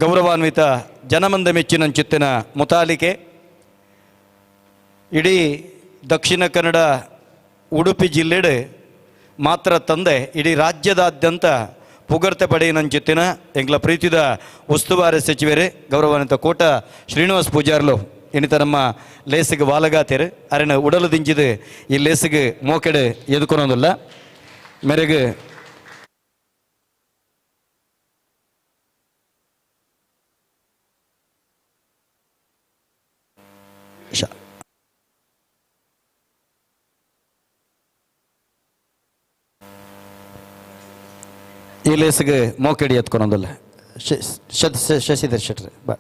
ಗೌರವಾನ್ವಿತ ಜನಮಂದ ಮೆಚ್ಚಿನಂಚಿತ್ತಿನ ಮುತಾಲಿಕೆ ಇಡೀ ದಕ್ಷಿಣ ಕನ್ನಡ ಉಡುಪಿ ಜಿಲ್ಲೆಡು ಮಾತ್ರ ತಂದೆ ಇಡೀ ರಾಜ್ಯದಾದ್ಯಂತ ಪುಗರ್ತೆ ಪಡೆಯಿನಂಚಿತ್ತಿನ ಎಂಗ್ಲ ಪ್ರೀತಿದ ಉಸ್ತುವಾರಿ ಸಚಿವರೇ ಗೌರವಾನ್ವಿತ ಕೋಟ ಶ್ರೀನಿವಾಸ್ ಪೂಜಾರ್ಲು ಇನ್ನಿತ ನಮ್ಮ ಲೇಸಿಗೆ ವಾಲಗಾತೇರು ಅರೆನ ಉಡಲು ದಿಂಜಿದು ಈ ಲೇಸಿಗೆ ಮೋಕೆಡೆ ಎದುಕೊನೊಂದಿಲ್ಲ ಮೇರೆಗೆ ಈ ಲೇಸಿಗೆ ಮೋಕೆಡಿ ಎತ್ಕೊನೊಂದಿಲ್ಲ ಶಶಿಧರ್ ಶೆಟ್ರಿ ಬಾ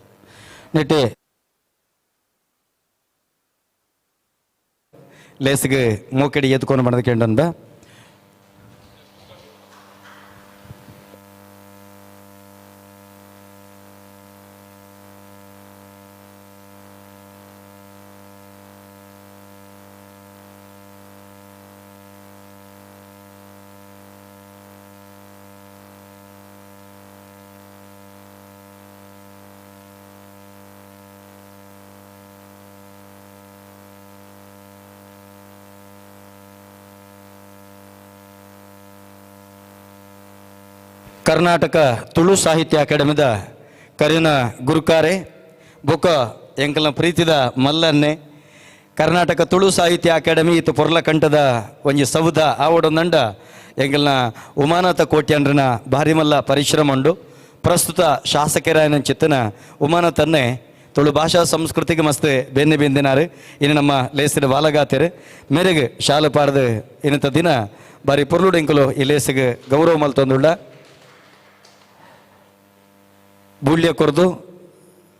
ನೆಟ್ಟಿ ಲೇಸಿಗೆ ಮೋಕೆಡಿ ಎತ್ಕೊಂಡು ಬಣ್ಣದ ಕೇಂದ್ರ. ಕರ್ನಾಟಕ ತುಳು ಸಾಹಿತ್ಯ ಅಕಾಡೆಮಿದ ಕರಿನ ಗುರುಕಾರೆ ಬೊಕ ಎಂಕಲ್ನ ಪ್ರೀತಿದ ಮಲ್ಲನ್ನೆ ಕರ್ನಾಟಕ ತುಳು ಸಾಹಿತ್ಯ ಅಕಾಡೆಮಿ ಇತ್ತು ಪೊರ್ಲಕಂಠದ ಒಂಜಿ ಸೌಧ ಆವಡೊಂದಂಡ ಎಂಕಲ್ನ ಉಮಾನಾಥ ಕೋಟ್ಯಂಡ್ರನ ಭಾರಿ ಮಲ್ಲ ಪರಿಶ್ರಮ ಉಂಡು. ಪ್ರಸ್ತುತ ಶಾಸಕರಾಯನ ಚಿತ್ತನ ಉಮಾನಾಥನ್ನೇ ತುಳು ಭಾಷಾ ಸಂಸ್ಕೃತಿಗೆ ಮಸ್ತ್ ಬೆನ್ನಿ ಬೆಂದಿನಾರು. ಇನ್ನು ನಮ್ಮ ಲೇಸಿನ ವಾಲಗಾತೆರು ಮೇರೆಗೆ ಶಾಲು ಪಾಡ್ದು ಇನ್ನಂತ ದಿನ ಬಾರಿ ಪೊರ್ಲುಡೆಂಕುಲು ಈ ಲೇಸಿಗೆ ಗೌರವ ಮಲ್ತೊಂದುಳ್ಳ. ಬೂಳ್ಯ ಕೊರ್ದು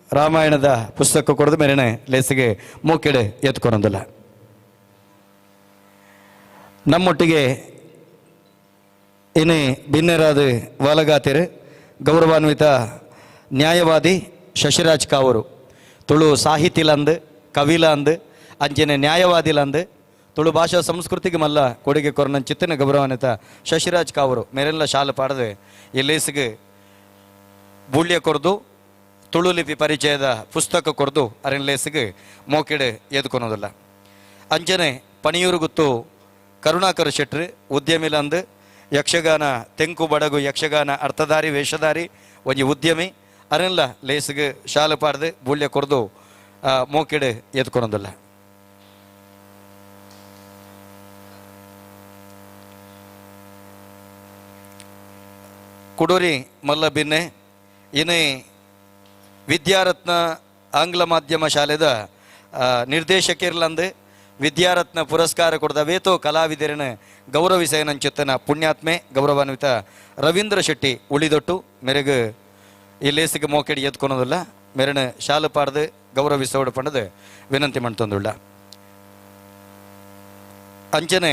ರಾಮಾಯಣದ ಪುಸ್ತಕ ಕೊಡ್ದು ಮೇರೆನೆ ಲೇಸಿಗೆ ಮೂಕೆಡೆ ಎತ್ಕೊನೊಂದಿಲ್ಲ. ನಮ್ಮೊಟ್ಟಿಗೆ ಇನಿ ಬಿನ್ನೆರಾದ ವಾಲಗಾತಿರು ಗೌರವಾನ್ವಿತ ನ್ಯಾಯವಾದಿ ಶಶಿರಾಜ್ ಕಾವರು ತುಳು ಸಾಹಿತಿಲಂದು ಕವಿಲಂದು ಅಂಚನೆ ನ್ಯಾಯವಾದಿಲಂದು ತುಳು ಭಾಷಾ ಸಂಸ್ಕೃತಿಗೆ ಮಲ್ಲ ಕೊಡುಗೆ ಕೊರನ ಚಿತ್ತನ ಗೌರವಾನ್ವಿತ ಶಶಿರಾಜ್ ಕಾವರು ಮೇರೆಲ್ಲ ಶಾಲೆ ಪಾಡದು ಈ ಲೇಸಿಗೆ ಬೂಳ್ಯ ಕೊರ್ದು ತುಳು ಲಿಪಿ ಪರಿಚಯದ ಪುಸ್ತಕ ಕೊರ್ದು ಅರಿನ ಲೇಸಿಗೆ ಮೋಕೆಡೆ ಎದ್ಕೊನೋದಿಲ್ಲ. ಅಂಚನೆ ಪಣಿಯೂರು ಗುತ್ತು ಕರುಣಾಕರ ಶೆಟ್ರು ಉದ್ಯಮಿಲಂದು ಯಕ್ಷಗಾನ ತೆಂಕು ಬಡಗು ಯಕ್ಷಗಾನ ಅರ್ಥಧಾರಿ ವೇಷಧಾರಿ ಒಂಜಿ ಉದ್ಯಮಿ ಅರೆಲ್ಲ ಲೇಸಿಗೆ ಶಾಲೆ ಪಾಡ್ದು ಬೂಳ್ಯ ಕೊರ್ದು ಮೋಕೆಡೆ ಎದ್ಕೊನೋದಿಲ್ಲ. ಕುಡೂರಿ ಮಲ್ಲ ಬಿನ್ನೆ ಇನಿ ವಿದ್ಯಾರತ್ನ ಆಂಗ್ಲ ಮಾಧ್ಯಮ ಶಾಲೆದ ನಿರ್ದೇಶಕಿರ್ಲಂದು ವಿದ್ಯಾರತ್ನ ಪುರಸ್ಕಾರ ಕೊಡ್ದ ವೇತೋ ಕಲಾವಿದರನ ಗೌರವಿಸೇನಂಚುತ್ತನ ಪುಣ್ಯಾತ್ಮೆ ಗೌರವಾನ್ವಿತ ರವೀಂದ್ರ ಶೆಟ್ಟಿ ಉಳಿದೊಟ್ಟು ಮೆರೆಗು ಈ ಲೇಸಿಗೆ ಮೋಕೆಡಿ ಎತ್ಕೊನೋದಿಲ್ಲ ಮೆರಣ ಶಾಲು ಪಾಡ್ದು ಗೌರವಿಸೋಡು ಪಂಡದು ವಿನಂತಿ ಮಾಡ್ತಂದುಳ್ಳ. ಅಂಚನೆ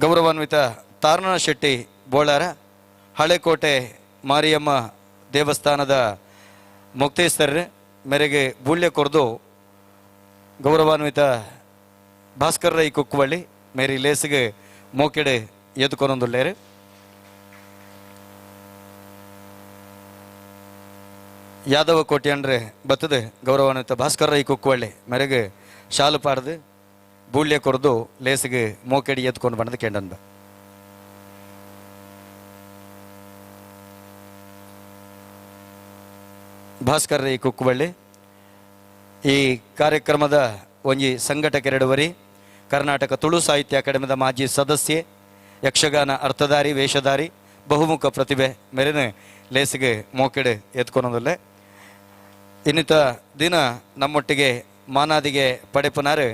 ಗೌರವಾನ್ವಿತ ತಾರಣ ಶೆಟ್ಟಿ ಬೋಳಾರ ಹಳೆಕೋಟೆ ಮಾರಿಯಮ್ಮ ದೇವಸ್ಥಾನದ ಮುಕ್ತೇಶ್ವರರು ಮೇರೆಗೆ ಬೂಳ್ಯ ಕೊರ್ದು ಗೌರವಾನ್ವಿತ ಭಾಸ್ಕರ್ ರೈ ಕುಕ್ಕುವಳ್ಳಿ ಮೇರಿ ಲೇಸಿಗೆ ಮೋಕೆಡೆ ಎದ್ಕೊನೊಂದುಳ್ಳೇರು. ಯಾದವ ಕೋಟೆ ಅಂದ್ರೆ ಬತ್ತದೆ ಗೌರವಾನ್ವಿತ ಭಾಸ್ಕರ್ ರೈ ಕುಕ್ಕುವಳ್ಳಿ ಮೇರೆಗೆ ಶಾಲು ಪಾಡ್ದು ಬೂಳ್ಯ ಕೊರ್ದು ಲೇಸಿಗೆ ಮೋಕೆಡಿ ಎತ್ಕೊಂಡು ಬಂದು ಕೇಂಡಂದ. ಭಾಸ್ಕರ್ ರೈ ಕುಕ್ಕುವಳ್ಳಿ ಈ ಕಾರ್ಯಕ್ರಮದ ಒಂಜಿ ಸಂಘಟಕರೆಡುವರಿ ಕರ್ನಾಟಕ ತುಳು ಸಾಹಿತ್ಯ ಅಕಾಡೆಮಿದ ಮಾಜಿ ಸದಸ್ಯೆ ಯಕ್ಷಗಾನ ಅರ್ಥಧಾರಿ ವೇಷಧಾರಿ ಬಹುಮುಖ ಪ್ರತಿಭೆ ಮೇರೆನೆ ಲೇಸಿಗೆ ಮೋಕೆಡೆ ಎತ್ಕೊನೋದಲ್ಲೇ. ಇನ್ನಿತ ದಿನ ನಮ್ಮೊಟ್ಟಿಗೆ ಮಾನಾದಿಗೆ ಪಡೆಪುನಾರು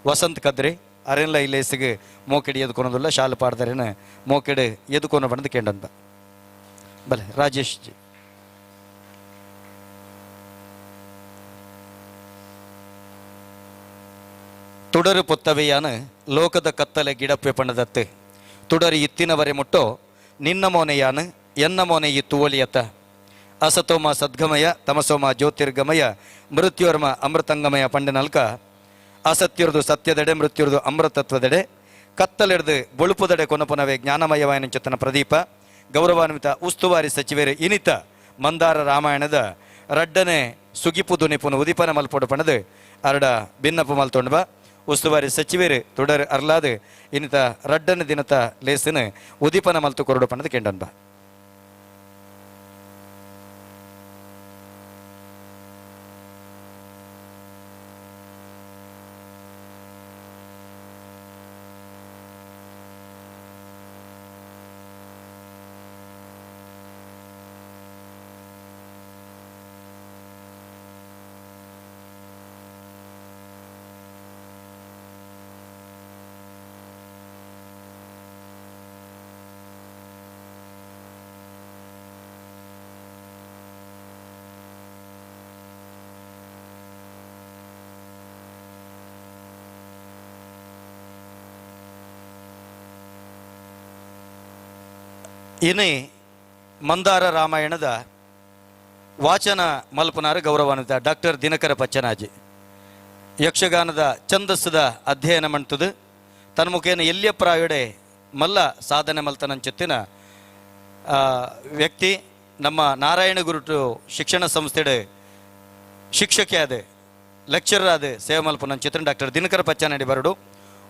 ವಸಂತ್ ಕದ್ರಿ ಅರೆಲ್ಲ ಈ ಲೇಸಿಗೆ ಮೋಕೆಡಿ ಎದ್ಕೊನೋದಿಲ್ಲ ಶಾಲು ಪಾಡ್ದರೇನ ಮೋಕೆಡೆ ಎದ್ಕೊನ ಬಂದು ಕೇಂಡಂತ. ಬಲೆ ರಾಜೇಶ್ ಜಿ. ತುಡರು ಪೊತ್ತವೆಯಾನ ಲೋಕದ ಕತ್ತಲೆ ಗಿಡಪ್ಪೆ ಪಣದತ್ತೆ ತುಡರಿ ಇತ್ತಿನವರೆ ಮುಟ್ಟೋ ನಿನ್ನ ಮೋನೆಯಾನ ಎನ್ನ ಮೋನೆ ಈ ತುವಳಿಯತ್ತ ಅಸತೋಮ ಸದ್ಗಮಯ ತಮಸೋಮ ಜ್ಯೋತಿರ್ಗಮಯ ಮೃತ್ಯೋರ್ಮ ಅಮೃತಂಗಮಯ ಪಂಡನಲ್ಕ ಅಸತ್ಯರ್ದು ಸತ್ಯದೆಡೆ ಮೃತ್ಯುರ್ದು ಅಮೃತತ್ವದೆಡೆ ಕತ್ತಲೆಡ್ದು ಬೊಳುಪುದೆಡೆ ಕೊನಪುನವೇ ಜ್ಞಾನಮಯವಾಯನ ಚೇತನ ಪ್ರದೀಪ ಗೌರವಾನ್ವಿತ ಉಸ್ತುವಾರಿ ಸಚಿವರು ಇನಿತ ಮಂದಾರ ರಾಮಾಯಣದ ರಡ್ಡನೆ ಸುಗಿಪು ದುನಿಪುನು ಉದಿಪನ ಮಲ್ಪೊಡು ಪಣದು ಅರಡ ಬಿನ್ನಪು ಮಲ್ತೊಂಡು ಬಾ. ಉಸ್ತುವಾರಿ ಸಚಿವರು ತುಡರ್ ಅರ್ಲಾದು ಇನಿತ ರಡ್ಡನೆ ದಿನತ ಲೇಸನು ಉದಿಪನ ಮಲ್ತು ಕೊರಡು ಪಣದು ಕೆಂಡನ್ ಬಾ. ಇನಿ ಮಂದಾರ ರಾಮಾಯಣದ ವಾಚನ ಮಲ್ಪನಾರ ಗೌರವಾನ್ವಿತ ಡಾಕ್ಟರ್ ದಿನಕರ ಪಚ್ಚನಾಜಿ ಯಕ್ಷಗಾನದ ಛಂದಸ್ಸದ ಅಧ್ಯಯನ ಮಂತದು ತನ್ಮುಖೇನ ಎಲ್ಲಿಯ ಪ್ರಾಯಡೆ ಮಲ್ಲ ಸಾಧನೆ ಮಲ್ತನಂಚೆತ್ತಿನ ವ್ಯಕ್ತಿ ನಮ್ಮ ನಾರಾಯಣ ಗುರುಟು ಶಿಕ್ಷಣ ಸಂಸ್ಥೆಡೆ ಶಿಕ್ಷಕಿ ಆದ ಲೆಕ್ಚರರ್ ಆದ ಸೇವೆ ಮಲ್ಪನಂಚಿತ್ತಿನ ಡಾಕ್ಟರ್ ದಿನಕರ ಪಚ್ಚನಾಡಿ ಬರಡು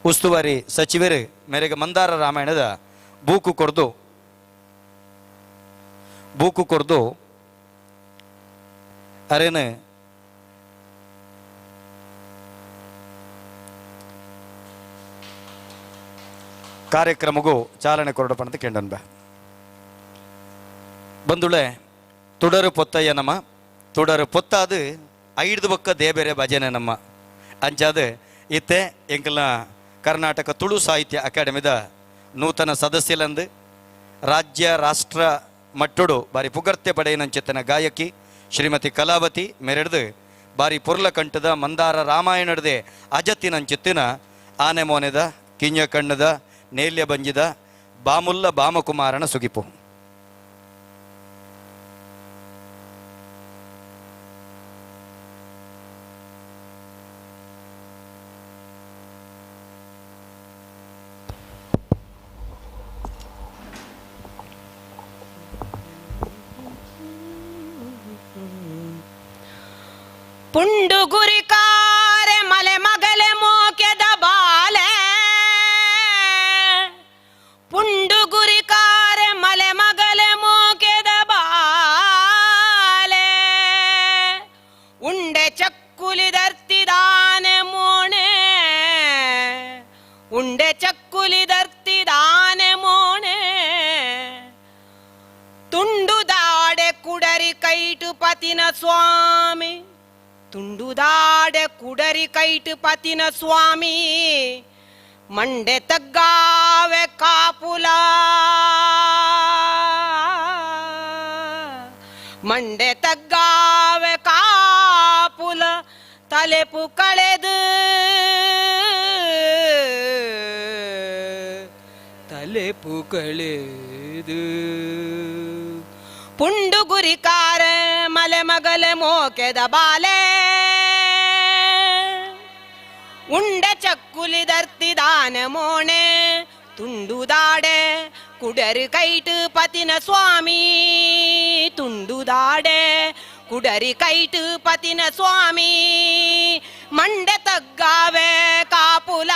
ಉಸ್ತುವಾರಿ ಸಚಿವರು ಮೇರೆಗೆ ಮಂದಾರ ರಾಮಾಯಣದ ಬೂಕು ಕೊರ್ದು ಅರೇನು ಕಾರ್ಯಕ್ರಮಗೂ ಚಾಲನೆ ಕೊರಡಪ್ಪ ಅಂತ ಕೇಂಡನ್ ಬಾ. ಬಂದುಳೆ ತುಡರು ಪೊತ್ತಯ್ಯ ನಮ್ಮ ತುಡರು ಪೊತ್ತಾದು ಐದು ಬೊಕ್ಕ ದೇಬೇರೆ ಭಜನೆ ನಮ್ಮ ಅಂಚಾದ ಇತ್ತೆ ಎಂಕಲ್ನ ಕರ್ನಾಟಕ ತುಳು ಸಾಹಿತ್ಯ ಅಕಾಡೆಮಿದ ನೂತನ ಸದಸ್ಯಲಂದು ರಾಜ್ಯ ರಾಷ್ಟ್ರ ಮಟ್ಟುಡು ಬಾರಿ ಪುಗರ್ತೆ ಪಡೆಯನಂಚೆತ್ತನ ಗಾಯಕಿ ಶ್ರೀಮತಿ ಕಲಾವತಿ ಮೆರೆಡ್ದು ಬಾರಿ ಪೊರ್ಲ ಕಂಠದ ಮಂದಾರ ರಾಮಾಯಣದೆ ಅಜತ್ತಿನಂಚೆತ್ತಿನ ಆನೆ ಮೋನೆದ ಕಿಂಜ ಕಣ್ಣದ ನೇಲ್ಯ ಬಂಜಿದ ಬಾಮುಲ್ಲ ಬಾಮಕುಮಾರನ ಸುಗಿಪು. ಪುಂಡು ಗುರಿಕಾರೆ ಮಲೆ ಮಗಲೆ ಮೋಕೆದ ಬಾಲೆ ಪುಂಡು ಗುರಿಕಾರೆ ಮಲೆ ಮಗಲೆ ಮೋಕೆದ ಬಾಲೆ ಉಂಡೆ ಚಕ್ಕುಲಿದರ್ತಿದಾನೆ ಮೋಣೆ ಉಂಡೆ ಚಕ್ಕುಲಿದರ್ತಿದಾನೆ ಮೋಣೆ ತುಂಡುದಾಡೆ ಕುಡರಿ ಕೈಟು ಪತಿನ ಸ್ವಾಮಿ ತುಂಡುದಾಡೆ ಕುಡರಿ ಕೈಟು ಪತಿನ ಸ್ವಾಮಿ ಮಂಡೆ ತಗ್ಗಾವೆ ಕಾಪುಲ ಮಂಡೆ ತಗ್ಗಾವೆ ಕಾಪುಲ ತಲೆಪು ಕಳೆದು ತಲೆಪು ಕಳೆದು ಪುಂಡು ಗುರಿಕಾರ ಮಲೆ ಮಗಲೆ ಮೋಕೆದ ಬಾಲೆ ಉಂಡೆ ಚಕ್ಕುಲಿದರ್ತಿದಾನೆ ಮೋಣೆ ತುಂಡುದಾಡೆ ಕುಡರಿ ಕೈಟು ಪತಿನ ಸ್ವಾಮಿ ತುಂಡುದಾಡೆ ಕುಡರಿ ಕೈಟು ಪತಿನ ಸ್ವಾಮಿ ಮಂಡೆ ತಗ್ಗಾವೆ ಕಾಪುಲ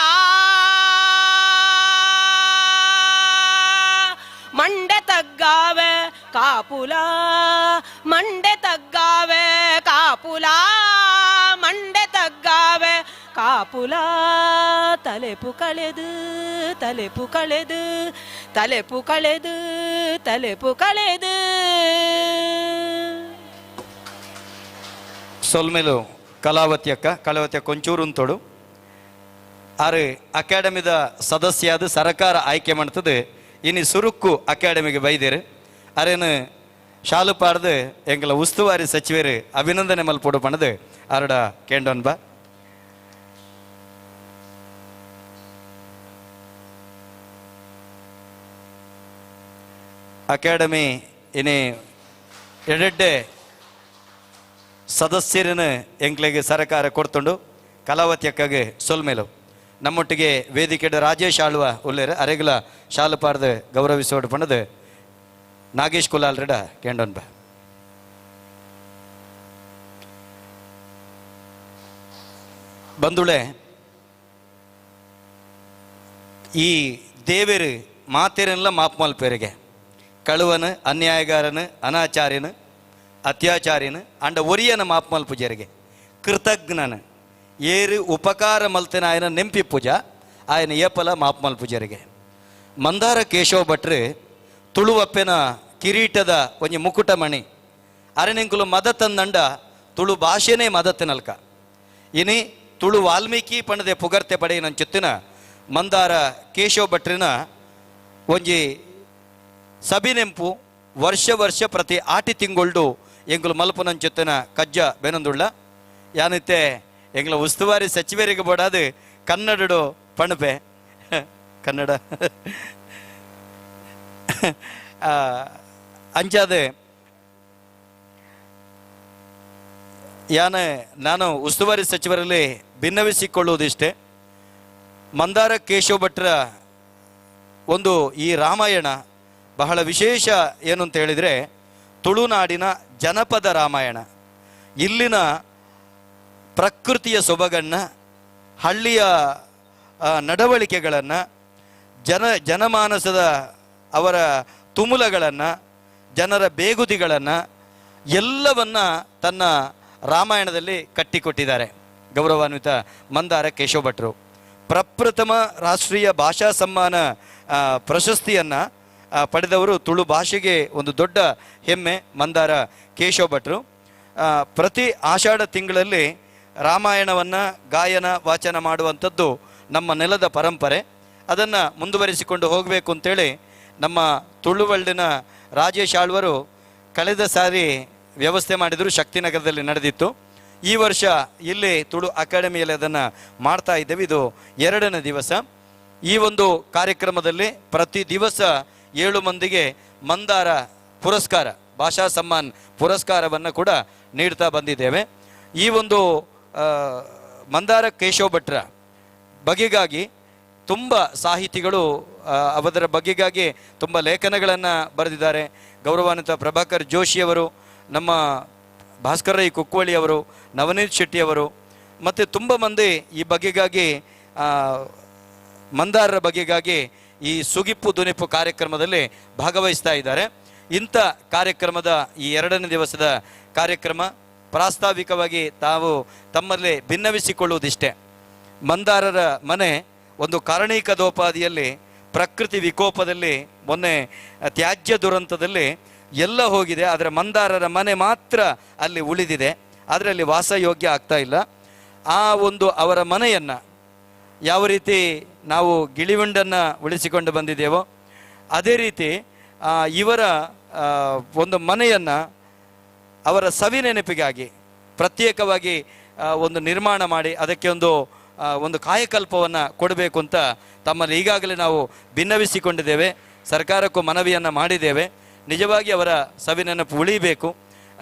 ಮಂಡೆ ತಗ್ಗಾವೆ ಕಾಪುಲ ಮಂಡೆ ತಗ್ಗಾವೆ ಕಾಪುಲ ಮಂಡೆ ತಗ್ಗಾವೆ ಕಾಪುಲ ತಲೆಪು ಕಳೆದು ತಲೆಪು ಕಳೆದು ತಲೆಪು ಕಳೆದು ತಲೆಪು ಕಳೆದು. ಸೊಲ್ಮೇಲು ಕಲಾವತಿಯಕ್ಕ ಕಲಾವತಿಯ ಕೊಂಚೂರು ಅಂತೋಡು ಆರು ಅಕಾಡೆಮಿದ ಸದಸ್ಯಾದ ಸರ್ಕಾರ ಆಯ್ಕೆ ಮಾಡ್ತದೆ ಇನಿ ಸುರುಕ್ಕು ಅಕಾಡೆಮಿಗೆ ಬೈದೇರು ಅರೇನು ಶಾಲು ಪಾಡ್ದು ಎಂಗಲ ಉಸ್ತುವಾರಿ ಸಚಿವರು ಅಭಿನಂದನೆ ಮಲ್ಪೊಡು ಪಣದು ಅರಡ ಕೇಂಡೋನ್ ಬಾ. ಅಕಾಡೆಮಿ ಇನಿ ಎಡೆಡ್ಡೆ ಸದಸ್ಯರನ್ನು ಎಂಕ್ಲೆಗೆ ಸರಕಾರ ಕೊಡ್ತುಂಡು ಕಲಾವತಿಯಕ್ಕಾಗಿ ಸೊಲ್ಮೇಲು ನಮ್ಮೊಟ್ಟಿಗೆ ವೇದಿಕೆ ರಾಜೇಶ್ ಆಳ್ವ ಉಲ್ಲೇರು ಅರೆಗಲ ಶಾಲು ಪಾಡ್ದು ಗೌರವಿಸೋಡು ಪಣದು. ನಾಗೇಶ್ ಕುಲಾಲ್ರೆಡ ಕೇಂಡೊನ್ಬ. ಬಂಧುಳೆ, ಈ ದೇವರು ಮಾತೆರೆಲ್ಲ ಮಾಪ್ ಮಲ್ಪೆರಿಗೆ ಕಳುವನು, ಅನ್ಯಾಯಗಾರನು, ಅನಾಚಾರ್ಯನು, ಅತ್ಯಾಚಾರ್ಯನು ಅಂಡ ಒರಿಯನ ಮಾಪ್ ಮಲ್ಪುಜರಿಗೆ ಕೃತಜ್ಞನ ಏರು ಉಪಕಾರ ಮಲ್ತಿನ ಆಯನ ನೆಂಪಿ ಪೂಜಾ ಆಯನ ಏಪಲ ಮಾಪ್ ಮಲ್ಪುಜರಿಗೆ. ಮಂದಾರ ಕೇಶವ ಭಟ್ರು ತುಳುವಪ್ಪೆನ ಕಿರೀಟದ ಒಂಜಿ ಮುಕುಟಮಣಿ ಅರಣಿಂಕುಲು ಮದತಂದಂಡ ತುಳು ಭಾಷೆನೇ ಮದತ್ತಿನಲ್ಕ ಇನಿ ತುಳು ವಾಲ್ಮೀಕಿ ಪಣದೆ ಪುಗರ್ತೆ ಪಡೆಯಿನಂಚುತ್ತಿನ ಮಂದಾರ ಕೇಶವ ಭಟ್ರಿನ ಒಂಜಿ ಸಬಿನೆಂಪು ವರ್ಷ ವರ್ಷ ಪ್ರತಿ ಆಟಿ ತಿಂಗೊಳ್ಡು ಎಂಗುಲು ಮಲ್ಪುನಂಚುತ್ತಿನ ಕಜ್ಜ ಬೆನಂದುಳ್ಳ ಯಾನಿತ್ತೆ ಎಂಗ್ಲ ಉಸ್ತುವಾರಿ ಸಚಿವರಿಗೆ ಬೋಡಾದು ಕನ್ನಡಡು ಪಣಪೆ ಕನ್ನಡ ಅಂಚಾದ ಯಾನ ನಾನು ಉಸ್ತುವಾರಿ ಸಚಿವರಲ್ಲಿ ಭಿನ್ನವಿಸಿಕೊಳ್ಳುವುದಿಷ್ಟೇ. ಮಂದಾರ ಕೇಶವ ಭಟ್ರ ಒಂದು ಈ ರಾಮಾಯಣ ಬಹಳ ವಿಶೇಷ ಏನು ಅಂತ ಹೇಳಿದರೆ ತುಳುನಾಡಿನ ಜನಪದ ರಾಮಾಯಣ. ಇಲ್ಲಿನ ಪ್ರಕೃತಿಯ ಸೊಬಗನ್ನು, ಹಳ್ಳಿಯ ನಡವಳಿಕೆಗಳನ್ನು, ಜನಮಾನಸದ ಅವರ ತುಮುಲಗಳನ್ನು, ಜನರ ಬೇಗುದಿಗಳನ್ನು ಎಲ್ಲವನ್ನ ತನ್ನ ರಾಮಾಯಣದಲ್ಲಿ ಕಟ್ಟಿಕೊಟ್ಟಿದ್ದಾರೆ ಗೌರವಾನ್ವಿತ ಮಂದಾರ ಕೇಶವ ಭಟ್ರು. ಪ್ರಪ್ರಥಮ ರಾಷ್ಟ್ರೀಯ ಭಾಷಾ ಸಮ್ಮಾನ ಪ್ರಶಸ್ತಿಯನ್ನು ಪಡೆದವರು ತುಳು ಭಾಷೆಗೆ ಒಂದು ದೊಡ್ಡ ಹೆಮ್ಮೆ ಮಂದಾರ ಕೇಶವ ಭಟ್ರು. ಪ್ರತಿ ಆಷಾಢ ತಿಂಗಳಲ್ಲಿ ರಾಮಾಯಣವನ್ನು ಗಾಯನ ವಾಚನ ಮಾಡುವಂಥದ್ದು ನಮ್ಮ ನೆಲದ ಪರಂಪರೆ. ಅದನ್ನು ಮುಂದುವರಿಸಿಕೊಂಡು ಹೋಗಬೇಕು ಅಂತೇಳಿ ನಮ್ಮ ತುಳುವಳ್ಳಿನ ರಾಜೇಶ್ ಆಳ್ವರು ಕಳೆದ ಸಾರಿ ವ್ಯವಸ್ಥೆ ಮಾಡಿದರು, ಶಕ್ತಿನಗರದಲ್ಲಿ ನಡೆದಿತ್ತು. ಈ ವರ್ಷ ಇಲ್ಲಿ ತುಳು ಅಕಾಡೆಮಿಯಲ್ಲಿ ಅದನ್ನು ಮಾಡ್ತಾ ಇದ್ದೇವೆ. ಇದು 2ನೇ ದಿವಸ. ಈ ಒಂದು ಕಾರ್ಯಕ್ರಮದಲ್ಲಿ ಪ್ರತಿ ದಿವಸ 7 ಮಂದಿಗೆ ಮಂದಾರ ಪುರಸ್ಕಾರ, ಭಾಷಾ ಸಮ್ಮಾನ್ ಪುರಸ್ಕಾರವನ್ನು ಕೂಡ ನೀಡ್ತಾ ಬಂದಿದ್ದೇವೆ. ಈ ಒಂದು ಮಂದಾರ ಕೇಶವ ಭಟ್ರ ಬಗೆಗಾಗಿ ತುಂಬ ಸಾಹಿತಿಗಳು ಅವರ ಬಗೆಗಾಗಿ ತುಂಬ ಲೇಖನಗಳನ್ನು ಬರೆದಿದ್ದಾರೆ. ಗೌರವಾನ್ವಿತ ಪ್ರಭಾಕರ್ ಜೋಶಿಯವರು, ನಮ್ಮ ಭಾಸ್ಕರ ರೈ ಕುಕ್ವಳ್ಳಿಯವರು, ನವನೀತ್ ಶೆಟ್ಟಿಯವರು, ಮತ್ತು ತುಂಬ ಮಂದಿ ಈ ಬಗೆಗಾಗಿ, ಮಂದಾರರ ಬಗೆಗಾಗಿ ಈ ಸುಗಿಪ್ಪು ದುನಿಪ್ಪು ಕಾರ್ಯಕ್ರಮದಲ್ಲಿ ಭಾಗವಹಿಸ್ತಾ ಇದ್ದಾರೆ. ಇಂಥ ಕಾರ್ಯಕ್ರಮದ ಈ 2ನೇ ದಿವಸದ ಕಾರ್ಯಕ್ರಮ ಪ್ರಾಸ್ತಾವಿಕವಾಗಿ ತಾವು ತಮ್ಮಲ್ಲಿ ಭಿನ್ನವಿಸಿಕೊಳ್ಳುವುದಿಷ್ಟೇ. ಮಂದಾರರ ಮನೆ ಒಂದು ಕಾರಣೀಕದೋಪಾದಿಯಲ್ಲಿ ಪ್ರಕೃತಿ ವಿಕೋಪದಲ್ಲಿ ಮೊನ್ನೆ ತ್ಯಾಜ್ಯ ದುರಂತದಲ್ಲಿ ಎಲ್ಲ ಹೋಗಿದೆ, ಆದರೆ ಮಂದಾರರ ಮನೆ ಮಾತ್ರ ಅಲ್ಲಿ ಉಳಿದಿದೆ. ಆದರೆ ಅಲ್ಲಿ ವಾಸಯೋಗ್ಯ ಆಗ್ತಾ ಇಲ್ಲ. ಆ ಒಂದು ಅವರ ಮನೆಯನ್ನು ಯಾವ ರೀತಿ ನಾವು ಗಿಳಿವಿಂಡನ್ನು ಉಳಿಸಿಕೊಂಡು ಬಂದಿದ್ದೇವೋ ಅದೇ ರೀತಿ ಇವರ ಒಂದು ಮನೆಯನ್ನು ಅವರ ಸವಿ ನೆನಪಿಗಾಗಿ ಪ್ರತ್ಯೇಕವಾಗಿ ಒಂದು ನಿರ್ಮಾಣ ಮಾಡಿ ಅದಕ್ಕೆ ಒಂದು ಕಾಯಕಲ್ಪವನ್ನು ಕೊಡಬೇಕು ಅಂತ ತಮ್ಮಲ್ಲಿ ಈಗಾಗಲೇ ನಾವು ಭಿನ್ನವಿಸಿಕೊಂಡಿದ್ದೇವೆ. ಸರ್ಕಾರಕ್ಕೂ ಮನವಿಯನ್ನು ಮಾಡಿದ್ದೇವೆ. ನಿಜವಾಗಿ ಅವರ ಸವಿ ನೆನಪು ಉಳಿಬೇಕು,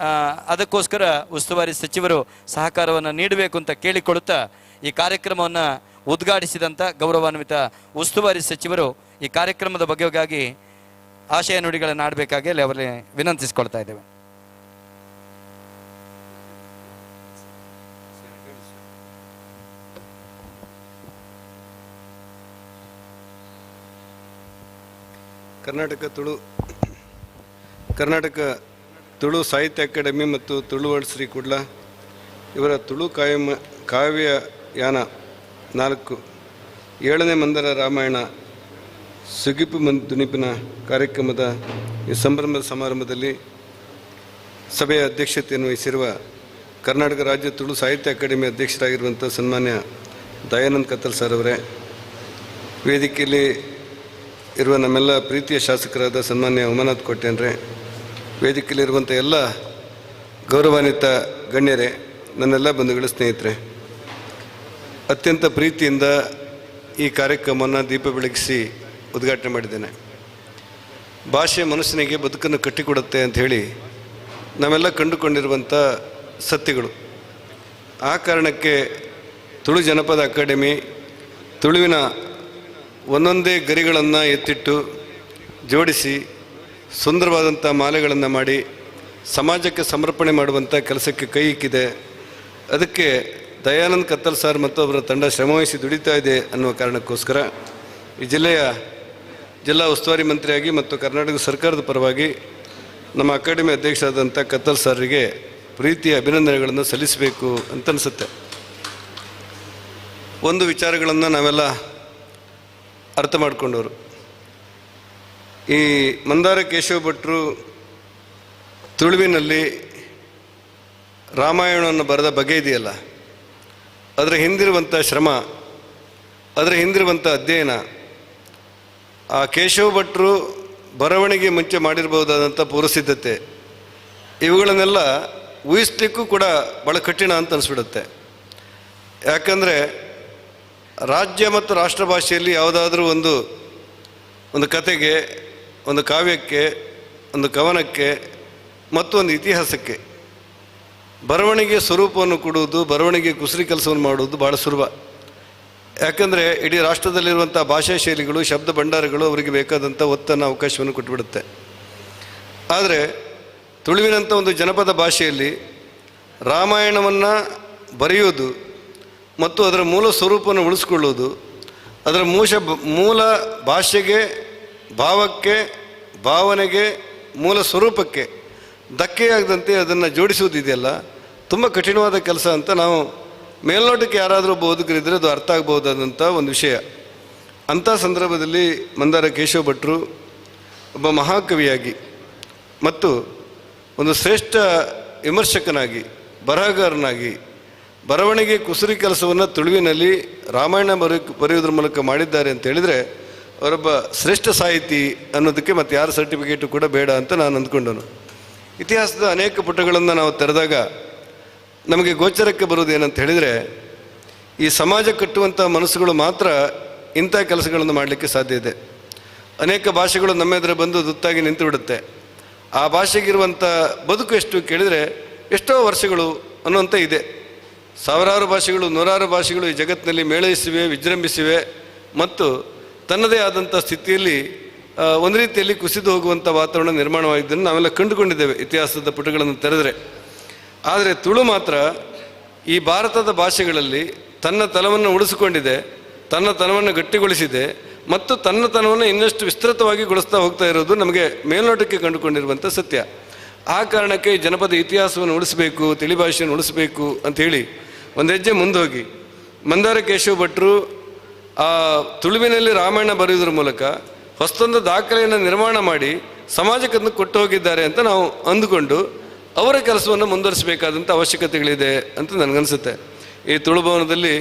ಅದಕ್ಕೋಸ್ಕರ ಉಸ್ತುವಾರಿ ಸಚಿವರು ಸಹಕಾರವನ್ನು ನೀಡಬೇಕು ಅಂತ ಕೇಳಿಕೊಳ್ಳುತ್ತಾ ಈ ಕಾರ್ಯಕ್ರಮವನ್ನು ಉದ್ಘಾಟಿಸಿದಂಥ ಗೌರವಾನ್ವಿತ ಉಸ್ತುವಾರಿ ಸಚಿವರು ಈ ಕಾರ್ಯಕ್ರಮದ ಬಗೆಗಾಗಿ ಆಶಯ ನುಡಿಗಳನ್ನು ಆಡಬೇಕಾಗಿ ಅಲ್ಲಿ ಅವರಲ್ಲಿ ವಿನಂತಿಸಿಕೊಳ್ತಾ ಇದ್ದೇವೆ. ಕರ್ನಾಟಕ ತುಳು ಸಾಹಿತ್ಯ ಅಕಾಡೆಮಿ ಮತ್ತು ತುಳುವರ್ಲ್ಡ್ ಶ್ರೀ ಕುಡ್ಲ ಇವರ ತುಳು ಕಾವ್ಯಯಾನ 4 7ನೇ ಮಂದರ ರಾಮಾಯಣ ಸುಗಿಪು ದುನಿಪಿನ ಕಾರ್ಯಕ್ರಮದ ಈ ಸಂಭ್ರಮದ ಸಮಾರಂಭದಲ್ಲಿ ಸಭೆಯ ಅಧ್ಯಕ್ಷತೆಯನ್ನು ವಹಿಸಿರುವ ಕರ್ನಾಟಕ ರಾಜ್ಯ ತುಳು ಸಾಹಿತ್ಯ ಅಕಾಡೆಮಿ ಅಧ್ಯಕ್ಷರಾಗಿರುವಂಥ ಸನ್ಮಾನ್ಯ ದಯಾನಂದ್ ಕತ್ತಲ್ ಸರ್ ಅವರೇ, ವೇದಿಕೆಯಲ್ಲಿ ಇರುವ ನಮ್ಮೆಲ್ಲ ಪ್ರೀತಿಯ ಶಾಸಕರಾದ ಸನ್ಮಾನ್ಯ ಉಮಾನಾಥ್ ಕೋಟ್ಯಾನ್ರೇ, ವೇದಿಕೆಯಲ್ಲಿರುವಂಥ ಎಲ್ಲ ಗೌರವಾನ್ವಿತ ಗಣ್ಯರೇ, ನನ್ನೆಲ್ಲ ಬಂಧುಗಳು, ಸ್ನೇಹಿತರೆ, ಅತ್ಯಂತ ಪ್ರೀತಿಯಿಂದ ಈ ಕಾರ್ಯಕ್ರಮವನ್ನು ದೀಪ ಬೆಳಗಿಸಿ ಉದ್ಘಾಟನೆ ಮಾಡಿದ್ದೇನೆ. ಭಾಷೆ ಮನುಷ್ಯನಿಗೆ ಬದುಕನ್ನು ಕಟ್ಟಿಕೊಡುತ್ತೆ ಅಂಥೇಳಿ ನಾವೆಲ್ಲ ಕಂಡುಕೊಂಡಿರುವಂಥ ಸತ್ಯಗಳು. ಆ ಕಾರಣಕ್ಕೆ ತುಳು ಜನಪದ ಅಕಾಡೆಮಿ ತುಳುವಿನ ಒಂದೊಂದೇ ಗರಿಗಳನ್ನು ಎತ್ತಿಟ್ಟು ಜೋಡಿಸಿ ಸುಂದರವಾದಂಥ ಮಾಲೆಗಳನ್ನು ಮಾಡಿ ಸಮಾಜಕ್ಕೆ ಸಮರ್ಪಣೆ ಮಾಡುವಂಥ ಕೆಲಸಕ್ಕೆ ಕೈ ಇಕ್ಕಿದೆ. ಅದಕ್ಕೆ ದಯಾನಂದ್ ಕತ್ತಲ್ ಸರ್ ಮತ್ತು ಅವರ ತಂಡ ಶ್ರಮವಹಿಸಿ ದುಡಿತಾ ಇದೆ ಅನ್ನುವ ಕಾರಣಕ್ಕೋಸ್ಕರ ಈ ಜಿಲ್ಲೆಯ ಜಿಲ್ಲಾ ಉಸ್ತುವಾರಿ ಮಂತ್ರಿಯಾಗಿ ಮತ್ತು ಕರ್ನಾಟಕ ಸರ್ಕಾರದ ಪರವಾಗಿ ನಮ್ಮ ಅಕಾಡೆಮಿ ಅಧ್ಯಕ್ಷರಾದಂಥ ಕತ್ತಲ್ ಸರ್ರಿಗೆ ಪ್ರೀತಿಯ ಅಭಿನಂದನೆಗಳನ್ನು ಸಲ್ಲಿಸಬೇಕು ಅಂತ ಅನಿಸುತ್ತೆ. ಒಂದು ವಿಚಾರಗಳನ್ನು ನಾವೆಲ್ಲ ಅರ್ಥ ಮಾಡಿಕೊಂಡವರು. ಈ ಮಂದಾರ ಕೇಶವ ಭಟ್ರು ತುಳುವಿನಲ್ಲಿ ರಾಮಾಯಣವನ್ನು ಬರೆದ ಬಗೆ ಇದೆಯಲ್ಲ, ಅದರ ಹಿಂದಿರುವಂಥ ಶ್ರಮ, ಅದರ ಹಿಂದಿರುವಂಥ ಅಧ್ಯಯನ, ಆ ಕೇಶವ ಭಟ್ರು ಬರವಣಿಗೆ ಮುಂಚೆ ಮಾಡಿರ್ಬೋದಾದಂಥ ಪೂರ್ವಸಿದ್ಧತೆ, ಇವುಗಳನ್ನೆಲ್ಲ ಊಹಿಸ್ಲಿಕ್ಕೂ ಕೂಡ ಭಾಳ ಕಠಿಣ ಅಂತ ಅನಿಸ್ಬಿಡುತ್ತೆ. ಯಾಕಂದರೆ ರಾಜ್ಯ ಮತ್ತು ರಾಷ್ಟ್ರ ಭಾಷೆಯಲ್ಲಿ ಯಾವುದಾದ್ರೂ ಒಂದು ಒಂದು ಕತೆಗೆ, ಒಂದು ಕಾವ್ಯಕ್ಕೆ, ಒಂದು ಕವನಕ್ಕೆ ಮತ್ತು ಒಂದು ಇತಿಹಾಸಕ್ಕೆ ಬರವಣಿಗೆ ಸ್ವರೂಪವನ್ನು ಕೊಡುವುದು, ಬರವಣಿಗೆ ಕುಸರಿ ಕೆಲಸವನ್ನು ಮಾಡುವುದು ಭಾಳ ಸುಲಭ. ಯಾಕಂದರೆ ಇಡೀ ರಾಷ್ಟ್ರದಲ್ಲಿರುವಂಥ ಭಾಷಾ ಶೈಲಿಗಳು, ಶಬ್ದ ಭಂಡಾರಗಳು ಅವರಿಗೆ ಬೇಕಾದಂಥ ಒತ್ತನ್ನು, ಅವಕಾಶವನ್ನು ಕೊಟ್ಟುಬಿಡುತ್ತೆ. ಆದರೆ ತುಳುವಿನಂಥ ಒಂದು ಜನಪದ ಭಾಷೆಯಲ್ಲಿ ರಾಮಾಯಣವನ್ನು ಬರೆಯುವುದು ಮತ್ತು ಅದರ ಮೂಲ ಸ್ವರೂಪವನ್ನು ಉಳಿಸ್ಕೊಳ್ಳುವುದು, ಅದರ ಮೂಲ ಭಾಷೆಗೆ, ಭಾವಕ್ಕೆ, ಭಾವನೆಗೆ, ಮೂಲ ಸ್ವರೂಪಕ್ಕೆ ಧಕ್ಕೆಯಾಗದಂತೆ ಅದನ್ನು ಜೋಡಿಸುವುದಿದೆಯಲ್ಲ, ತುಂಬ ಕಠಿಣವಾದ ಕೆಲಸ ಅಂತ ನಾವು ಮೇಲ್ನೋಟಕ್ಕೆ ಯಾರಾದರೂ ಒಬ್ಬ ಓದುಗರಿದ್ದರೆ ಅದು ಅರ್ಥ ಆಗ್ಬೋದಾದಂಥ ಒಂದು ವಿಷಯ. ಅಂಥ ಸಂದರ್ಭದಲ್ಲಿ ಮಂದಾರ ಕೇಶವ ಭಟ್ರು ಒಬ್ಬ ಮಹಾಕವಿಯಾಗಿ ಮತ್ತು ಒಂದು ಶ್ರೇಷ್ಠ ವಿಮರ್ಶಕನಾಗಿ, ಬರಹಗಾರನಾಗಿ ಬರವಣಿಗೆ ಕುಸುರಿ ಕೆಲಸವನ್ನು ತುಳುವಿನಲ್ಲಿ ರಾಮಾಯಣ ಬರೆಯುವುದರ ಮೂಲಕ ಮಾಡಿದ್ದಾರೆ ಅಂತ ಹೇಳಿದರೆ ಅವರೊಬ್ಬ ಶ್ರೇಷ್ಠ ಸಾಹಿತಿ ಅನ್ನೋದಕ್ಕೆ ಮತ್ತು ಯಾರ ಸರ್ಟಿಫಿಕೇಟು ಕೂಡ ಬೇಡ ಅಂತ ನಾನು ಅಂದ್ಕೊಂಡನು. ಇತಿಹಾಸದ ಅನೇಕ ಪುಟಗಳನ್ನು ನಾವು ತೆರೆದಾಗ ನಮಗೆ ಗೋಚರಕ್ಕೆ ಬರುವುದು ಏನಂತ ಹೇಳಿದರೆ, ಈ ಸಮಾಜ ಕಟ್ಟುವಂಥ ಮನಸ್ಸುಗಳು ಮಾತ್ರ ಇಂಥ ಕೆಲಸಗಳನ್ನು ಮಾಡಲಿಕ್ಕೆ ಸಾಧ್ಯ ಇದೆ. ಅನೇಕ ಭಾಷೆಗಳು ನಮ್ಮೆದುರು ಬಂದು ತುತ್ತಾಗಿ ನಿಂತು ಬಿಡುತ್ತೆ. ಆ ಭಾಷೆಗಿರುವಂಥ ಬದುಕು ಎಷ್ಟು ಕೇಳಿದರೆ ಎಷ್ಟೋ ವರ್ಷಗಳು ಅನ್ನುವಂಥ ಇದೆ. ಸಾವಿರಾರು ಭಾಷೆಗಳು, ನೂರಾರು ಭಾಷೆಗಳು ಈ ಜಗತ್ತಿನಲ್ಲಿ ಮೇಳೈಸಿವೆ, ವಿಜೃಂಭಿಸಿವೆ ಮತ್ತು ತನ್ನದೇ ಆದಂಥ ಸ್ಥಿತಿಯಲ್ಲಿ ಒಂದು ರೀತಿಯಲ್ಲಿ ಕುಸಿದು ಹೋಗುವಂಥ ವಾತಾವರಣ ನಿರ್ಮಾಣವಾಗಿದ್ದನ್ನು ನಾವೆಲ್ಲ ಕಂಡುಕೊಂಡಿದ್ದೇವೆ ಇತಿಹಾಸದ ಪುಟಗಳನ್ನು ತೆರೆದರೆ. ಆದರೆ ತುಳು ಮಾತ್ರ ಈ ಭಾರತದ ಭಾಷೆಗಳಲ್ಲಿ ತನ್ನ ತಲವನ್ನು ಉಳಿಸಿಕೊಂಡಿದೆ, ತನ್ನ ತನವನ್ನು ಗಟ್ಟಿಗೊಳಿಸಿದೆ ಮತ್ತು ತನ್ನ ತನವನ್ನು ಇನ್ನಷ್ಟು ವಿಸ್ತೃತವಾಗಿ ಗೊಳಿಸ್ತಾ ಹೋಗ್ತಾ ಇರೋದು ನಮಗೆ ಮೇಲ್ನೋಟಕ್ಕೆ ಕಂಡುಕೊಂಡಿರುವಂಥ ಸತ್ಯ. ಆ ಕಾರಣಕ್ಕೆ ಜನಪದ ಇತಿಹಾಸವನ್ನು ಉಳಿಸಬೇಕು, ತಿಳಿಭಾಷೆಯನ್ನು ಉಳಿಸಬೇಕು ಅಂಥೇಳಿ ಒಂದು ಹೆಜ್ಜೆ ಮುಂದೋಗಿ ಮಂದಾರ ಕೇಶವ ಭಟ್ರು ಆ ತುಳುವಿನಲ್ಲಿ ರಾಮಾಯಣ ಬರೆಯುವುದರ ಮೂಲಕ ಹೊಸದೊಂದು ದಾಖಲೆಯನ್ನು ನಿರ್ಮಾಣ ಮಾಡಿ ಸಮಾಜಕ್ಕೆ ಅದನ್ನು ಕೊಟ್ಟು ಹೋಗಿದ್ದಾರೆ ಅಂತ ನಾವು ಅಂದುಕೊಂಡು ಅವರ ಕೆಲಸವನ್ನು ಮುಂದುವರಿಸಬೇಕಾದಂಥ ಅವಶ್ಯಕತೆಗಳಿದೆ ಅಂತ ನನಗನ್ಸುತ್ತೆ. ಈ ತುಳುಭವನದಲ್ಲಿ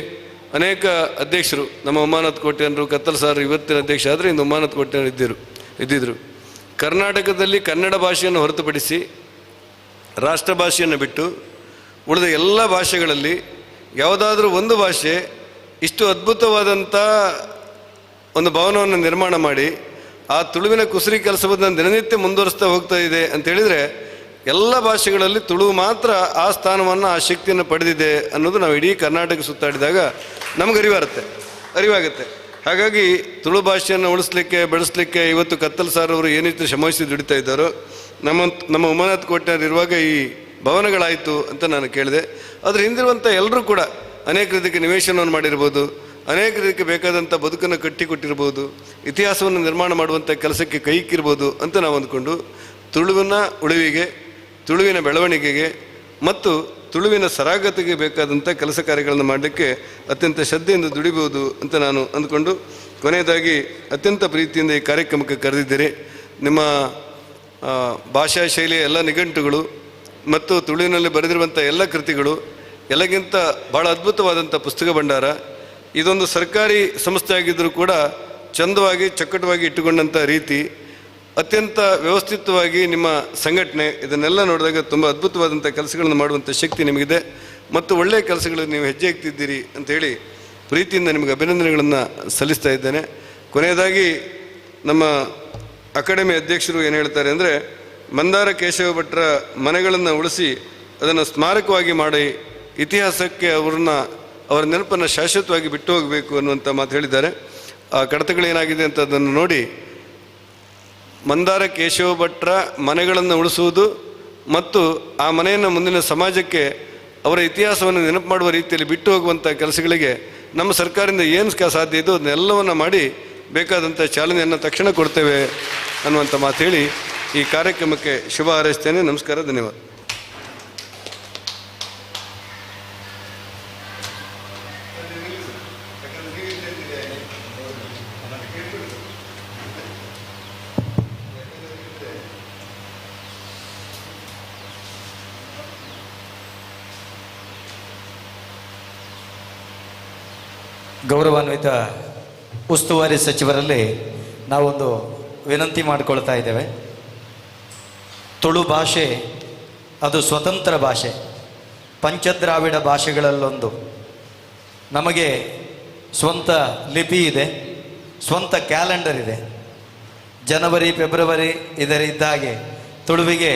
ಅನೇಕ ಅಧ್ಯಕ್ಷರು, ನಮ್ಮ ಉಮಾನಾಥ್ ಕೋಟ್ಯಾನರು, ಕತ್ತಲ್ ಸಾರ್ ಇವತ್ತಿನ ಅಧ್ಯಕ್ಷ ಆದರೆ ಇಂದು ಉಮಾನಾಥ್ ಕೋಟ್ಯಾನರು ಇದ್ದಿದ್ದರು. ಕರ್ನಾಟಕದಲ್ಲಿ ಕನ್ನಡ ಭಾಷೆಯನ್ನು ಹೊರತುಪಡಿಸಿ ರಾಷ್ಟ್ರಭಾಷೆಯನ್ನು ಬಿಟ್ಟು ಉಳಿದ ಎಲ್ಲ ಭಾಷೆಗಳಲ್ಲಿ ಯಾವುದಾದ್ರೂ ಒಂದು ಭಾಷೆ ಇಷ್ಟು ಅದ್ಭುತವಾದಂಥ ಒಂದು ಭವನವನ್ನು ನಿರ್ಮಾಣ ಮಾಡಿ ಆ ತುಳುವಿನ ಕುಸುರಿ ಕೆಲಸವನ್ನು ದಿನನಿತ್ಯ ಮುಂದುವರಿಸ್ತಾ ಹೋಗ್ತಾ ಇದೆ ಅಂತೇಳಿದರೆ ಎಲ್ಲ ಭಾಷೆಗಳಲ್ಲಿ ತುಳು ಮಾತ್ರ ಆ ಸ್ಥಾನವನ್ನು, ಆ ಶಕ್ತಿಯನ್ನು ಪಡೆದಿದೆ ಅನ್ನೋದು ನಾವು ಇಡೀ ಕರ್ನಾಟಕ ಸುತ್ತಾಡಿದಾಗ ನಮ್ಗೆ ಅರಿವಾಗುತ್ತೆ. ಹಾಗಾಗಿ ತುಳು ಭಾಷೆಯನ್ನು ಉಳಿಸ್ಲಿಕ್ಕೆ, ಬೆಳೆಸಲಿಕ್ಕೆ ಇವತ್ತು ಕತ್ತಲ್ ಸಾರ್ ಅವರು ಏನಿತ್ತು ಶ್ರಮವಹಿಸಿ ದುಡಿತಾ ಇದ್ದಾರೋ, ನಮ್ಮ ನಮ್ಮ ಉಮಾನಾಥ್ ಕೋಟ್ಯಾರ್ ಇರುವಾಗ ಈ ಭವನಗಳಾಯಿತು ಅಂತ ನಾನು ಕೇಳಿದೆ. ಅದರ ಹಿಂದಿರುವಂಥ ಎಲ್ಲರೂ ಕೂಡ ಅನೇಕ ರೀತಿಗೆ ನಿವೇಶನವನ್ನು ಮಾಡಿರ್ಬೋದು, ಅನೇಕ ರೀತಿಗೆ ಬೇಕಾದಂಥ ಬದುಕನ್ನು ಕಟ್ಟಿಕೊಟ್ಟಿರ್ಬೋದು, ಇತಿಹಾಸವನ್ನು ನಿರ್ಮಾಣ ಮಾಡುವಂಥ ಕೆಲಸಕ್ಕೆ ಕೈ ಇಕ್ಕಿರ್ಬೋದು ಅಂತ ನಾವು ಅಂದ್ಕೊಂಡು ತುಳುವಿನ ಉಳಿವಿಗೆ, ತುಳುವಿನ ಬೆಳವಣಿಗೆಗೆ ಮತ್ತು ತುಳುವಿನ ಸರಾಗತೆಗೆ ಬೇಕಾದಂಥ ಕೆಲಸ ಕಾರ್ಯಗಳನ್ನು ಮಾಡಲಿಕ್ಕೆ ಅತ್ಯಂತ ಶ್ರದ್ಧೆಯಿಂದ ದುಡಿಬೋದು ಅಂತ ನಾನು ಅಂದ್ಕೊಂಡು ಕೊನೆಯದಾಗಿ ಅತ್ಯಂತ ಪ್ರೀತಿಯಿಂದ ಈ ಕಾರ್ಯಕ್ರಮಕ್ಕೆ ಕರೆದಿದ್ದೀರಿ. ನಿಮ್ಮ ಭಾಷಾ ಶೈಲಿಯ ಎಲ್ಲ ನಿಘಂಟುಗಳು ಮತ್ತು ತುಳುವಿನಲ್ಲಿ ಬರೆದಿರುವಂಥ ಎಲ್ಲ ಕೃತಿಗಳು ಎಲ್ಲಕ್ಕಿಂತ ಭಾಳ ಅದ್ಭುತವಾದಂಥ ಪುಸ್ತಕ ಭಂಡಾರ. ಇದೊಂದು ಸರ್ಕಾರಿ ಸಂಸ್ಥೆ ಆಗಿದ್ದರೂ ಕೂಡ ಚಂದವಾಗಿ ಚಕ್ಕಟವಾಗಿ ಇಟ್ಟುಕೊಂಡಂಥ ರೀತಿ, ಅತ್ಯಂತ ವ್ಯವಸ್ಥಿತವಾಗಿ ನಿಮ್ಮ ಸಂಘಟನೆ, ಇದನ್ನೆಲ್ಲ ನೋಡಿದಾಗ ತುಂಬ ಅದ್ಭುತವಾದಂಥ ಕೆಲಸಗಳನ್ನು ಮಾಡುವಂಥ ಶಕ್ತಿ ನಿಮಗಿದೆ ಮತ್ತು ಒಳ್ಳೆಯ ಕೆಲಸಗಳನ್ನು ನೀವು ಹೆಜ್ಜೆ ಇಕ್ತಿದ್ದೀರಿ ಅಂಥೇಳಿ ಪ್ರೀತಿಯಿಂದ ನಿಮಗೆ ಅಭಿನಂದನೆಗಳನ್ನು ಸಲ್ಲಿಸ್ತಾ ಇದ್ದೇನೆ. ಕೊನೆಯದಾಗಿ ನಮ್ಮ ಅಕಾಡೆಮಿ ಅಧ್ಯಕ್ಷರು ಏನು ಹೇಳ್ತಾರೆ ಅಂದರೆ, ಮಂದಾರ ಕೇಶವ ಭಟ್ರ ಮನೆಗಳನ್ನು ಉಳಿಸಿ ಅದನ್ನು ಸ್ಮಾರಕವಾಗಿ ಮಾಡಿ ಇತಿಹಾಸಕ್ಕೆ ಅವರ ನೆನಪನ್ನು ಶಾಶ್ವತವಾಗಿ ಬಿಟ್ಟು ಹೋಗಬೇಕು ಅನ್ನುವಂಥ ಮಾತು ಹೇಳಿದ್ದಾರೆ. ಆ ಕಡತಗಳೇನಾಗಿದೆ ಅಂತ ಅದನ್ನು ನೋಡಿ Mandara Keshava ಭಟ್ರ ಮನೆಗಳನ್ನು ಉಳಿಸುವುದು ಮತ್ತು ಆ ಮನೆಯನ್ನು ಮುಂದಿನ ಸಮಾಜಕ್ಕೆ ಅವರ ಇತಿಹಾಸವನ್ನು ನೆನಪು ಮಾಡುವ ರೀತಿಯಲ್ಲಿ ಬಿಟ್ಟು ಹೋಗುವಂಥ ಕೆಲಸಗಳಿಗೆ ನಮ್ಮ ಸರ್ಕಾರದಿಂದ ಏನು ಸಾಧ್ಯ ಇದೋ ಅದನ್ನೆಲ್ಲವನ್ನು ಮಾಡಿ ಬೇಕಾದಂಥ ಚಾಲನೆಯನ್ನು ತಕ್ಷಣ ಕೊಡ್ತೇವೆ ಅನ್ನುವಂಥ ಮಾತು ಹೇಳಿ ಈ ಕಾರ್ಯಕ್ರಮಕ್ಕೆ ಶುಭ ಹಾರೈಸ್ತೇನೆ. ನಮಸ್ಕಾರ, ಧನ್ಯವಾದ. ಗೌರವಾನ್ವಿತ ಉಸ್ತುವಾರಿ ಸಚಿವರಲ್ಲಿ ನಾವೊಂದು ವಿನಂತಿ ಮಾಡಿಕೊಳ್ತಾ ಇದ್ದೇವೆ. ತುಳು ಭಾಷೆ ಅದು ಸ್ವತಂತ್ರ ಭಾಷೆ, ಪಂಚದ್ರಾವಿಡ ಭಾಷೆಗಳಲ್ಲೊಂದು. ನಮಗೆ ಸ್ವಂತ ಲಿಪಿ ಇದೆ, ಸ್ವಂತ ಕ್ಯಾಲೆಂಡರ್ ಇದೆ. ಜನವರಿ ಫೆಬ್ರವರಿ ಇದರ ಇದ್ದಾಗೆ ತುಳುವಿಗೆ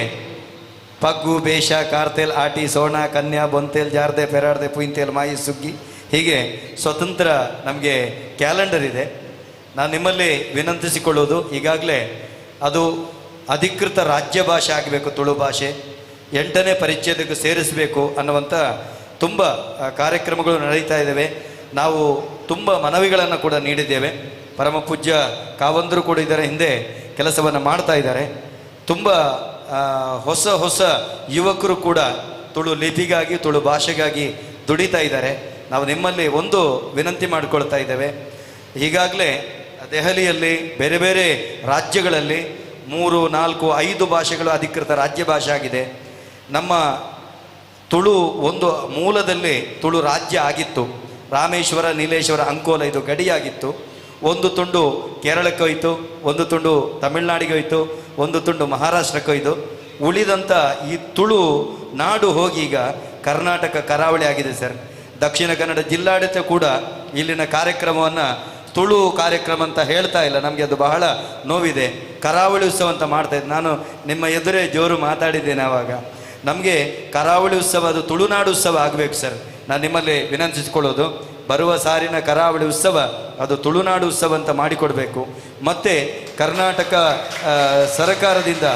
ಪಗ್ಗು, ಬೇಷ, ಕಾರ್ತೇಲ್, ಆಟಿ, ಸೋಣ, ಕನ್ಯಾ, ಬೊಂತೇಲ್, ಜಾರ್ದೆ, ಪೆರಾರ್ದೆ, ಪುಯಿಂತೇಲ್, ಮಾಯಿ, ಸುಗ್ಗಿ, ಹೀಗೆ ಸ್ವತಂತ್ರ ನಮಗೆ ಕ್ಯಾಲೆಂಡರ್ ಇದೆ. ನಾನು ನಿಮ್ಮಲ್ಲಿ ವಿನಂತಿಸಿಕೊಳ್ಳುವುದು, ಈಗಾಗಲೇ ಅದು ಅಧಿಕೃತ ರಾಜ್ಯ ಭಾಷೆ ಆಗಬೇಕು, ತುಳು ಭಾಷೆ 8ನೇ ಪರಿಚ್ಛೇದಕ್ಕೆ ಸೇರಿಸಬೇಕು ಅನ್ನುವಂಥ ತುಂಬ ಕಾರ್ಯಕ್ರಮಗಳು ನಡೀತಾ ಇದ್ದಾವೆ. ನಾವು ತುಂಬ ಮನವಿಗಳನ್ನು ಕೂಡ ನೀಡಿದ್ದೇವೆ. ಪರಮ ಪೂಜ್ಯ ಕಾವಂದರು ಕೂಡ ಇದರ ಹಿಂದೆ ಕೆಲಸವನ್ನು ಮಾಡ್ತಾ ಇದ್ದಾರೆ. ತುಂಬ ಹೊಸ ಹೊಸ ಯುವಕರು ಕೂಡ ತುಳು ಲಿಪಿಗಾಗಿ, ತುಳು ಭಾಷೆಗಾಗಿ ದುಡಿತಾ ಇದ್ದಾರೆ. ನಾವು ನಿಮ್ಮಲ್ಲಿ ಒಂದು ವಿನಂತಿ ಮಾಡಿಕೊಳ್ತಾ ಇದ್ದೇವೆ. ಈಗಾಗಲೇ ದೆಹಲಿಯಲ್ಲಿ, ಬೇರೆ ಬೇರೆ ರಾಜ್ಯಗಳಲ್ಲಿ 3, 4, 5 ಭಾಷೆಗಳು ಅಧಿಕೃತ ರಾಜ್ಯ ಭಾಷೆ ಆಗಿದೆ. ನಮ್ಮ ತುಳು ಒಂದು ಮೂಲದಲ್ಲಿ ತುಳು ರಾಜ್ಯ ಆಗಿತ್ತು. ರಾಮೇಶ್ವರ, ನೀಲೇಶ್ವರ, ಅಂಕೋಲ ಇದು ಗಡಿಯಾಗಿತ್ತು. ಒಂದು ತುಂಡು ಕೇರಳಕ್ಕೆ ಹೋಯಿತು, ಒಂದು ತುಂಡು ತಮಿಳುನಾಡಿಗೆ ಹೋಯಿತು, ಒಂದು ತುಂಡು ಮಹಾರಾಷ್ಟ್ರಕ್ಕೆ ಹೋಯಿತು. ಉಳಿದಂಥ ಈ ತುಳು ನಾಡು ಹೋಗಿ ಈಗ ಕರ್ನಾಟಕ ಕರಾವಳಿ ಆಗಿದೆ ಸರ್. ದಕ್ಷಿಣ ಕನ್ನಡ ಜಿಲ್ಲಾಡಳಿತ ಕೂಡ ಇಲ್ಲಿನ ಕಾರ್ಯಕ್ರಮವನ್ನು ತುಳು ಕಾರ್ಯಕ್ರಮ ಅಂತ ಹೇಳ್ತಾ ಇಲ್ಲ. ನಮಗೆ ಅದು ಬಹಳ ನೋವಿದೆ. ಕರಾವಳಿ ಉತ್ಸವ ಅಂತ ಮಾಡ್ತಾ ಇದ್ದೆ. ನಾನು ನಿಮ್ಮ ಎದುರೇ ಜೋರು ಮಾತಾಡಿದ್ದೇನೆ ಆವಾಗ. ನಮಗೆ ಕರಾವಳಿ ಉತ್ಸವ ಅದು ತುಳುನಾಡು ಉತ್ಸವ ಆಗಬೇಕು ಸರ್. ನಾನು ನಿಮ್ಮಲ್ಲಿ ವಿನಂತಿಸಿಕೊಳ್ಳೋದು, ಬರುವ ಸಾರಿನ ಕರಾವಳಿ ಉತ್ಸವ ಅದು ತುಳುನಾಡು ಉತ್ಸವ ಅಂತ ಮಾಡಿಕೊಡ್ಬೇಕು. ಮತ್ತು ಕರ್ನಾಟಕ ಸರ್ಕಾರದಿಂದ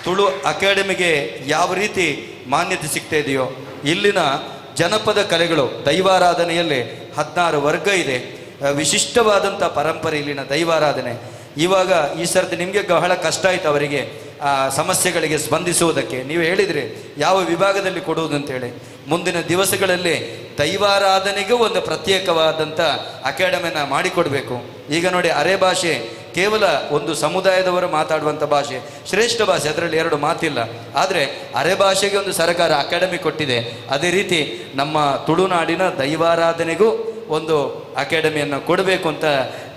ತುಳು ಅಕಾಡೆಮಿಗೆ ಯಾವ ರೀತಿ ಮಾನ್ಯತೆ ಸಿಗ್ತಾ ಇದೆಯೋ, ಇಲ್ಲಿನ ಜನಪದ ಕಲೆಗಳು ದೈವಾರಾಧನೆಯಲ್ಲಿ 16 ವರ್ಗ ಇದೆ. ವಿಶಿಷ್ಟವಾದಂಥ ಪರಂಪರೆ ಇಲ್ಲಿನ ದೈವಾರಾಧನೆ. ಇವಾಗ ಈ ಸರ್ತಿ ನಿಮಗೆ ಬಹಳ ಕಷ್ಟ ಆಯ್ತು ಅವರಿಗೆ ಆ ಸಮಸ್ಯೆಗಳಿಗೆ ಸ್ಪಂದಿಸುವುದಕ್ಕೆ. ನೀವು ಹೇಳಿದ್ರಿ ಯಾವ ವಿಭಾಗದಲ್ಲಿ ಕೊಡುವುದು ಅಂತೇಳಿ. ಮುಂದಿನ ದಿವಸಗಳಲ್ಲಿ ದೈವಾರಾಧನೆಗೂ ಒಂದು ಪ್ರತ್ಯೇಕವಾದಂಥ ಅಕಾಡೆಮಿನ ಮಾಡಿಕೊಡ್ಬೇಕು. ಈಗ ನೋಡಿ, ಅರೆ ಭಾಷೆ ಕೇವಲ ಒಂದು ಸಮುದಾಯದವರು ಮಾತಾಡುವಂಥ ಭಾಷೆ, ಶ್ರೇಷ್ಠ ಭಾಷೆ, ಅದರಲ್ಲಿ 2 ಮಾತಿಲ್ಲ. ಆದರೆ ಅರೆ ಭಾಷೆಗೆ ಒಂದು ಸರ್ಕಾರ ಅಕಾಡೆಮಿ ಕೊಟ್ಟಿದೆ. ಅದೇ ರೀತಿ ನಮ್ಮ ತುಳುನಾಡಿನ ದೈವಾರಾಧನೆಗೂ ಒಂದು ಅಕಾಡೆಮಿಯನ್ನು ಕೊಡಬೇಕು ಅಂತ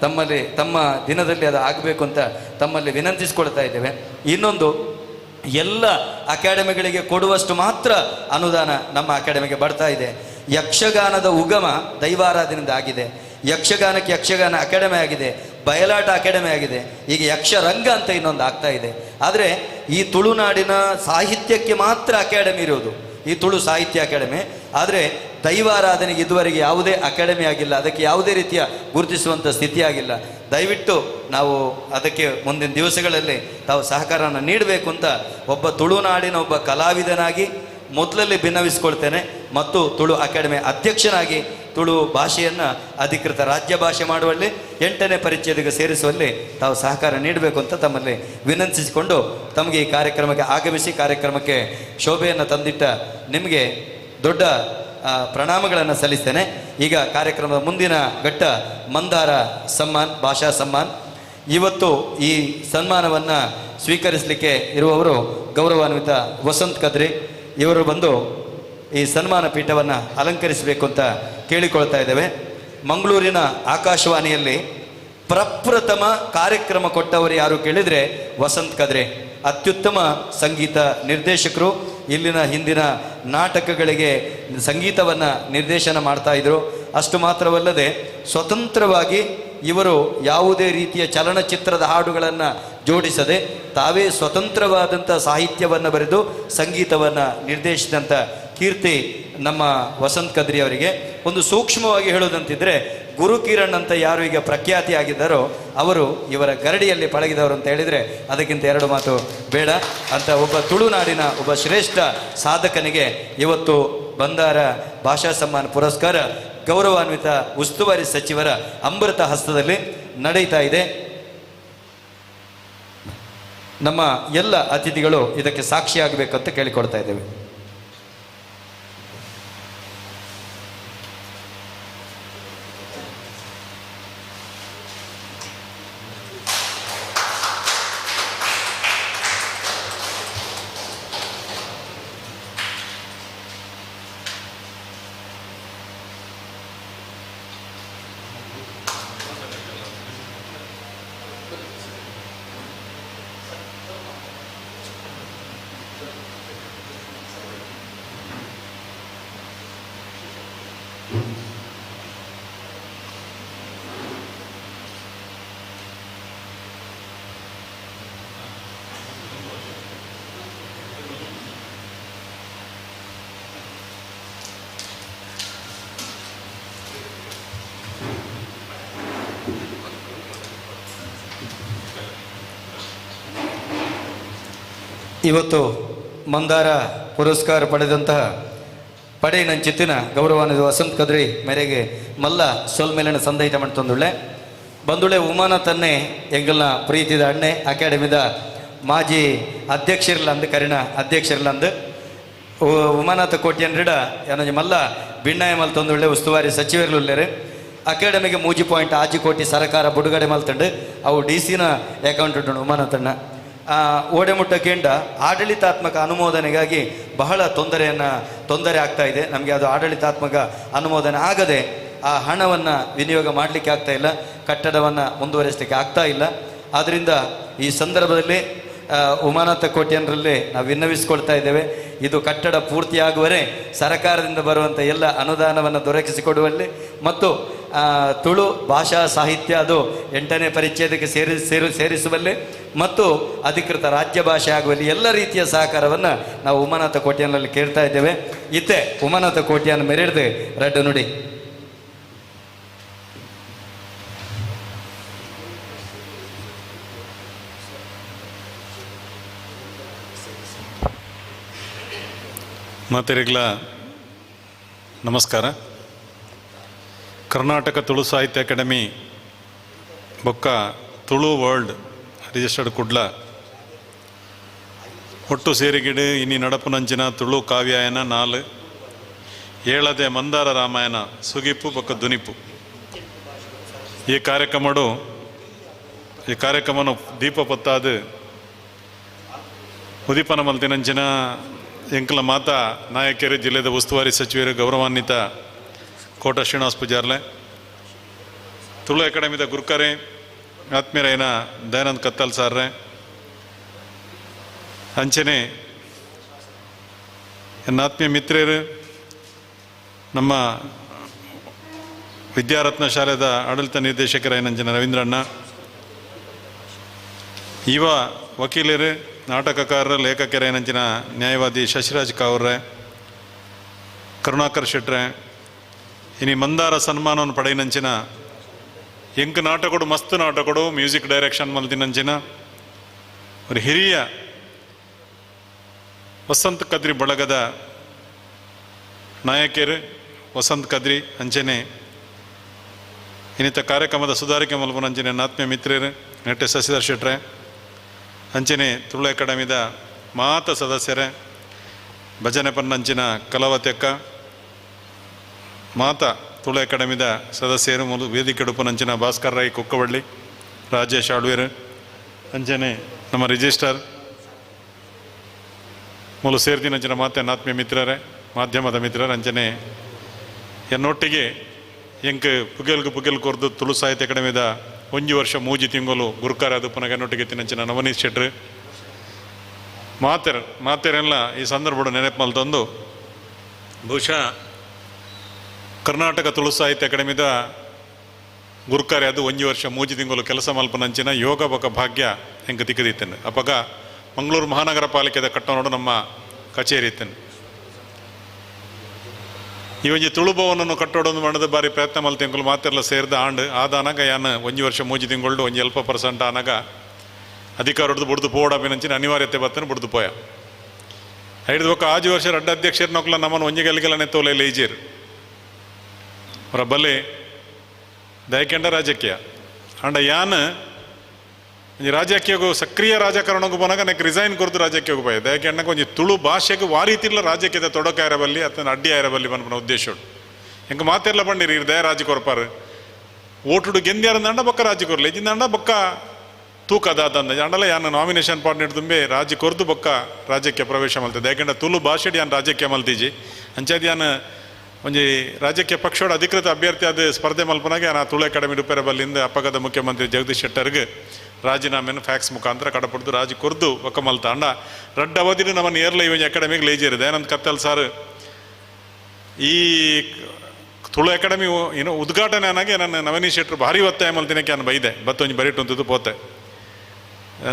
ತಮ್ಮಲ್ಲಿ, ತಮ್ಮ ದಿನದಲ್ಲಿ ಅದು ಆಗಬೇಕು ಅಂತ ತಮ್ಮಲ್ಲಿ ವಿನಂತಿಸಿಕೊಳ್ತಾ ಇದ್ದೇವೆ. ಇನ್ನೊಂದು, ಎಲ್ಲ ಅಕಾಡೆಮಿಗಳಿಗೆ ಕೊಡುವಷ್ಟು ಮಾತ್ರ ಅನುದಾನ ನಮ್ಮ ಅಕಾಡೆಮಿಗೆ ಬರ್ತಾ ಇದೆ. ಯಕ್ಷಗಾನದ ಉಗಮ ದೈವಾರಾಧನೆಯಿಂದ ಆಗಿದೆ. ಯಕ್ಷಗಾನಕ್ಕೆ ಯಕ್ಷಗಾನ ಅಕಾಡೆಮಿ ಆಗಿದೆ, ಬಯಲಾಟ ಅಕಾಡೆಮಿ ಆಗಿದೆ, ಈಗ ಯಕ್ಷರಂಗ ಅಂತ ಇನ್ನೊಂದು ಆಗ್ತಾ ಇದೆ. ಆದರೆ ಈ ತುಳುನಾಡಿನ ಸಾಹಿತ್ಯಕ್ಕೆ ಮಾತ್ರ ಅಕಾಡೆಮಿ ಇರೋದು, ಈ ತುಳು ಸಾಹಿತ್ಯ ಅಕಾಡೆಮಿ. ಆದರೆ ದೈವಾರಾಧನೆಗೆ ಇದುವರೆಗೆ ಯಾವುದೇ ಅಕಾಡೆಮಿ ಆಗಿಲ್ಲ, ಅದಕ್ಕೆ ಯಾವುದೇ ರೀತಿಯ ಗುರುತಿಸುವಂಥ ಸ್ಥಿತಿ ಆಗಿಲ್ಲ. ದಯವಿಟ್ಟು ನಾವು ಅದಕ್ಕೆ ಮುಂದಿನ ದಿವಸಗಳಲ್ಲಿ ತಾವು ಸಹಕಾರವನ್ನು ನೀಡಬೇಕು ಅಂತ ಒಬ್ಬ ತುಳುನಾಡಿನ ಒಬ್ಬ ಕಲಾವಿದನಾಗಿ ಮೊದಲಲ್ಲಿ ಭಿನ್ನವಿಸ್ಕೊಳ್ತೇನೆ ಮತ್ತು ತುಳು ಅಕಾಡೆಮಿ ಅಧ್ಯಕ್ಷನಾಗಿ ತುಳು ಭಾಷೆಯನ್ನು ಅಧಿಕೃತ ರಾಜ್ಯ ಭಾಷೆ ಮಾಡುವಲ್ಲಿ, 8ನೇ ಪರಿಚ್ಛೇದಕ್ಕೆ ಸೇರಿಸುವಲ್ಲಿ ತಾವು ಸಹಕಾರ ನೀಡಬೇಕು ಅಂತ ತಮ್ಮಲ್ಲಿ ವಿನಂತಿಸಿಕೊಂಡು ತಮಗೆ ಈ ಕಾರ್ಯಕ್ರಮಕ್ಕೆ ಆಗಮಿಸಿ ಕಾರ್ಯಕ್ರಮಕ್ಕೆ ಶೋಭೆಯನ್ನು ತಂದಿಟ್ಟ ನಿಮಗೆ ದೊಡ್ಡ ಪ್ರಣಾಮಗಳನ್ನು ಸಲ್ಲಿಸ್ತೇನೆ. ಈಗ ಕಾರ್ಯಕ್ರಮದ ಮುಂದಿನ ಘಟ್ಟ ಮಂದಾರ ಸಮ್ಮಾನ್, ಭಾಷಾ ಸಮ್ಮಾನ್. ಇವತ್ತು ಈ ಸನ್ಮಾನವನ್ನು ಸ್ವೀಕರಿಸಲಿಕ್ಕೆ ಇರುವವರು ಗೌರವಾನ್ವಿತ ವಸಂತ್ ಕದ್ರಿ ಇವರು ಬಂದು ಈ ಸನ್ಮಾನ ಪೀಠವನ್ನು ಅಲಂಕರಿಸಬೇಕು ಅಂತ ಕೇಳಿಕೊಳ್ತಾ ಇದ್ದೇವೆ. ಮಂಗಳೂರಿನ ಆಕಾಶವಾಣಿಯಲ್ಲಿ ಪ್ರಪ್ರಥಮ ಕಾರ್ಯಕ್ರಮ ಕೊಟ್ಟವರು ಯಾರು ಕೇಳಿದರೆ ವಸಂತ್ ಕದ್ರಿ. ಅತ್ಯುತ್ತಮ ಸಂಗೀತ ನಿರ್ದೇಶಕರು. ಇಲ್ಲಿನ ಹಿಂದಿನ ನಾಟಕಗಳಿಗೆ ಸಂಗೀತವನ್ನು ನಿರ್ದೇಶನ ಮಾಡ್ತಾ ಇದ್ರು. ಅಷ್ಟು ಮಾತ್ರವಲ್ಲದೆ ಸ್ವತಂತ್ರವಾಗಿ ಇವರು ಯಾವುದೇ ರೀತಿಯ ಚಲನಚಿತ್ರದ ಹಾಡುಗಳನ್ನು ಜೋಡಿಸದೆ ತಾವೇ ಸ್ವತಂತ್ರವಾದಂಥ ಸಾಹಿತ್ಯವನ್ನು ಬರೆದು ಸಂಗೀತವನ್ನು ನಿರ್ದೇಶಿಸಿದಂಥ ಕೀರ್ತಿ ನಮ್ಮ ವಸಂತ್ ಕದ್ರಿ ಅವರಿಗೆ. ಒಂದು ಸೂಕ್ಷ್ಮವಾಗಿ ಹೇಳೋದಂತಿದ್ರೆ, ಗುರುಕಿರಣ್ ಅಂತ ಯಾರು ಈಗ ಪ್ರಖ್ಯಾತಿ ಆಗಿದ್ದಾರೋ ಅವರು ಇವರ ಗರಡಿಯಲ್ಲಿ ಪಳಗಿದವರು ಅಂತ ಹೇಳಿದರೆ ಅದಕ್ಕಿಂತ ಎರಡು ಮಾತು ಬೇಡ ಅಂತ ಒಬ್ಬ ತುಳುನಾಡಿನ ಒಬ್ಬ ಶ್ರೇಷ್ಠ ಸಾಧಕನಿಗೆ ಇವತ್ತು ಬಂದಾರ ಭಾಷಾ ಸಮ್ಮಾನ ಪುರಸ್ಕಾರ ಗೌರವಾನ್ವಿತ ಉಸ್ತುವಾರಿ ಸಚಿವರ ಅಮೃತ ಹಸ್ತದಲ್ಲಿ ನಡೀತಾ ಇದೆ. ನಮ್ಮ ಎಲ್ಲ ಅತಿಥಿಗಳು ಇದಕ್ಕೆ ಸಾಕ್ಷಿಯಾಗಬೇಕಂತ ಕೇಳಿಕೊಳ್ತಾ ಇದ್ದೇವೆ. ಇವತ್ತು ಮಂದಾರ ಪುರಸ್ಕಾರ ಪಡೆದಂತಹ ಪಡೆಯಿನಂಚಿತ್ತಿನ ಗೌರವಾನ್ವಿತ ವಸಂತ್ ಕದ್ರಿ ಮೇರೆಗೆ ಮಲ್ಲ ಸೊಲ್ಮೇಲಿನ ಸಂದಹಿತ ಮಂತಂದುಳ್ಳೆ ಬಂದುಳೆ ಉಮಾನ ತನ್ನೆ ಎಂಗಲ್ನ ಪ್ರೀತಿದ ಅಣ್ಣೆ ಅಕಾಡೆಮಿದ ಮಾಜಿ ಅಧ್ಯಕ್ಷರಿಲ್ಲಂದು ಕರಿಣ ಅಧ್ಯಕ್ಷರಿಲ್ಲಂದು ಉಮಾನಾಥ ಕೋಟ್ಯನ್ರಿಡ ಏನಂಜಿ ಮಲ್ಲ ಬಿಣ್ಣಾಯ ಮಲ್ ತಂದುಳ್ಳೆ ಉಸ್ತುವಾರಿ ಸಚಿವರುಲ್ಲೇರು. ಅಕಾಡೆಮಿಗೆ 3.6 ಕೋಟಿ ಸರಕಾರ ಬಿಡುಗಡೆ ಮಲ್ತಂಡು ಅವು ಡಿ ಸಿನ ಅಕೌಂಟ್ ಉಂಟು ಉಮಾನಾಥಣ್ಣ. ಓಡೆಮುಟ್ಟ ಕೇಂದ್ರ ಆಡಳಿತಾತ್ಮಕ ಅನುಮೋದನೆಗಾಗಿ ಬಹಳ ತೊಂದರೆ ಆಗ್ತಾ ಇದೆ ನಮಗೆ. ಅದು ಆಡಳಿತಾತ್ಮಕ ಅನುಮೋದನೆ ಆಗದೆ ಆ ಹಣವನ್ನು ವಿನಿಯೋಗ ಮಾಡಲಿಕ್ಕೆ ಆಗ್ತಾ ಇಲ್ಲ, ಕಟ್ಟಡವನ್ನು ಮುಂದುವರಿಸಲಿಕ್ಕೆ ಆಗ್ತಾ ಇಲ್ಲ. ಆದ್ದರಿಂದ ಈ ಸಂದರ್ಭದಲ್ಲಿ ಉಮಾನಾಥ ಕೋಟ್ಯನ್ರಲ್ಲಿ ನಾವು ವಿನ್ನವಿಸಿಕೊಳ್ತಾ ಇದ್ದೇವೆ, ಇದು ಕಟ್ಟಡ ಪೂರ್ತಿಯಾಗುವರೆ ಸರ್ಕಾರದಿಂದ ಬರುವಂಥ ಎಲ್ಲ ಅನುದಾನವನ್ನು ದೊರಕಿಸಿಕೊಡುವಲ್ಲಿ ಮತ್ತು ತುಳು ಭಾಷಾ ಸಾಹಿತ್ಯ ಅದು 8ನೇ ಪರಿಚ್ಛೇದಕ್ಕೆ ಸೇರಿಸುವಲ್ಲಿ ಮತ್ತು ಅಧಿಕೃತ ರಾಜ್ಯ ಭಾಷೆ ಆಗುವಲ್ಲಿ ಎಲ್ಲ ರೀತಿಯ ಸಹಕಾರವನ್ನು ನಾವು ಉಮಾನಾಥ ಕೋಟ್ಯಾನಲ್ಲಿ ಕೇಳ್ತಾ ಇದ್ದೇವೆ. ಇತ್ತೆ ಉಮಾನಾಥ ಕೋಟ್ಯಾನ್ ಮೆರೆಡ್ದು ರಡ್ಡು ನುಡಿ. ಮಾತೆರಿಗ್ಲ ನಮಸ್ಕಾರ. ಕರ್ನಾಟಕ ತುಳು ಸಾಹಿತ್ಯ ಅಕಾಡೆಮಿ ಬೊಕ್ಕ ತುಳು ವರ್ಲ್ಡ್ ರಿಜಿಸ್ಟರ್ಡ್ ಕುಡ್ಲ ಒಟ್ಟು ಸೇರಿಗಿಡು ಇನಿ ನಡಪುನಂಚಿನ ತುಳು ಕಾವ್ಯಾಯನ 4 ಏಳದೆ ಮಂದಾರ ರಾಮಾಯಣ ಸುಗಿಪು ಬೊಕ್ಕ ದುನಿಪು ಈ ಕಾರ್ಯಕ್ರಮನು ದೀಪ ಪತ್ತಾದು ಉದೀಪನ ಮಲ್ತಿನಂಚಿನ ಎಂಕಲ ಮಾತಾ ನಾಯಕರು ಜಿಲ್ಲೆದ ಉಸ್ತುವಾರಿ ಸಚಿವರು ಗೌರವಾನ್ವಿತ ಕೋಟ ಶ್ರೀನಿವಾಸ ಪೂಜಾರ್ಲೆ, ತುಳು ಅಕಾಡೆಮಿದ ಗುರುಕರೆ ಆತ್ಮೀಯರೈನ ದಯಾನಂದ್ ಕತ್ತಲ್ ಸಾರ್ರೆ, ಅಂಚನೆ ಎನ್ನ ಆತ್ಮೀಯ ಮಿತ್ರರು ನಮ್ಮ ವಿದ್ಯಾರತ್ನ ಶಾಲೆದ ಆಡಳಿತ ನಿರ್ದೇಶಕರೈನಂಚಿನ ರವೀಂದ್ರಣ್ಣ, ಇವ ವಕೀಲರು ನಾಟಕಕಾರರು ಲೇಖಕರೇನಂಚಿನ ನ್ಯಾಯವಾದಿ ಶಶಿರಾಜ್ ಕಾವ್ರೆ, ಕರುಣಾಕರ್ ಶೆಟ್ರೆ, ಇನಿ ಮಂದಾರ ಸನ್ಮಾನವನ್ನು ಪಡೆಯಿನಂಚಿನ ಎಂಕ್ ನಾಟಕಡು ಮಸ್ತ್ ನಾಟಕಡು ಮ್ಯೂಸಿಕ್ ಡೈರೆಕ್ಷನ್ ಮಲ್ತಿನಂಚಿನ ஒரு ಹಿರಿಯ ವಸಂತ್ ಕದ್ರಿ ಬಳಗದ ನಾಯಕರು ವಸಂತ್ ಕದ್ರಿ ಅಂಚನೆ ಇನ್ನಿತ ಕಾರ್ಯಕ್ರಮದ ಸುಧಾರಿಕೆ ಮಲ್ಪುನಂಚಿನ ಆತ್ಮೀಯ ಮಿತ್ರರು ನೆಟ್ಟೆ ಶಶಿಧರ್ ಶೆಟ್ರೆ, ಅಂಚನೆ ತುಳು ಅಕಾಡೆಮಿದ ಮಾತ ಸದಸ್ಯರೇ, ಭಜನೆ ಪನ್ನಂಚಿನ ಕಲಾವತ್ಯಕ್ಕ ಮಾತಾ ತುಳು ಅಕಾಡೆಮಿದ ಸದಸ್ಯರು, ಮೂಲ ವೇದಿಕೆ ಉಡುಪನಂಚಿನ ಭಾಸ್ಕರ್ ರೈ ಕುಕ್ಕವಳ್ಳಿ, ರಾಜೇಶ್ ಆಳ್ವೇರು, ಅಂಚನೆ ನಮ್ಮ ರಿಜಿಸ್ಟರ್ ಮೂಲ ಸೇರ್ದಿನಂಚಿನ ಮಾತೆ ಆತ್ಮೀಯ ಮಿತ್ರರೇ, ಮಾಧ್ಯಮದ ಮಿತ್ರರೇ, ಅಂಚನೆ ಎನ್ನೊಟ್ಟಿಗೆ ಎಂಕ್ ಪುಗೆಲ್ಗು ಪುಗೆಲ್ ಕೊರ್ದು ತುಳು ಸಾಹಿತ್ಯ ಅಕಾಡೆಮಿದ 1 ವರ್ಷ 3 ತಿಂಗಳು ಗುರುಕಾರ ಅದು ಪುನಃ ಎನ್ನೊಟ್ಟಿಗೆ ತಿನ್ನಂಚಿನ ನವನೀಶ್ ಶೆಟ್ರು ಮಾತೆರೆಲ್ಲ ಈ ಸಂದರ್ಭ ನೆನಪು ಮಲ್ತಂದು ಬಹುಶಃ ಕರ್ನಾಟಕ ತುಳು ಸಾಹಿತ್ಯ ಅಕಾಡೆಮಿದ ಗುರುಕಾರೆ ಅದು 1 ವರ್ಷ 3 ತಿಂಗಳು ಕೆಲಸ ಮಲ್ಪನಂಚಿನ ಯೋಗ ಬಕ ಭಾಗ್ಯ ಹೆಂಗೆ ತಿಕ್ಕದಿತ್ತೇನೆ. ಅಪಗ ಮಂಗಳೂರು ಮಹಾನಗರ ಪಾಲಿಕೆದ ಕಟ್ಟೋಡು ನಮ್ಮ ಕಚೇರಿ ಇತ್ತೇನೆ. ಈ ಒಂಜಿ ತುಳು ಭವನನ್ನು ಕಟ್ಟೋಡೊಂದು ಮಾಡದ ಬಾರಿ ಪ್ರಯತ್ನ ಮಲ್ತೆ ಎಂಕುಲು ಮಾತೆರ್ಲ ಸೇರ್ದ ಆಂಡ್ ಆದಾನಗ ಯಾನ್ ಒಂಜಿ ವರ್ಷ ಮೂಜಿ ತಿಂಗಳು ಒಂಜಿ ಅಲ್ಪ ಪರ್ಸೆಂಟ್ ಆನಾಗ ಅಧಿಕಾರದ್ದು ಬುಡ್ದು ಪೋಡಾಪಿನಂಚಿನ ಅನಿವಾರ್ಯತೆ ಬತ್ತನ ಬುಡ್ದು ಪೋಯ. ಐದು ಬೊಕ್ಕ ಆಜಿ ವರ್ಷ ರಡ್ಡ ಅಧ್ಯಕ್ಷರನ್ನೊಕ್ಲ ನಮ್ಮನ್ನು ಒಂಜಿ ಗಲಿಗಲನೆ ತೋಲೆ ಲೇಜೀರ್ ಅವರ ಬಲೆ ದಯಕೆಂಡ ರಾಜಕೀಯ ಅಂಡ ಯಾನ್ ಒಂಜಿ ರಾಜಕೀಯಗೂ ಸಕ್ರಿಯ ರಾಜಕಾರಣಕ್ಕೂ ಪೋನಾಗ ನೆಕ್ ರಿಸೈನ್ ಕೊರ್ದು ರಾಜಕೀಯಕ್ಕೂ ಪೋಯ. ದಯಕೆಂಡಕ್ಕೆ ಒಂಜಿ ತುಳು ಭಾಷೆಗೆ ವಾರೀತಿಲ್ಲ ರಾಜಕೀಯದ ತೊಡಕಾಯಿರಬಲ್ಲಿ ಅಥವಾ ಅಡ್ಡಿ ಆಯಿರಬಲ್ಲಿ ಪನ್ಪುನ ಉದ್ದೇಶ ಉಂಡು. ಎಂಕ್ ಮಾತೆರ್ಲ ಪಂಡಿರಿ ಇರ್ ದಯ ರಾಜ ಕೊರ್ಪಾರು ಓಟುಡು ಗೆಂದ್ಯಾರಂದಂಡ ಬೊಕ್ಕ ರಾಜ ಕೊರ್ಲೆ ಇಜ್ಜಿಂದಂಡ ಬೊಕ್ಕ ತೂಕದ ದಂದ ಅಂಡಲ ಯಾನ್ ನಾಮಿನೇಷನ್ ಪಾರ್ಟ್ನರ್ ತುಂಬೆ ರಾಜ್ಯ ಕೊರ್ದು ಬೊಕ್ಕ ರಾಜ್ಯಕ್ಕೆ ಪ್ರವೇಶ ಮಲ್ತದೆ. ಯಾಕೆಂದ್ರೆ ತುಳು ಭಾಷೆಡ್ ಯಾನ್ ರಾಜಕೀಯ ಮಲ್ತಿಜಿ ಅಂಚಾದ್ ಯಾನ್ ಒಂಜಿ ರಾಜಕೀಯ ಪಕ್ಷೋಡ ಅಧಿಕೃತ ಅಭ್ಯರ್ಥಿ ಅದು ಸ್ಪರ್ಧೆ ಮಲ್ಪನಾಗ ಯಾನ್ ಆ ತುಳು ಅಕಾಡೆಮಿ ರಿಪೇರ್ ಬಲ್ಲಿಂದ ಅಪ್ಪಗದ ಮುಖ್ಯಮಂತ್ರಿ ಜಗದೀಶ್ ಶೆಟ್ಟರ್ಗೆ ರಾಜೀನಾಮೆಯನ್ನು ಫ್ಯಾಕ್ಸ್ ಮುಖಾಂತರ ಕಡಪಡ್ದು ರಾಜ ಕೊರ್ದು ಬೊಕ್ಕ ಮಲ್ತ. ಅಂಡ ರಡ್ಡ ಅವಧಿನ ನಮ್ಮನ್ನು ಏರ್ಲ ಈ ಒಂಜಿ ಅಕಾಡೆಮಿಗೆ ಲೇಜಿರು ದಯಾನಂದ್ ಕತ್ತಲ್ ಸಾರ್ ಈ ತುಳು ಅಕಾಡೆಮಿ ಏನೋ ಉದ್ಘಾಟನೆ ಅನ್ನಾಗೆ ನನ್ನ ನವನೀಶ್ ಶೆಟ್ಟರು ಭಾರಿ ಒತ್ತಾಯ ಮಲ್ತಿನಕ್ಕೆ ನಾನು ಬೈದೆ ಬತ್ತೊಂಜಿ ಬರಿಟು ಪೋತೆ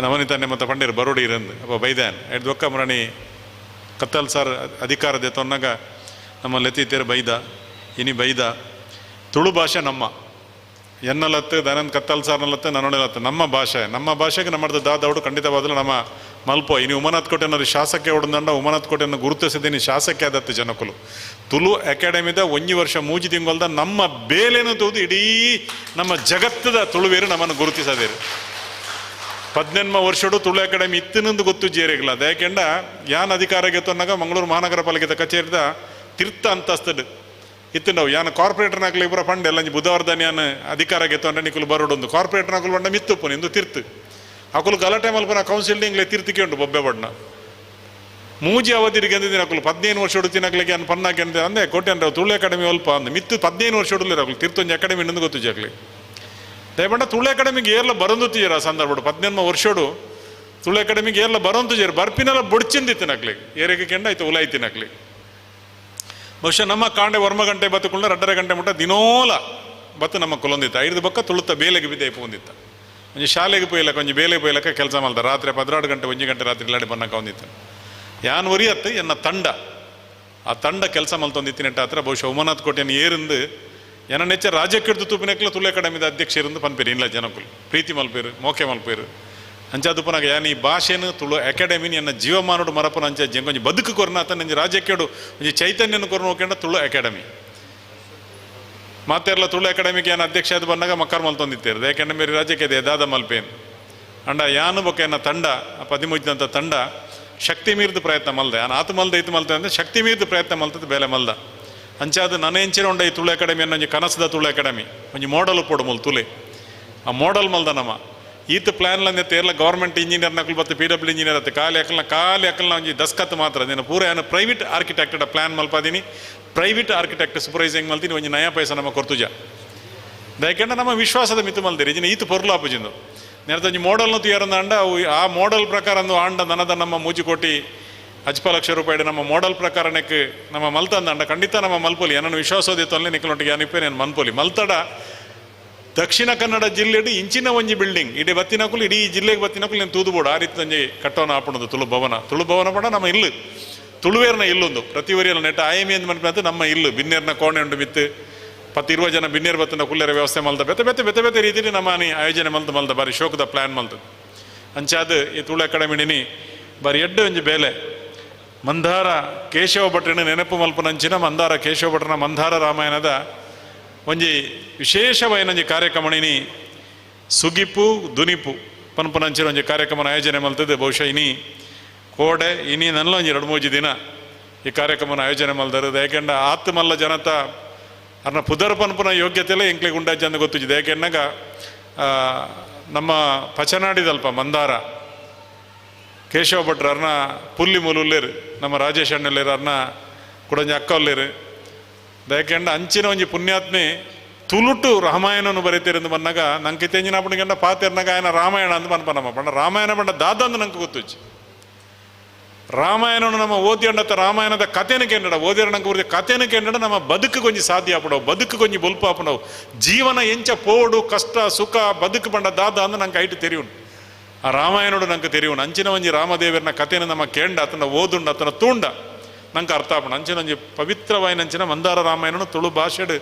ನವನಿತಾನೆ ಮತ್ತು ಪಂಡೀರ್ ಬರೋಡಿ ಇರಂದು ಅಪ್ಪ ಬೈದಾನ್ ಎಡ್ದು ಒಕ್ಕ ಮುರಣಿ ಕತ್ತಲ್ ಸಾರ್ ಅಧಿಕಾರದ ತೊನ್ನಾಗ ನಮ್ಮ ಲೆತ್ತೀತೇರು ಬೈದ ಇನಿ ಬೈದ ತುಳು ಭಾಷೆ ನಮ್ಮ ಎನ್ನಲತ್ತು ದಯಾನಂದ್ ಕತ್ತಲ್ ಸಾರ್ನಲತ್ತು ನನ್ನೊಡಲತ್ತು ನಮ್ಮ ಭಾಷೆ ನಮ್ಮ ಭಾಷೆಗೆ ನಮ್ಮದು ದಾದವಡು ಖಂಡಿತವಾದಲು ನಮ್ಮ ಮಲ್ಪೋ ಇನಿ ಉಮನಾಥ್ ಕೋಟೆನವರು ಶಾಸಕ ಹೊಡೆದಂಡ ಉಮನಾಥ್ ಕೋಟೆಯನ್ನು ಗುರುತಿಸಿದ್ದೀನಿ ಶಾಸಕ ಆದತ್ತು ಜನಕುಲು ತುಳು ಅಕಾಡೆಮಿದ ಒಂಜಿ ವರ್ಷ ಮೂಜಿ ತಿಂಗಳ್ದ ನಮ್ಮ ಬೇಲೆನು ತೋದು ಇಡೀ ನಮ್ಮ ಜಗತ್ತದ ತುಳುವೇರು ನಮ್ಮನ್ನು ಗುರುತಿಸದೇರು. 18 ವರ್ಷಡು ತುಳು ಅಕಾಡೆಮಿ ಇತ್ತಿನಂದು ಗೊತ್ತು ಜೇರಿಗಿಲ್ಲ. ದಯಕೆಂಡ ಯಾನ್ ಅಧಿಕಾರಕ್ಕೆ ತೊನ್ನಾಗ ಮಂಗಳೂರು ಮಹಾನಗರ ಪಾಲಿಕೆದ ಕಚೇರಿದ ತಿರ್ತ ಅಂತಸ್ತಡ್ ಇತ್ತು ಯಾನ್ ಕಾರ್ಪೊರೇಟರ್ನಾಗಲಿ ಇಬ್ಬರ ಫಂಡ್ ಎಲ್ಲ ಬುಧವಾರದಾನ ಯಾನ್ ಅಧಿಕಾರಕ್ಕೆ ತೊಂದರೆ ನಿಕುಲು ಬರೋಡೊಂದು ಕಾರ್ಪೊರೇಟರ್ನಾಗಲು ಬಂಡ ಮಿತ್ತುಪ್ಪು ನಿಂದು ತಿರ್ತು ಅಕುಲು ಗಲಾಟೆ ಮಲ್ಪನ ಕೌನ್ಸಿಲ್ ಇಂಗ್ಲೆ ತಿರ್ತಿಕೆ ಉಂಟು ಬೊಬ್ಬೆ ಬಡ್ನ ಮೂಜಿ ಅವಧಿಗೆ ಅಂದಿದ್ದೀನಿ ಅಕುಲು 15 ವರ್ಷ ಹೊಡುತ್ತಿನಕ್ಲಿಗೆ ಅನ್ ಪನ್ನಾಕೆ ಅಂತ ಅಂದೆ ಕೋಟೆ ಅಂದ್ರೆ ತುಳು ಅಕಾಡೆಮಿ ಅಲ್ಪ ಅಂದು ಮಿತ್ತು 15 ವರ್ಷ ಹೊಡಲಿರ ಅಕುಲು ತಿರ್ತೊಂಜಿ ಅಕಾಡೆಮಿ ಇನ್ನೊಂದು ಗೊತ್ತು ಜಾಗ್ಲಿ. ದಯಪಂಡ ತುಳು ಅಕಾಡೆಮಿಗೆ ಏರ್ಲ ಬರಂದುತ್ತೀರ ಆ ಸಂದರ್ಭ 18 ವರ್ಷಡು ತುಳು ಅಕಾಡೆಮಿಗೆ ಏರ್ಲ ಬರಂತು ಬರ್ಪಿನೆಲ್ಲ ಬೊಡ್ಚಿಂದಿತ್ತು ನಕ್ಲಿ ಏರಿಗೆ ಕೆಂಡ ಆಯ್ತು ಉಲಾಯ್ತಿ ನಕ್ಲಿ. ಬಹುಶಃ ನಮ್ಮ ಕಾಂಡೆ ವರ್ಮ ಗಂಟೆ ಬತ್ತುಕೊಂಡ 2.5 ಗಂಟೆ ಮುಟ್ಟ ದಿನೋಲ ಬತ್ತು ನಮ್ಮ ಕುಲೊಂದಿತ್ತ ಐದು ಬಕ್ಕ ತುಳುತ್ತ ಬೇಲೆಗೆ ಬಿದ್ದೆ ಪೋಂದಿತ್ತ ಒಂಜಿ ಶಾಲೆಗೆ ಪೋಯ್ಲಕ್ಕ ಒಂಜಿ ಬೇಲೆ ಪೋಯ್ಲಕ್ಕ ಕೆಲಸ ಮಲ್ದ ರಾತ್ರಿ 12 ಗಂಟೆ 1 ಗಂಟೆ ರಾತ್ರಿ ಇಲ್ಲಾಡಿ ಬನ್ನಕ ಒಂದಿತ್ತು ಯಾನ್ ಒರಿಯತ್ತು ಎನ್ನ ತಂಡ ಆ ತಂಡ ಕೆಲಸ ಮಲ್ತೊಂದಿತ್ತಿನೆಟ್ಟ ಹತ್ರ ಬಹುಶಃ ಉಮನಾಥ್ ಕೋಟೆಯನ್ನು ಏರಿಂದು ಎನ್ನ ನೆಚ್ಚ ರಾಜ್ಯಕ್ಕಿಡ್ದು ತೂಪಿನಕ್ಲ ತುಳು ಅಕಾಡೆಮಿದ ಅಧ್ಯಕ್ಷ ಇರಂದು ಪನ್ಪೇರು ಇಲ್ಲ ಜನಕುಲು ಪ್ರೀತಿ ಮಲ್ಪೇರು ಮೋಕೆ ಮಲ್ಪೇರು ಅಂಚಾದುಪನಾಗ ಯಾನ್ ಈ ಭಾಷೆನು ತುಳು ಅಕಾಡೆಮಿನ ಎನ್ನ ಜೀವಮಾನೋಡು ಮರಪನ ಅಂಚ ಒಂಜಿ ಬದುಕು ಕೊರ್ನ ಆತ ನಂಜಿ ರಾಜ್ಯಕ್ಕೆಡು ಒಂಜಿ ಚೈತನ್ಯನ ಕೊರ್ನ ಹೋಗ್ಕೊಂಡ ತುಳು ಅಕಾಡೆಮಿ ಮಾತೆರ್ಲ ತುಳು ಅಕಾಡೆಮಿಗೆ ಯಾನ್ ಅಧ್ಯಕ್ಷ ಅದು ಬಂದಾಗ ಮಕ್ಕರ್ ಮಲ್ತೊಂದಿತ್ತೇರು ಯಾಕೆಂದ್ರೆ ಮೇರಿ ರಾಜ್ಯಕ್ಕೆ ಇದೆ ದಾದ ಮಲ್ಪೇನು ಅಂಡ ಯಾನು ಬೊಕ್ಕ ಎನ್ನ ತಂಡ ಪದಿಮೂಜಿದಂಥ ತಂಡ ಶಕ್ತಿ ಮೀರಿದ ಪ್ರಯತ್ನ ಮಲ್ದೆ ಯಾನ್ ಆತು ಮಲ್ದೆ ಇತ್ತು ಮಲ್ತೆ ಅಂದರೆ ಶಕ್ತಿ ಮೀರಿದ ಪ್ರಯತ್ನ ಮಲ್ತದ್ದು ಬೇಲೆ ಮಲ್ದ ಅಂಚಾದ ನನ್ನ ಎಂಚಿನ ಉಂಡ ಈ ತುಳು ಅಕಾಡೆಮಿ ಅನ್ನೋ ಒಂಜಿ ಕನಸದ ತುಳು ಅಕಾಡೆಮಿ ಒಂಜಿ ಮೋಡಲ್ ಪೋಡು ಮುಲ್ ತುಲೆ ಆ ಮೋಡಲ್ ಮಲ್ದ ನಮ್ಮ ಈತ ಪ್ಲ್ಯಾನ್ಲಂದೆ ತೇರ್ಲ ಗೌರ್ಮೆಂಟ್ ಇಂಜಿನಿಯರ್ ನಕಲು ಬತ್ತು P W engineer ಅತ್ತೆ ಖಾಲಿ ಅಕಲ್ನ ಖಾಲಿ ಅಕಲ್ನ ಒಂಜಿ ದಸ್ಕತ್ ಮಾತ್ರ ನೀನು ಪೂರ ಏನು private architect plan ಮಲ್ಪಾದೀನಿ private architect supervising ಮಲ್ತೀನಿ ಒಂಜಿ ನಯಾ ಪೈಸ ನಮ್ಮ ಕೊರ್ತುಜ ದಯಕೆಂಡ ನಮ್ಮ ವಿಶ್ವಾಸದ ಮಿತು ಮಲ್ದಿರಿ ಇಜಿನ ಈತ ಪೊರ್ಲು ಆಪುಜಿಂದು ನೇರದ ಒಂಜಿ ಮೋಡಲ್ನು ತುಯರಂದ ಅಂಡ ಆ ಮೋಡಲ್ ಪ್ರಕಾರ ಅಂದು ಆಂಡ ನನದ ನಮ್ಮ ಮೂಜಿಕೋಟಿ ಅಜ್ಪ ಲಕ್ಷ ರೂಪಾಯಿ ನಮ್ಮ ಮೋಡಲ್ ಪ್ರಕಾರಕ್ಕೆ ನಮ್ಮ ಮಲ್ತಂದ ಅಂಡ ಖಂಡಿತ ನಮ್ಮ ಮಲ್ಪೊಲಿ ಏನನ್ನು ವಿಶ್ವಾಸೋದಿತ್ತಲ್ಲಿ ನಿಕ್ಕಲೊಟ್ಟಿಗೆ ಅನಿಪೇ ನಾನು ಮನ್ಪೊಲಿ ಮಲ್ತಡ ದಕ್ಷಿಣ ಕನ್ನಡ ಜಿಲ್ಲೆಡು ಇಂಚಿನ ಒಂಜಿ ಬಿಲ್ಡಿಂಗ್ ಇಡೀ ಬತ್ತಿನಕುಲು ಇಡೀ ಜಿಲ್ಲೆಗೆ ಬತ್ತಿನಕುಲು ನೀನು ತೂದುಬೋಡು ಆ ರೀತಿ ಒಂಜಿ ಕಟ್ಟೋಣ ಆಪಣದು ತುಳು ಭವನ ತುಳು ಭವನ ಪಡ ನಮ್ಮ ಇಲ್ಲು ತುಳುವೇರ್ನ ಇಲ್ಲೊಂದು ಪ್ರತಿ ವರಿಯಲ್ಲ ನೆಟ್ಟ ಆಯಮಿ ಅಂತ ಮನ್ಪಂತ ನಮ್ಮ ಇಲ್ಲು ಬಿನ್ನೇರ್ನ ಕೋಣೆ ಉಂಟು ಮಿತ್ತು 10-20 ಜನ ಬಿನ್ನೇರು ಬತ್ತಿನ ಕುಲ್ಲೇರ ವ್ಯವಸ್ಥೆ ಮಲ್ದ ಬೆತ್ತೆ ಬೆತ್ತೆ ಬೆತ್ತೆ ಬೆತ್ತೆ ರೀತಿಯಲ್ಲಿ ನಮ್ಮ ಆಯೋಜನೆ ಮಲ್ತು ಮಲ್ದ ಬಾರಿ ಶೋಕದ ಪ್ಲ್ಯಾನ್ ಮಲ್ತು ಅಂಚಾದ ಈ ತುಳು ಅಕಾಡೆಮಿನಿ ಬಾರಿ ಎಡ್ಡು ಒಂಜಿ ಬೇಲೆ ಮಂದಾರ ಕೇಶವ ಭಟ್ರನ ನೆನಪು ಮಲ್ಪನಂಚಿನ ಮಂದಾರ ಕೇಶವ ಭಟ್ರನ ಮಂದಾರ ರಾಮಾಯಣದ ಒಂಜಿ ವಿಶೇಷವಾಯಿನೊಂಜಿ ಕಾರ್ಯಕ್ರಮಣಿನಿ ಸುಗಿಪು ದುನಿಪು ಪನ್ಪನಂಚಿನ ಒಂಜಿ ಕಾರ್ಯಕ್ರಮ ಆಯೋಜನೆ ಮಲ್ತದೆ. ಬಹುಶಃ ಇನಿ ಕೋಡೆ ಇನಿ ನಲ್ಲ ಒಂಜಿ 2-3 ದಿನ ಈ ಕಾರ್ಯಕ್ರಮನ ಆಯೋಜನೆ ಮಲ್ದರು. ಯಾಕೆಂಡ ಆತ್ ಮಲ್ಲ ಜನತ ಅರ್ನ ಪುದರ್ ಪನ್ಪುನ ಯೋಗ್ಯತೆಲ್ಲ ಎಂಕ್ಲಿಗೆ ಉಂಡಾಜಿ ಅಂತ ಗೊತ್ತಿದೆ. ಯಾಕೆಂದಾಗ ನಮ್ಮ ಪಚನಾಡಿದಲ್ಪ ಮಂದಾರ ಕೇಶವ ಭಟ್ರು ಅರ್ನ ಪುಲ್ಲಿ ಮುಲುಲ್ಲೇರು, ನಮ್ಮ ರಾಜೇಶ್ ಅಣ್ಣಲ್ಲೇರು, ಅರ್ನ ಕುಡಂಜಿ ಅಕ್ಕ ಉಲ್ಲೇರು. ದಯಕೆಂಡ ಅಂಚಿನ ಒಂಜಿ ಪುಣ್ಯಾತ್ಮೆ ತುಳುಟು ರಾಮಾಯಣನು ಬರೀತೀರೆಂದು ಬಂದಾಗ ನಂಗೆ ತೆಂಜಿನ ಅಪ್ಪನಿಗೆಂಡ ಪಾತೆರ್ನಾಗ ಆಯನ ರಾಮಾಯಣ ಅಂತ ಪನ್ಪ ನಮ್ಮ ಪಂಡ ರಾಮಾಯಣ ಪಂಡ ದಾದ ಅಂದು ನಂಗೆ ಗೊತ್ತುಜ್ಜಿ. ರಾಮಾಯಣನು ನಮ್ಮ ಓದಿ ಅಂಡತ್ತ ರಾಮಾಯಣದ ಕಥೆನ ಕೇಂದ್ರ ಓದಿರ ನಂಗೆ ಊರಿಗೆ ಕಥೆನ ಕೇಂದ್ರ ನಮ್ಮ ಬದುಕು ಕೊಂಜಿ ಸಾಧ್ಯ ಆಪಡವು, ಬದುಕು ಕೊಂಜಿ ಬೊಲ್ಪ ಆಪಡವು, ಜೀವನ ಎಂಚ ಪೋಡು ಕಷ್ಟ ಸುಖ ಬದುಕು ಪಂಡ ದಾದ ಅಂದು ನಂಗೆ ಐಟು ತೆರಿಯುಂಡು. ಆ ರಾಮಾಯಣೋಡು ನಂಗೆ ತೆರಿಯುಂಡು. ಅಂಚಿನ ಒಂಜಿ ರಾಮದೇವರನ ಕಥೆನ ನಮ್ಮ ಕೇಂಡ ಅತನ ಓದುಂಡ ಅತನ ತೂಂಡ ನಂಗೆ ಅರ್ಥ ಆಪಣ ಅಂಚಿನ ಒಂಜಿ ಪವಿತ್ರವಾಯಿನಂಚಿನ ಮಂದಾರ ರಾಮಾಯಣನು ತುಳು ಭಾಷೆಡ್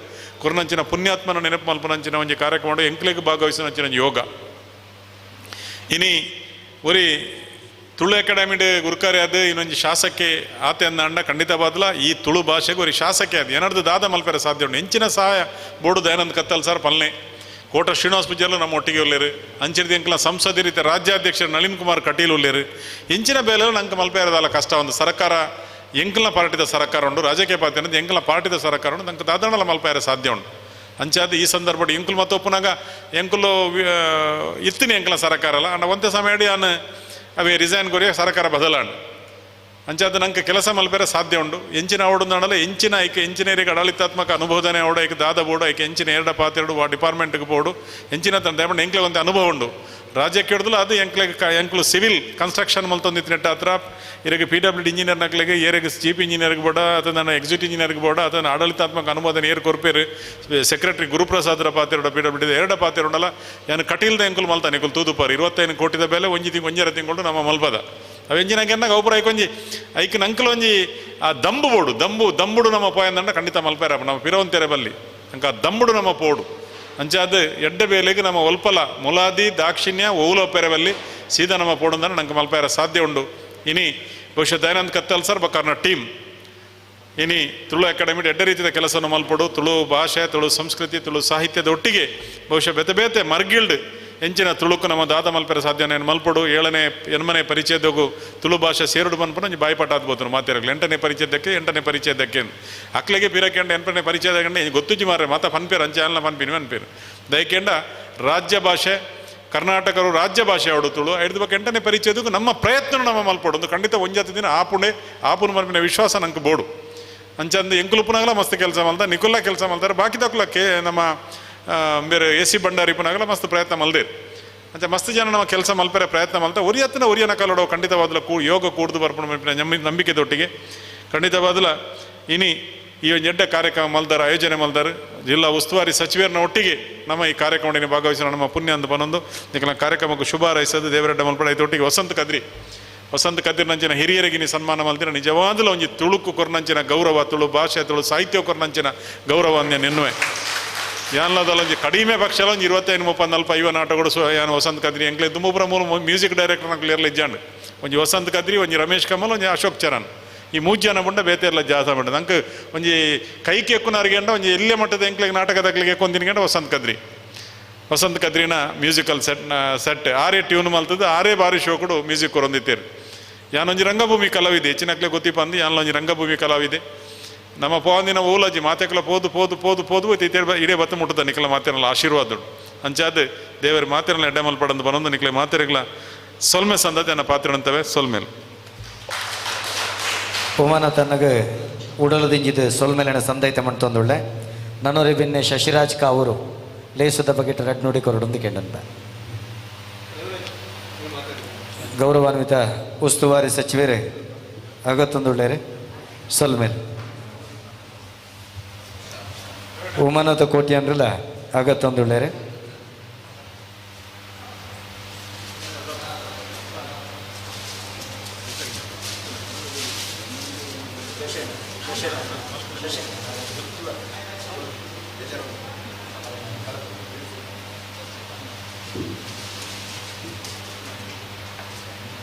ಕೊರ್ನಂಚಿನ ಪುಣ್ಯಾತ್ಮನ ನೆನಪು ಮಲ್ಪನಂಚಿನ ಒಂಜಿ ಕಾರ್ಯಕ್ರಮ ಎಂಕ್ಲೆಗ್ ಭಾಗವಹಿಸಿನಂಚಿನ ಯೋಗ. ಇನಿ ಒರಿ ತುಳು ಅಕಾಡೆಮಿಡ್ ಗುರುಕಾರಿ ಅದು ಇನ್ನೊಂದು ಶಾಸಕೆ ಆತೆ ಅಂದ ಖಂಡಿತ ಬಾದಲ ಈ ತುಳು ಭಾಷೆಗೆ ಒರಿ ಶಾಸಕೆ ಅದು ಏನಾದ್ರು ದಾದ ಮಲ್ಪೆರೆ ಸಾಧ್ಯ ಉಂಟು. ಹೆಂಚಿನ ಸಹಾಯ ಬೋರ್ಡು ದಯಾನಂದ ಕತ್ತಲ್ ಸರ್ ಪಲ್ನೆ ಕೋಟ ಶ್ರೀನಿವಾಸ ಪೂಜಾರ್ಲು ನಮ್ಮ ಒಟ್ಟಿಗೆ ಉಳ್ಳೇರು, ಅಂಚಿನ ಎಂಕಲ ಸಂಸದ ರೀತಿ ರಾಜ್ಯಾಧ್ಯಕ್ಷರು ನಳಿನ್ ಕುಮಾರ್ ಕಟೀಲ್ ಉಳ್ಳೇರು. ಹೆಂಚಿನ ಬೇಲೆ ನಂಗೆ ಮಲ್ಪೆರದಲ್ಲ ಕಷ್ಟ. ಒಂದು ಸರ್ಕಾರ ಎಂಕಲ್ನ ಪಾರ್ಟಿದ ಸರ್ಕಾರ ಉಂಟು, ರಾಜಕೀಯ ಪಾರ್ಟಿ ಅನ್ನೋದು ಎಂಕಲ್ನ ಪಾರ್ಟಿದ ಸರ್ಕಾರ ಉಂಟು, ನಂಗೆ ದಾದಾಣಲ ಮಲ್ಪೆರೆ ಸಾಧ್ಯ ಉಂಟು. ಅಂಚಾದ ಈ ಸಂದರ್ಭ ಎಂಕುಲು ಮತ್ತು ಒಪ್ಪುನಾಗ ಎಂಕುಲು ಇತ್ತಿನ ಎಂಕಲ ಸರ್ಕಾರ ಅಲ್ಲ ಅಂಡ ಒಂದೇ ಸಮಯ ಅನ್ ಅವೇ ರಿಸೈನ್ ಕೊರಿಯ ಸರ್ಕಾರ ಬದಲಾಣ. ಅಂಚಾದ ನಂಗೆ ಕೆಲಸ ಮಲ್ಪೆರೆ ಸಾಧ್ಯ ಉಂಟು. ಎಂಚಿನ ಅವಡು ಎಂಚಿನ ಐಕೆ ಇಂಜಿನಿಯರಿಂಗ್ ಆಡಳಿತಾತ್ಮಕ ಅನುಭವದನೆ ಅವಡು ಐಕೆ ದಾದ ಬೋರ್ಡು ಐಕೆ ಎಂಚಿನ ಎರಡ ಪಾತೆರಡು ಆ ಡಿಪಾರ್ಟ್ಮೆಂಟ್ಗೆ ಬೋರ್ಡು ಎಂಚಿನ ತಂದೆ ಎಂಕ್ಲೆ ಒಂದು ಅನುಭವ ಉಂಟು. ರಾಜ್ಯಕ್ಕೆ ಹಿಡಿದಲು ಅದು ಎಂಕ್ಲೆ ಎಂಕ್ಲು ಸಿವಿಲ್ ಕನ್ಸ್ಟ್ರಕ್ಷನ್ ಮಲ್ತೊಂದಿತ್ತಿನೆಟ್ಟ ಹತ್ರ ಇರಗೆ P W D engineer ನಕ್ಲೆಗೆ ಏರಿಗೆ ಚೀಫ್ ಇಂಜಿನಿಯರ್ಗೆ ಬೋರ್ಡ ಅಥವಾ ನನ್ನ ಎಕ್ಸಿಕ್ಯೂಟಿವ್ ಇಂಜಿನಿಯರ್ಗೆ ಬೋರ್ಡ ಅಥವಾ ಆಡಳಿತಾತ್ಮಕ ಅನುಮೋದನೆ ಏರು ಕೊರ್ಪೇರು ಸೆಕ್ರೆಟರಿ ಗುರುಪ್ರಸಾದ್ರ ಪಾತೆರಡ P W D ಎರಡ ಪಾತೆರುಂಡಲ್ಲ ಯಾನು ಕಟೀಲ್ದ ಎಂಕುಲು ಮಲ್ತಾನೆ ಎಂಕುಲು ತೂದುಪಾರು 25 ಕೋಟಿದ ಬೆಲೆ ಒಂಜಿ ತಿಂಗ್ ಒಂಜರ ತಿಂಗಳು ನಮ್ಮ ಮಲ್ಪದ ಅವು ಎಂಜಿನಾಗ ಒಬ್ಬರು ಐಕೊಂಜಿ ಐಕ್ ನಂಕಲ್ ಒಂಜಿ ಆ ದಂಬು ಬೋಡು ದಂಬು ದಂಬುಡು ನಮ್ಮ ಪೋಯಂದಂಡ ಖಂಡಿತ ಮಲ್ಪೇರಪ್ಪ ನಮ್ಮ ಪಿರವಂತೆರೆ ಬಲ್ಲಿ ಅಂಕ ಆ ದಂಬುಡು ನಮ್ಮ ಪೋಡು ಅಂಚಾದ ಎಡ್ಡ ಬೇಲೆಗೆ ನಮ್ಮ ಒಲ್ಪಲ ಮುಲಾದಿ ದಾಕ್ಷಿಣ್ಯ ಓಲೋಪೆರವಲ್ಲಿ ಸೀದಾ ನಮ್ಮ ಪೋಡಂದ್ರೆ ನಂಗೆ ಮಲ್ಪೇರ ಸಾಧ್ಯ ಉಂಡು. ಇನಿ ಬಹುಶಃ ದಯಾನಂದ್ ಕತ್ತಲ್ ಸರ್ ಬಕ್ಕಾರ್ನ ಟೀಮ್ ಇನಿ ತುಳು ಅಕಾಡೆಮಿ ಎಡ್ಡ ರೀತಿಯ ಕೆಲಸವನ್ನು ಮಲ್ಪಡು ತುಳು ಭಾಷೆ ತುಳು ಸಂಸ್ಕೃತಿ ತುಳು ಸಾಹಿತ್ಯದ ಒಟ್ಟಿಗೆ ಬಹುಶಃ ಬೇತೆ ಬೇತೆ ಮರ್ಗಿಲ್ಡ್ ಎಂಚಿನ ತುಳುಕು ನಮ್ಮ ದಾದ ಮಲ್ಪೆರ ಸಾಧ್ಯನ ಮಲ್ಪಡು. 7ನೇ 8ನೇ ಪರಿಚಯದಗೂ ತುಳು ಭಾಷೆ ಸೇರುಡು ಬಂದ್ಪಡು ಒಂಜಿ ಬಾಯಿಪಾಟ ಆದ್ಬೋದು ಮಾತಿರಗ್ಲು 8ನೇ ಪರಿಚಯದಕ್ಕೆ 8ನೇ ಪರಿಚಯದಕ್ಕೆ ಅಕ್ಲೆಗೆ ಪಿರಕೆಂಡ 8ನೇ ಪರಿಚಯದ ಗೊತ್ತುಜಿ ಮಾರ್ರೆ ಮಾತಾ ಫನ್ಪೇರು ಅಂಚೆ ಅಲ್ಲ ಫನ್ಪಿನ ಅನ್ಪೇರು ದಯಕೆಂಡ ರಾಜ್ಯ ಭಾಷೆ ಕರ್ನಾಟಕರು ರಾಜ್ಯ ಭಾಷೆ ಆಡು ತುಳು ಐದು ಬಗ್ಗೆ 8ನೇ ಪರಿಚಯದಕ್ಕೂ ನಮ್ಮ ಪ್ರಯತ್ನ ನಮ್ಮ ಮಲ್ಪಡು ಒಂದು ಖಂಡಿತ ಒಂಜಾತಿ ದಿನ ಆಪುಣೆ ಆಪುನ ಮಲ್ಪಿನ ವಿಶ್ವಾಸ ನಂಗೆ ಬೋಡು. ಅಂಚಂದು ಎಂಕುಲುಪುನಾಗಲ ಮಸ್ತ್ ಕೆಲಸ ಮಲ್ದ ನಿಕುಲ್ಲ ಕೆಲಸ ಮಲ್ತಾರೆ ಬಾಕಿ ತಕ್ಕಲ ಕೆ ನಮ್ಮ ಬೇರೆ ಎ ಸಿ ಭಂಡಾರಿ ಪುನಾಗಲ ಮಸ್ತ್ ಪ್ರಯತ್ನ ಮಲ್ದೇರು. ಅಂಚೆ ಮಸ್ತ್ ಜನ ನಮ್ಮ ಕೆಲಸ ಮಲ್ಪೆರೆ ಪ್ರಯತ್ನ ಮಲ್ತ ಒರಿಯತ್ತಿನ ಒರಿಯನ ಕಾಲೋಡ ಖಂಡಿತವಾದಲ ಯೋಗ ಕೂಡ್ದು ಬರ್ಪಣ ನಂಬಿಕೆದೊಟ್ಟಿಗೆ ಖಂಡಿತವಾದಲ ಇನಿ ಈ ಒಂದು ಎಡ್ಡ ಕಾರ್ಯಕ್ರಮ ಮಲ್ದಾರ ಆಯೋಜನೆ ಮಲ್ದಾರ ಜಿಲ್ಲಾ ಉಸ್ತುವಾರಿ ಸಚಿವರನ್ನ ಒಟ್ಟಿಗೆ ನಮ್ಮ ಈ ಕಾರ್ಯಕ್ರಮವನ್ನು ಭಾಗವಹಿಸಿದ ನಮ್ಮ ಪುಣ್ಯ ಅಂತ ಬಂದೊಂದು ನಿಖಲ ಕಾರ್ಯಕ್ರಮಕ್ಕೆ ಶುಭ ಹಾರೈಸೋದು ದೇವರೆಡ್ಡ ಮಲ್ಪಡ ಐತೊಟ್ಟಿಗೆ ವಸಂತ ಕದ್ರಿ ವಸಂತ ಕದ್ರಿನಂಚಿನ ಹಿರಿಯರಿಗೆ ನೀ ಸನ್ಮಾನ ಮಲ್ದಿರ ನಿಜವಾದಲೂ ಒಂಜಿ ತುಳುಕು ಕೊರ್ನಂಚಿನ ಗೌರವ ತುಳು ಭಾಷೆ ತುಳು ಸಾಹಿತ್ಯ ಕೊರ್ನಂಚಿನ ಗೌರವ ಅಂದ್ಯ ನಿನ್ನುವೆ ಯಾನ್ಲದಲ್ಲೊಂಜಿ ಕಡಿಮೆ ಪಕ್ಷ ಒಂಜಿ 25 30 40 50 ನಾಟಕಗಳು ಯಾನು ವಸಂತ ಕದ್ರಿ ಎಂಕ್ಲೆ ದುಂಬುಪುರ ಮೂರು ಮ್ಯೂಸಿಕ್ ಡೈರೆಕ್ಟರ್ ನಕ್ಲು ಇರಲಿ ಇಜ್ಜಾಂಡ್ ಒಂಜಿ ವಸಂತ ಕದ್ರಿ ಒಂಜಿ ರಮೇಶ್ ಕಮಲ್ ಒಂಜಿ ಅಶೋಕ್ ಚರಣ್ ಈ ಮೂರು ಜನ ಬುಂಡ ಬೇತೆ ಎಲ್ಲ ಜಾಸ ಬಂಡ ನಂಗೆ ಒಂಜಿ ಕೈ ಕೆಕ್ಕುನಾರಿಗೆ ಅಂಡ ಒಂಜಿ ಎಲ್ಲೇ ಮಟ್ಟದ ಎಂಕ್ಲೆಗೆ ನಾಟಕದಾಗ್ಲಿಗೆ ಎಕ್ಕೊಂದಿನ ಗಂಡ ವಸಂತ ಕದ್ರಿ ವಸಂತ ಕದ್ರಿನ ಮ್ಯೂಸಿಕಲ್ ಸೆಟ್ ಆರೇ ಟ್ಯೂನ್ ಮಲ್ತದ್ದು ಆರೇ ಬಾರಿ ಶೋ ಕೂಡ ಮ್ಯೂಸಿಕ್ ಕೊರೊಂದಿತ್ತೀರು. ಯಾನೊಂಜಿ ರಂಗಭೂಮಿ ಕಲಾವಿದೆ ಹೆಚ್ಚಿನಕ್ಲೆ ಗೊತ್ತಿಪ್ಪ ಅಂದು ಯಾನೊಂಜಿ ರಂಗಭೂಮಿ ಕಲಾವಿದೆ ನಮ್ಮ ಪೋಂದಿನ ಓಲಜ್ಜಿ ಮಾತೆಕಲ ಪೋದು ಪೋದು ಪೋದು ಪೋದು ಇಡೇ ಬತ್ತ ಮುಟ್ಟದ ನಿಖಲ ಮಾತಿರಲ್ಲ ಆಶೀರ್ವಾದ ಅಂಚಾದ ದೇವರ ಮಾತಿರಲ್ಲ ಎಡ್ಡೆ ಮಲ್ಪಡಂದು ಬನೊಂದು ನಿಖಲೆ ಮಾತಿರಗ್ಲ ಸೊಲ್ಮೆ ಸಂದತೆ ನನ್ನ ಪಾತ್ರ ಅಂತವೆ ಸೊಲ್ಮೇಲೆ ಉಮಾನ ತನ್ನಗ ಉಡಲದಿಂಜಿದ ಸೊಲ್ಮೇಲಿನ ಸಂದೈತ ಮಂತೊಂದುಳ್ಳೆ ನನ್ನೊರಿ ಬಿನ್ನೆ ಶಶಿರಾಜ್ ಕಾವರು ಲೇಸುದ ಬಗೆಟ ರಡ್ ನುಡಿ ಕೊರಡೊಂದು ಕೆಂಡಂತ ಗೌರವಾನ್ವಿತ ಉಸ್ತುವಾರಿ ಸಚಿವರೇ ಅಗತ್ತೊಂದುಳ್ಳೇರೆ ಸೊಲ್ಮೇಲೆ ಉಮಾನಾಥ ಕೋಟಿ ಅಂದ್ರಲ್ಲ ಅಗತ್ತೊಂದುಳ್ಳೇರೆ.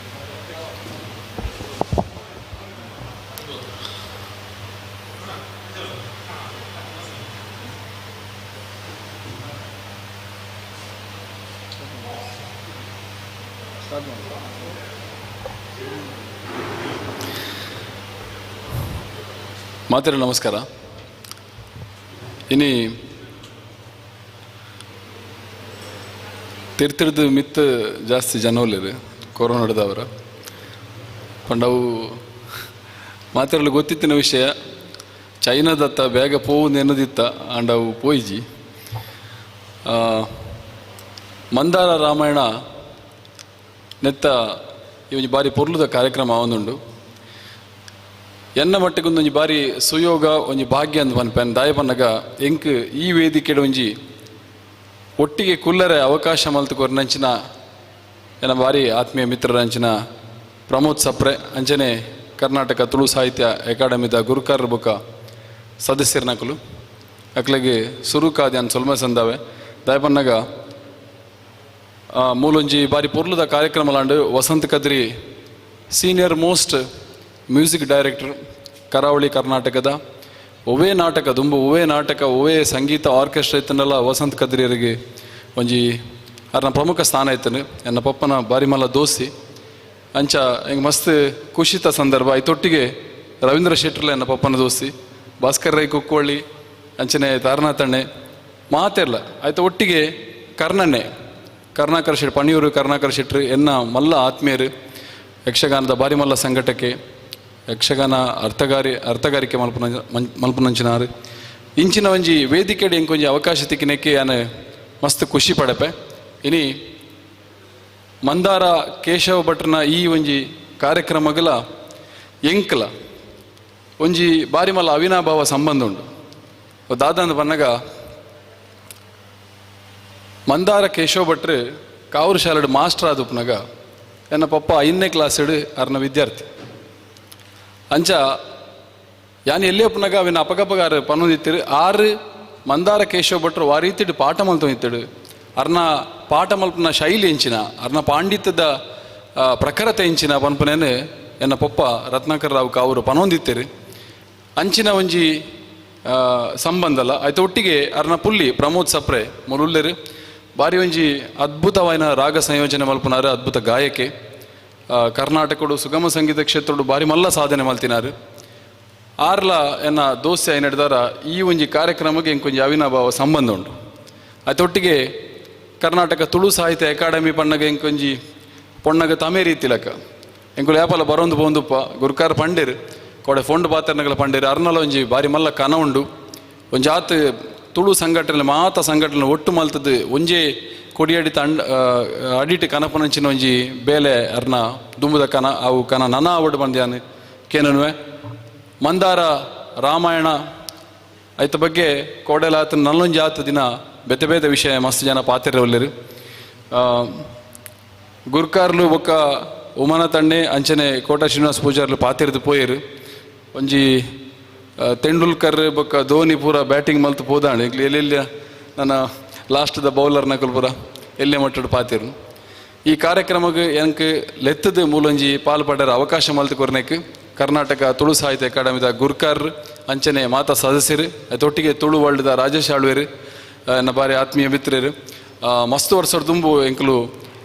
ಮಾತರೆ ನಮಸ್ಕಾರ. ಇನಿ ತಿರ್ತಿರ್ದು ಮಿತ್ ಜಾಸ್ತಿ ಜನ ಉಲ್ಲೇರು ಕೊರೋನಾ ಹಿಡ್ದವರ ಪಂಡವು ಮಾತೆರಲು ಗೊತ್ತಿತ್ತಿನ ವಿಷಯ ಚೈನಾದತ್ತ ಬೇಗ ಪೋವು ಎನ್ನದಿತ್ತ ಅಂಡವು ಪೋಯಿಜಿ. ಮಂದಾರ ರಾಮಾಯಣ ನೆತ್ತ ಈ ಒಂಜಿ ಬಾರಿ ಪೊರ್ಲುದ ಕಾರ್ಯಕ್ರಮ ಆವೊಂದುಂಡು. ಎನ್ನ ಮಟ್ಟಿಗೊಂದೊಂಜಿ ಬಾರಿ ಸುಯೋಗ ಒಂಜಿ ಭಾಗ್ಯ ಅಂದ್ ಪನ್ಪೆನ್ ದಾಯ ಪನ್ನಗ ಎಂಕ್ ಈ ವೇದಿಕೆಡ್ ಒಂಜಿ ಒಟ್ಟಿಗೆ ಕುಲ್ಲರೆ ಅವಕಾಶ ಮಲ್ತು ಕೊರ್ನಂಚಿನ ಎನ್ನ ಬಾರಿ ಆತ್ಮೀಯ ಮಿತ್ರರಂಚಿನ ಪ್ರಮೋದ್ ಸಪ್ರೆ ಅಂಚನೆ Karnataka Tulu ಸಾಹಿತ್ಯ ಅಕಾಡೆಮಿದ ಗುರುಕಾರ ಬೊಕ್ಕ ಸದಸ್ಯರ್ನಕುಲು ಅಕ್ಲೆಗೆ ಸುರುಕಾದ ಅನ್ ಸೊಲ್ಮೆ ಸಂದಾವೆ ದಯಪನ್ನಗ ಮೂಲೊಂಜಿ ಬಾರಿ ಪೊರ್ಲುದ ಕಾರ್ಯಕ್ರಮ ಲಾಂಡು Vasant Kadri senior most music director ಕರಾವಳಿ ಕರ್ನಾಟಕದ ಒವೇ ನಾಟಕ ದುಂಬು ಒವೇ ನಾಟಕ ಒವೇ ಸಂಗೀತ ಆರ್ಕೆಸ್ಟ್ರಾ ಇತ್ತನಲ್ಲ ವಸಂತ ಕದ್ರಿಯರಿಗೆ ಒಂಜಿ ಅರ್ನ ಪ್ರಮುಖ ಸ್ಥಾನ ಇತ್ತನು ಎನ್ನ ಪಪ್ಪನ ಬಾರಿಮಲ್ಲ ದೋಸ್ತಿ ಅಂಚ ಹಿಂಗೆ ಮಸ್ತ್ ಖುಷಿತ ಸಂದರ್ಭ ಐತೊಟ್ಟಿಗೆ ರವೀಂದ್ರ ಶೆಟ್ಟರ್ಲ ಎನ್ನ ಪಪ್ಪನ ದೋಸ್ತಿ ಭಾಸ್ಕರ್ ರೈ ಕುಕ್ಕೋಳ್ಳಿ ಅಂಚನೆ ತಾರನಾಥಣ್ಣೆ ಮಾತೆರ್ಲ ಆಯ್ತು ಒಟ್ಟಿಗೆ ಕರ್ಣನ್ನೇ ಕರುಣಾಕರ್ ಶೆಟ್ಟಿ ಪಣಿಯೂರು ಕರುಣಾಕರ್ ಶೆಟ್ಟರು ಎನ್ನ ಮಲ್ಲ ಆತ್ಮೀಯರು ಯಕ್ಷಗಾನದ ಬಾರಿ ಮಲ್ಲ ಸಂಘಟಕ್ಕೆ ಯಕ್ಷಗಾನ ಅರ್ಥಗಾರಿಕೆ ಮಲ್ಪನ ಮಲ್ಪನಂಚಿನಾರು ಇಂಚಿನ ಒಂಜಿ ವೇದಿಕೆಡೆ ಇಂಕೊಂಜಿ ಅವಕಾಶ ತಿಕ್ಕಿನಕ್ಕೆ ಯಾನು ಮಸ್ತ್ ಖುಷಿ ಪಡಪೆ. ಇನಿ ಮಂದಾರ ಕೇಶವ ಭಟ್ರನ ಈ ಒಂಜಿ ಕಾರ್ಯಕ್ರಮಗಳ ಎಂಕ್ಲ ಒಂಜಿ ಬಾರಿ ಮಲ್ಲ ಅವಿನಾಭಾವ ಸಂಬಂಧ ಉಂಡು. ದಾದಂದ ಬನ್ನಗ ಮಂದಾರ ಕೇಶವ ಭಟ್ರು ಕಾವೂರು ಶಾಲೆಡು ಮಾಸ್ಟರ್ ಆದುಪ್ಪನಾಗ ಎನ್ನ ಪಪ್ಪ 5ನೇ ಕ್ಲಾಸ್ಡು ಅರ್ನ ವಿದ್ಯಾರ್ಥಿ. ಅಂಚ ಯಾನ್ ಎಲ್ಲಿ ಒಪ್ಪನಾಗ ಅವಿನ ಅಪಗಪಗಾರ ಪನ್ನೊಂದಿತ್ತಿರು ಆರು ಮಂದಾರ ಕೇಶವ ಭಟ್ರು ಆ ರೀತಿಡು ಪಾಠ ಮಲ್ತೊಂದಿತ್ತಡು. ಅರ್ನ ಪಾಠ ಮಲ್ಪನ ಶೈಲಿ ಎಂಚಿನ ಅರ್ನ ಪಾಂಡಿತ್ಯದ ಪ್ರಖರತೆ ಎಂಚಿನ ಪನ್ಪನೇನು ಎನ್ನ ಪಪ್ಪ ರತ್ನಾಕರ್ ರಾವ್ ಕಾವೂರು ಪನೊಂದಿತ್ತಿರು. ಅಂಚಿನ ಒಂಜಿ ಸಂಬಂಧಲ್ಲ ಆಯ್ತು. ಒಟ್ಟಿಗೆ ಅರ್ನ ಪುಲ್ಲಿ ಪ್ರಮೋದ್ ಸಪ್ರೆ ಮುರುಲ್ಲೆರು ಬಾರಿ ಒಂಜಿ ಅದ್ಭುತವಾದ ರಾಗ ಸಂಯೋಜನೆ ಮಲ್ಪನಾರು, ಅದ್ಭುತ ಗಾಯಕೆ. ಕರ್ನಾಟಕಡು ಸುಗಮ ಸಂಗೀತ ಕ್ಷೇತ್ರಡು ಬಾರಿ ಮಲ್ಲ ಸಾಧನೆ ಮಲ್ತಿನಾರು. ಆರ್ಲ ಎನ್ನ ದೋಸ್ತಿ ನಡೆದಾರ ಈ ಒಂಜಿ ಕಾರ್ಯಕ್ರಮಕ್ಕೆ ಇಂಕೊಂಜಿ ಅವಿನಾಭಾವ ಸಂಬಂಧ ಉಂಟು. ಆಯ್ತೊಟ್ಟಿಗೆ ಕರ್ನಾಟಕ ತುಳು ಸಾಹಿತ್ಯ ಅಕಾಡೆಮಿ ಪಣ್ಣಗ ಇಂಕೊಂಜಿ ಪೊಣ್ಣಗ ತಮೇ ರೀತಿಲಕ ಎಂಕುಲು ಯಾಪಲ ಬರೋಂದು ಪೋಂದುಪ್ಪ ಗುರುಕಾರ ಪಂಡೇರು ಕೊಡೆ ಫೋಂಡು ಪಾತ್ರನಗಳ ಪಂಡೇರು ಅರ್ನಲ ಒಂಜಿ ಬಾರಿ ಮಲ್ಲ ಕನ ಉಂಡು. ಒಂಜಿ ಆತ್ ತುಳು ಸಂಘಟನೆ ಮಾತ ಸಂಘಟನೆ ಒಟ್ಟು ಮಲ್ತದ್ದು ಒಂಜೇ ಕೊಡಿಯಡಿ ತಂಡ ಅಡಿಟ್ ಕನಪನಂಚಿನ ಒಂಜಿ ಬೇಲೆ ಅರ್ನ ದುಂಬುದ ಕನ ಅವು ಕನ ನನ ಅವಡು ಬಂದ್ಯಾನು ಕೇನನುವೆ. ಮಂದಾರ ರಾಮಾಯಣ ಐತ ಬಗ್ಗೆ ಕೋಡೆಲಾತ ನಲ್ಲೊಂಜಿ ಆತ ದಿನ ಬೇತೆ ಬೇತೆ ವಿಷಯ ಮಸ್ತ್ ಜನ ಪಾತಿರ ಒಲ್ಲೆರು. ಗುರ್ಕಾರ್ಲು ಬೊಕ್ಕ ಉಮನ ತಂಡೆ ಅಂಚನೆ ಕೋಟ ಶ್ರೀನಿವಾಸ ಪೂಜಾರ್ಲು ಪಾತಿರ್ದು ಪೋಯರು. ಒಂಜಿ ತೆಂಡೂಲ್ಕರ್ ಬೊಕ್ಕ ಧೋನಿ ಪೂರ ಬ್ಯಾಟಿಂಗ್ ಮಲ್ತು ಪೋದಾಂಡು ಇಂಕ್ಲು ಎಲ್ಲೆಲ್ಲಿ ನನ್ನ ಲಾಸ್ಟ್ದ ಬೌಲರ್ ನಕಲ್ ಪೂರ ಎಲ್ಲೆ ಮಟ್ಟಡು ಪಾತಿರು. ಈ ಕಾರ್ಯಕ್ರಮಕ್ಕೆ ಎಂಕ್ ಲೆತ್ತದ ಮೂಲೊಂಜಿ ಪಾಲು ಪಡೆರ ಅವಕಾಶ ಮಲ್ತು ಕೊರ್ನೆಕ್ ಕರ್ನಾಟಕ ತುಳು ಸಾಹಿತ್ಯ ಅಕಾಡೆಮಿದ ಗುರ್ಕಾರ್ ಅಂಚನೆ ಮಾತಾ ಸದಸ್ಯರು ಅದೊಟ್ಟಿಗೆ ತುಳು ವರ್ಲ್ಡ್ದ ರಾಜೇಶ್ ಆಳ್ವೇರು ನನ್ನ ಬಾರಿ ಆತ್ಮೀಯ ಮಿತ್ರರು. ಮಸ್ತ್ ವರ್ಷದ ದುಂಬು ಎಂಕಲು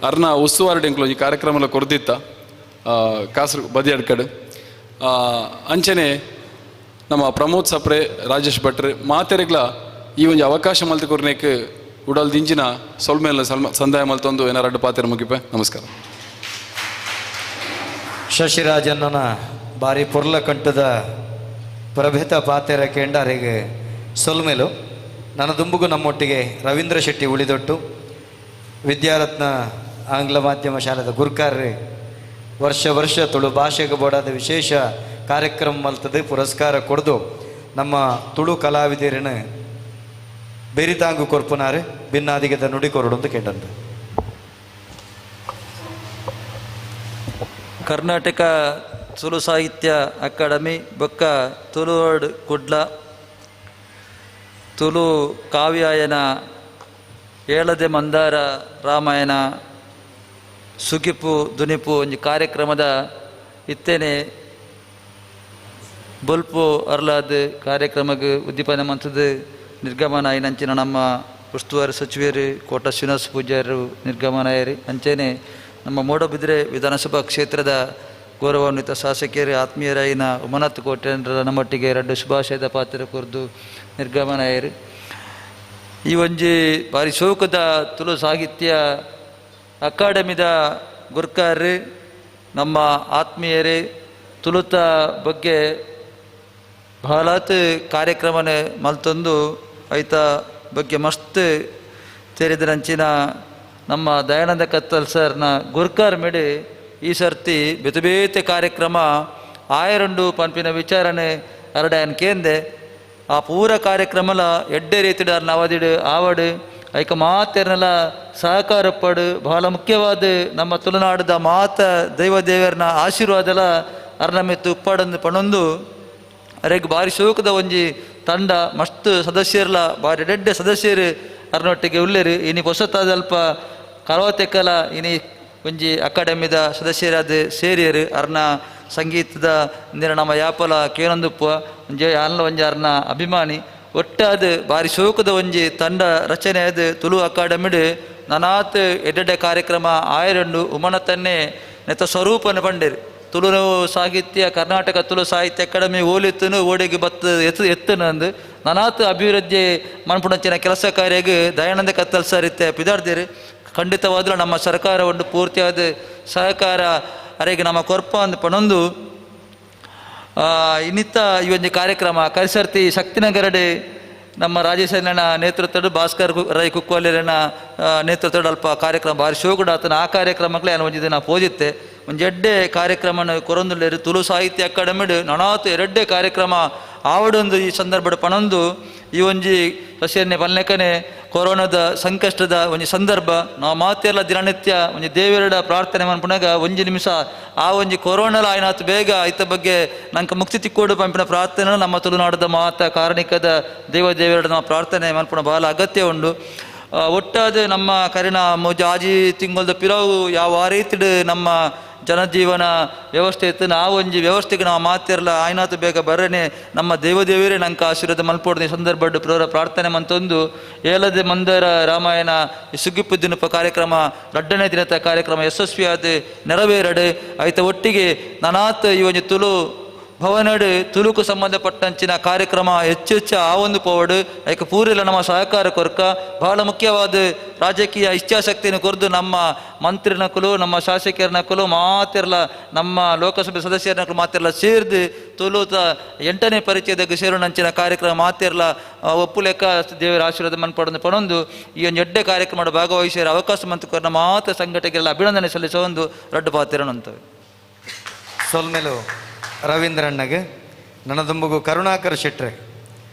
ಅರ್ನ ಉಸ್ತುವಾರಿ ಎಂಕಲು ಈ ಕಾರ್ಯಕ್ರಮ ಕೊರ್ದಿತ್ತ ಕಾಸರು ಬದಿಯಡ್ಕಡೆ. ಅಂಚನೆ ನಮ್ಮ ಪ್ರಮೋದ್ ಸಪ್ರೆ ರಾಜೇಶ್ ಭಟ್ರು ಮಾತೆರೆಗ್ಲ ಈ ಒಂದು ಅವಕಾಶ ಮಲ್ತು ಕೊರ್ನೆಕ್ ಉಡಲ್ ದಿಂಜಿನ ಸೊಲ್ಮೇಲ ಸಂದಾಯ ಮಲ್ತೊಂದು ಏನಾರ ಪಾತ್ರ ಮುಗಿಪೆ. ನಮಸ್ಕಾರ. ಶಶಿರಾಜಣ್ಣನ ಬಾರಿ ಪೊರ್ಲ ಕಂಠದ ಪ್ರಭೇತ ಪಾತೆರ ಕೇಂಡಾರಿಗೆ ಸೊಲ್ಮೇಲು. ನನ್ನ ದುಂಬುಗು ನಮ್ಮೊಟ್ಟಿಗೆ ರವೀಂದ್ರ ಶೆಟ್ಟಿ ಉಳಿದೊಟ್ಟು ವಿದ್ಯಾರತ್ನ ಆಂಗ್ಲ ಮಾಧ್ಯಮ ಶಾಲೆದ ಗುರ್ಕಾರ್ರಿ ವರ್ಷ ವರ್ಷ ತುಳು ಭಾಷೆಗೆ ಬೋಡಾದ ವಿಶೇಷ ಕಾರ್ಯಕ್ರಮ ಮಲ್ತದೆ ಪುರಸ್ಕಾರ ಕೊಡ್ದು ನಮ್ಮ ತುಳು ಕಲಾವಿದರಿನ ಬೆರಿತಾಂಗು ಕೊರ್ಪುನಾರೆ ಭಿನ್ನಾದಿಗೆದ ನುಡಿ ಕೊರಡು ಅಂತ ಕೇಂದ್ರ. ಕರ್ನಾಟಕ ತುಳು ಸಾಹಿತ್ಯ ಅಕಾಡೆಮಿ ಬೊಕ್ಕ ತುಳುವರ್ಡ್ ಕುಡ್ಲ ತುಳು ಕಾವ್ಯಾಯನ ಏಳದೆ ಮಂದಾರ ರಾಮಾಯಣ ಸುಗಿಪು ದುನಿಪು ಒಂಜಿ ಕಾರ್ಯಕ್ರಮದ ಇತ್ತೇನೆ ಬೊಲ್ಪು ಅರ್ಲಾದ್ ಕಾರ್ಯಕ್ರಮಕ್ಕೆ ಉದ್ದೀಪನ ಮಂತದ್ದು ನಿರ್ಗಮನ ಐನಂಚಿನ ನಮ್ಮ ಉಸ್ತುವಾರಿ ಸಚಿವರು ಕೋಟ ಶ್ರೀನಿವಾಸ ಪೂಜಾರರು ನಿರ್ಗಮನ ಆಯರಿ. ಅಂಚೆನೆ ನಮ್ಮ ಮೂಡಬಿದ್ರೆ ವಿಧಾನಸಭಾ ಕ್ಷೇತ್ರದ ಗೌರವಾನ್ವಿತ ಶಾಸಕಿಯರು ಆತ್ಮೀಯರಾಯಿನ ಉಮನಾಥ್ ಕೋಟೆಂದ್ರ ನಮ್ಮೊಟ್ಟಿಗೆ ಎರಡು ಶುಭಾಶಯದ ಪಾತ್ರ ಕೊರ್ದು ನಿರ್ಗಮನ ಆಯರು. ಈ ಒಂಜಿ ಭಾರಿ ಶೋಕದ ತುಳು ಸಾಹಿತ್ಯ ಅಕಾಡೆಮಿದ ಗುರ್ಕಾರ್ರು ನಮ್ಮ ಆತ್ಮೀಯರೇ ತುಳುತ ಬಗ್ಗೆ ಬಹಳಾತ್ ಕಾರ್ಯಕ್ರಮನೆ ಮಲ್ತೊಂದು ಐತ ಬಗ್ಗೆ ಮಸ್ತ್ ತೆರೆದರಂಚಿನ ನಮ್ಮ ದಯಾನಂದ ಕತ್ತಲ್ ಸರ್ನ ಗುರ್ಕಾರ್ ಮೇಡೆ ಈ ಸರ್ತಿ ಬೇತೆ ಬೇತೆ ಕಾರ್ಯಕ್ರಮ ಆಯರಂಡು ಪನ್ಪಿನ ವಿಚಾರಣೆ ಅರಡಾಯನ್ ಕೇಂದೆ ಆ ಪೂರ ಕಾರ್ಯಕ್ರಮಲ ಎಡ್ಡೆ ರೀತಿಡ ನವದಿಡು ಆವಡು ಐಕ ಮಾತೆರ್ನೆಲ್ಲ ಸಹಕಾರ ಪಡು ಬಹಳ ಮುಖ್ಯವಾದ ನಮ್ಮ ತುಳುನಾಡದ ಮಾತ ದೈವ ದೇವರನ ಆಶೀರ್ವಾದಲ ಅರ್ನಮೆತ್ತು ಉಪ್ಪಾಡಂದು ಪಣೊಂದು ಅರೆಗ್ ಬಾರಿ ಶೋಕದ ಒಂಜಿ ತಂಡ ಮಸ್ತ್ ಸದಸ್ಯರ್ಲ ಬಾರಿ ಡೆಡ್ಡೆ ಸದಸ್ಯರು ಅರ್ನೊಟ್ಟಿಗೆ ಉಲ್ಲೇರು. ಇನಿ ಹೊಸತಾದ ಅಲ್ಪ ಕರವತೆಕ್ಕಲ ಇನಿ ಒಂಜಿ ಅಕಾಡೆಮಿದ ಸದಸ್ಯರಾದ ಸೇರಿಯರು ಅರ್ನ ಸಂಗೀತದ ಇಂದಿನ ನಮ್ಮ ಯಾಪಲ ಕೇನೊಂದುಪ್ಪ ಒಂಜಿ ಅಲ್ಲ ಒಂಜಿ ಅರ್ನ ಅಭಿಮಾನಿ ಒಟ್ಟಾದ ಬಾರಿ ಶೋಕದ ಒಂಜಿ ತಂಡ ರಚನೆ ಆದ ತುಳು ಅಕಾಡೆಮಿಡು ನನಾತ್ ಎಡ್ಡೆಡ್ಡೆ ಕಾರ್ಯಕ್ರಮ ಆಯರಂಡು ಉಮನತನ್ನೇ ನೆತ್ತ ಸ್ವರೂಪನ ಪಂಡೇರು. ತುಳು ಸಾಹಿತ್ಯ ಕರ್ನಾಟಕ ತುಳು ಸಾಹಿತ್ಯ ಅಕಾಡೆಮಿ ಓಲಿತ್ತನು ಓಡಿಗೆ ಬತ್ತ ಎತ್ತು ಎತ್ತನಂದು ನನಾತ್ ಅಭಿವೃದ್ಧಿ ಮನ್ಪುಣಂಚಿನ ಕೆಲಸ ಕಾರ್ಯಗೆ ದಯಾನಂದ ಕತ್ತಲ್ ಸರ್ ಇತ್ತೆ ಪಿದಾರ್ದಿರು. ಖಂಡಿತವಾದ್ಲೂ ನಮ್ಮ ಸರ್ಕಾರ ಒಂದು ಪೂರ್ತಿಯಾದ ಸಹಕಾರ ಅರೆಗೆ ನಮ್ಮ ಕೊರ್ಪ ಅಂದ್ ಪಣೊಂದು ಇನ್ನಿತ್ತ ಈ ಒಂದು ಕಾರ್ಯಕ್ರಮ ಕರಿಸರ್ತಿ ಶಕ್ತಿನಗರಡೆ ನಮ್ಮ ರಾಜೇಶನ ನೇತೃತ್ವದ ಭಾಸ್ಕರ್ ರೈ ಕುಕ್ಕೋಲಿನ ನೇತೃತ್ವದ ಅಲ್ಪ ಕಾರ್ಯಕ್ರಮ ಭಾರಿ ಶೋಕುಡ ಆತನ ಆ ಕಾರ್ಯಕ್ರಮಕ್ಕೆ ನಾನು ಒಂಜಿ ದಿನ ಪೋಜಿತ್ತೆ ಒಂಜಿ ಎಡ್ಡೆ ಕಾರ್ಯಕ್ರಮನ ಕೊರೊಂದುಲ್ಲೇರು. ತುಳು ಸಾಹಿತ್ಯ ಅಕಾಡೆಮಿಡ್ ನನಾತು ಎರಡ್ಡೆ ಕಾರ್ಯಕ್ರಮ ಆವಡೊಂದು ಈ ಸಂದರ್ಭದ ಪಣೊಂದು ಈ ಒಂಜಿ ಸಸ್ಯನ್ನೇ ಪಲ್ಲೆಕನೆ ಕೊರೋನಾದ ಸಂಕಷ್ಟದ ಒಂಜಿ ಸಂದರ್ಭ ನಾವು ಮಾತೆಲ್ಲ ದಿನನಿತ್ಯ ಒಂಜಿ ದೇವರ ಪ್ರಾರ್ಥನೆ ಮನ್ಪುನಾಗ ಒಂಜಿ ನಿಮಿಷ ಆ ಒಂಜಿ ಕೊರೋನಾಲ ಆಯ್ನಾತು ಬೇಗ ಐತ ಬಗ್ಗೆ ನಂಗೆ ಮುಕ್ತಿ ತಿಕ್ಕೋಡು ಪಂಪಿನ ಪ್ರಾರ್ಥನೆ ನಮ್ಮ ತುಳುನಾಡದ ಮಾತ ಕಾರಣಿಕದ ದೇವ ದೇವರ ನಮ್ಮ ಪ್ರಾರ್ಥನೆ ಮನ್ಪುಣ ಬಹಳ ಅಗತ್ಯ ಉಂಡು. ಒಟ್ಟಾದ ನಮ್ಮ ಕರಿನ ಆಜಿ ತಿಂಗಳದ ಪಿರವು ಯಾವ ಆ ರೀತಿಡು ನಮ್ಮ ಜನಜೀವನ ವ್ಯವಸ್ಥೆ ಇತ್ತು ನಾವು ಒಂಜಿ ವ್ಯವಸ್ಥೆಗೆ ನಾವು ಮಾತಿರಲ್ಲ ಆಯ್ನಾತು ಬೇಗ ಬರನೆ ನಮ್ಮ ದೇವದೇವರೇ ನಂಗೆ ಆಶೀರ್ವಾದ ಮಲ್ಪೋಡ್ನ ಸಂದರ್ಭ ಪ್ರೋರ ಪ್ರಾರ್ಥನೆ ಮಂತೊಂದು ಏಲದೆ ಮಂದರ ರಾಮಾಯಣ ಸುಗ್ಗಿಪ್ಪು ದಿನಪ ಕಾರ್ಯಕ್ರಮ ರಡ್ಡನೇ ದಿನದ ಕಾರ್ಯಕ್ರಮ ಯಶಸ್ವಿಯಾದ ನೆರವೇರಡು ಆಯ್ತ ಒಟ್ಟಿಗೆ ನನಾತ್ ಈ ಒಂಜಿ ತುಳು ಭವನಡು ತುಳುಕು ಸಂಬಂಧಪಟ್ಟಂಚಿನ ಕಾರ್ಯಕ್ರಮ ಹೆಚ್ಚು ಹೆಚ್ಚು ಆ ಒಂದು ಪೋವಡು ಐಕ ಪೂರೆಲ್ಲ ನಮ್ಮ ಸಹಕಾರ ಕೊರ್ಕ ಬಹಳ ಮುಖ್ಯವಾದ ರಾಜಕೀಯ ಇಚ್ಛಾಶಕ್ತಿಯನ್ನು ಕೊರ್ದು ನಮ್ಮ ಮಂತ್ರಿನಕುಲು ನಮ್ಮ ಶಾಸಕರನಕುಲು ಮಾತಿರಲ ನಮ್ಮ ಲೋಕಸಭೆ ಸದಸ್ಯರನಕುಲು ಮಾತಿರಲ ಸೇರ್ದು ತುಳುತ 8ನೇ ಪರಿಚಯದ ಸೇರುನಂಚಿನ ಕಾರ್ಯಕ್ರಮ ಮಾತಿರಲ ಒಪ್ಪು ಲೆಕ್ಕ ದೇವರ ಆಶೀರ್ವಾದ ಮನ್ಪಡೊಂದು ಪಣೊಂದು ಈ ಒಂದು ಎಡ್ಡೆ ಕಾರ್ಯಕ್ರಮ ಭಾಗವಹಿಸಿದ ಅವಕಾಶ ಮಂತು ಕೊರ್ನ ಮಾತ ಸಂಘಟಕರೆಲ್ಲ ಅಭಿನಂದನೆ ಸಲ್ಲಿಸೋ ಒಂದು ರಡ್ಡು ಪಾತಿರನಂತವೆ. ಸೊಲ್ಮೆಲು ರವೀಂದ್ರಣ್ಣಗೆ ನನದುಂಬುಗು ಕರುಣಾಕರ್ ಶೆಟ್ರೆ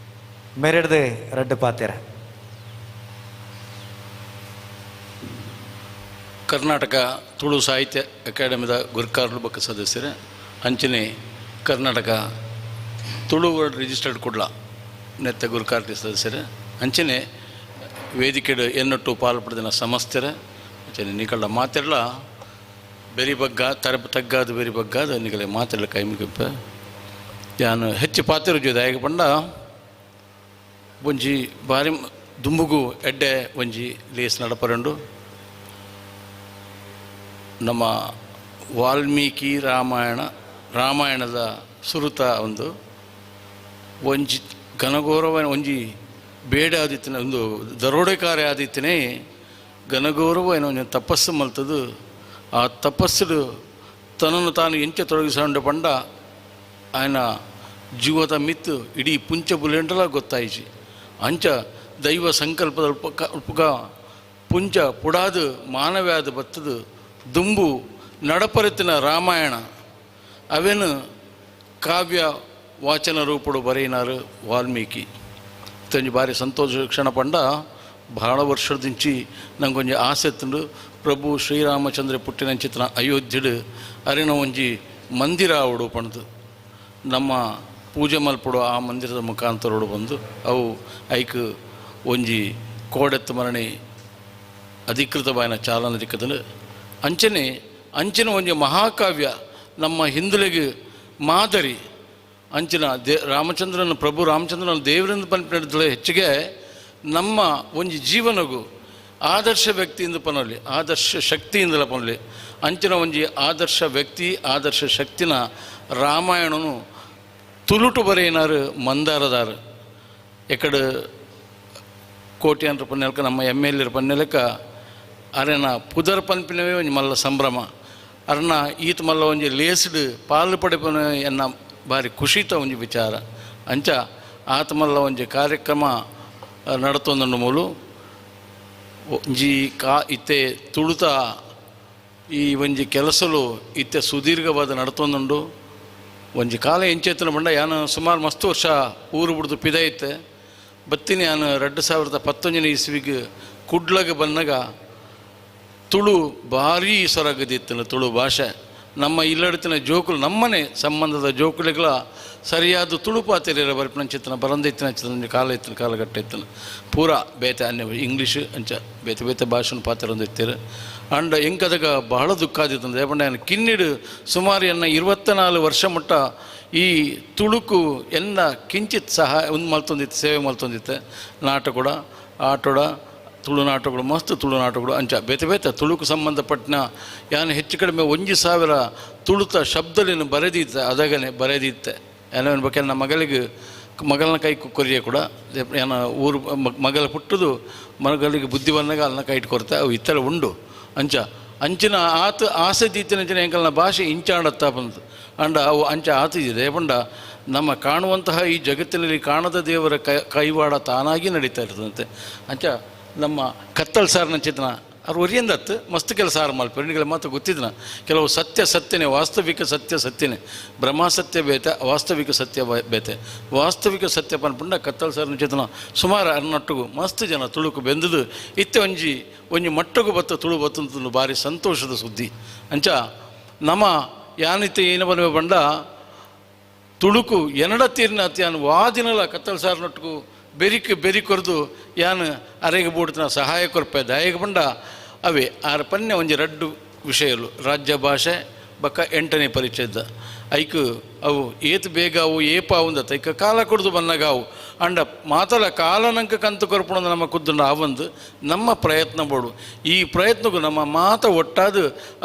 ಮೆರೆಡ್ದು ರಡ್ಡು ಪಾತಿರ. ಕರ್ನಾಟಕ ತುಳು ಸಾಹಿತ್ಯ ಅಕಾಡೆಮಿದ ಗುರ್ಕಾರ್ಲು ಬಕ್ಕ ಸದಸ್ಯರೇ ಅಂಚನೆ ಕರ್ನಾಟಕ ತುಳು ವರ್ಲ್ಡ್ ರಿಜಿಸ್ಟರ್ಡ್ ಕುಡ್ಲ ನೆತ್ತ ಗುರುಕಾರ್ತಿ ಸದಸ್ಯರೇ ಅಂಚನೆ ವೇದಿಕೆಡು ಎನ್ನೊಟ್ಟು ಪಾಲ್ಪಡೆದಿನ ಸಮಸ್ತೆರೆ ಅಂಚನೆ ನಿಕಳ್ಳ ಮಾತೆಲ್ಲ ಬೆರಿ ಬಗ್ಗ ತರಪು ತಗ್ಗಾದ ಬೆರಿ ಬಗ್ಗಾದ ನಿಕಲೆ ಮಾತೆಲ್ಲ ಕೈ ಮುಗಿಪ್ಪ ಯಾನು ಹೆಚ್ಚು ಪಾತಿರು ಜೋದಾಯಕ ಪಂಡ ಒಂಜಿ ಬಾರಿ ದುಂಬುಗು ಎಡ್ಡೆ ಒಂಜಿ ಲೇಸ್ ನಡಪರಂಡು ನಮ್ಮ ವಾಲ್ಮೀಕಿ ರಾಮಾಯಣದ ಸುರುತ ಒಂದು ಒಂಜಿ ಘನಗೌರವ ಒಂಜಿ ಬೇಡ ಆದಿತ್ತಿನ ಒಂದು ದರೋಡೆಕಾರ ಆದಿತ್ತಿನೇ ಘನಗೌರವ ಏನೋ ಒಂಜಿ ತಪಸ್ಸು ಮಲ್ತದು ಆ ತಪಸ್ಸು ತನ್ನನ್ನು ತಾನು ಎಂಚೆ ತೊಡಗಿಸಿಕೊಂಡ ಪಂಡ ఆయన ಜೀವದ ಮಿತ್ತು ಇಡೀ ಪುಂಚ ಬುಲೆಂಡಲ ಗೊತ್ತಾಯಿಸಿ ಅಂಚ ದೈವ ಸಂಕಲ್ಪದ ಉಪಕ ಪುಂಚ ಪುಡಾದು ಮಾನವ್ಯಾದ ಬತ್ತದು ದುಂಬು ನಡಪರಿತಿನ ರಾಮಾಯಣ ಅವೇನು ಕಾವ್ಯ ವಾಚನ ರೂಪಡು ಬರೆಯಿನಾರು ವಾಲ್ಮೀಕಿ. ತಂಜಿ ಭಾರಿ ಸಂತೋಷ ಕ್ಷಣ ಪಂಡ ಬಹಳ ವರ್ಷದಿಂಚಿ ನಂಗೊಂಜಿ ಆಸೆ ತಂಡು ಪ್ರಭು ಶ್ರೀರಾಮಚಂದ್ರ ಪುಟ್ಟಿನಂಚಿತನ ಅಯೋಧ್ಯೆಡು ಅರಿನ ಒಂಜಿ ಮಂದಿರ ಅವಡು ಪಣದು ನಮ್ಮ ಪೂಜೆ ಮಲ್ಪಡು ಆ ಮಂದಿರದ ಮುಖಾಂತರೋಡು ಬಂದು ಅವು ಐಕ್ ಒಂಜಿ ಕೋಡೆತ್ತು ಮರಣಿ ಅಧಿಕೃತವಾಯಿನ ಚಾಲನೆ ದಿಕ್ಕದಲು ಅಂಚನೆ ಅಂಚಿನ ಒಂಜಿ ಮಹಾಕಾವ್ಯ ನಮ್ಮ ಹಿಂದುಳಿಗೆ ಮಾದರಿ ಅಂಚಿನ ರಾಮಚಂದ್ರನ ಪ್ರಭು ರಾಮಚಂದ್ರನ ದೇವರಿಂದ ಪನ್ಪಿನದಳೆ ಹೆಚ್ಚಿಗೆ ನಮ್ಮ ಒಂಜಿ ಜೀವನಗೂ ಆದರ್ಶ ವ್ಯಕ್ತಿಯಿಂದ ಪನೊಲಿ ಆದರ್ಶ ಶಕ್ತಿಯಿಂದಲ ಪನೊಲಿ ಅಂಚಿನ ಒಂಜಿ ಆದರ್ಶ ವ್ಯಕ್ತಿ ಆದರ್ಶ ಶಕ್ತಿನ ರಾಮಾಯಣನು ತುಳುಟು ಬರೆಯಿನಾರು ಮಂದಾರದಾರು ಎಕಡೆ ಕೋಟ್ಯಾಂತರ ಪನ್ನೆಲಕ ನಮ್ಮ ಎಮ್ ಎಲ್ ಎರ್ ಪನ್ನೆಲಕ ಅರೆನ ಪುದರ್ ಪನ್ಪಿನವೇ ಒಂಜಿ ಮಲ್ಲ ಸಂಭ್ರಮ ಅರ್ನ ಈತ ಮಲ್ಲ ಒಂಜಿ ಲೇಸ್ಡ್ ಪಾಲು ಪಡೆಪನ ಎನ್ನ ಭಾರಿ ಖುಷಿತ ಒಂಜಿ ವಿಚಾರ ಅಂಚ ಆತ ಮಲ್ಲ ಒಂಜಿ ಕಾರ್ಯಕ್ರಮ ನಡತೊಂದು ಮೂಲು ಒಂಜಿ ಕಾ ಇತ್ತೆ ತುಳುತ ಈ ಒಂಜಿ ಕೆಲಸಲು ಇತ್ತೆ ಸುದೀರ್ಘವಾದ ನಡತೊಂದುಂಡು ಒಂಜಿ ಕಾಲ ಎಂಚೆತ್ತನ ಬಂಡ ಯಾನು ಸುಮಾರು ಮಸ್ತು ವರ್ಷ ಊರು ಬಿಡ್ದು ಪಿದೈತೆ ಬತ್ತಿನ ಯಾನು 2019ನೇ ಇಸ್ವಿಗೆ ಕುಡ್ಲಗ ಬಂದಾಗ ತುಳು ಭಾರೀ ಸೊರಗದಿತ್ತನು ತುಳು ಭಾಷೆ ನಮ್ಮ ಇಲ್ಲಡತಿನ ಜೋಕುಲು ನಮ್ಮನೆ ಸಂಬಂಧದ ಜೋಕುಲಿಗಳ ಸರಿಯಾದ ತುಳುಪಾತಿರ ಬರ್ಪಿನಂಚಿತ್ತನ ಬರಂದಿತ್ತಿನ ಚಿತ್ತನ ಕಾಲ ಇತ್ತಿನ ಕಾಲಘಟ್ಟ ಇತ್ತನ ಪೂರಾ ಬೇತೆ ಅನ್ಯ ಇಂಗ್ಲೀಷ್ ಅಂಚ ಬೇತೆ ಬೇತೆ ಭಾಷೆನ ಪಾತ್ರ ಅಂಡ ಎಂಕದಗ ಬಹಳ ದುಃಖ ಆದಿತ್ತು ದೇಪಂಡ ಕಿನ್ನಿಡು ಸುಮಾರು ಎನ್ನ 24 ವರ್ಷ ಮಟ್ಟ ಈ ತುಳುಕು ಎನ್ನ ಕಿಂಚಿತ್ ಸಹಾಯ ಒಂದು ಮಲ್ತೊಂದಿತ್ತು, ಸೇವೆ ಮಲ್ತೊಂದಿತ್ತು. ನಾಟಕೂಡ ಆಟೋಡ ತುಳುನಾಟಕಗಳು ಮಸ್ತ್ ತುಳುನಾಟಕಗಳು ಅಂಚ ಬೇತೆ ಬೇತೆ ತುಳುಕು ಸಂಬಂಧಪಟ್ಟಿನ ಯಾನು ಹೆಚ್ಚು ಕಡಿಮೆ 1000 ತುಳುತ ಶಬ್ದಲಿನ ಬರೆದಿತ್ತೆ, ಅದಗನೆ ಬರೆದಿತ್ತೆ. ಏನೋ ಬಗ್ಗೆ ನನ್ನ ಮಗಳಿಗೆ ಮಗಳನ್ನ ಕೈ ಕೊರಿಯ ಕೂಡ ಏನ ಊರು ಮಗಳ ಪುಟ್ಟದು ಮಗಳಿಗೆ ಬುದ್ಧಿ ಬಂದಾಗ ಅನ್ನ ಕೈ ಇಟ್ಕೊರ್ತೆ ಅವು ಇತ್ತೆಲ್ಲ ಉಂಡು ಅಂಚ ಅಂಚಿನ ಆತ ಆಸೆ ದೀತಿನ ಎಂಕಲ್ನ ಭಾಷೆ ಇಂಚಾಡತ್ತಾ ಬಂತು ಅಂಡ ಅವು ಅಂಚ ಆತಿದೆ. ಪಂಡ ನಮ್ಮ ಕಾಣುವಂತಹ ಈ ಜಗತ್ತಿನಲ್ಲಿ ಕಾಣದ ದೇವರ ಕೈವಾಡ ತಾನಾಗಿ ನಡೀತಾ ಇರ್ತದಂತೆ. ಅಂಚ ನಮ್ಮ ಕತ್ತಲ್ ಸಾರನ ಚಿತ್ರನ ಅವ್ರು ಒರಿಯಂದತ್ತು ಮಸ್ತ್ ಕೆಲಸ ಆರು ಮಲ್ಪೆರಣಿಗಳ ಮಾತ್ರ ಗೊತ್ತಿದ್ದನ ಕೆಲವು ಸತ್ಯ ಸತ್ಯನೇ, ವಾಸ್ತವಿಕ ಸತ್ಯ ಸತ್ಯನೇ, ಬ್ರಹ್ಮಸತ್ಯ ಬೇತೆ, ವಾಸ್ತವಿಕ ಸತ್ಯ ಬೇತೆ. ವಾಸ್ತವಿಕ ಸತ್ಯ ಪನ್ಪುಂಡ ಕತ್ತಲ್ ಸಾರನ ಚೇತನ ಸುಮಾರು ಅರ್ನೊಟ್ಟಿಗೂ ಮಸ್ತ್ ಜನ ತುಳುಕು ಬೆಂದದು ಇತ್ತೆ ಒಂಜಿ ಒಂಜಿ ಮಟ್ಟಗು ಬತ್ತ ತುಳು ಬತ್ತಂತ ಭಾರಿ ಸಂತೋಷದ ಸುದ್ದಿ. ಅಂಚ ನಮ್ಮ ಯಾನಿತ್ತೆ ಏನು ಬನ್ವೆ ಬಂಡ ತುಳುಕು ಎನಡ ತೀರಿನ ಅತ್ಯಾನು ವಾದಿನಲ ಕತ್ತಲ್ ಸಾರನೊಟ್ಟಿಗೂ ಬೆರಿಕ್ ಬೆರಿ ಕೊರ್ದು ಯಾನು ಅರೆಗೆ ಬೂಡ್ತನ ಸಹಾಯ ಕೊರ್ಪೆ ದಾಯಗ ಬಂಡ ಅವೇ ಆರ ಪನ್ನೆ ಒಂಜಿ ರಡ್ಡು ವಿಷಯಲು ರಾಜ್ಯ ಭಾಷೆ ಬಕ್ಕ 8ನೇ ಪರಿಚ್ಛೇದ ಐಕ್ ಅವು ಏತ್ ಬೇಗ ಅವು ಏಪ ಅವುಂದತ್ತ ಐಕ ಕಾಲ ಕೊಡ್ದು ಬನ್ನಗ ಅವು ಅಂಡ ಮಾತಲ ಕಾಲನಂಕ ಕಂತು ಕೊರ್ಪುಣ ನಮ್ಮ ಕುದ್ದುಂಡ ಆವಂದು ನಮ್ಮ ಪ್ರಯತ್ನ ಬೋಡು. ಈ ಪ್ರಯತ್ನಕ್ಕೂ ನಮ್ಮ ಮಾತ ಒಟ್ಟಾದ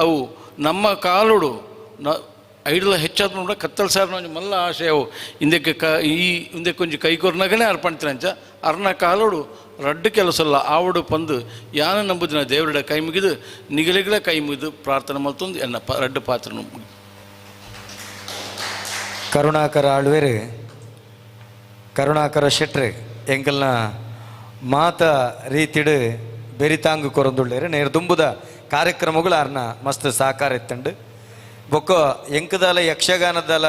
ಅವು ನಮ್ಮ ಕಾಲುಡು ನ ಐಡ್ಲ ಹೆಚ್ಚಾದ ನೋಡ ಕತ್ತಲ್ ಸಾರ್ನ ಒಂಜಿ ಮಲ್ಲ ಆಶಯವು ಇಂದಕ್ಕೆ ಕ ಈ ಇಂದಕ್ಕೆ ಒಂಜಿ ಕೈಕೊರ್ನಾಗನೇ ಅರ್ಪಣ್ತಿನಂಚ ಅರ್ನ ಕಾಲೋಡು ರಡ್ಡು ಕೆಲಸಲ್ಲ ಆವಡು ಪಂದು ಯಾನ ನಂಬುದಿನ ದೇವರ ಕೈ ಮುಗಿದು ನಿಗಲಿಗಳ ಕೈ ಮುಗಿದು ಪ್ರಾರ್ಥನೆ ಮಲ್ತೊಂದು ಎನ್ನ ರಡ್ಡು ಪಾತ್ರ. ಕರುಣಾಕರ ಆಳ್ವೇರು ಕರುಣಾಕರ ಶೆಟ್ರು ಎಂಕಲ್ನ ಮಾತ ರೀತಿಡು ಬೆರಿತಾಂಗು ಕೊರಂದುಳ್ಳೇರು ನೇರು ದುಂಬುದ ಕಾರ್ಯಕ್ರಮಗಳು ಅರ್ನ ಮಸ್ತ್ ಸಹಕಾರ ಇತ್ತಂಡು. ಬೊಕ್ಕ ಎಂಕದಾಲ ಯಕ್ಷಗಾನದಲ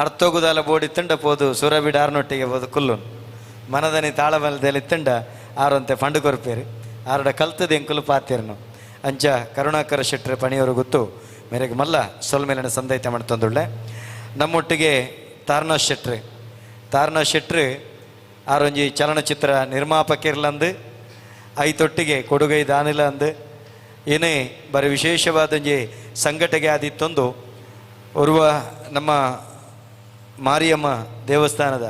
ಅರ್ಥೋಗುದಾಲ ಬೋಡಿ ತಂಡ ಪೋದು ಸುರಬಿಡ ಆರ್ನೊಟ್ಟಿಗೆ ಪೋದು ಕುಲ್ಲು ಮನದನಿ ತಾಳಮಲದಲ್ಲಿ ತಂಡ ಆರಂತೆ ಫಂಡು ಕೊರ್ಪೇರು ಆರಡ ಕಲ್ತದ ಎಂಕುಲು ಪಾತೇರ್ನು. ಅಂಚ ಕರುಣಾಕರ ಶೆಟ್ಟರ ಪಣಿಯವರು ಗೊತ್ತು ಮೇರೆಗೆ ಮಲ್ಲ ಸೊಲ್ಮೇಲಿನ ಸಂದೈತೆ ಮಾಡ್ತಂದುಳ್ಳೆ. ನಮ್ಮೊಟ್ಟಿಗೆ ತಾರ್ನಾ ಶೆಟ್ರು, ತಾರ್ನಾ ಶೆಟ್ರು ಆರೊಂಜಿ ಚಲನಚಿತ್ರ ನಿರ್ಮಾಪಕಿರ್ಲಂದು ಐತೊಟ್ಟಿಗೆ ಕೊಡುಗೈ ದಾನಿಲ ಅಂದು ಏನೇ ಬರೀ ವಿಶೇಷವಾದಂಜಿ ಸಂಘಟನೆ ಆದಿತ್ತೊಂದು ಓರ್ವ ನಮ್ಮ ಮಾರಿಯಮ್ಮ ದೇವಸ್ಥಾನದ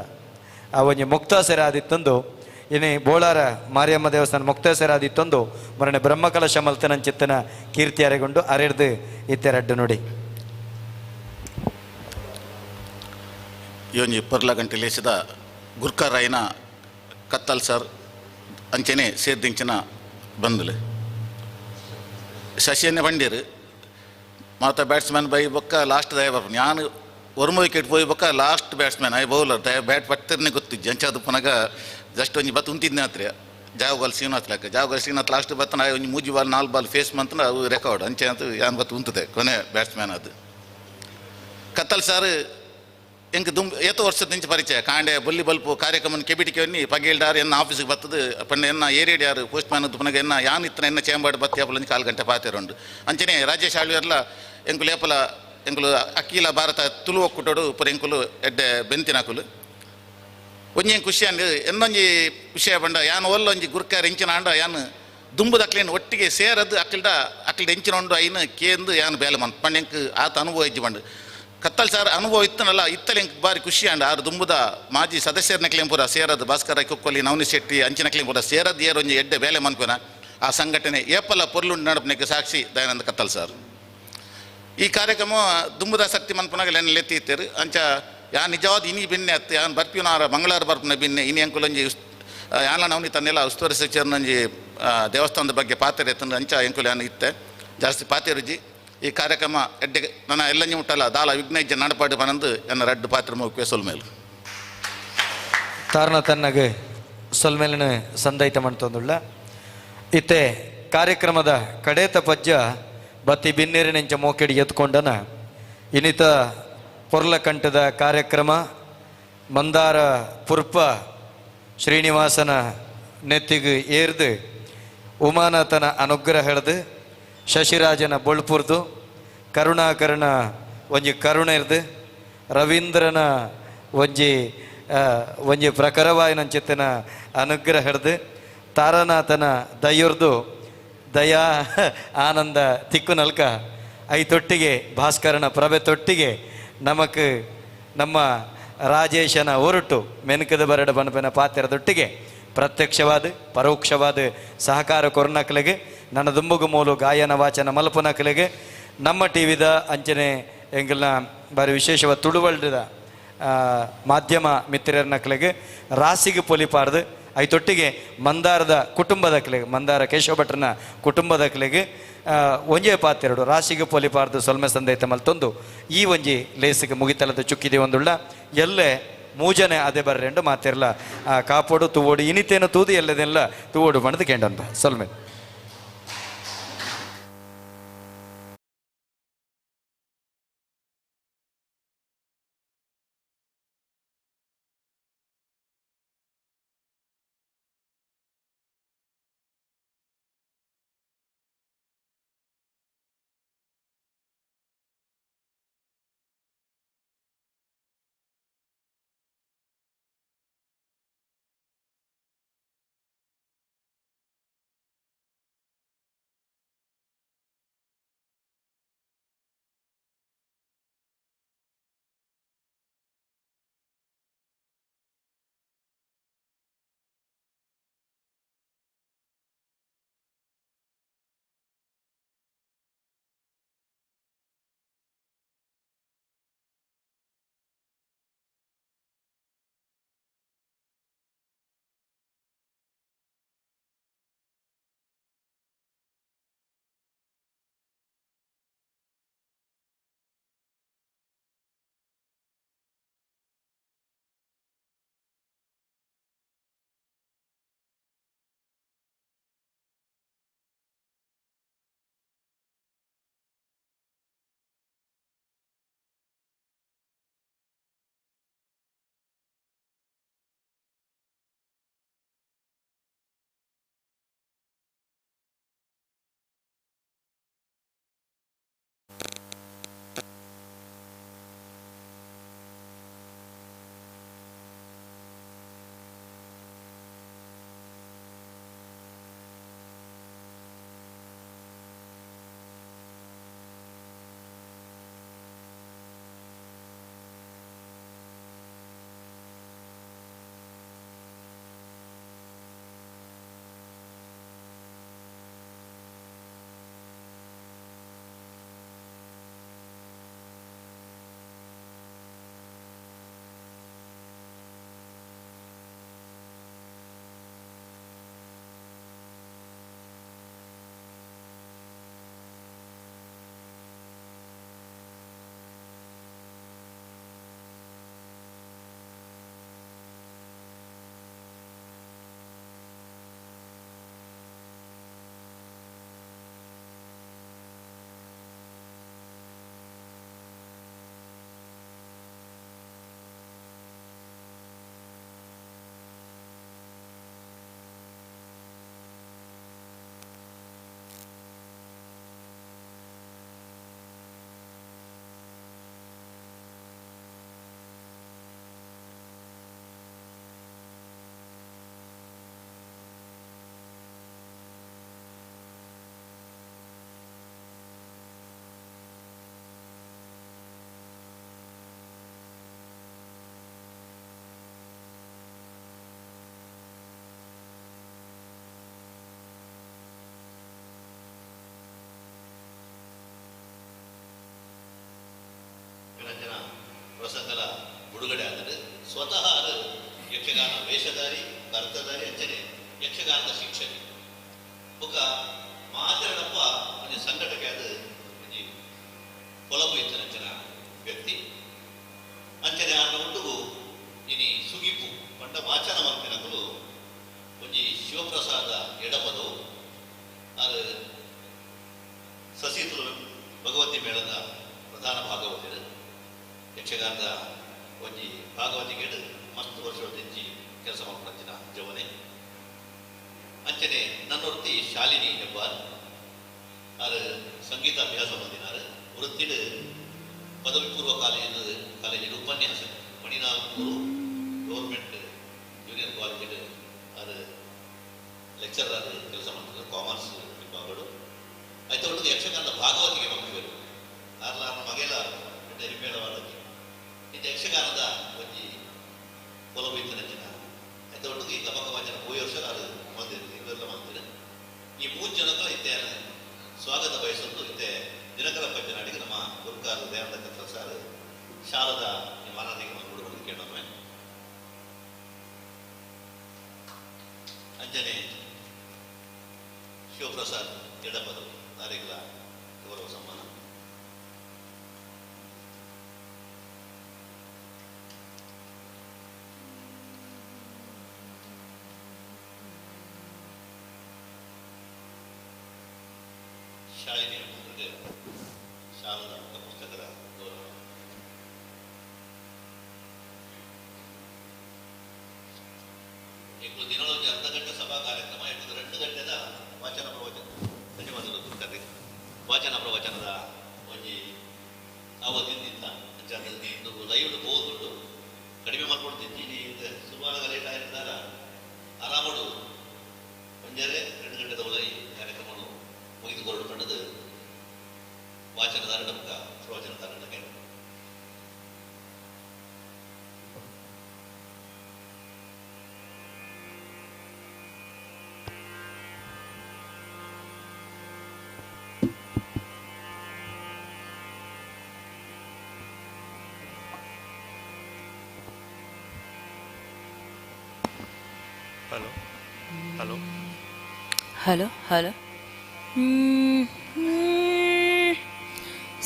ಆ ಒಂಜಿ ಮುಕ್ತಾಸರ ಆದಿತ್ತೊಂದು ಏನೇ ಬೋಳಾರ ಮಾರಿಯಮ್ಮ ದೇವಸ್ಥಾನ ಮುಕ್ತಾಸರ ಆದಿತ್ತೊಂದು ಮರಣೆ ಬ್ರಹ್ಮಕಲಶ ಮಲ್ತನಂಚಿತ್ತನ ಕೀರ್ತಿ ಅರೆಗೊಂಡು ಅರೆಡ್ದು ಇತ್ತೆರಡ್ಡು ನೋಡಿ. ಈ ಒಂಜಿ ಪರ್ಲ ಗಂಟೆ ಲೇಸಿದ ಗುರ್ಕಾರಾಯಿನ ಕತ್ತಲ್ ಸರ್ ಅಂಚನೆ ಸೇರ್ದಿಂಚಿನ ಬಂದಲು ಶಶಿಯನ್ನೇ ಬಂಡೀರು ಮಾತ ಬ್ಯಾಟ್ಸ್ಮನ್ ಬೈ ಬೊಕ್ಕ ಲಾಸ್ಟ್ ದಯ ಬರ್ಪು ನಾನು ಒರ್ಮ ವಿಕೆಟ್ ಪೋಯಿ ಬೊಕ್ಕ ಲಾಸ್ಟ್ ಬ್ಯಾಟ್ಸ್ಮನ್ I bowler ದಯ ಬ್ಯಾಟ್ ಪತ್ತಿರ್ನೆ ಗೊತ್ತಿಜ್ಜಿ ಅಂಚ ಅದು ಪುನಗ ಜಸ್ಟ್ ಒಂಜಿ ಬತ್ತು ಉಂತಿದ್ನೆ ಹತ್ರ ಜಾವಗಲ್ ಶ್ರೀನಾಥ್ ಲೆಕ್ಕ ಜಾವಗಲ್ ಶ್ರೀನಾಥ್ ಲಾಸ್ಟ್ ಬತ್ತನ ಒಂಜಿ ಮೂಜಿ ಬಾಲ್ 4 ಬಾಲ್ ಫೇಸ್ ಮಂತನ ಅವು ರೆಕಾರ್ಡ್ ಅಂಚೆ ಅಂತ ಯಾನ್ ಬತ್ತು ಉಂತದೆ ಕೊನೆ ಬ್ಯಾಟ್ಸ್ಮನ್ ಅದು. ಕತ್ತಲ್ ಸಾರ್ ಎಂಕ್ ದುಂಬು ಏತ ವರ್ಷದ ನಿಂಚ ಪರಿಚಯ ಕಾಂಡೆ ಬೊಲ್ಲಿ ಬಲ್ಪು ಕಾರ್ಯಕ್ರಮ ಕೆಬಿಟಿಕೆ ಒನ್ನಿ ಪಗೇಲ್ಡಾರ್ ಎನ್ನ ಆಫೀಸಿಗೆ ಬರ್ತದೆ ಪಂಡ ಎನ್ನ ಏರಿಯಡ್ ಯಾರು ಪೋಸ್ಟ್ ಮ್ಯಾನ್ ಪುನಗ ಎನ್ನ ಯಾನ್ ಇತ್ತನ ಎನ್ನ ಚೇಂಬಾಡ್ ಬತ್ತಿ ಅಪ್ಪಲಂಜಿ ಕಾಲು ಗಂಟೆ ಪಾತಿರುಂಡು. ಅಂಚನೆ ರಾಜೇಶ್ ಆಳ್ವಿಯರ್ಲ ಎಂಕುಲು ಏಪಲ ಎಂಕುಲು ಅಖಿಲ ಭಾರತ ತುಳು ಒಕ್ಕೂಟೋಡು ಪುರ ಎಂಕುಲು ಎಡ್ಡೆ ಬೆಂತಿನಕುಲು ಒಂಜಿ ಖುಷಿ ಅಂಡ್ ಎನ್ನೊಂಜಿ ವಿಷಯ ಬಂಡ ಯಾನ್ ಒಲ್ಲೊಂಜಿ ಗುರ್ಕಾರ ಎಂಚಿನ ಅಂಡ ಯಾನ್ ದುಂಬುದಕ್ಲೇನು ಒಟ್ಟಿಗೆ ಸೇರದು ಅಕ್ಕಿಲ್ಡ ಅಕ್ಕಿಲ್ಡ ಎಂಚಿನ ಉಂಡು ಐನು ಕೇಂದು ಯಾನ್ ಬೇಲೆ ಮನ್ ಪಂಡ ಎಂಕ್ ಆತ ಅನುಭವ ಇಜ್ಜಿ ಬಂಡು ಕತ್ತಲ್ ಸಾರ್ ಅನುಭವ ಇತ್ತನಲ್ಲ ಇತ್ತಲೆ ಎಂಕ್ ಬಾರಿ ಖುಷಿ ಅಂಡ ಆರು ದುಂಬುದ ಮಾಜಿ ಸದಸ್ಯರನಕ್ಲೇಂ ಪೂರ ಸೇರದು ಭಾಸ್ಕರ ಕುಕ್ಕೊಲಿ ನವನಿ ಶೆಟ್ಟಿ ಅಂಚಿನಕ್ಲೇಂ ಪೂರ ಸೇರದು ಏರೊಂಜಿ ಎಡ್ಡೆ ಬೇಲೆ ಮನ್ಪುನ ಆ ಸಂಘಟನೆ ಏಪಲ ಪೊರ್ಲುಂಡು ನಡಪನೆಗೆ ಸಾಕ್ಷಿ ದಯಾನಂದ ಕತ್ತಲ್ ಸಾರ್. ಈ ಕಾರ್ಯಕ್ರಮ ದುಂಬುದ ಶಕ್ತಿ ಮನ್ಪುನಾಗ ಲೆತ್ತಿ ಇತ್ತೇರು ಅಂಚ ಯಾ ನಿಜವಾದ ಇನಿ ಬಿನ್ನೆ ಅತ್ತು ಯಾನ್ ಬರ್ಪಿನಾರ ಮಂಗಳವಾರ ಬರ್ಪಿನ ಬಿನ್ನೆ ಇನಿ ಅಂಕುಲೊಂಜಿ ಯಾನ್ಲ ನವನಿ ತನ್ನೆಲ್ಲ ಉಸ್ತುವಾರಿ ಸಚಿವರನೊಂಜಿ ದೇವಸ್ಥಾನದ ಬಗ್ಗೆ ಪಾತ್ರೆ ಎತ್ತಂದು ಅಂಚ ಎಂಕುಲು ಯಾನ್ ಇತ್ತೆ ಜಾಸ್ತಿ ಪಾತೆರುಜಿ. ಈ ಕಾರ್ಯಕ್ರಮ ಎಡ್ಡೆ ನನ್ನ ಎಲ್ಲಂಜಿ ಮುಟ್ಟಲ್ಲ ದಾಲ ವಿಘ್ನ ಇಜ್ಜ ನಡಪಾಡು ಬನಂದು ಎನ್ನ ರಡ್ಡು ಪಾತ್ರೆ ಮುಖ್ಯ ಸೊಲ್ಮೇಲು ತಾರಣ ತನ್ನಗೆ ಸೊಲ್ಮೇಲಿನ ಸಂದೈತ ಮಾಡ್ತಂದುಳ್ಳ. ಇತ್ತೆ ಕಾರ್ಯಕ್ರಮದ ಕಡೇತ ಪಜ್ಜ ಬತ್ತಿ ಬಿನ್ನೇರಿನೆಂಚ ಮೋಕೆಡಿ ಎತ್ಕೊಂಡನ ಇನ್ನಿತ ಪೊರ್ಲಕಂಠದ ಕಾರ್ಯಕ್ರಮ ಮಂದಾರ ಪುರ್ಪ ಶ್ರೀನಿವಾಸನ ನೆತ್ತಿಗೆ ಏರ್ದು ಉಮಾನಾಥನ ಅನುಗ್ರಹ ಹಿಡ್ದು ಶಶಿರಾಜನ ಬೊಳ್ಪುರ್ದು ಕರುಣಾಕರಣ ಒಂಜಿ ಕರುಣೆರ್ದು ರವೀಂದ್ರನ ಒಂಜಿ ಒಂಜಿ ಪ್ರಖರವಾಯಿನಂಚಿತ್ತಿನ ಅನುಗ್ರಹರ್ದು ತಾರನಾಥನ ದಯುರ್ದು ದಯಾ ಆನಂದ ತಿಕ್ಕುನಲ್ಕ I ತೊಟ್ಟಿಗೆ ಭಾಸ್ಕರನ ಪ್ರಭೆ ತೊಟ್ಟಿಗೆ ನಮಕ್ ನಮ್ಮ ರಾಜೇಶನ ಒರಟು ಮೆನ್ಕದ ಬರಡ ಬನಪೆನ ಪಾತ್ರದೊಟ್ಟಿಗೆ ಪ್ರತ್ಯಕ್ಷವಾದ ಪರೋಕ್ಷವಾದ ಸಹಕಾರ ಕೊರ್ನಕ್ಲೆಗೆ ನನ್ನ ದುಂಬುಗು ಮೂಲು ಗಾಯನ ವಾಚನ ಮಲ್ಪನಕ್ಲೆಗೆ ನಮ್ಮ ಟಿ ವಿದ ಅಂಚನೆ ಎಂಗಲ್ನ ಬಾರಿ ವಿಶೇಷವಾದ ತುಳುವಲ್ದ ಮಾಧ್ಯಮ ಮಿತ್ರರನಕ್ಲೆಗೆ ರಾಸಿಗೆ ಪೊಲಿಪಾರ್ದು ಐತೊಟ್ಟಿಗೆ ಮಂದಾರದ ಕುಟುಂಬದಕ್ಲೆಗೆ ಮಂದಾರ ಕೇಶವ ಭಟ್ರನ ಕುಟುಂಬದಕ್ಲೆಗೆ ಒಂಜೇ ಪಾತ್ರೆಡು ರಾಶಿಗೆ ಪೊಲಿಪಾರ್ದು ಸೊಲ್ಮೆ ಸಂದೈತ ಮಲ್ತೊಂದು ಈ ಒಂಜಿ ಲೇಸಿಗೆ ಮುಗಿತಲದ ಚುಕ್ಕಿದೆ ಒಂದುಳ್ಳ ಎಲ್ಲೆ ಮೂಜನೆ ಅದೇ ಬರ್ರೆಂಡು ಮಾತಿರ್ಲ ಕಾಪೋಡು ತೂವೋಡು ಇನಿತೇನು ತೂದು ಎಲ್ಲದೆಲ್ಲ ತೂವೋಡು ಬಣ್ಣದ ಕೇಂಡನ್ಬ ಸೊಲ್ಮೆ. ಜನ ಪ್ರಸಂಗಲ ಬಿಡುಗಡೆ ಆದರೆ ಸ್ವತಃ ಅದು ಯಕ್ಷಗಾನ ವೇಷಧಾರಿ ಭರತಧಾರಿ ಅಂಚನೆ ಯಕ್ಷಗಾನದ ಶಿಕ್ಷಕಿ ಬೊಕ ಮಾತೆರಡಪ್ಪ ಒಂಜಿ ಸಂಘಟಕೆ ಅದು ಒಂಜಿ ಪೊಲಬು ಇತ್ತಿನ ಅಂಚನ ವ್ಯಕ್ತಿ ಅಂಚನೆ ಆರ್ನ ಒಟ್ಟುಗು ಇನಿ ಸುಗಿಪು ಪಂಡ ವಾಚನ ಮಲ್ಪಿನಕುಲು ಒಂಜಿ ಶಿವಪ್ರಸಾದ ಎಡಪದವು ಅದು ಸಸಿತುಲು ಭಗವತಿ ಮೇಳದ ಪ್ರಧಾನ ಭಾಗವತರು ಯಕ್ಷಗಾನದ ಒಂಜಿ ಭಾಗವತಿಗೇಡು ಮಸ್ತ್ ವರ್ಷ ಕೆಲಸ ಮಾಡ್ಕೊಂಚಿನ ಜವನೆ ಅಂಚನೆ ನನ್ನೊರ್ತಿ ಶಾಲಿನಿ ಹೆಬ್ಬಾರ್ ಆರು ಸಂಗೀತ ಅಭ್ಯಾಸ ಬಂದಿನಾರು ವೃತ್ತಿಡ್ ಪದವಿ ಪೂರ್ವ ಕಾಲೇಜಿನ ಉಪನ್ಯಾಸ ಮಣಿನಾಲ್ಕೂರು ಗೌರ್ಮೆಂಟ್ ಜೂನಿಯರ್ ಕಾಲೇಜಿಡ್ ಅದು ಲೆಕ್ಚರರ್ ಆದ್ ಕೆಲಸ ಮಾಡ್ತಾರೆ ಕಾಮರ್ಸ್ ವಿಭಾಗಡು. ಆಯ್ತು, ಒಟ್ಟಿಗೆ ಯಕ್ಷಗಾನದ ಭಾಗವತಿಗೆ ಮಕ್ಕಳು ಆರ್ಲ ಆರ್ನ ಮಗೆಲ ಹಿಮ್ಮೇಳವಾದಕ್ಕೆ ಇದು ಯಕ್ಷಗಾನದ ಒಂಜಿ ಪೊಲಬು ಇತ್ತಿನ. ಆಯ್ತು, ಒಟ್ಟಿಗೆ ಈ ಗಮಕ ವಾಚನ ಪೋಯಿ ವರ್ಷ ಅದು ಮಂದಿರ ಇವೆಲ್ಲ ಮಂದಿರ ಈ ಮೂರು ಜನಕ್ಕೂ ಇತ್ತೆ ಸ್ವಾಗತ ಬಯಸೋದು. ಇತ್ತೆ ದಿನಕರ ಪಂಚನಾಡಿಗೆ ನಮ್ಮ ಗುರುಕಾರ ದಯಾನಂದ ಕತ್ರ ಸರ್ ಶಾರದಾ ಈ ಮಾನಾದಿಗೆ ಬಂದು ಕೇಳೋಣ. ಅಂಜನೆ ಶಿವಪ್ರಸಾದ್ ಎಡಪದವು ನಾರಿಗಳ ಗೌರವ ಸಮ್ಮಾನ. ಶಾಲಿನಿ ಶಾಲದ ಪುಸ್ತಕದ ಗೌರವ. ಈಗ ದಿನದೊಂದು ಅರ್ಧ ಗಂಟೆ ಸಭಾ ಕಾರ್ಯಕ್ರಮ, 2 ಗಂಟೆದ ವಾಚನ ಪ್ರವಚನ. ಧನ್ಯವಾದಗಳು ಗುರುಕರ್ರಿ. ವಾಚನ ಪ್ರವಚನದ ಒಂಜಿ ಅವಧಿ ಇತ್ತ ಲೈವ್ ಹೋಗುದುಂಟು ಕಡಿಮೆ ಮಾಡ್ಕೊಡ್ತಿದ್ದಿ. ಸುಮಾರು ಲೇಟ್ ಆಗಿರ್ತಾರ ಆರಾಮಡು ಒಂಜಾರೆ 2 ಗಂಟೆದ ಒಳಗೆ ಕಾರ್ಯಕ್ರಮವನ್ನು ಮುಗಿದುಕೊಂಡು ಕಂಡದು ವಾಚನದಾರರ ಮುಖ ಪ್ರವಚನದಾರರ ಕೇಳಿ. Hello hello hello hello.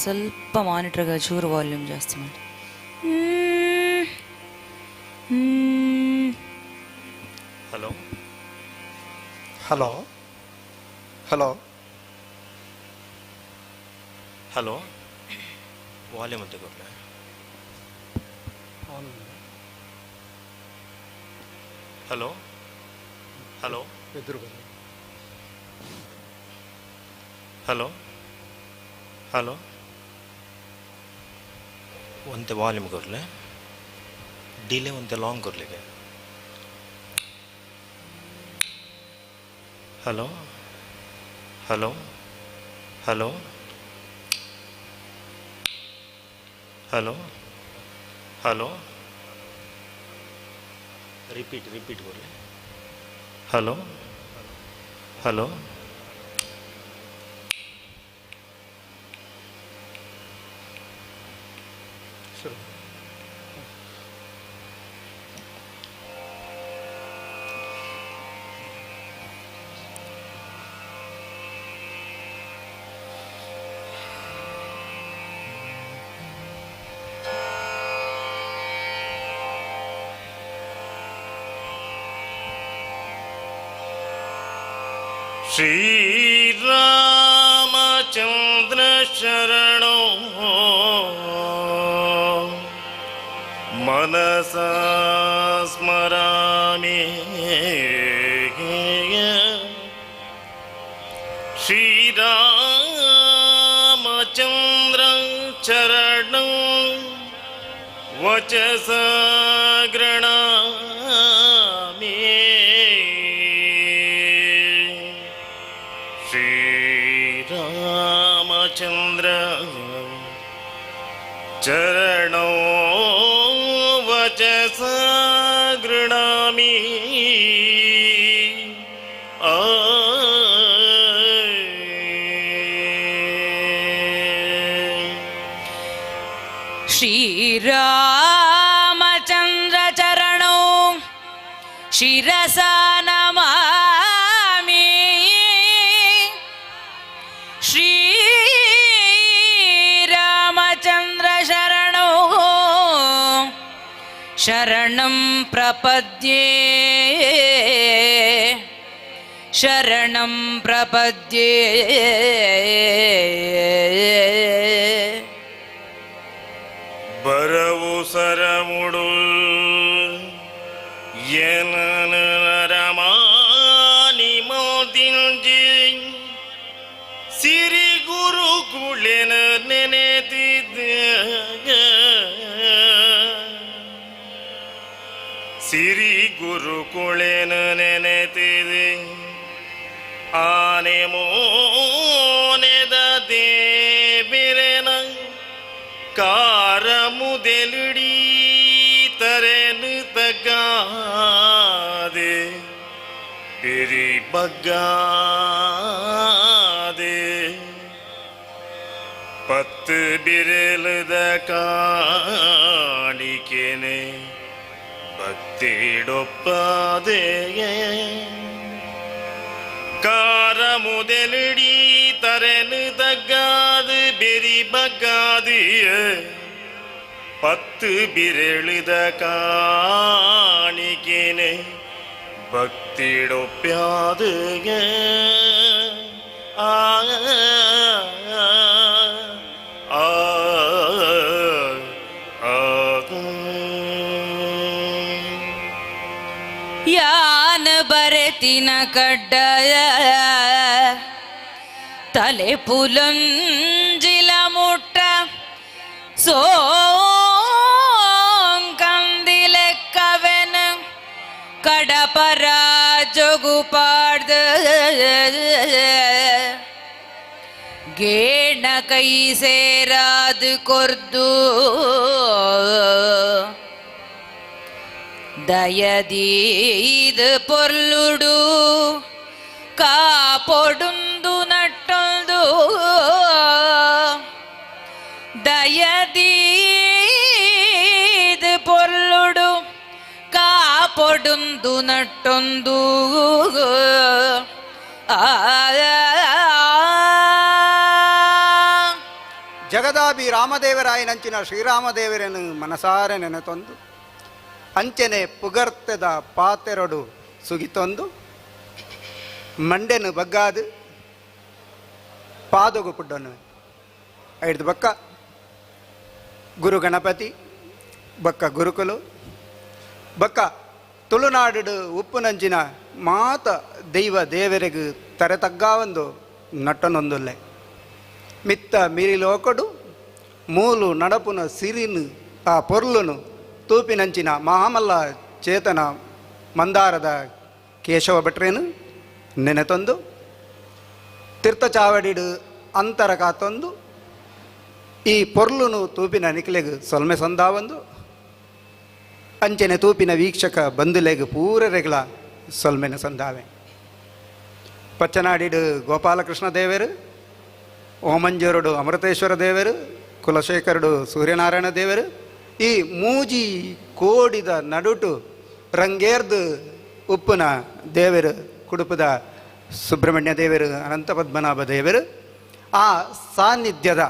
ಸ್ವಲ್ಪ ಮಾನಿಟ್ರಿಗೆ ಚೂರು ವಾಲ್ಯೂಮ್ ಜಾಸ್ತಿ ಮಾಡಿ. Hello hello hello hello. Volume ಅಂತ ಕೊಡ್ಲ. ಹಲೋ ಹಲೋ ಎದುರು ಬನ್ನಿ. ಹಲೋ ಹಲೋ ಒಂತೆ ವಾಲ್ಯೂಮ್ ಕೊರ್ಲೆ, ಡಿಲೇ ಒಂತೆ ಲಾಂಗ್ ಕೊರ್ಲಿಕ್ಕೆ. Hello hello hello hello hello. Repeat repeat ಕೊರ್ಲೆ. Hello hello. ಶುರು. श्रीरामचन्द्र शरणो मनसा स्मरामि। श्रीरामचन्द्र चरणं वचसा गृह्णामि। श्रीरामचन्द्र चरणौ वचसा गृह्णामि। ಶ್ರೀರಾಮಚಂದ್ರ ಚರಣೋ ಶಿರಸಾ ನಮಾಮಿ. ಶ್ರೀರಾಮಚಂದ್ರ ಶರಣೋ ಶರಣಂ ಪ್ರಪದ್ಯೆ, ಶರಣಂ ಪ್ರಪದ್ಯೆ. ಬರವು ಸರವುಡು ರಮಾನಿ ಮೋದಿಂಜಿ ಸಿರಿ ಗುರುಕುಲದ ಗುರುಕುಳೆನ ನೆನೆತಿದ್ದೆ ಸಿರಿ ಗುರುಕುಳೆನ ನೆನೆತಿದೆ ಆನೆ ಮೋನೆದ ದೇವಿರೆನ ಕಾರ ಮುದೆಲಿಡೀ ತರೆನು ತಗಾದೆ ಬಿರಿ ಬಗ್ಗಾದೆ ಪತ್ತು ಬಿರಲದ ಕಾಣಿಕೆನೆ ಭಕ್ತಿಡೊಪ್ಪದೆ ಕಾರ ಮುದೆಲಿಡೀ ತರೆನು ತಗ್ಗಾದು ಬೆರಿ ಬಗ್ಗಾದಿಯ ಪತ್ತು ಬಿರೆಳಿದ ಕಾಣಿಕೆನೆ ಭಕ್ತಿಡೊಪ್ಪ್ಯಾದ ಆ ಆ ಆ ಯಾನ ಬರೆತಿನ ಕಡ್ಡಯ ತಲೆ ಪುಲಂಜಿಲ ಮುಟ್ಟ ಸೋಂಕಂದಿಲೆಕ್ಕವೆನ ಕಡಪರ ಜೊಗು ಪಾಡ್ದ ಗೇಣ ಕೈ ಸೇರಾದು ಕೊರ್ದು ದಯದೀದ ಪೊರ್ಲುಡು ಕಾಪೊಡುಂದು ನಟ್ಟೊಂದು ದಯದೀದ ಪೊರ್ಲುಡು ಕಾಪೊಡುಂದು ನಟ್ಟೊಂದು ಆ ಜಗದಾಭಿ ರಾಮದೇವರಾಯನಂಚಿನ ಶ್ರೀರಾಮದೇವರನ್ನು ಮನಸಾರೆ ನೆನೆತೊಂದು ಅಂಚನೆ ಪುಗರ್ತದ ಪಾತೆರೊಡು ಸುಗಿತೊಂದು ಮಂಡೆನು ಬಗ್ಗಾದು ಪಾದಗು ಪುಡ್ಡನು ಐದು ಬಕ್ಕ ಗುರು ಗಣಪತಿ ಬಕ್ಕ ಗುರುಕುಲು ಬಕ್ಕ ತುಳುನಾಡು ಉಪ್ಪುನಂಚಿನ ಮಾತ ದೈವ ದೇವರಿಗೂ ತರೆತಗ್ಗಾವೊಂದು ನಟ್ಟನೊಂದುಲ್ಲೆ ಮಿತ್ತ ಮಿರಿಲೋಕಡು ಮೂಲು ನಡಪುನ ಸಿರಿನು ಆ ಪೊರ್ಲುನು ತೂಪಿನಂಚಿನ ಮಹಾಮಲ್ಲ ಚೇತನ ಮಂದಾರದ ಕೇಶವ ಭಟ್ರೇನು ನೆನೆತೊಂದು ತೀರ್ಥಚಾವಡಿಡು ಅಂತರ ಕಾತೊಂದು ಈ ಪೊರ್ಲುನು ತೂಪಿನ ನಿಕ್ಲೆಗ್ ಸೊಲ್ಮೆ ಸಂದಾವೊಂದು ಅಂಚನೆ ತೂಪಿನ ವೀಕ್ಷಕ ಬಂಧುಲೆಗ್ ಪೂರರೆಗ್ಲ ಸೊಲ್ಮೆನ ಸಂದಾವೆ. ಪಚ್ಚನಾಡಿಡು ಗೋಪಾಲಕೃಷ್ಣ ದೇವರು, ಓಮಂಜೂರುಡು ಅಮೃತೇಶ್ವರ ದೇವರು, ಕುಲಶೇಖರುಡು ಸೂರ್ಯನಾರಾಯಣ ದೇವರು, ಈ ಮೂಜಿ ಕೋಡಿದ ನಡುಟು ರಂಗೇರ್ದು ಉಪ್ಪುನ ದೇವರು ಕುಡುಪದ ಸುಬ್ರಹ್ಮಣ್ಯ ದೇವರು, ಅನಂತ ಪದ್ಮನಾಭ ದೇವರು, ಆ ಸಾನ್ನಿಧ್ಯದ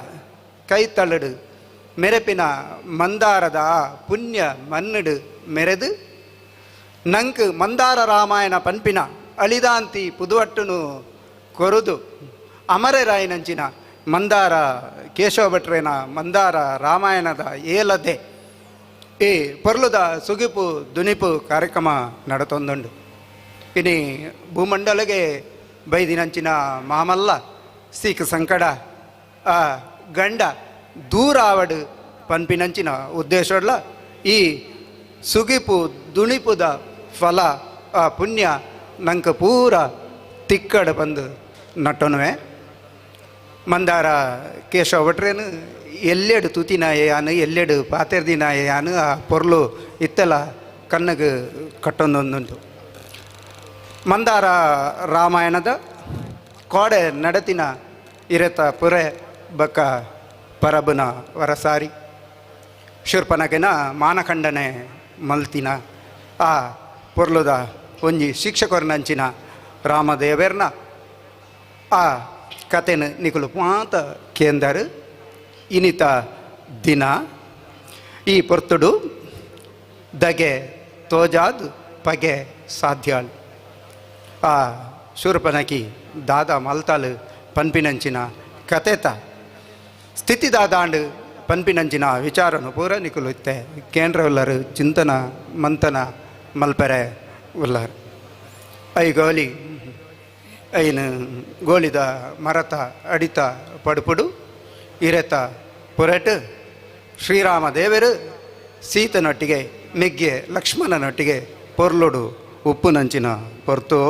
ಕೈತಳಡು ಮೆರೆಪಿನ ಮಂದಾರದ ಆ ಪುಣ್ಯ ಮನ್ನಡು ಮೆರೆದು ನಂಕ್ ಮಂದಾರ ರಾಮಾಯಣ ಪನ್ಪಿನ ಅಳಿದಾಂತಿ ಪುದುವಟ್ಟುನು ಕೊರುದು ಅಮರರಾಯನಂಚಿನ ಮಂದಾರ ಕೇಶವ ಭಟ್ರೇನ ಮಂದಾರ ರಾಮಾಯಣದ ಏಲದೆ ಈ ಪೊರ್ಲುದ ಸುಗಿಪು ದುನಿಪು ಕಾರ್ಯಕ್ರಮ ನಡತೊಂದುಂಡು. ಇನಿ ಭೂಮಂಡಲಗೆ ಬೈದಿನಂಚಿನ ಮಾಮಲ್ಲ ಸೀಕ ಸಂಕಡ ಆ ಗಂಡ ದೂರಾವಡು ಪನ್ಪಿನಂಚಿನ ಉದ್ದೇಶಡ್ಲ ಈ ಸುಗಿಪು ದುಣಿಪುದ ಫಲ ಆ ಪುಣ್ಯ ನಂಕ ಪೂರ ತಿಕ್ಕಡ ಬಂದು ನಟ್ಟೊನುವೆ. ಮಂದಾರ ಕೇಶವ ಭಟ್ರೇನು ಎಲ್ಲೆಡು ತುತಿನಾಯನು ಎಲ್ಲೆಡು ಪಾತೆರ್ದಿನಾಯನು ಆ ಪೊರ್ಲು ಇತ್ತೆಲ್ಲ ಕಣ್ಣಗೆ ಕಟ್ಟೊಂದೊಂದುಂಟು. ಮಂದಾರ ರಾಮಾಯಣದ ಕೋಡೆ ನಡತಿನ ಇರೆತ ಪುರೆ ಬಕ್ಕ ಪರಬನ ವರಸಾರಿ ಶೂರ್ಪನಗೆನ ಮಾನಖಂಡನೆ ಮಲ್ತಿನ ಆ ಪೊರ್ಲುದ ಒಂಜಿ ಶಿಕ್ಷಕರ್ನಂಚಿನ ರಾಮದೇವರ್ನ ಆ ಕತೆನ ನಿಕುಲು ಮಾತ ಕೇಂದರು ಇನಿತ ದಿನ ಈ ಪೊರ್ತುಡು ದಗೆ ತೋಜಾದ್ ಪಗೆ ಸಾಧ್ಯಾಳ್ ಆ ಶೂರ್ಪನಕಿ ದಾದ ಮಲ್ತಾಲು ಪನ್ಪಿನಂಚಿನ ಕತೆತ ಸ್ಥಿತಿ ದಾದಾಂಡು ಪನ್ಪಿನಂಚಿನ ವಿಚಾರನು ಪೂರ ನಿಕುಲು ಇತ್ತೆ ಕೇಂದ್ರ ಉಲ್ಲರು ಚಿಂತನ ಮಂಥನ ಮಲ್ಪೆರೆ ಉಲ್ಲರು. I ಗೋಲಿ ಐನು ಗೋಳಿದ ಮರತ ಅಡಿತ ಪಡುಪುಡು ಇರೆತ ಪೊರೆಟ್ ಶ್ರೀರಾಮ ದೇವರು ಸೀತನೊಟ್ಟಿಗೆ ಮೆಗ್ಗೆ ಲಕ್ಷ್ಮಣನೊಟ್ಟಿಗೆ ಪೊರ್ಲುಡು ಉಪ್ಪುನಂಚಿನ ಪೊರ್ತು.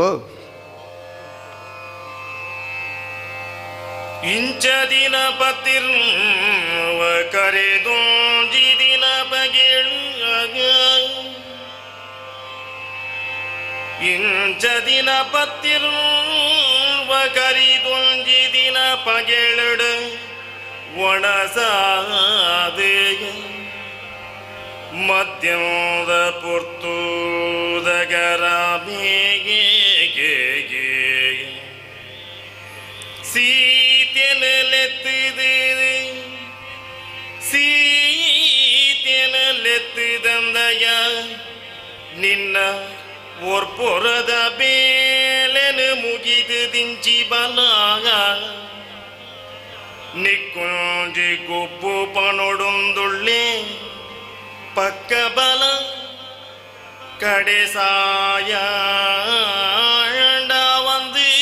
ಇಂಚ ದಿನ ಪತಿರ್ವ ಕರೆದೊಂಜಿ ದಿನ ಬಗೆಳು ಇಂಚ ದಿನ ಪತ್ತಿರ್ವ ಕರಿದೊಂಜಿ ದಿನ ಪಗೆಳುಡು ಒಣಸಾದೆ ಮದ್ಯದ ಪೊರ್ತುದಗರಾಮೇಗೆ ಸೀತೆನೆಲೆತ್ತಿದೆ ಸೀತೆನೆಲೆತ್ತಿದಂದಯ ನಿನ್ನ ಒರ್ಪೊರದ ಬೇಲೆನು ಮುಗಿದು ದಿಂಚಿ ಬಲಾಗ ನಿಕ್ಕೊಂಜಿ ಗೊಬ್ಬು ಪನೊಡೊಂದುಳ್ಳೆ ಪಕ್ಕ ಬಲ ಕಡೆ ಸಾಯ வந்து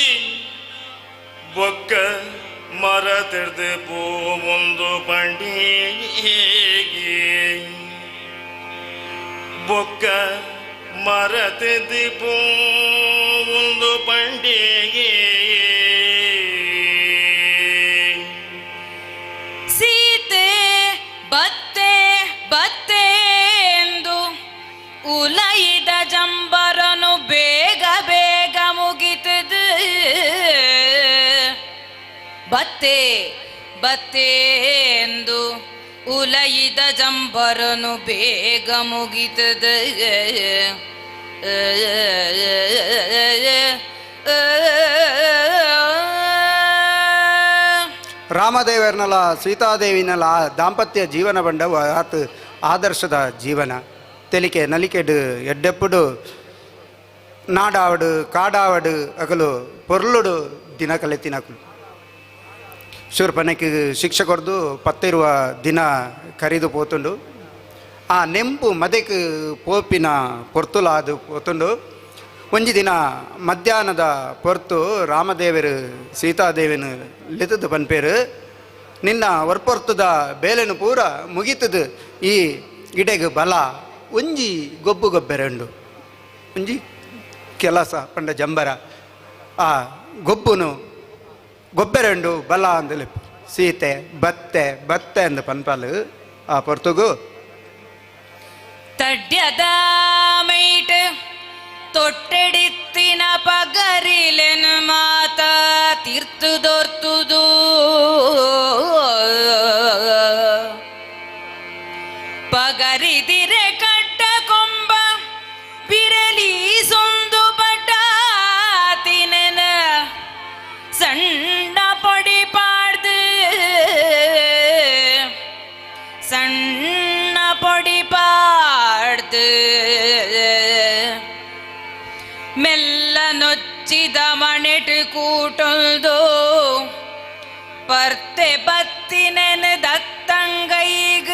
ಬೊಕ್ಕ ಮರ ತಿರ್ದು ಪೂವೊಂದು ಪಂಡಿಗೆ ಬೊಕ್ಕ ಮರ ತಿರ್ದು ಪೂವೊಂದು ಪಂಡಿಗೆ. ಸೀತೆ ಬತ್ತೆ ಬತ್ತೆ ಎಂದು ಉಲೈದ ಜಂಬರನು ಬೇಗ ಬೇಗ ಮುಗಿತದು. ಬತ್ತೆ ಬತ್ತೆ ಎಂದು ಉಲೈದ ಜಂಬರನು ಬೇಗ ಮುಗಿತದು. ರಾಮದೇವರನಲ್ಲ ಸೀತಾದೇವಿನಲ್ಲ ದಾಂಪತ್ಯ ಜೀವನ ಬಂಡವು ಆತ ಆದರ್ಶದ ಜೀವನ. ತೆಲಿಕೆ ನಲಿಕೆಡು ಎಡ್ಡೆಪ್ಪುಡು ನಾಡಾವಡು ಕಾಡಾವಡು ಅಗಲು ಪೊರ್ಲುಡು ದಿನ ಕಲೆತಿನಕಲು. ಶೂರ್ಪನಕ್ಕೆ ಶಿಕ್ಷೆ ಕೊರ್ದು ಪತ್ತಿರುವ ದಿನ ಕರಿದು ಪೋತುಂಡು. ಆ ನೆಂಪು ಮದೆಕ್ ಪೋಪಿನ ಪೊರ್ತುಲಾದು ಪೋತುಂಡು. ಒಂಜಿ ದಿನ ಮಧ್ಯಾಹ್ನದ ಪೊರ್ತು ರಾಮದೇವರು ಸೀತಾದೇವಿನ ಲೆತ್ತದು ಪನ್ಪೇರು, ನಿನ್ನ ಒರ್ಪೊರ್ತದ ಬೇಲೆನು ಪೂರ ಮುಗಿತದು, ಈ ಇಡೆಗ್ ಬಲ ಒಂಜಿ ಗೊಬ್ಬು ಗೊಬ್ಬೆರೆ ಉಂಡು, ಒಂಜಿ ಕೆಲಸ ಪಂಡ ಜಂಬರ ಆ ಗೊಬ್ಬುನು ಗೊಬ್ಬೆರೆ ಉಂಡು ಬಲ ಅಂದಲೆ ಸೀತೆ ಬತ್ತೆ ಬತ್ತೆ ಅಂದ ಪನ್ಪಲು ಆ ಪೊರ್ತುಗು. ತಡ್ಯದ ಮೈಟ್ ತೊಟ್ಟೆಡಿತ್ತಿನ ಪಗರಿಲೆನು ಮಾತ ತೀರ್ತು ದೊರ್ತುದು. ಪಗರಿದಿರೆ ಕಟ್ಟ ಕೊಂಬ ಬಿರಲಿ ಸೊಂದು ಬಟಾತಿನ ಸಣ್ಣ ಪೊಡಿ ಪಾಡ್ದು ಸಣ್ಣ ಪೊಡಿ ಪಾಡ್ದು ಮೆಲ್ಲ ನೊಚ್ಚಿದ ಮಣೆಟು ಕೂಟೊಲ್ದು ಪರ್ತೆ ಬತ್ತಿನೆನ ದತ್ತಂಗೈಗ.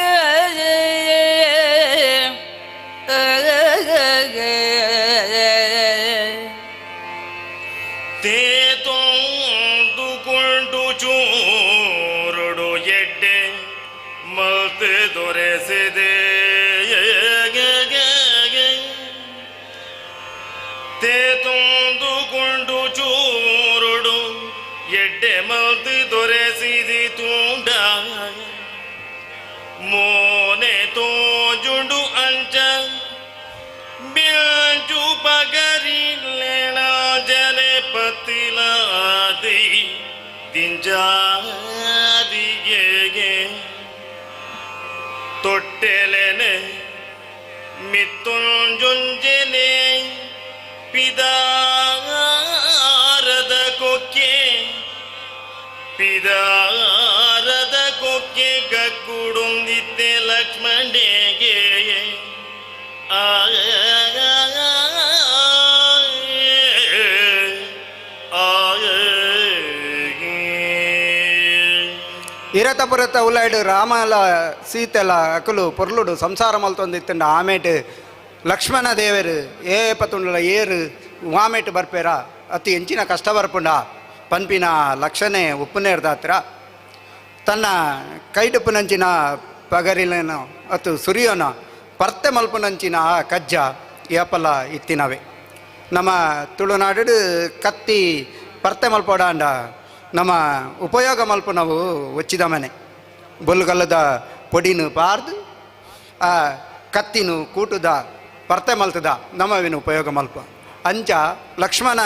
ತೇತೊಂದುಕೊಂಡು ಚೂರುಡು ಎಡ್ಡೆ ಮಲ್ತೆ ದೊರೆಸಿದೆ ತೇತೊಂದುಕೊಂಡು ಚೂರುಡು ಎಡ್ಡೆ ಮಲ್ತು ದೊರೆಸಿದಿ ತೂಂಡ ಮೋನೆ ತೋಜುಂಡು ಅಂಚ ಬಿಂಚು ಪಗರಿಲೆಣ ಜನೆ ಪತಿಲಾದಿ ದಿಂಜಾದಿಗೆ ತೊಟ್ಟೆಲೆನೆ ಮಿತ್ತುಂಜುಂಜನೆ ಪಿದಾರದ ಕೊಕ್ಕೆ ಪಿದಾರದ ಕೊಕ್ಕೆ ಗಕ್ಕುಡುಂದಿತ್ತೆ ಲಕ್ಷ್ಮಣೆಗೆ. ಆ ಇರತ ಪುರತ ಉಲಾಯ್ಡು ರಾಮಲ ಸೀತೆಲ ಅಕಲು ಪೊರ್ಲುಡು ಸಂಸಾರ ಮಲ್ತೊಂದಿತ್ತಂಡ ಆಮೇಟು ಲಕ್ಷ್ಮಣ ದೇವರು ಏ ಪತುಂಡಲ ಏರು ವಾಮೇಟು ಬರ್ಪೇರ ಅತಿ ಎಂಚಿನ ಕಷ್ಟ ಬರ್ಪುಂಡ ಪನ್ಪಿನ ಲಕ್ಷಣೆ ಉಪ್ಪುನೇರ್ದಾತ್ರ ತನ್ನ ಕೈಟುಪ್ಪುನಂಚಿನ ಪಗರಿಲೇನ ಅತ್ತು ಸುರಿಯೋನ ಪರ್ತೆ ಮಲ್ಪುನಂಚಿನ ಆ ಕಜ್ಜ ಏಪಲ ಇತ್ತಿನವೆ. ನಮ್ಮ ತುಳುನಾಡು ಕತ್ತಿ ಪರ್ತೆ ಮಲ್ಪೋಡಾಂಡ ನಮ್ಮ ಉಪಯೋಗ ಮಲ್ಪುನವು ಒಚ್ಚಿದ ಮನೆ ಬೊಲ್ಲುಗಲ್ಲದ ಪೊಡಿನು ಪಾರ್ದು ಆ ಕತ್ತಿನು ಕೂಟುದ ಪರ್ತೆ ಮಲ್ತದ ನಮ್ಮವಿನ ಉಪಯೋಗ ಮಲ್ಪ. ಅಂಚ ಲಕ್ಷ್ಮಣ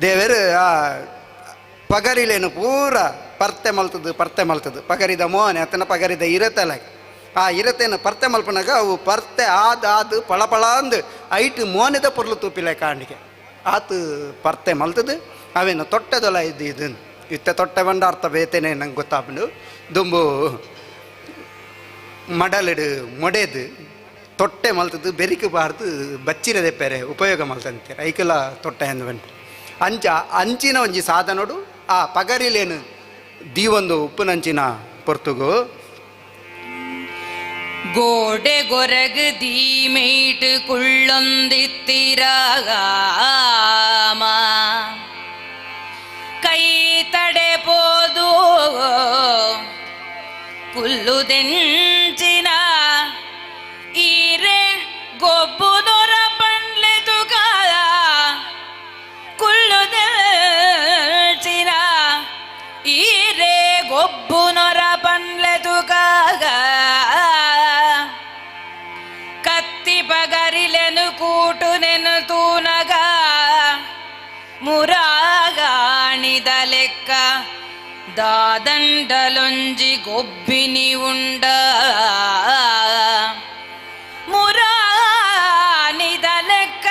ದೇವರು ಆ ಪಗರಿಲೇನು ಪೂರ ಪರ್ತೆ ಮಲ್ತದು ಪರ್ತೆ ಮಲ್ತದು ಪಗರಿದ ಮೋನೆ ಅತನ ಪಗರಿದ ಇರತ್ತಲ್ಲ ಆ ಇರತೆಯನ್ನು ಪರ್ತೆ ಮಲ್ಪನಾಗ ಅವು ಪರ್ತೆ ಆದ ಆದು ಪಳಪಳ ಅಂದು ಐಟು ಮೋನೆದ ಪೊರ್ಲು ತೂಪಿಲೆ ಕಾಣಿಕೆ ಆತು ಪರ್ತೆ ಮಲ್ತದು ಅವೇನು ತೊಟ್ಟೆದೊಲ ಇದು ಇದನ್ನು ಇತ್ತ ತೊಟ್ಟೆ ಬಂಡ ಅರ್ಥ ಬೇತೇನೆ ನಂಗೆ ಗೊತ್ತಾಪುಂಡು. ದುಂಬು ಮಡಲಿಡು ಮೊಡೆದು ತೊಟ್ಟೆ ಮಲ್ತದ್ದು ಬೆರಿಕು ಬಾರ್ದು ಬಚ್ಚಿರದೆ ಪೆರೆ ಉಪಯೋಗ ಮಲ್ತಂತೀರ ಐಕಲ ತೊಟ್ಟೆ ಅಂದು ಬಂದು ಅಂಚ ಅಂಚಿನ ಒಂಜಿ ಸಾಧನೋಡು ಆ ಪಗರಿಲೇನು ದೀವೊಂದು ಉಪ್ಪುನಂಚಿನ ಪೊರ್ತುಗು ಗೋಡೆ ಗೊರಗು ದೀಮೇಟು ಕುಳ್ಳೊಂದಿತ್ತಿರಾಮ ಕೈ ತಡೆ ಪೋದು ಕುಲ್ಲುದೆಂಚಿನ ಈರೆ ಗೊಬ್ಬು ದೊರ ಪಂಡ್ಲೆ ತುಗಾಲ ಕುಲ್ಲುದೆಂಚಿನ ಈರೆ ಗೊಬ್ಬು ನೊರ ಪಂಡ್ಲೆ ತುಗಾಗ ಕತ್ತಿ ಪಗರಿಲೆನು ಕೂಟು ನೆನು ತೂನಗ ಮುರಾಗಾಣಿದ ಲೆಕ್ಕ ದಾದಂಡಲೊಂಜಿ ಗೊಬ್ಬಿನಿ ಉಂಡ ಮುರಾನಿದ ಲೆಕ್ಕ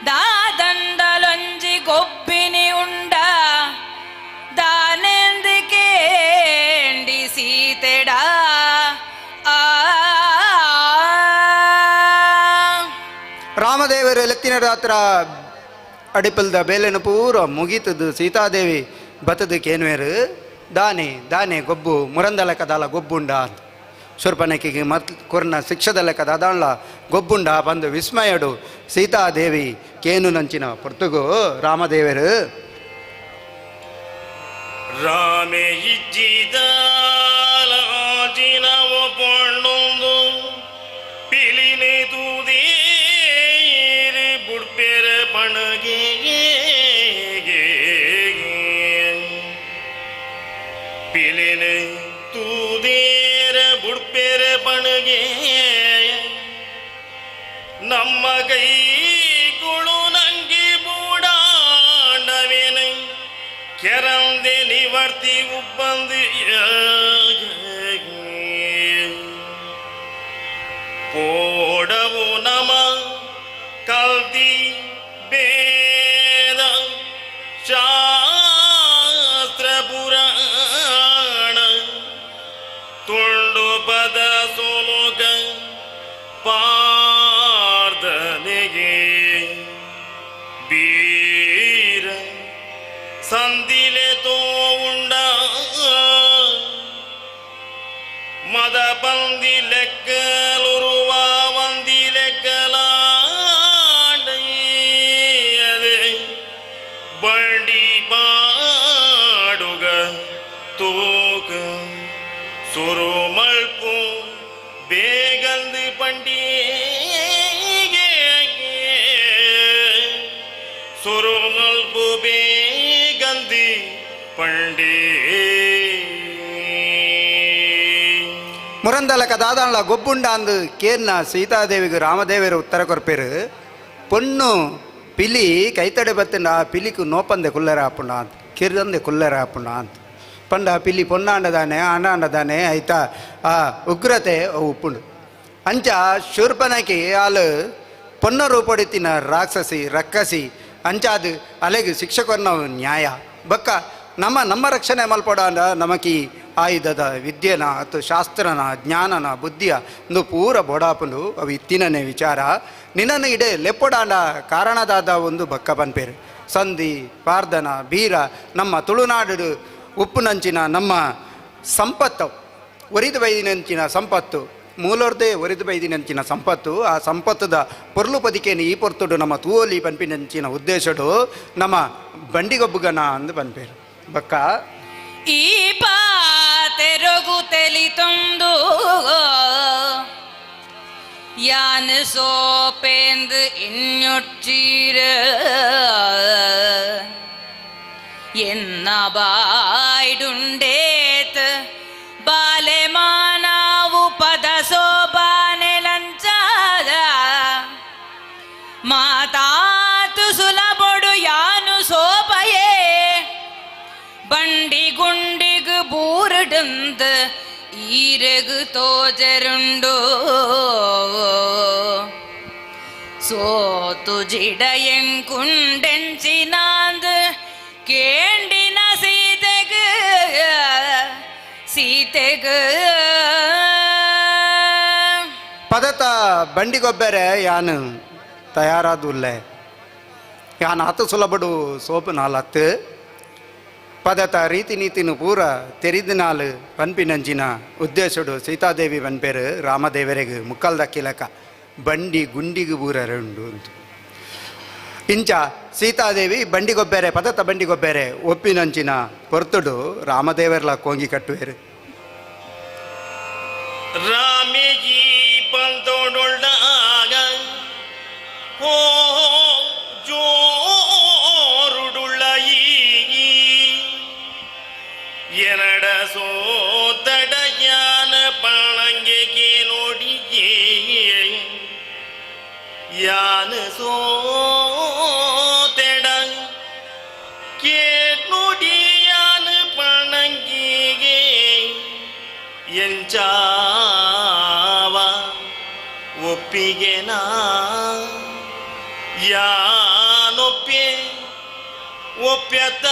ದಾದಂಡಲೊಂಜಿ ಗೊಬ್ಬಿನಿ ಉಂಡ ದಾನೆಂದು ಕೇಂಡಿ ಸೀತೆಡ ಆ. ರಾಮದೇವರು ಎಲೆತ್ತಿನ ರಾತ್ರ ಅಡಿಪಲ್ದ ಬೇಲೆನ ಪೂರ ಮುಗೀತದ್ದು ಸೀತಾದೇವಿ ಬತ್ತದ ಕೇನ್ವೇರು ದಾನೆ ದಾನೆ ಗೊಬ್ಬು ಮುರಂದ ಲೆಕ್ಕದಾಲ ಗೊಬ್ಬುಂಡ ಅಂತ ಶೂರ್ಪನಖಿಗೆ ಮತ್ ಕೊರ್ನ ಶಿಕ್ಷದ ಲೆಕ್ಕದ ಅದಾಳ ಗೊಬ್ಬುಂಡ ಬಂದು ವಿಸ್ಮಯಡು ಸೀತಾದೇವಿ ಕೇನು ನಂಚಿನ ಪೊರ್ತುಗು ರಾಮದೇವರು ರಾಮೆ ಇಜ್ಜಿದಾಲಾಜಿನವ ಪೊಣ್ಣೊಂದು ಪಿಲಿನೆ ತೂದೇರಿ ಬುಡ್ಪೆರ ಪಣಗೆ ಪಿಲಿನೆ ತೂದೇರ ಬುಡ್ಪೆರ ಪಣಗೆ ನಮ್ಮ ಕೈಗಳು ನಂಗೆ ಬೂಡಾಂಡವೇನೈ ಕೆರಂದೆ ನಿವರ್ತಿ ಉಬ್ಬಂದು ಪೋಡವು ನಮ ಕಲ್ತಿ ಬೇದ ಶಾಸ್ತ್ರ ಪುರಾಣ ತುಂಡು ಪದ ಸೋಲೋಕ ಪಾರ್ದನೆಗೆ ಬೀರ ಸಂದಿಲೆ ತೋ ಉಂಡ ಮದ ಬಂದಿ ಲೆಕ್ಕಲುರುವ ವಂದಿ ಲೆಕ್ಕಲಾಡದೆ ಬಂಡಿ ಪಾಡುಗ ತೂಕ ಸುರುಮಳ್ಪು ಬೇಗಂದು ಪಂಡಿಗೆ ಸುರುಮಲ್ಪು ಬೇಗಂದಿ ಪಂಡೇ. ಮುರಂದಲಕ ದಾದಾಂಡ್ಲ ಗೊಬ್ಬುಂಡ ಅಂದು ಕೇರ್ನ ಸೀತಾದೇವಿಗೆ ರಾಮದೇವರು ಉತ್ತರ ಕೊರ್ಪೇರು ಪೊಣ್ಣು ಪಿಲಿ ಕೈತಡೆ ಬತ್ತಂಡ ಆ ಪಿಲಿಕು ನೋಪಂದೆ ಕುಲ್ಲರ ಆಪುಂಡ ಅಂತ ಕಿರ್ದಂದೆ ಕುಲ್ಲರ ಆಪುಂಡ ಅಂತ ಪಂಡ ಆ ಪಿಲಿ ಪೊನ್ನಾಂಡದಾನೆ ಆಂಡಾಂಡದಾನೆ ಆಯ್ತಾ ಆ ಉಗ್ರತೆ ಅವು ಉಪ್ಪುಂಡು ಅಂಚ ಶೂರ್ಪನಕಿ ಆಲು ಪೊನ್ನ ರೂಪಡಿತಿನ ರಾಕ್ಷಸಿ ರಕ್ಕಸಿ ಅಂಚಾದು ಅಲೆಗೆ ಶಿಕ್ಷಕರ್ನ ನ್ಯಾಯ ಬಕ್ಕ ನಮ್ಮ ನಮ್ಮ ರಕ್ಷಣೆ ಮಲ್ಪಡಾಂಡ ನಮಕಿ ಆಯುಧದ ವಿದ್ಯೆನ ಅಥವಾ ಶಾಸ್ತ್ರನ ಜ್ಞಾನನ ಬುದ್ಧಿಯ ಒಂದು ಪೂರ ಬೊಡಾಪುಂಡು ಅವು ಇತ್ತಿನನೇ ವಿಚಾರ ನಿನ್ನನ್ನು ಇಡೆ ಲೆಪ್ಪೊಡಾಂಡ ಕಾರಣದಾದ ಒಂದು ಬಕ್ಕ ಪನ್ಪೇರು ಸಂಧಿ ಪಾರ್ದನ ಬೀರ ನಮ್ಮ ತುಳುನಾಡು ಉಪ್ಪುನಂಚಿನ ನಮ್ಮ ಸಂಪತ್ತು ಒರಿದು ಬೈದಿನಂಚಿನ ಸಂಪತ್ತು ಮೂಲೋರ್ದೇ ಒರಿದು ಬೈದಿನಂಚಿನ ಸಂಪತ್ತು ಆ ಸಂಪತ್ತದ ಪೊರ್ಲು ಪದಿಕೇನು ಈ ಪೊರ್ತುಡು ನಮ್ಮ ತೂವಲಿ ಪನ್ಪಿನಂಚಿನ ಉದ್ದೇಶಡು ನಮ್ಮ ಬಂಡಿಗೊಬ್ಬುಗನ ಅಂದು ಪನ್ಪೇರು ಬಕ್ಕ ಈ ಪಾತೆರೊಡು ಪಾತೆರೊಗು ತೆಲಿತೊಂದು ಯಾನ್ ಸೋಪೇಂದು ಇನ್ನೊಚ್ಚೀರ ಎನ್ನ ಬಾಯ್ಡುಂಡೇತ್ ಬಾಲೆ ಮಾನಾವು ಪದ ಸೋಬಾನೆ ಲಂಚಾದ ಮಾತಾತು ಸುಲಭೊಡು ಯಾನು ಸೋಪಯೇ ಬಂಡಿ ಗುಂಡಿಗು ಬೂರುಡುಂದು ಈರಗು ತೋಜರುಂಡು ಸೋತು ಜಿಡಯಂಕುಂಡೆಂಚಿನಾಂದು ಕೇಂಡಿನ ಸೀತೆಗು ಸೀತೆಗು ಪದತ ಬಂಡಿಗೊಬ್ಬರೆ ಯಾನು ತಯಾರಾದುಲ್ಲೆ ಯಾನ್ ಆತ ಸುಲಭಡು ಸೋಪು ನಾಲತ್ತು ಪದತ ರೀತಿ ನೀತಿನು ಪೂರ ತೆರಿದಿನಾಲು ಪನ್ಪಿನಂಚಿನ ಉದ್ದೇಶಡು ಸೀತಾದೇವಿ ಪನ್ಪೇರು ರಾಮದೇವರಿಗೆ ಮುಕ್ಕಲ್ದ ಕಿಲಕ ಬಂಡಿ ಗುಂಡಿಗು ಬೂರರೆ ಉಂಡು ಅಂತ. ಇಂಚ ಸೀತಾದೇವಿ ಬಂಡಿಗೊಬ್ಬೆರೆ ಪದತ ಬಂಡಿಗೊಬ್ಬೆರೆ ಒಪ್ಪಿನಂಚಿನ ಪೊರ್ತುಡು ರಾಮದೇವರ್ಲ ಕೋಂಗಿ ಕಟ್ಟುವೇರು. ರಾಮೇಜಿ ಪಂತೋಡೊಳ್ளாಗ ಓ ಜೋರುಡುಳ್ಳ ಈ ಎರಡ ಸೋತಡಯಾನ ಪಣಂಗೆ ನೋಡಿಯೇ ಯಾನ ಸೋತೆಡ ಕೇ ನೋಡಿಯಾನ ಪಣಂಗಿಗೆ ಎಂಚಾವ ಒಪ್ಪಿಗೆನಾ ಯಾನೊಪ್ಪೆ ಒಪ್ಪ್ಯತ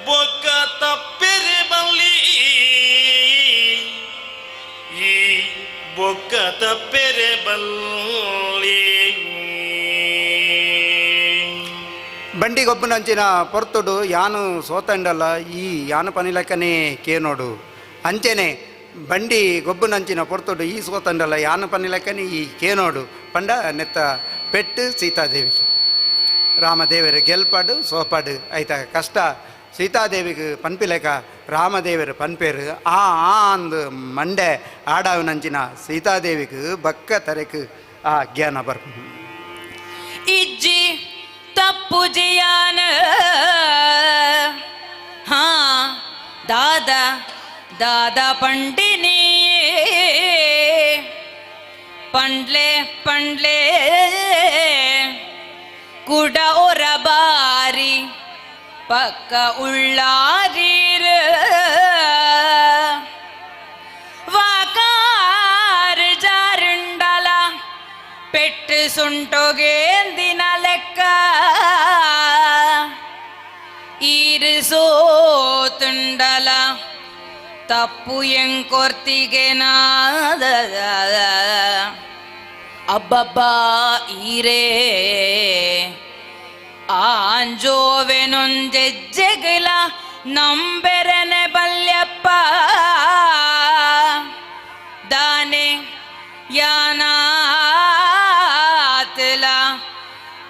ಬೊಕ್ಕ ತಪ್ಪೆರೆ ಬಲ್ಲಿ ಈ ಬೊಕ್ಕ ತಪ್ಪೆರೆ ಬಲ್ಲಿ. ಬಂಡಿಗೊಬ್ಬನಂಚಿನ ಪೊರ್ತುಡು ಯಾನು ಸೋತಂಡಲ್ಲ ಈ ಯಾನು ಪನಿಲಕ್ಕನೇ ಕೇನೋಡು ಅಂಚೆನೆ ಬಂಡಿ ಗೊಬ್ಬುನಂಚಿನ ಪೊರ್ತುಡು ಈ ಸೋತಂಡಲ್ಲ ಯಾನು ಪನಿಲಕ್ಕನೇ ಈ ಕೇನೋಡು ಪಂಡ ನೆತ್ತ ಪೆಟ್ಟು ಸೀತಾದೇವಿ ರಾಮದೇವರು ಗೆಲ್ಪಾಡು ಸೋಪಾಡು ಐತ ಕಷ್ಟ ಸೀತಾದೇವಿಗೆ ಪನ್ಪಿಲೆಕ ರಾಮದೇವರು ಪನ್ಪೇರು ಆ ಆ ಅಂದು ಮಂಡೆ ಆಡವನಂಚಿನ ಸೀತಾದೇವಿಗೆ ಬಕ್ಕ ತರೆಕು ಆ ಜ್ಞಾನ ಬರ್ಪು. ಇಜ್ಜಿ ತಪ್ಪು ಜಿಯಾನ ಹಾ ದಾದಾ ದಾದಾ ಪಂಡಿನಿ ಪಂಡ್ಲೆ ಪಂಡ್ಲೆ ಕುಡ ಒರ ಬಾರಿ ಪಕ್ಕ ಉಳ್ಳಾರೀರ ವಾಕಾರ ಜಾರುಂಡಲ ಪೆಟ್ಟು ಸುಂಟೊಗೇಂದಿನ ಲೆಕ್ಕ ಈರು ಸೋತುಂಡಲ ತಪ್ಪು ಎಂಕೊರ್ತಿಗೆ ನಾದ ಅಬ್ಬಬ್ಬಾ ಈರೇ ಆಂಜೋವೆನೊಂಜೆಜ್ಜೆಗಲ ನಂಬೆರನೆ ಬಲ್ಯಪ್ಪ ದಾನೆ ಯಾನಾತಲ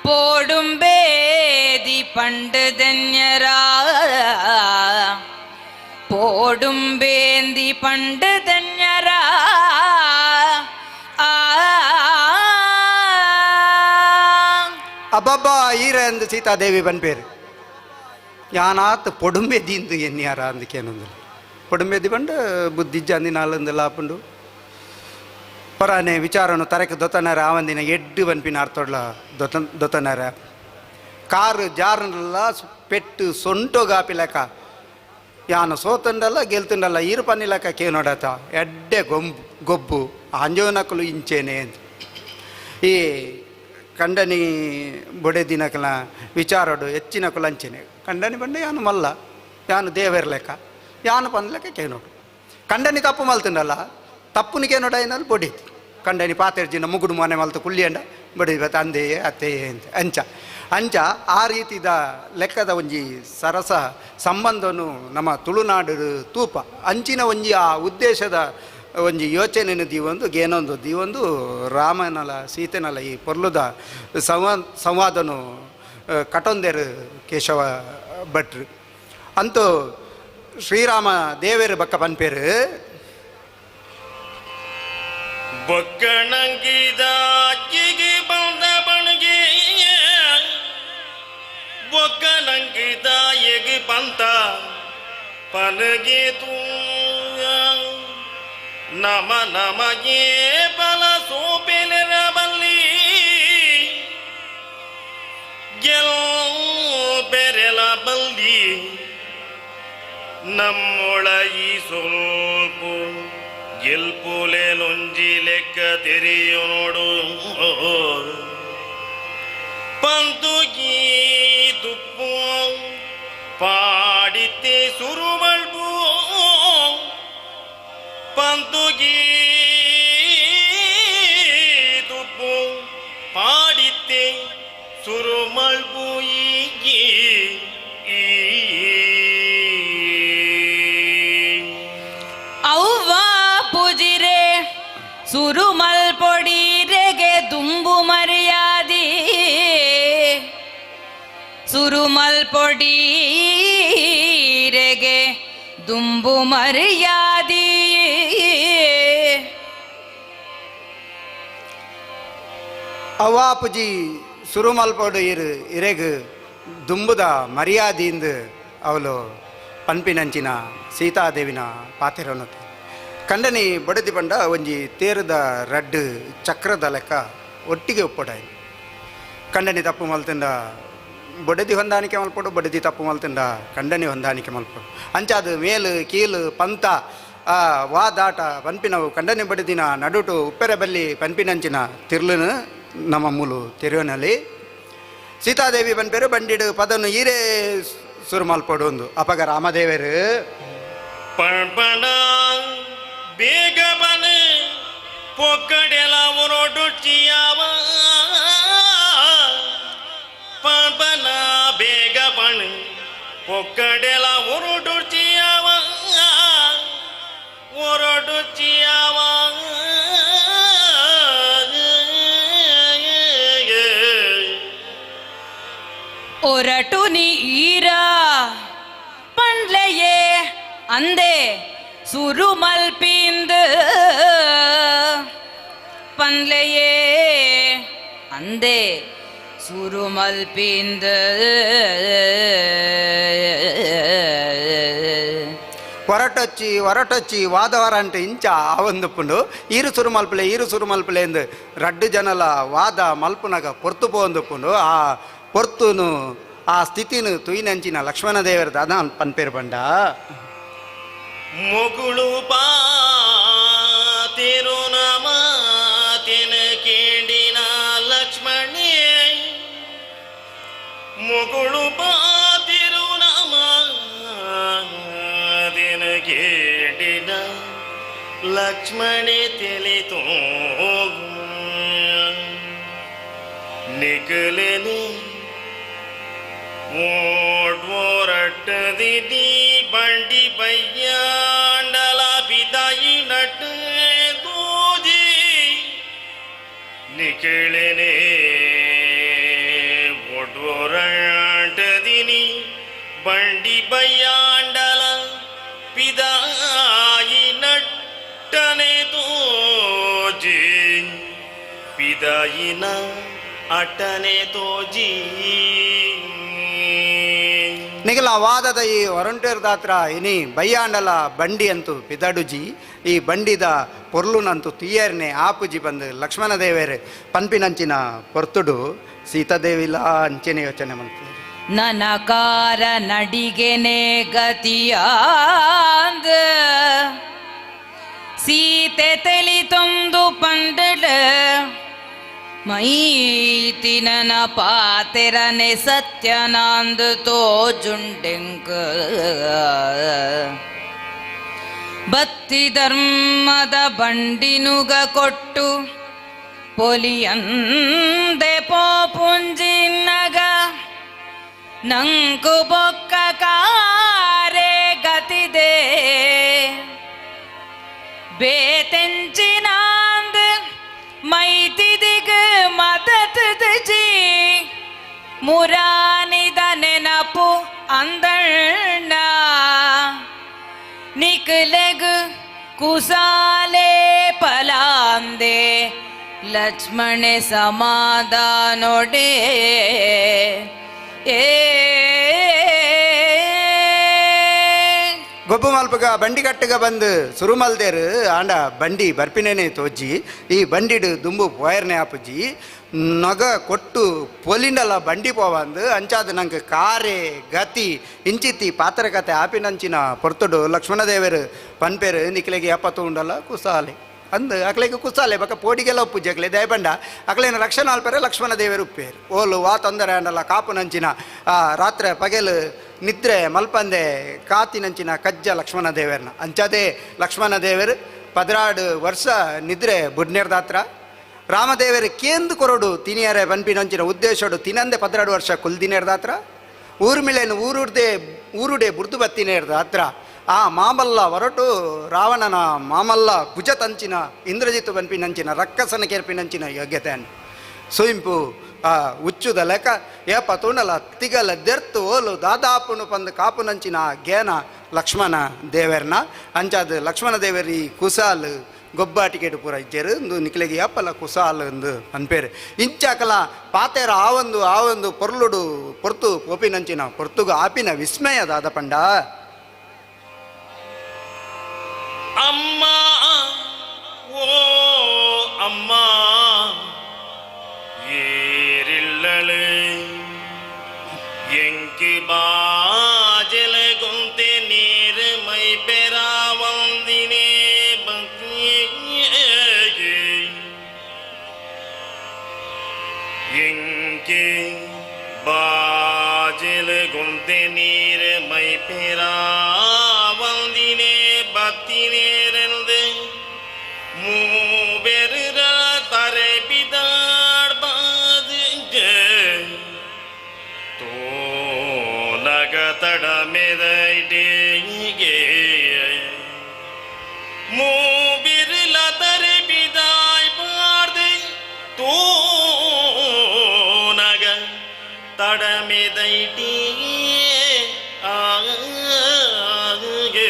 ಪೋಡುಂಬೇದಿ ಪಂಡದನ್ಯರ ಪೋಡುಂಬೇಂದಿ ಪಂಡದನ್ಯರ ಆ ಅಬ್ಬಬ್ಬಾ ಈರ ಎಂದು ಸೀತಾದೇವಿ ಬನ್ಪೇರು ಯಾನಾತ್ ಪೊಡುಂಬೆದಿಂದು ಎನ್ನಿಯಾರ ಅಂದಕೇನಂದು ಪೊಡುಂಬೆದಿ ಬಂಡು ಬುದ್ಧಿ ಜಂದಿ ನಾಲಂದು ಲಾಪುಂಡು ಪರಾನೆ ವಿಚಾರನು ತರಕ ದೊತನರ ಆವಂದಿನ ಎಡ್ಡು ಬನ್ಪಿನ ಅರ್ಥೊಡ್ಲ ದೊತ ದೊತನರ ಕಾರು ಜಾರನ್ನೆಲ್ಲ ಪೆಟ್ಟು ಸೊಂಟೋಗಾಪಿಲಕ ಯಾನು ಸೋತಂಡಲ್ಲ ಗೆಲ್ತುಂಡಲ್ಲ ಈರು ಪನ್ನಿಲಕ ಕೇನೋಡತ ಎಡ್ಡೆ ಗೊಂಬು ಗೊಬ್ಬು ಆಂಜೋನಕಲು ಇಂಚೇನೆ ಅಂತ. ಈ ಕಂಡನಿ ಬೊಡೆದಿನಕಲ ವಿಚಾರಡು ಹೆಚ್ಚಿನ ಕುಲಂಚನೆ ಕಂಡನಿ ಬಂಡೆ ಯಾನು ಮಲ್ಲ ಯಾನು ದೇವರ ಲೆಕ್ಕ ಯಾನು ಪನ್ಲೆಕ್ಕ ಕೇನೋಡು ಕಂಡನಿ ತಪ್ಪು ಮಲ್ತುಂಡಲ್ಲ ತಪ್ಪುನಿಗೆ ನೋಡ ಏನಲ್ಲಿ ಬೊಡೀತಿ ಕಂಡನಿ ಪಾತೆರ್ಜಿನ ಮುಗುಡು ಮನೆ ಮಲ್ತು ಕುಳ್ಳಿಯಂಡ ಬಡಿ ತಂದೆಯೇ ಅತ್ತೆಯೇ ಅಂತ ಅಂಚ ಅಂಚ ಆ ರೀತಿದ ಲೆಕ್ಕದ ಒಂಜಿ ಸರಸ ಸಂಬಂಧನು ನಮ್ಮ ತುಳುನಾಡು ತೂಪ ಅಂಚಿನ ಒಂಜಿ ಆ ಉದ್ದೇಶದ ಒಂಜಿ ಯೋಚನೆನು ದೀವೊಂದು ಗೇನೊಂದು ದೀವೊಂದು ರಾಮನಲ ಸೀತೆನಲ ಈ ಪೊರ್ಲುದ ಸಂವಾದನು ಕಟೊಂದೆರು ಕೇಶವ ಭಟ್ರು. ಅಂತೂ ಶ್ರೀರಾಮ ದೇವೇರು ಬಕ್ಕ ಪನ್ಪೇರು ಬೊಕ್ಕಣಂಗಿದ ಅಕ್ಕಿಗೆ ಬಂದ ಬಣಗೆ ಬೊಕ್ಕಣಂಗಿದ ಎಗಿ ಬಂತ ಪನಗೆ ತೂಯ ನಮ ನಮಗೆ ಬಲ ಸೋಪೆಲೆರ ಬಲ್ಲಿ ಗೆಲ್ ಬೆರೆಲ ಬಲ್ಲಿ ನಮ್ಮೊಳ ಈ ಸ್ವಲ್ಪ ಗೆಲ್ಪುಲೆಲೊಂಜಿ ಲೆಕ್ಕ ತೆರೆಯು ನೋಡು ಪಂತು ತುಪ್ಪು ಪಾಡಿತ್ತೆ ಸುರುಮಳ್ಬು ಪಂತು ತುಪ್ಪು ಪಾಡಿತ್ತೆ ಸುರುಮಳ್ಬು ಈಗಿ ಅವ್ವ ಪೂಜಿರೆ ಸುರುಮಲ್ ಪೊಡೀರೆಗೆ ದುಂಬು ಮರ್ಯಾದಿ ಸುರುಮಲ್ ಪೊಡೀರೆಗೆ ದುಂಬು ಮರ್ಯಾದಿ ಅವ್ವಾಪುಜಿ ಸುರುಮಲ್ಪೋಡು ಇರು ಇರೆಗ್ ದುಂಬುದ ಮರ್ಯಾದೆಯಿಂದ ಅವಳು ಪನ್ಪಿನಂಚಿನ ಸೀತಾದೇವಿನ ಪಾತಿರನೊತ್ತೆ ಕಂಡನಿ ಬಡದಿ ಬಂಡ ಒಂಜಿ ತೇರದ ರಡ್ಡು ಚಕ್ರದ ಲೆಕ್ಕ ಒಟ್ಟಿಗೆ ಒಪ್ಪಡಾಯಿ ಕಂಡನಿ ತಪ್ಪು ಮಲ್ತಿಂದ ಬಡದಿ ಹೊಂದಾಣಿಕೆ ಮಲ್ಪಡು, ಬಡದಿ ತಪ್ಪು ಮಲ್ತಿಂದ ಕಂಡನಿ ಹೊಂದಾಣಿಕೆ ಮಲ್ಪಡು. ಅಂಚಾದ ಮೇಲು ಕೀಲು ಪಂತ ವಾದಾಟ ಪನ್ಪಿನವು ಕಂಡನಿ ಬಡದಿನ ನಡುಟು ಉಪ್ಪೆರೆ ಬಲ್ಲಿ ಪನ್ಪಿನಂಚಿನ ತಿರ್ಲುನು ನಮ್ಮ ಮೂಲು ತೆರುವನಲ್ಲಿ ಸೀತಾದೇವಿ ಪನ್ಪೇರು ಬಂಡಿಡು ಪದನು ಈರೇ ಸುರು ಮಲ್ಪಡು ಒಂದು ಅಪಗ ರಾಮದೇವರು ಪಣಪಣ ಬೇಗ ಬನೆ ಪೊಕ್ಕಡೆಲ ಒರೊಡುಚಿಯಾವ ಪಣಪಣ ಬೇಗ ಬಣ ಪೊಕ್ಕಡೆಲ ಒರೊಡುಚಿಯಾವ ಒರೊಡುಚಿಯಾವ ಒರಟು ನೀರ ಪಂಡ್ಲೆಯೇ ಅಂದೆ ಸುರುಮಲ್ಪಿಂದ ಪಂಡ್ಲೆಯೇ ಅಂದೆ ಸುರುಮಲ್ಪಿಂದ ಹೊರಟೊಚ್ಚಿ ಹೊರಟೊಚ್ಚಿ ವಾದವರ ಅಂಟು ಇಂಚ ಆವಂದುಪ್ಪುಂಡು ಈರು ಸುರು ಮಲ್ಪಲೆ ಈರು ಸುರು ಮಲ್ಪಲೆ ಎಂದು ರಡ್ಡು ಜನಲ ವಾದ ಮಲ್ಪುನಗ ಪೊರ್ತು ಪೋಂದುಪ್ಪುಂಡು ಆ ಪೊರ್ತುನು ಆ ಸ್ಥಿತಿನು ತುಯಿನಂಚಿನ ಲಕ್ಷ್ಮಣ ದೇವರ ದಾದ ಪನ್ಪೇರು ಬಂಡ ಮೊಗುಳು ಪಾತಿರು ನಮಾತಿನ ಕೇಂಡಿನ ಲಕ್ಷ್ಮಣೇ ಮೊಗುಳು ಪಾತಿರು ನಮಾತಿನ ಕೇಂಡಿನ ಲಕ್ಷ್ಮಣೇ ತಿಳಿತೋ ನಿಗಲೇನೆ ಓಡ್ವೋರಟ್ಟದಿದಿ ಬಂಡಿ ಬಯ್ಯಾಂಡಲ ಬಿದಾಯಿ ನಟ್ಟು ತೂಜಿ ನಿಕೇಳನೆ ಓಡ್ವೋರಟ್ಟದಿನಿ ಬಂಡಿ ಬಯ್ಯಾಂಡಲ ಪಿದಾಯಿ ನಟ್ಟನೆ ತೋಜಿ ಪಿದಾಯಿನ ಅಟ್ಟನೆ ತೋಜಿ ನಿಗಲ ವಾದದ ಈ ಹೊರಂಟೇರ್ದಾತ್ರ ಇನಿ ಬಯ್ಯಾಂಡಲ ಬಂಡಿ ಅಂತು ಪಿದಡುಜಿ ಈ ಬಂಡಿದ ಪೊರ್ಲುನಂತು ತುಯ್ಯರ್ನೆ ಆಪುಜಿ ಬಂದು ಲಕ್ಷ್ಮಣ ದೇವೇರು ಪನ್ಪಿನಂಚಿನ ಪೊರ್ತುಡು ಸೀತಾದೇವಿಲ ಅಂಚನೆ ಯೋಚನೆ ಮಾಡ್ತಾರೆ. ನನಕಾರ ನಡಿಗೆನೆ ಗತಿಯಾಂದ ಸೀತೆ ತೆಲಿ ತೊಂದು ಪಂಡಡ ಮೈತಿನನ ಪಾತೆರನೆ ಸತ್ಯನಾಂದ ತೋಜುಂಡೆಂಕ ಬತ್ತಿ ಧರ್ಮದ ಬಂಡಿನುಗ ಕೊಟ್ಟು ಪೊಲಿಯಂದೆ ಪೋಪುಂಜಿನ್ನಗ ನಂಕು ಬೊಕ್ಕ ಕಾರೆ ಗತಿದೆ ಬೇತೆಂಚಿನಾಂದ ಮೈತಿದಿಗ ಮದತುಜಿ ಮುರಾನಿದ ನೆನಪು ಅಂದಣ್ಣ. ಕುಸಾಲೆ ಪಲಾಂದೆ ಲಕ್ಷ್ಮಣೆ ಸಮಾಧಾನೊಡೆ ಏ ಗೊಬ್ಬು ಮಲ್ಪಗ ಬಂಡಿ ಕಟ್ಟಗ ಬಂದು ಸುರು ಮಲ್ದೇರು ಆಂಡ ಬಂಡಿ ಬರ್ಪಿನೇನೆ ತೋಜಿ ಈ ಬಂಡಿಡು ದುಂಬು ಪೋಯರ್ನೆ ಆಪುಜಿ ನಗ ಕೊಟ್ಟು ಪೊಲಿಂಡಲ ಬಂಡಿ ಪೋವಂದು ಅಂಚಾದ ನಂಗೆ ಕಾರೆ ಗತಿ ಇಂಚಿತ್ತಿ ಪಾತ್ರ ಕತೆ ಆಪಿನಂಚಿನ ಪೊರ್ತುಡು ಲಕ್ಷ್ಮಣದೇವರು ಪನ್ಪೇರು ನಿಕ್ಲೆಗೆ ಎಪ್ಪತ್ತು ಉಂಡಲ್ಲ ಕುಸಾಲೆ ಅಂದು ಅಕ್ಲೆಗೆ ಕುಸಾಲೆ ಬಕ ಪೋಡಿಗೆಲ್ಲ ಉಪ್ಪುಜಿ ಅಕ್ಲೆ ದಯಬಂಡ ಅಕ್ಲೇನ ರಕ್ಷಣೆ ಅಲ್ಪರೆ ಲಕ್ಷ್ಮಣ ದೇವರು ಉಪ್ಪೇರು ಓಲು ವಾ ತೊಂದರೆ ಅಂಡಲ್ಲ ಕಾಪುನಂಚಿನ ಆ ರಾತ್ರಿ ಪಗೆಲು ನಿದ್ರೆ ಮಲ್ಪಂದೆ ಕಾತಿನಂಚಿನ ಕಜ್ಜ ಲಕ್ಷ್ಮಣ ದೇವರನ್ನ ಅಂಚದೇ ಲಕ್ಷ್ಮಣ ದೇವರು 16 ವರ್ಷ ನಿದ್ರೆ ಬುಡ್ನೇರ್ದಾತ್ರ ರಾಮದೇವರು ಕೇಂದು ಕೊರಡು ತಿನಿಯರೆ ಬನ್ಪಿನಂಚಿನ ಉದ್ದೇಶೋಡು ತಿನಂದೆ 16 ವರ್ಷ ಕುಲ್ದಿನೇರ್ದಾತ್ರ ಊರ್ಮಿಳೆನು ಊರುಡೆ ಬುರ್ದು ಬತ್ತಿನೇರ್ದಾತ್ರ ಆ ಮಾಮಲ್ಲ ಹೊರಟು ರಾವಣನ ಮಾಮಲ್ಲ ಭುಜ ತಂಚಿನ ಇಂದ್ರಜಿತ್ತು ಬನ್ಪಿನಂಚಿನ ರಕ್ಕಸನ ಕೇರ್ಪಿನಂಚಿನ ಯೋಗ್ಯತೆ ಸುಯಿಂಪು ಆ ಉಚ್ಚುದ ಲೆಕ್ಕ ಏಪ ತೂಣಲ ತಿಗಲ ದೆರ್ತು ಓಲು ದಾದಾಪುನು ಪಂದು ಕಾಪುನಂಚಿನ ಗೇನ ಲಕ್ಷ್ಮಣ ದೇವರ್ನ ಅಂಚಾದ ಲಕ್ಷ್ಮಣ ದೇವರ್ ಈ ಕುಸಾಲ್ ಗೊಬ್ಬಾಟಿಕೆಟ್ ಪೂರ ಇಜ್ಜೆರು ಇಂದು ನಿಕ್ಲೆಗೆ ಏಪಲ ಕುಸಾಲ್ ಎಂದು ಅನ್ಪೇರು ಇಂಚಾಕಲ ಪಾತೇರ ಆವೊಂದು ಆವೊಂದು ಪೊರ್ಲುಡು ಪೊರ್ತು ಪೋಪಿನಂಚಿನ ಪೊರ್ತುಗು ಆಪಿನ ವಿಸ್ಮಯ ದಾದ ಪಂಡ ಅಮ್ಮ ಓ ಅಮ್ಮ ಏರಿಲ್ಲಳೆ ಎಂಕಿ ಬಾಜಲೆ ಗುಂತೆ ನೀರು ಮೈ ಪೆರಾವಂದಿನೇ ಬಕ್ಕಿಯೇ ಎಂಕಿ ಬಾಜಲೆ ಗುಂತೆ ನೀರು ಮೈ ಪೆರಾವಂದಿನೇ ಬತ್ತಿನೇರೆಂದು ಮೂವೆರ ತರೆ ಬಿದಾಡ್ಬಾದ ತೋಲಗ ತಡಮೆದೈಟೇಗೆ ಮೂಬಿರ್ಲ ತರೆ ಬಿದಾಯ್ಬಾರ್ದೆ ತೋನಗ ತಡಮೆದೈಟೇ ಆಗೆ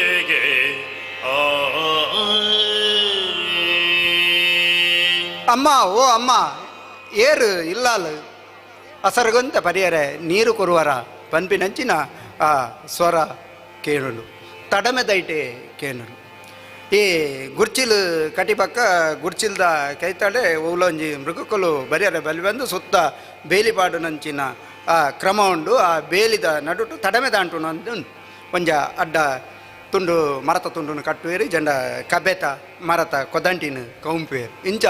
ಅಮ್ಮ ಓ ಅಮ್ಮ ಏರು ಇಲ್ಲಾಲು ಅಸರಗೊಂತ ಪರಿಯರೆ ನೀರು ಕೊರುವರ ಪನ್ಪಿನಂಚಿನ ಆ ಸ್ವರ ಕೇಳುನು ತಡಮೆದೈಟೆ ಕೇಳುನು ಈ ಗುರ್ಚಿಲು ಕಟಿಪಕ್ಕ ಗುರ್ಚಿಲ್ದ ಕೈತಾಡೆ ಓಲೊಂಜಿ ಮೃಗಕ್ಕಲು ಬರಿಯರೆ ಬಲಿ ಬಂದು ಸುತ್ತ ಬೇಲಿಪಾಡುನಂಚಿನ ಆ ಕ್ರಮ ಉಂಡು. ಆ ಬೇಲಿದ ನಡುಟು ತಡಮೆ ದಾಂಟುನು ಅಂದು ಉಂಡು. ಒಂಜ ಅಡ್ಡ ತುಂಡು ಮರತ ತುಂಡುನು ಕಟ್ಟುವೇರು ಜಂಡ ಕಬೆತ ಮರತ ಕೊದಂಟಿನ ಕೌಂಪೇರು ಇಂಚ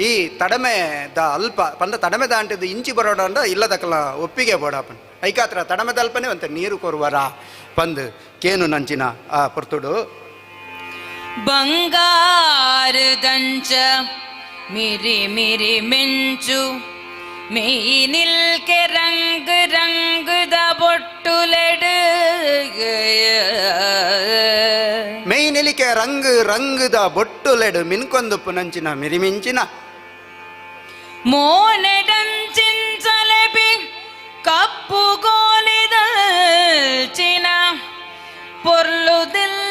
ಈ ತಡಮೆ the ಅಲ್ಪ ಪಂಡ ತಡಮೆ ದಾಂಟಿದ್ದು ಇಂಚಿ ಬರೋಡ ಅಂಡ ಇಲ್ಲದಕ್ಕಲ ಒಪ್ಪಿಗೆ ಬೋಡಾಪನ್ ಐಕಾತ್ರ ತಡಮೆ ದಲ್ಪನೆ ಅಂತ ನೀರು ಕೊರುವರ ಪಂದು ಕೇನು ನಂಚಿನ ಆ ಪೊರ್ತುಡು ಬಂಗಾರದಂಚ ಮಿರಿ ಮಿರಿ ಮಿಂಚು ಮೀನಿಲ್ಕೆ ರಂಗ್ ರಂಗದ ಬೊಟ್ಟುಲೆಡು ಮೇಯ್ನಿಲಿಕೆ ರಂಗ್ ರಂಗದ ಬೊಟ್ಟುಲೆಡು ಮಿನ್ಕೊಂದುಪ್ಪು ನಂಚಿನ ಮಿರಿಮಿಂಚಿನ ಮೋನೆಡಂಚಿಂಚಲೆಬಿ ಕಪ್ಪು ಗೋಲಿದಲ್ಚಿನ ಪೊರ್ಲುದಿಲ್ಲ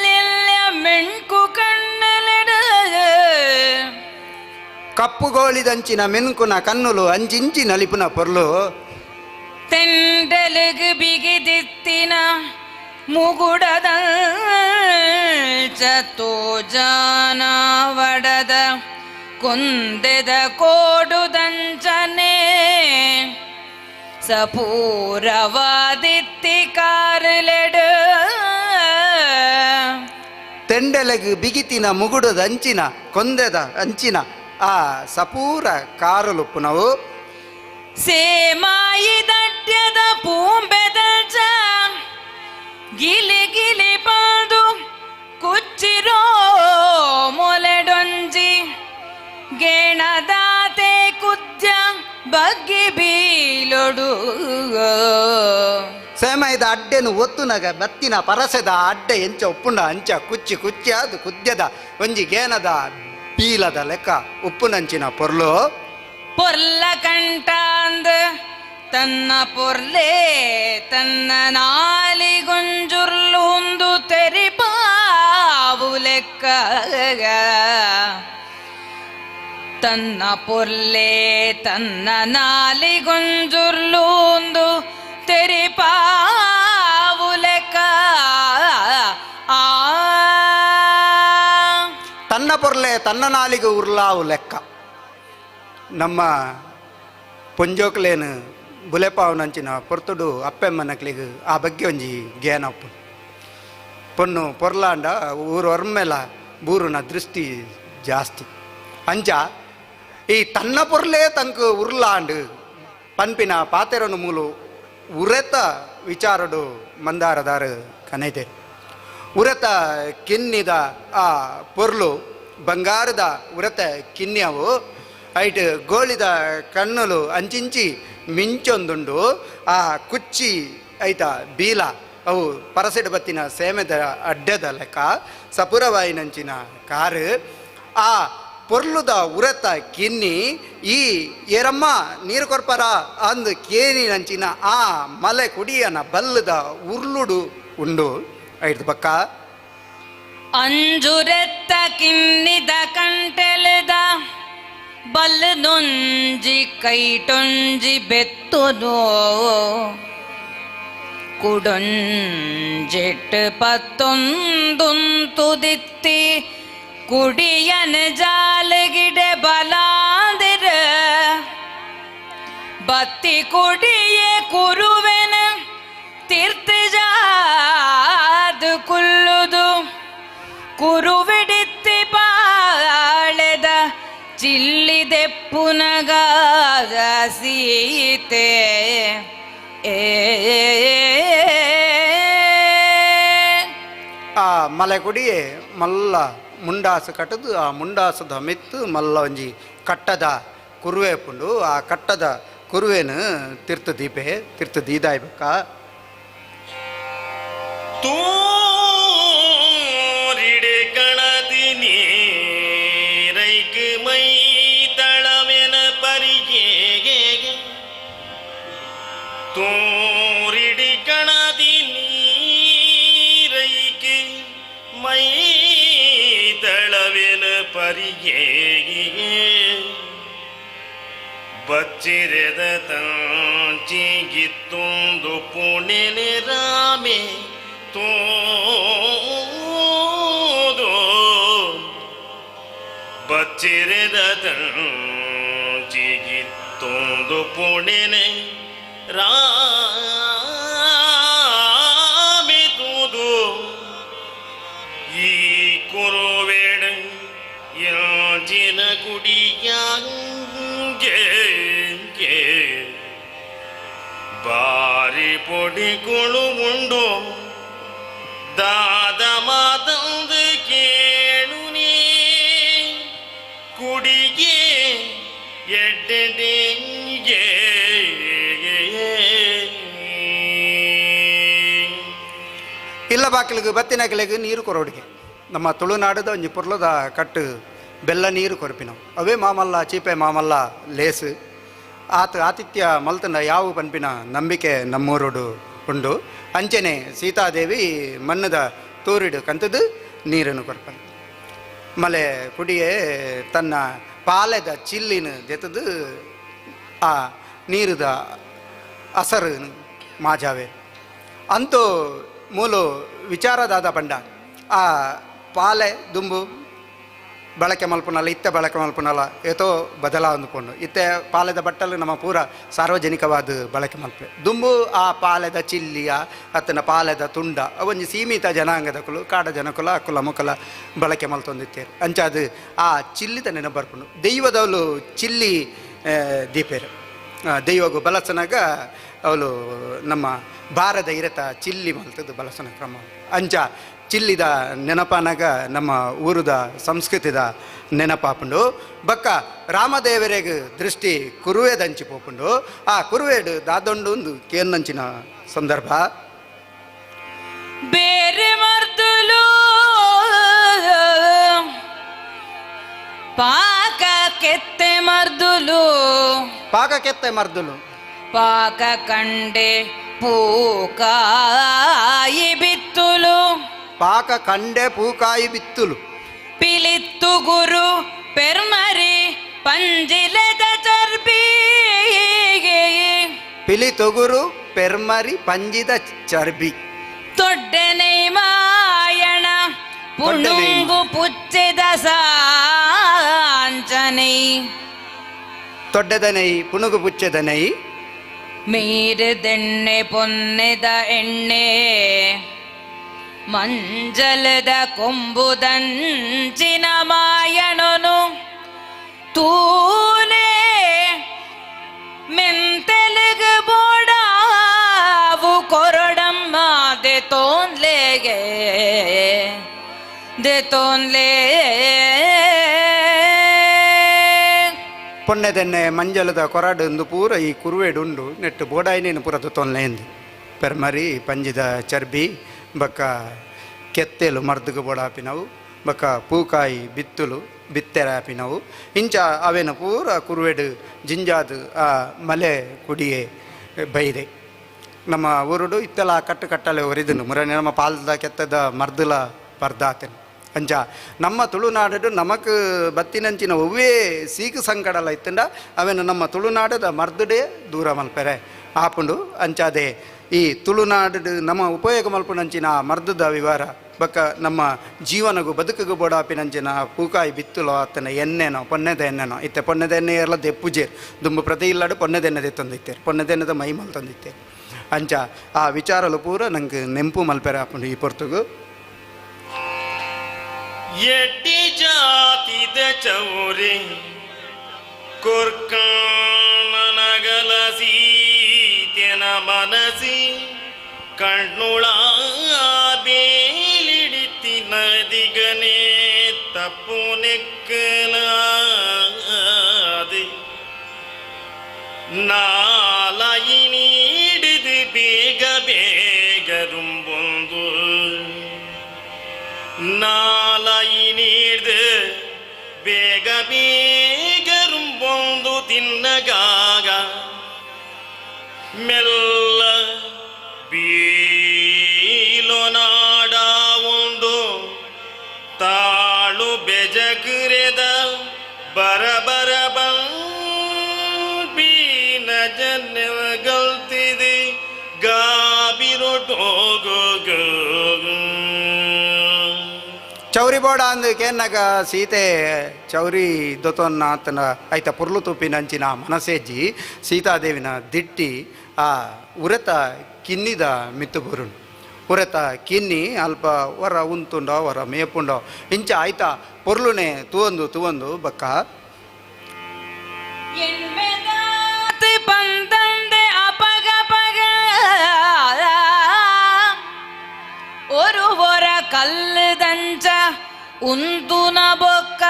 ಮೆಣ್ಕು ಕಣ್ಣಲೆಡು ಕಪ್ಪುಗೋಳಿದಂಚಿನ ಮೆನ್ಕುನ ಕನ್ನುಲು ಅಂಚಿಂಚಿ ನಲಿಪುನ ಪೊರ್ಲು ತೆಂಡಲುಗು ಬಿಗಿದಿತ್ತಿನ ಮುಗುಡದ ತೋಜಾನವಡದ ಕುಂದೆದ ಕೋಡುದಂಚನೆ ಸಪೂರವಾದಿತ್ತಿ ಕಾರುಲೆಡು ತೆಂಡಲಗು ಬಿಗಿತಿನ ಮುಗುಡದ ಅಂಚಿನ ಕೊಂದೆದ ಅಂಚಿನ ಆ ಸಪೂರ ಕಾರುಲುಪ್ಪುನವು ಸೇಮಾಯಿ ದಡ್ಯದ ಪೂಂಬೆದಲ್ಚ ಗಿಲಿ ಗಿಲಿ ಪಾದು ಕುಚ್ಚಿರೋ ಮೊಲೆಡೊಂಜಿ ಗೇಣದಾತೆ ಕುದ್ಯ ಬಗ್ಗಿ ಬೀಲೊಡು ಸೇಮಾಯಿದ ಅಡ್ಡೆನು ಒತ್ತುನಗ ಬತ್ತಿನ ಪರಸೆದ ಅಡ್ಡೆ ಎಂಚ ಉಪ್ಪುಂಡ ಅಂಚ ಕುಚ್ಚಿ ಕುಚ್ಚಿ ಅದು ಕುದ್ಯದ ಒಂಜಿ ಗೇನದ ಬೀಲದ ಲೆಕ್ಕ ಉಪ್ಪುನಂಚಿನ ಪೊರ್ಲು ಪೊರ್ಲ ಕಂಟಾಂದ ತನ್ನ ಪೊರ್ಲೆ ತನ್ನ ನಾಲಿಗುಂಜುರ್ಲುಂದು ತೆರಿಪಾವು ಲೆಕ್ಕ. ತನ್ನ ಪೊರ್ಲೆ ತನ್ನ ನಾಲಿಗುಂಜುರ್ಲೂಂದು ತೆರಿಪಾವುಲೆಕ ಆ ತನ್ನ ಪೊರ್ಲೆ ತನ್ನ ನಾಲಿಗೆ ಉರ್ಲಾವು ಲೆಕ್ಕ. ನಮ್ಮ ಪೊಂಜೋಕ್ಲೇನು ಬುಲೆಪಾವನಂಚಿನ ಪೊರ್ತುಡು ಅಪ್ಪೆಮ್ಮನಕ್ಲಿಗೆ ಆ ಬಗ್ಗೆ ಒಂಜಿ ಗೇನಪ್ಪು ಪೊಣ್ಣು ಪೊರ್ಲಾಂಡ ಊರು ಒರ್ಮೆಲ ಬೂರುನ ದೃಷ್ಟಿ ಜಾಸ್ತಿ. ಅಂಚ ಈ ತನ್ನ ಪೊರ್ಲೇ ತಂಕು ಉರ್ಲಾಂಡು ಪನ್ಪಿನ ಪಾತೆರನು ಮೂಲು ಉರೆತ ವಿಚಾರಡು ಮಂದಾರದಾರು ಕನೈತೆ. ಉರೆತ ಕಿನ್ನಿದ ಆ ಪೊರ್ಲು ಬಂಗಾರದ ಉರೆತ ಕಿನ್ಯವು ಐಟ್ ಗೋಳಿದ ಕಣ್ಣುಲು ಅಂಚಿಂಚಿ ಮಿಂಚೊಂದುಂಡು. ಆ ಕುಚ್ಚಿ ಐತ ಬೀಲ ಅವು ಪರಸೆಡು ಬತ್ತಿನ ಸೇಮೆದ ಅಡ್ಡದ ಲೆಕ್ಕ ಸಪುರವಾಯಿನಂಚಿನ ಕಾರು. ಆ ಪೊರ್ಲುದ ಉರತ ಕಿನ್ನಿ ಈ ಏರಮ್ಮ ನೀರು ಕೊರ್ಪರ ಅಂದು ಕೇನಿನಂಚಿನ ಆ ಮಲೆ ಕುಡಿಯನ ಬಲ್ಲದ ಉರ್ಲುಡು ಉಂಡು. ಐದು ಪಕ್ಕ ಅಂಜುರೆತ್ತ ಕಿನ್ನಿದ ಕಂಟೆಲೆದ ಬಲ್ಲದೊಂಜಿ ಕೈಟೊಂಜಿ ಬೆತ್ತುದೋ ಕುಡೊಂಜೆಟ್ ಪತ್ತೊಂದುಂತುದಿತ್ತಿ ಕುಡಿಯನ ಜಾಲಗಿಡೆ ಬಲಾದಿರ ಬತ್ತಿ ಕುಡಿಯೇ ಕುರುವೆನ ತೀರ್ಥಜಾದು ಕುಲ್ಲುದು ಕುರುವಿಡಿತ್ತಿ ಪಾಳೆದ ಚಿಲ್ಲಿದೆಪ್ಪುನಗಾದ ಸೀತೆ ಏ. ಆ ಮಲೆ ಕುಡಿಯೇ ಮಲ್ಲ ಮುಂಡಾಸು ಕಟ್ಟದು ಆ ಮುಂಡಾಸದ ಮೆತ್ತು ಮಲ್ಲ ಒಂಜಿ ಕಟ್ಟದ ಕುರುವೆ ಪುಂಡು. ಆ ಕಟ್ಟದ ಕುರುವೆನು ತೀರ್ಥ ದೀಪೆ ತೀರ್ಥ ದೀದಾಯ್ಬೇಕ. ತೂರಿಡೆ ಕಣದಿ ನೀರೈಕ್ ಮೈ ತಳವೆನ ಪರಿಗೆ ತೂರಿಡಿ ಕಣದಿ ನೀರೈಕ್ ಮೈ ತಳವೆನ ಪರಿಗೆ ಬಚ್ಚಿರೆದ ತಂಚಿಗಿತ್ತೊಂದು ಪುಣೆನೆ ರಾಮೆ ತೋದೋ ಬಚ್ಚಿರೆದ ತಂಚಿಗಿತ್ತೊಂದು ಪುಣೆನೆ ರಾಮೆ ತೂದು ಈ ಕುರುವೇಡ ಯಾಜಿನ ಕುಡಿಯಾಂಗೆ ಬಾರಿ ಪೊಡಿಗಳು ಉಂಡು ದಾದ ಮಾತಂದು ಕೇಳು ನೀ ಕುಡಿಗೆ ಎಡ್ಡೆಗೆ. ಇಲ್ಲ ಬಾಕಿಲಿಗೆ ಬತ್ತಿನ ಕಿಲೆಗೆ ನೀರು ಕೊರೋಡಿಗೆ ನಮ್ಮ ತುಳುನಾಡದ ಒಂಜಿ ಪೊರ್ಲದ ಕಟ್ಟು ಬೆಲ್ಲ ನೀರು ಕೊರ್ಪಿನವು ಅವೇ ಮಾಮಲ್ಲ ಚೀಪೆ ಮಾಮಲ್ಲ ಲೇಸು ಆತ ಆತಿಥ್ಯ ಮಲ್ತನ ಯಾವ ಪನ್ಪಿನ ನಂಬಿಕೆ ನಮ್ಮೂರುಡು ಉಂಡು. ಅಂಚನೆ ಸೀತಾದೇವಿ ಮಣ್ಣದ ತೂರಿಡು ಕಂತದ್ದು ನೀರನ್ನು ಕೊರ್ಪನು. ಮಲೆ ಕುಡಿಯೇ ತನ್ನ ಪಾಲೆದ ಚಿಲ್ಲಿನ ದೆತ್ತದು ಆ ನೀರುದ ಅಸರು ಮಾಜಾವೆ ಅಂತೂ ಮೂಲು ವಿಚಾರದಾದ ಪಂಡ ಆ ಪಾಲೆ ದುಂಬು ಬಳಕೆ ಮಲ್ಪುನಲ್ಲ ಇತ್ತೆ ಬಳಕೆ ಮಲ್ಪುನಲ್ಲ ಏತೋ ಬದಲಾವಣೆ ಇತ್ತೆ ಪಾಲೆದ ಬಟ್ಟಲು ನಮ್ಮ ಪೂರ ಸಾರ್ವಜನಿಕವಾದ ಬಳಕೆ ಮಲ್ಪೆ ದುಂಬು ಆ ಪಾಲೆದ ಚಿಲ್ಲಿಯ ಅತ್ತನ ಪಾಲೆದ ತುಂಡ ಒಂಜಿ ಸೀಮಿತ ಜನಾಂಗದ ಕುಲು ಕಾಡ ಜನಕುಲ ಅಕುಲ ಮುಕುಲ ಬಳಕೆ ಮಲ್ತೊಂದಿತ್ತೇರು. ಅಂಚಾದ ಆ ಚಿಲ್ಲಿದ ನೆನಪು ಬರ್ಪುಂಡು. ದೈವದವಳು ಚಿಲ್ಲಿ ದೀಪೇರು ದೈವಗು ಬಲಸನಾಗ ಅವಳು ನಮ್ಮ ಭಾರದ ಇರತ ಚಿಲ್ಲಿ ಮಲ್ತದ್ದು ಬಲಸನ ಕ್ರಮ. ಅಂಚ ಚಿಲ್ಲಿದ ನೆನಪನಾಗ ನಮ್ಮ ಊರುದ ಸಂಸ್ಕೃತಿದ ನೆನಪಾಪುಂಡು. ಬಕ್ಕ ರಾಮದೇವರೆಗೆ ದೃಷ್ಟಿ ಕುರುವೆದಂಚಿ ಪೋಪುಂಡು. ಆ ಕುರುವೆಡು ದಾದೊಂಡು ಒಂದು ಕೇನ್ನಂಚಿನ ಸಂದರ್ಭ. ಬೇರೆ ಮರ್ದುಲು ಪಾಕ ಕೆತ್ತೆ ಮರ್ದುಲು ಪಾಕ ಕೆತ್ತೆ ಮರ್ದುಲು ಪಾಕ ಕಂಡೆ ಪೂಕಾಯಿ ಬಿತ್ತುಲು ಪಾಕ ಕಂಡೆ ಪೂಕಾಯಿ ಬಿತ್ತುಲು ಪಿಲಿತ್ತುಗುರು ಪೆರ್ಮರಿ ಪಂಜಿಲೆದ ಚರ್ಬಿ. ಪಿಲಿ ತೊಗುರು ಪೆರ್ಮರಿ ಪಂಜಿದ ಚರ್ಬಿ. ತೊಡ್ಡೆನೈ ಮಾಯಣ ಪುಣುಂಗು ಪುಚ್ಚೆದ ಸಾಂಚನೈ. ತೊಡ್ಡೆದನೈ ಪುಣುಗು ಪುಚ್ಚೆದನೈ. ಮೀರದೆಣ್ಣೆ ಪೊನ್ನೆದ ಎಣ್ಣೆ ಮಂಜಲದ ಕೊಂಬುದಂಚಿನ ಮಾಯಣನು ತೂಲೆ ಮೆಂತೆಲುಗು ಬೋಡಾವು ಕೊರಡಮ್ಮ ದೆ ತೋನ್ಲೆಗೆ ದೆ ತೋನ್ಲೇ. ಪೊನ್ನೆದೆಣ್ಣೆ ಮಂಜಲದ ಕೊರಡು ಒಂದು ಪೂರ ಈ ಕುರುವೇಡು ಉಂಡು ನೆಟ್ಟು ಬೋಡಾಯಿನೇನು ಪೂರ ತೊನ್ಲೇಂದು ಪೆರ್ಮರಿ ಪಂಜಿದ ಚರ್ಬಿ ಬಕ್ಕ ಕೆತ್ತೆಲು ಮರ್ದುಗು ಬೋಡಾಪಿನವು ಬಕ್ಕ ಪೂಕಾಯಿ ಬಿತ್ತುಲು ಬಿತ್ತೆರ ಆಪಿನವು ಇಂಚ ಅವೇನು ಪೂರ ಕುರುವೇಡು ಜಿಂಜಾದು ಆ ಮಲೆ ಕುಡಿಯೆ ಬೈದೆ. ನಮ್ಮ ಊರುಡು ಇತ್ತೆಲ್ಲ ಕಟ್ಟು ಕಟ್ಟಲೆ ಒರಿದುಂಡು ಮುರನೆ ನಮ್ಮ ಪಾಲ್ದ ಕೆತ್ತದ ಮರ್ದುಲ ಪರ್ದಾತನು. ಅಂಚ ನಮ್ಮ ತುಳುನಾಡು ನಮಕ್ ಬತ್ತಿನಂಚಿನ ಒವ್ವೇ ಸೀಕು ಸಂಕಡಲ ಇತ್ತಂಡ ಅವೇನು ನಮ್ಮ ತುಳುನಾಡದ ಮರ್ದುಡೇ ದೂರ ಮಲ್ಪೆರೆ ಆಪುಂಡು. ಅಂಚಾದೆ ಈ ತುಳುನಾಡು ನಮ್ಮ ಉಪಯೋಗ ಮಲ್ಪುನಂಚಿನ ಮರ್ದದ ವಿವರ ಬಕ್ಕ ನಮ್ಮ ಜೀವನಗೂ ಬದುಕುಗೂ ಬೋಡಾಪಿನಂಚಿನ ಪೂಕಾಯಿ ಬಿತ್ತುಲೋ ಆತನ ಎಣ್ಣೆನೋ ಪೊನ್ನೆದ ಎಣ್ಣೆನೋ ಇತ್ತೆ ಪೊನ್ನೆದ ಎಣ್ಣೆ ಎಲ್ಲ ದೆಪ್ಪುಜೇರು ದುಂಬು ಪ್ರತಿ ಇಲ್ಲಡು ಪೊನ್ನೆದೆಣ್ಣೆ ತಂದಿತ್ತೇರು ಪೊನ್ನೆದೆಣ್ಣದ ಮೈ ಮಲ್ ತಂದಿತ್ತೇರು. ಅಂಚ ಆ ವಿಚಾರಲು ಪೂರ ನಂಗೆ ನೆಂಪು ಮಲ್ಪೆರೆ ಆಪುಂಡು ಈ ಪೊರ್ತುಗು. ಎಡ್ಡಿ ಜಾತಿದ ಚೌರಿ ಕೊರ್ಕಣನಗಲ ಸೀತೆನ ಮನಸಿ ಕಣ್ಣುಳ ಬೇಲಿಡಿತಿ ನದಿಗನೇ ತಪ್ಪು ನೆಕ್ಕಲಾದೆ ನಾಲಾಯಿ ನೀಡಿದು ಬೇಗ ಬೇಗ ರುಂಬೊಂದು ನಾಲಾಯಿ ನೀಡ್ದು ಬೇಗ ಬೇಗ ರುಂಬೊಂದು ತಿನ್ನಗಾಗ ಮೆಲ್ಲ ಬೀಲೋ ನಾಡ ಒಂದು ತಾಳು ಬೆಜಗುರೆದ ಬರಬರ ಬೀನ ಜನ್ಗಲ್ತಿದೆ ಗಾಬಿರೊಟೋಗೋ. ಚೌರಿ ಬೋಡ ಅಂದು ಕೇನ್ನಗ ಸೀತೆ ಚೌರಿ ದೊತೊನ್ನ ಆತನ ಐತ ಪುರ್ಲು ತುಪ್ಪಿನಂಚಿನ ಮನಸೇಜಿ ಸೀತಾದೇವಿನ ದಿಟ್ಟಿ ಆ ಉರತ ಕಿನ್ನಿದ ಮಿತ್ತು ಬರುಣ್ ಉರತ ಕಿನ್ನಿ ಅಲ್ಪ ವರ ಉಂತುಂಡೋ ವರ ಮೇಪುಂಡೋ ಇಂಚ ಆಯ್ತ ಪೊರ್ಲುನೆ ತೂವೊಂದು ತೂವೊಂದು ಬಕ್ಕ ಪಂದಂದೆ ಅಪಗ ಪಗ ஒரு ஒர ಕಲ್ಲುದಂಚ ಉಂತುನ ಬೊಕ್ಕ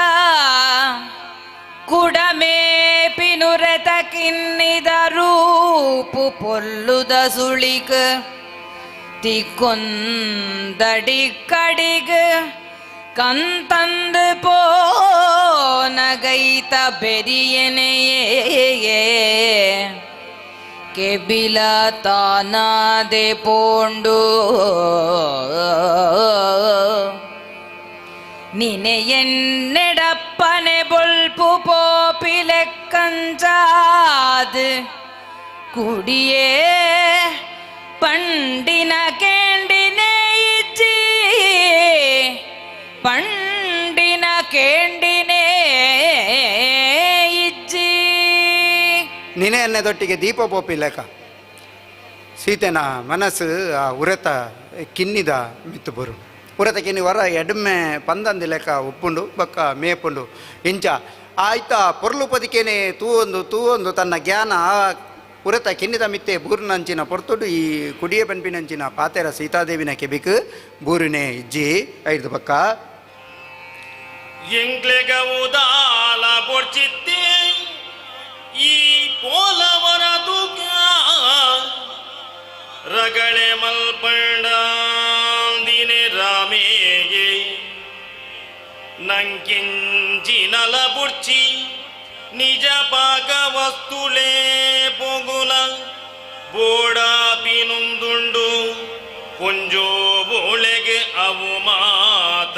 ಕುಡಮೇ ಪಿನುರೆತ ಕಿನ್ನಿದ ರೂಪು ಪೊಲ್ಲುದ ಸುಳಿಕ್ ತಿಕ್ಕೊಂದಡಿ ಕಡಿಗ್ ಕಂತಂದು ಪೋನಗೈತ ಬೆರಿಯನೆಯೇ ಕೆಬಿಲ ತಾನಾದೆ ಪೋಂಡು ನಿನೆಯೆನ್ನೆಡಪ್ಪನೆ ಬೊಲ್ಪು ಪೋಪಿಲೆಕ್ಕಂಚಾದ್ ಕುಡಿಯೇ ಪಂಡಿನ ಕೇಂಡಿನೇ ಇಜ್ಜಿ ಪಂಡಿನ ಕೇಂಡಿನೇ ಇಜ್ಜಿ. ನಿನೆ ಎಣ್ಣೆದೊಟ್ಟಿಗೆ ದೀಪ ಪೋಪಿಲೆಕ ಸೀತೆನ ಮನಸ್ಸು ಆ ಉರತ ಕಿನ್ನಿದ ಮಿತ್ತು ಬರು ಉರತ ಕಿನ್ನಿ ವರ ಎಡ್ಮೆ ಪಂದಂದಿ ಲೆಕ್ಕ ಉಪ್ಪುಂಡು ಬಕ್ಕ ಮೇಪುಂಡು ಇಂಚ ಆಯ್ತ ಪೊರ್ಲು ಪದಿಕೆನೆ ತೂವೊಂದು ತೂವೊಂದು ತನ್ನ ಜ್ಞಾನ ಆ ಉರತ ಕಿನ್ನಿದ ಮಿತ್ತೆ ಬೂರಿನಂಚಿನ ಪೊರ್ತುಡು ಈ ಕುಡಿಯ ಪನ್ಪಿನಂಚಿನ ಪಾತೆರ ಸೀತಾದೇವಿನ ಕೆಬಿಕ್ ಬೂರಿನೇ ಇಜ್ಜಿ ಐದು ಬಕ್ಕ ಎಂಗ್ಲೆಗ ಉದಾಲ ಬೊಡ್ಚಿತ್ತೆ ಈ ಪೋಲವರ ತುಕ ರಗಳೆ ಮಲ್ಪಂಡಾಂದಿನೆ ರಾಮೇಗೆ ನಂಕಿಂಚಿನಲ ಬುಡ್ಚಿ ನಿಜ ಪಾಕ ವಸ್ತುಲೇ ಪೊಗುಲ ಬೋಡಾಪಿನುಂದುಂಡು ಪೊಂಜೋ ಬೋಳೆಗೆ ಅವು ಮಾತ.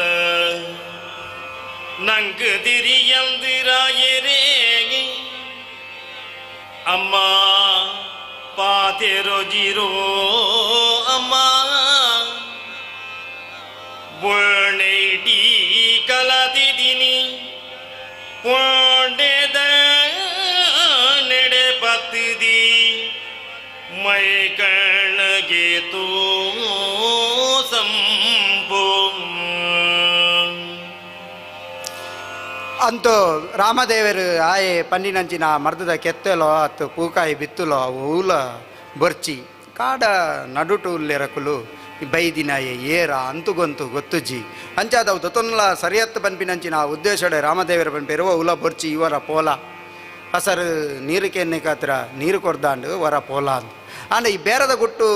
ನಂಗೆ ತಿರಿಯಂದಿರಾಯರೇ ಅಮ್ಮ ಪಾತೆರೋ ಜಿರೋ ಅಮ್ಮ ಬೊಣೈಟಿ ಕಲತಿದಿನಿ ಪೊಂಡೆದ ನೆಡೆ ಪತ್ತಿದಿ ಮೈ ಕಣ್ಣಗೆ ತೋ ಸಂಪೋ. ಅಂತೂ ರಾಮದೇವರು ಆಯೆ ಪನ್ನಿನಂಚಿನ ಮರ್ದದ ಕೆತ್ತೆಲೋ ಅತ್ತು ಪೂಕಾಯಿ ಬಿತ್ತುಲೋ ಊಲ ಬೊರ್ಚಿ ಕಾಡ ನಡುಟು ಉಲ್ಲೆರಕುಲು ಬೈದಿನಾಯೆ ಏರ ಅಂತುಗೊಂತು ಗೊತ್ತುಜಿ ಅಂಚಾದವು ದೊತೊನ್ಲ ಸರಿಯತ್ತು ಪನ್ಪಿನಂಚಿನ ಉದ್ದೇಶಡೆ ರಾಮದೇವರ ಪನ್ಪೆರುವ ಉಲ ಬೊರ್ಚಿ ಇವರ ಪೋಲ ಹಸರು ನೀರು ಕೆನ್ನೆ ಕಾತ್ರ ನೀರು ಕೊರ್ದಾಂಡು ವರ ಪೋಲ ಅಂತ. ಆಂಡ ಈ ಬೇರದ ಗುಟ್ಟು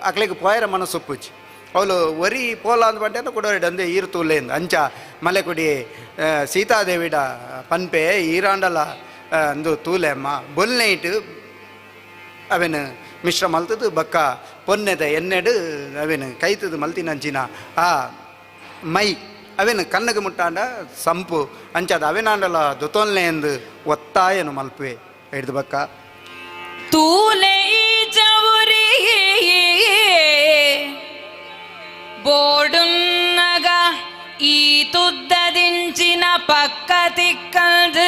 ಅಕ್ಲೆಗ್ ಪೋಯರ ಮನಸ್ಸೊಪ್ಪುಜಿ ಅವಳು ಒರಿ ಪೋಲ ಅಂದ್ ಪಂಟೆ ಕೂಡ ಅಂದೆ ಈರು ತೂಲೇಂದು ಅಂಚ ಮಲೆಕುಡಿ ಸೀತಾದೇವಿಡ ಪನ್ಪೆ ಈರಾಂಡಲ ಅಂದು ತೂಲೆ ಅಮ್ಮ ಬೊಲ್ನೈಟ್ ಅವೆನು ಮಿಶ್ರ ಮಲ್ತದು ಬಕ್ಕ ಪೊನ್ನೆದ ಎನ್ನೆಡು ಅವೆನು ಕೈತದು ಮಲ್ತಿನಂಚಿನ ಆ ಮೈ ಅವೆನು ಕಣ್ಣಗೆ ಮುಟ್ಟಾಂಡ ಸಂಪು ಅಂಚಾದ ಅವೆನಾಂಡಲ ದುತೊನ್ಲೆ ಎಂದು ಒತ್ತಾಯನು ಮಲ್ಪುವೆ ಹಿಡ್ದು ಬಕ್ಕ. ತೂಲೆ ಚೌರಿ ಬೋಡುನ್ನಗ ಈ ತುದ್ದದಿಂಚಿನ ಪಕ್ಕ ತಿಕ್ಕದು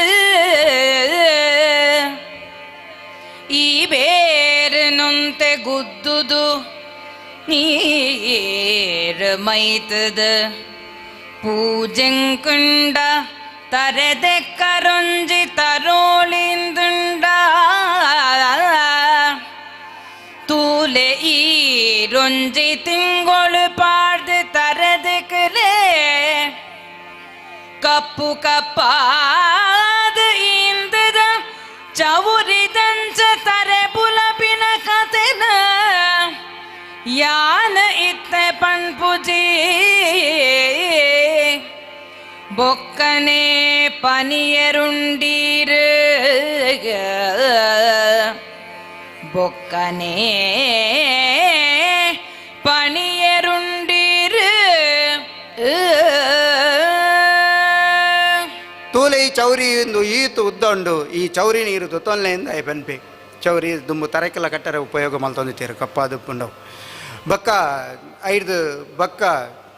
ಈ ಬೇರನುಂತೆ ಗುದ್ದುದು ನೀರು ಮೈತದ ಪೂಜೆಂಕುಂಡ ತರೆದೆ ಕರೊಂಜಿ ತರೋಳಿಂದುಂಡ ತೂಲೆ ಈ ರೊಂಜಿ ತಿಂಗಳು ಪಾಡ್ದು ತರದಕ್ಲೆ ಕಪ್ಪು ಕಪ್ಪಾದ ಇಂದದ ಚೌರಿದಂಚ ತರೆ ಬುಲಪಿನ ಕತೆನ ಯಾನ ಇತ್ತ ಪಣ್ಪುಜಿ ಬೊಕ್ಕನೆ ಪನಿಯರುಂಡೀರು ಬೊಕ್ಕನೆ ಪಣಿಯರುಂಡೀರು. ತೂಲೆ ಈ ಚೌರಿ ಇಂದು ಈತು ಉದ್ದ ಉಂಡು ಈ ಚೌರಿ ನೀರು ತುತ್ತೊನ್ಲೆಯಿಂದ ಪನ್ಪೆ ಚೌರಿ ದುಂಬು ತರೆಕೆಲ್ಲ ಕಟ್ಟರೆ ಉಪಯೋಗ ಮಲ್ತೊಂದಿತ್ತೀರು ಕಪ್ಪಾದುಪ್ಪುಂಡವು ಬಕ್ಕ ಐದು ಬಕ್ಕ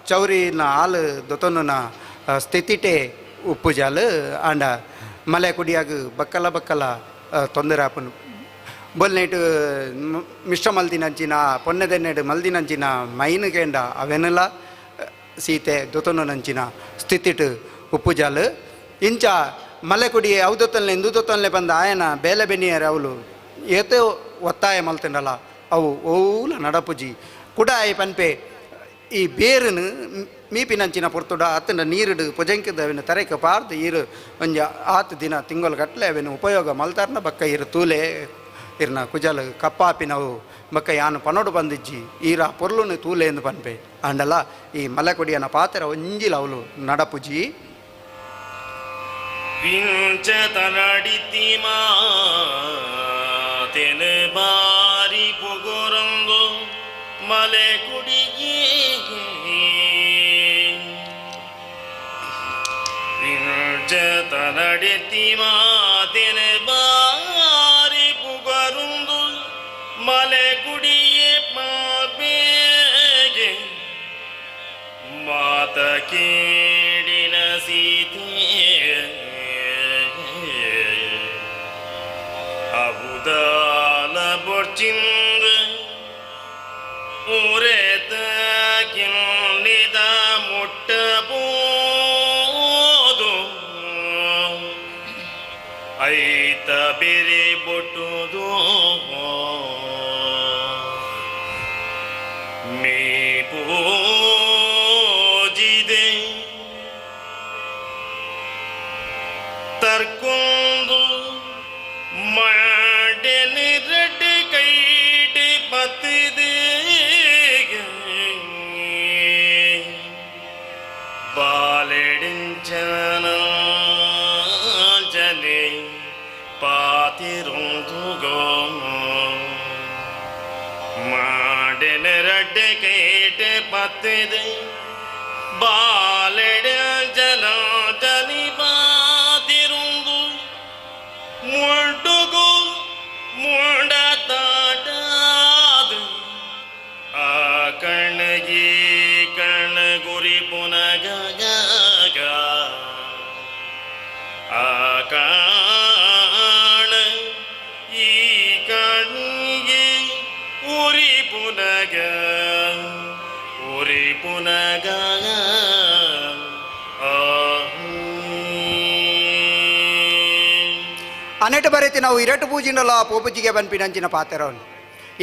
ಚೌರಿನ ಹಾಲು ದೊತೊನ್ನುನ ಸ್ಥಿತಿಟೆ ಉಪ್ಪು ಜಾಲು ಆಂಡ ಮಲೆ ಕುಡಿಯಾಗ ಬಕ್ಕಲ ಬಕ್ಕಲ ತೊಂದರೆ ಆಪುಂಡು. ಬೊಲ್ನೈಟ್ ಮಿಶ್ರ ಮಲ್ದಿನಂಚಿನ ಪೊನ್ನೆದೆನ್ನೆಡು ಮಲ್ದಿನಂಚಿನ ಮೈನು ಕೇಂಡ ಅವೆನೆಲ್ಲ ಸೀತೆ ದೊತೊನ್ನುನಂಚಿನ ಸ್ಥಿತಿಟ್ ಉಪ್ಪು ಜಾಲು ಇಂಚ ಮಲೆ ಕುಡಿ ಅವು ದೊತ್ತನ್ಲೆ ಇಂದು ದೊತ್ತನ್ಲೆ ಬಂದ ಆಯನ ಬೇಲೆ ಬೆನ್ನಿಯರ ಅವಳು ಏತೋ ಒತ್ತಾಯ ಮಲ್ತಂಡಲ್ಲ ಅವು ಓಲ ನಡಪುಜಿ ಕುಡ ಆಯಿ ಪನ್ಪೆ ಈ ಬೇರುನು ಮೀಪಿನಂಚಿನ ಪೊರ್ತುಡ ಅತ್ತಂಡ ನೀರುಡು ಪುಜಂಕಿದ ಅವಿನ ತರೆಕ ಪಾರ್ದು ಈರು ಒಂಜಿ ಆತು ದಿನ ತಿಂಗಳು ಗಟ್ಟಲೆ ಅವಿನ ಉಪಯೋಗ ಮಲ್ತಾರ್ನ ಬಕ್ಕ ಇರು ತೂಲೆ ಇರ್ನ ಕುಜಲ್ ಕಪ್ಪಾಪಿನವು ಬಕ್ಕ ಯಾನು ಪನೋಡು ಬಂದಿಜ್ಜಿ ಈರ ಪೊರ್ಲುನು ತೂಲೆ ಎಂದು ಪನ್ಪೆ ಆಂಡಲ ಈ ಮಲೆಕೊಡಿಯನ ಪಾತ್ರ ಒಂಜಿಲ ಅವಳು ನಡಪುಜಿ. ವಿಂಚತನಡಿತಿ ಮಾತೆನ ಬಾರಿ ಪುಗುರಂದು ಮಲೆ ಕುಡಿಯೇ ವಿಂಚತನಡಿತಿ ಮಾತೆನ ಬಾರಿ ಪುಗರುಂದು ಮಲೆ ಕುಡಿಯೇ ಪಾಪೇಗೆ ಮಾತ ಕೇಡಿನ ಸೀತೆ ಅಬುದಾಲ ಬೊರ್ಚಿಂದ ಉರೆತ ಕಿನ್ನಿದ ಮುಟ್ಟಬೋದು ಐತ ಬಿರಿ ಬೊಟ್ಟುದು ಮೇ ಪೂಜಿದೆ ತರ್ಕೊಂದು ಮಾಡನೆ ರಡ್ಡು ಕೈಟೆ ಪತ್ತಿದೆ ಬಾಲೆಡಿಂಚನ ಪಾತಿರುಂದುಗೋ ಮಾಡನೆ ರಡ್ಡು ಕೈಟೆ ಪತ್ತಿದೆ ಬಾಲೆಡಿಂಚನ ಪುನಗ ಉರಿ ಪುನಗ ಅನೆಟ್ ಬರೆತಿ ನಾವು ಇರಟು ಪೂಜಿನಲ್ಲ ಪೋಪುಜಿಗೆ ಬನ್ಪಿನಂಚಿನ ಪಾತೆರವನು.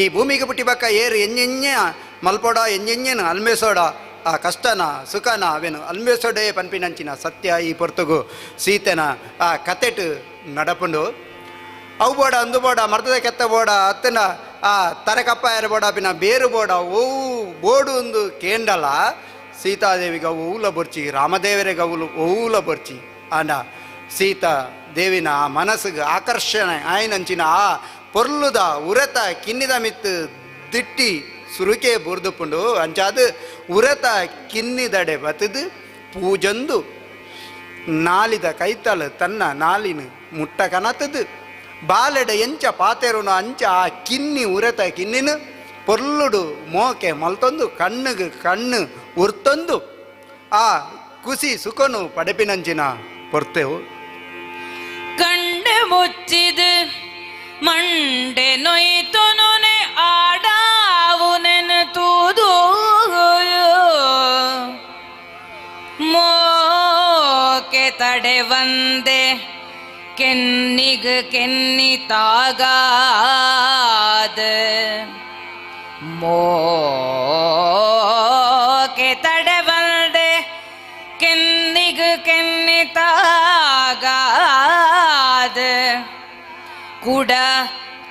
ಈ ಭೂಮಿಗೆ ಪುಟ್ಟಿ ಬಕ್ಕ ಏರು ಎಂಜೆಂಜ ಮಲ್ಪೋಡ ಎಂಜೆಂಜನು ಅಲ್ಮೇಸೋಡ ಆ ಕಷ್ಟನ ಸುಖನ ಅವೇನು ಅಲ್ಮೇಸೋಡೆ ಪನ್ಪಿನಂಚಿನ ಸತ್ಯ ಈ ಪೊರ್ತುಗು ಸೀತೆನ ಆ ಕತೆಟು ನಡಪುಂಡು. ಅವು ಬೋಡ ಅಂದು ಬೋಡ ಮರ್ತದ ಕೆತ್ತ ಬೋಡ ಅತ್ತನ ಆ ತರಕಪ್ಪ ಬೋಡ ಪಿನ ಬೇರು ಬೋಡ ಓವು ಬೋಡು ಒಂದು ಕೇಂಡಲ ಸೀತಾದೇವಿಗೆ ಓವುಲ ಬೊರ್ಚಿ ರಾಮದೇವರಿಗೆ ಅವುಲು ಓವುಲ ಬೊರ್ಚಿ. ಆಂಡ ಸೀತಾ ದೇವಿನ ಆ ಮನಸ್ಸಿಗೆ ಆಕರ್ಷಣೆ ಆಯ್ನಂಚಿನ ಆ ಪೊರ್ಲುದ ಉರತ ಕಿನ್ನಿದ ಮಿತ್ತು ದಿಟ್ಟಿ ಸುರುಕೆ ಬುರ್ದುಪುಂಡು. ಅಂಚಾದ ಉರತ ಕಿನ್ನಿದಡೆ ಬತ್ತದು ಪೂಜಂದು ನಾಲಿದ ಕೈತಲು ತನ್ನ ನಾಲಿನ ಮುಟ್ಟ ಕನತದು ಬಾಲೆಡೆ ಎಂಚ ಪಾತೆರುನು ಅಂಚ ಆ ಕಿನ್ನಿ ಉರತ ಕಿನ್ನಿನ ಪೊರ್ಲುಡು ಮೋಕೆ ಮಲ್ತೊಂದು ಕಣ್ಣುಗೆ ಕಣ್ಣು ಉರ್ತೊಂದು ಆ ಕುಸಿ ಸುಖನು ಪಡೆಪಿನಂಚಿನ ಪೊರ್ತೆವು. ಕಣ್ಣು ಮುಚ್ಚಿದು ಮಂಡೆ ನೊಯ್ತೊನುನೆ ಆಡಾವು ನೆನತೂದು ಮೋಕೆ ತಡೆ ವಂದೆ ಕೆನ್ನಿಗ ಕೆನ್ನಿ ತಾಗಾದ ಮೋಕೆ ತಡೆ ಬಂದೆ ಕೆನ್ನಿಗ ಕೆನ್ನಿ ತಾಗಾದ ಕುಡ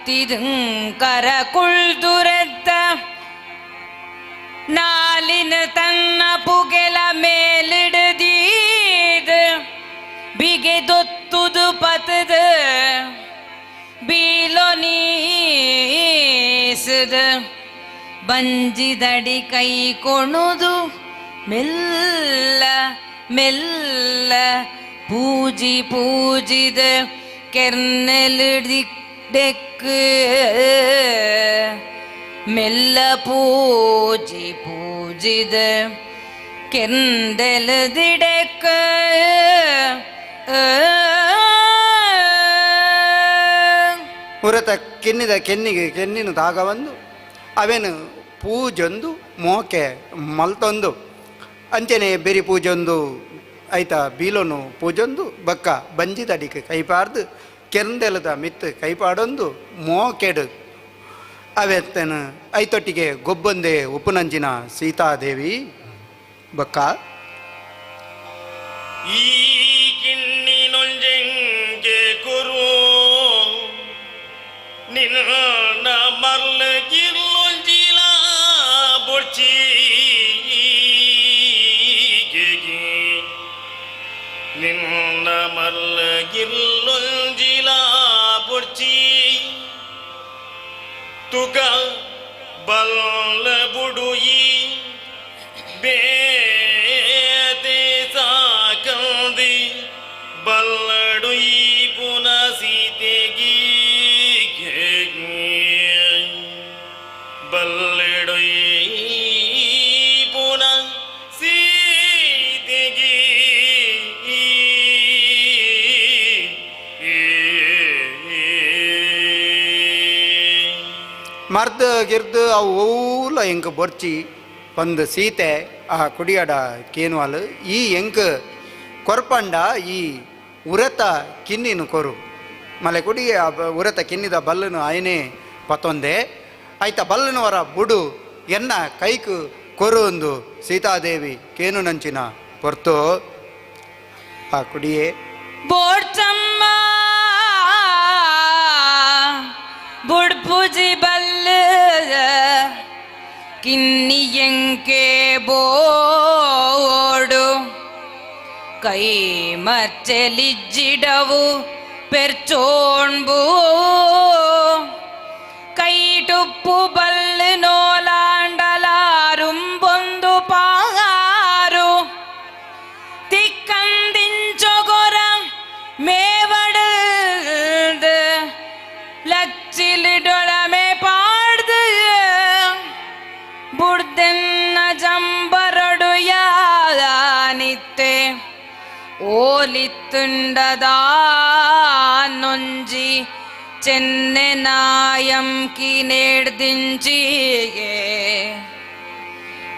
ತಿದುಂಕರ ಕುಳ್ದುರೆದ್ದ ನಾಲಿನ ತನ್ನ ಪುಗೆಲ ಮೇಲಿಡದೀದ ಬಿಗೆದೊತ್ತುದು ಪತದ ಬೀಲೊ ನೀಸದ ಬಂಜಿದಡಿ ಕೈ ಕೊಣುದು ಮೆಲ್ಲ ಮೆಲ್ಲ ಪೂಜಿ ಪೂಜಿದ ಕೆರ್ನೆಲಿಡಿಡೆಕ್ ಮೆಲ್ಲ ಪೂಜಿ ಪೂಜಿದ ಕೆಂದೆಲದಿಡೆಕ್. ಉರತ ಕೆನ್ನಿದ ಕೆನ್ನಿಗೆ ಕೆನ್ನಿನ ದಾಗವಂದು ಅವೇನು ಪೂಜೊಂದು ಮೋಕೆ ಮಲ್ತೊಂದು ಅಂಚನೆ ಬೆರಿ ಪೂಜೊಂದು ಐತ ಬೀಲೊನು ಪೂಜೊಂದು ಬಕ್ಕ ಬಂಜಿದಡಿಗೆ ಕೈಪಾರ್ದು ಕೆಂದೆಲದ ಮಿತ್ತು ಕೈಪಾಡೊಂದು ಮೋಕೆಡು ಅವೆತ್ತನ ಐತೊಟ್ಟಿಗೆ ಗೊಬ್ಬೊಂದೆ ಉಪ್ಪುನಂಚಿನ ಸೀತಾದೇವಿ ಬಕ್ಕ. ಈ ಕಿಣ್ಣಿನೊಂಜೆಂಗೆ ಗುರು ನಿನ್ನ ಮರ್ಲ ಗಿಲ್ಲೊಂಜಿಲ ಬೊಡ್ಚಿ ನಿನ್ನ ಮರ್ಲ ಗಿಲ್ಲೊಂಜಿಲ ಬೊಡ್ಚಿ ತುಗ ಬಲ್ಲ ಬುಡುಯಿ ಬೇತೆ ಸಾಕಂದಿ ಬಲ್ಲಡುಯಿ ಪುನ ಸೀತೆಗಿ ಬಲ್ಲಡುಯಿ ಪುನ ಸೀತೆಗಿ. ಮರ್ದು ಗಿರ್ದು ಅವು ಓಲ ಎಂಕ್ ಬೊರ್ಚಿ ಪಂದು ಸೀತೆ ಆ ಕುಡಿಯಾಡ ಕೇನುವಾಲು ಈ ಎಂಕ್ ಕೊರ್ಪಂಡ ಈ ಉರತ ಕಿನ್ನಿನ ಕೊರು ಮಲೆ ಕುಡಿ ಆ ಉರತ ಕಿನ್ನಿದ ಬಲ್ಲನು ಆಯನೇ ಪತೊಂದೆ ಆಯ್ತ ಬಲ್ಲನವರ ಬುಡು ಎನ್ನ ಕೈಕು ಕೊರು ಒಂದು ಸೀತಾದೇವಿ ಕೇನು ನಂಚಿನ ಪೊರ್ತು ಆ ಕುಡಿಯೇ. ಬೋಡ್ಚಮ್ಮ ಬುಡ್ಪುಜಿ ಬಲ್ಲ ಕಿನ್ನಿಯಂಕೆ ಬೋಡು ಕೈ ಮಚ್ಚಲಿಜ್ಜಿಡವು ಪೆರ್ಚೋಣ್ಬು ಕೈಟುಪ್ಪು ಬಲ್ಲು ನೋಲಾಂಡಲಾರುಂಬೊಂದು ಪಾರು ತಿಕ್ಕಂದಿಂಚೊಗೊರ ಮೇವಡಲ್ದು ಲಚ್ಚಿಲಿಡೊಳಮೆ ಪಾಡ್ದು ಬುಡ್ದೆನ್ನ ಜಂಬರಡು ಯಾನಿತ್ತೆ ಓಲಿತ್ತುಂಡದಾನೊಂಜಿ ಚೆನ್ನೆ ನಾಯಂ ಕಿನೇಡ್ದಿಂಚಿಗೆ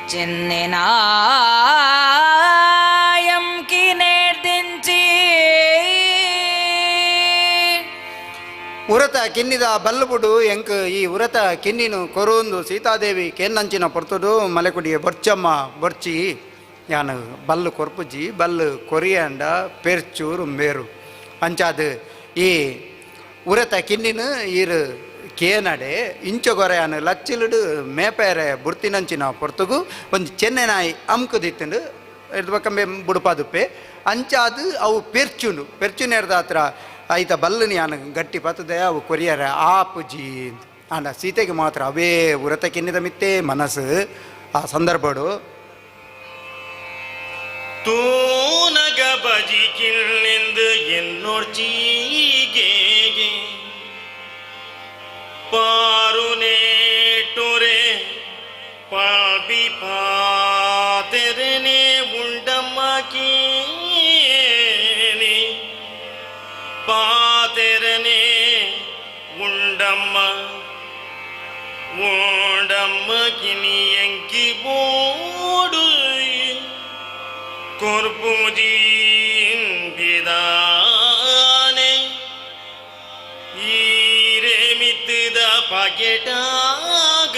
చెన్నెనాయం కినేర్దించి ಉರತ ಕಿನ್ನಿದ ಬಲ್ಲುಬುಡು ಎಂಕ್ ಈ ಉರತ ಕಿನ್ನಿನು ಕೊರುಂದು ಸೀತಾದೇವಿ ಕೇನ್ನಂಚಿನ ಪೊರ್ತುಡು ಮಲೆಕುಡಿಯ ಬೊರ್ಚಮ್ಮ ಬೊರ್ಚಿ ಯಾನು ಬಲ್ಲು ಕೊರ್ಪುಜಿ ಬಲ್ಲು ಕೊರಿಯಾಂಡ ಪೆರ್ಚೂರು ಮೇರು ಅಂಚಾದು ಈ ಉರತ ಕಿನ್ನಿನು ಈರು ಕೇನಡೆ ಇಂಚೊಗೊರೆಯಾನು ಲಚ್ಚಿಲುಡು ಮೇಪೇರೆ ಬುರ್ತಿನಂಚಿನ ಪೊರ್ತುಗು ಒಂದು ಚೆನ್ನೆನಾಯಿ ಅಮ್ಕುದಿತ್ತುಂಡು ಎಡ್ದು ಬಕ್ಕಂಬೆ ಬುಡುಪಾದುಪ್ಪೆ ಅಂಚಾದು ಅವು ಪೆರ್ಚುಂಡು ಪೆರ್ಚುನೇರ್ದಾತ್ರ ಐತ ಬಲ್ಲುನಿ ಯಾನು ಗಟ್ಟಿ ಪತ್ತದೆ ಅವು ಕೊರಿಯರ ಆಪುಜಿ ಆಂಡ ಸೀತೆಗೆ ಮಾತ್ರ ಅವೇ ಉರತ ಕಿನ್ನಿದ ಮಿತ್ತೇ ಮನಸ್ಸು ಆ ಸಂದರ್ಭಡು ತೂನಗ ಬಜಿ ಕಿಳ್ಳೆಂದು ಎನ್ನೊರ್ಚೀಗೆ ಪಾರುನೇಟುರೆ ಪಾಪಿ ಪಾತೆರನೆ ಉಂಡಮ್ಮ ಕೇನಿ ಪಾತೆರನೆ ಉಂಡಮ್ಮ ಉಂಡಮ್ಮ ಕಿನಿ ಎಂಕಿ ಬೋಡು ಕೊರ್ಪುಜೀಂಬಿದಾನೆ ಈರೆ ಮಿತ್ತದ ಪಗೆಟಾಗ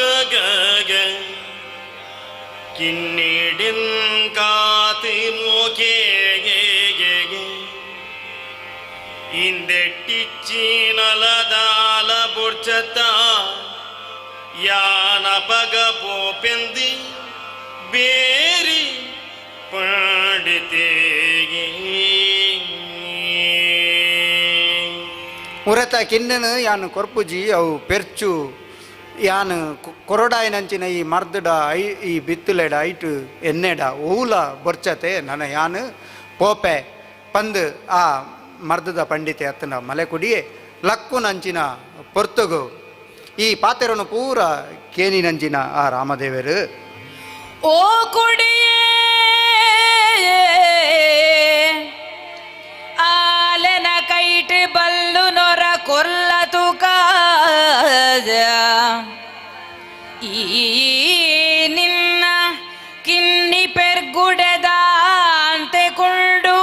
ಕಿನ್ನಿಡಿನ್ ಕಾತು ಮೋಕೆ ಇಂದೆಟ್ಟಿಚ್ಚಿ ನಲದಾಲ ಬುರ್ಚತ ಯಾನ ಪಗ ಪೋಪೆಂದಿ ಬೇರಿ ಪಂಡಿತೇಗೆ ಉರತ ಕಿನ್ನನು ಯಾನು ಕೊರ್ಪುಜಿ ಅವು ಪೆರ್ಚು ಯಾನು ಕೊರಡಾಯಿನಂಚಿನ ಈ ಮರ್ದಡ I ಈ ಬಿತ್ತುಲೆಡ ಐಟು ಎನ್ನೆಡ ಓಲ ಬೊರ್ಚತೆ ನನ್ನ ಯಾನು ಪೋಪೆ ಪಂದು ಆ ಮರ್ದದ ಪಂಡಿತೆ ಅತ್ತನ ಮಲೆಕುಡಿಯೇ ಲಕ್ಕುನಂಚಿನ ಪೊರ್ತುಗು ಈ ಪಾತೆರನು ಪೂರ ಕೇನಿನಂಚಿನ ಆ ರಾಮದೇವರು ಓ ಕುಡಿಯೇ ಆಲೆನ ಕೈಟ್ ಬಲ್ಲು ನೊರ ಕೊಲ್ಲ ತುಕ ಈ ನಿನ್ನ ಕಿನ್ನಿ ಪೆರ್ಗುಡೆದಾಂತೆ ಕೊಂಡು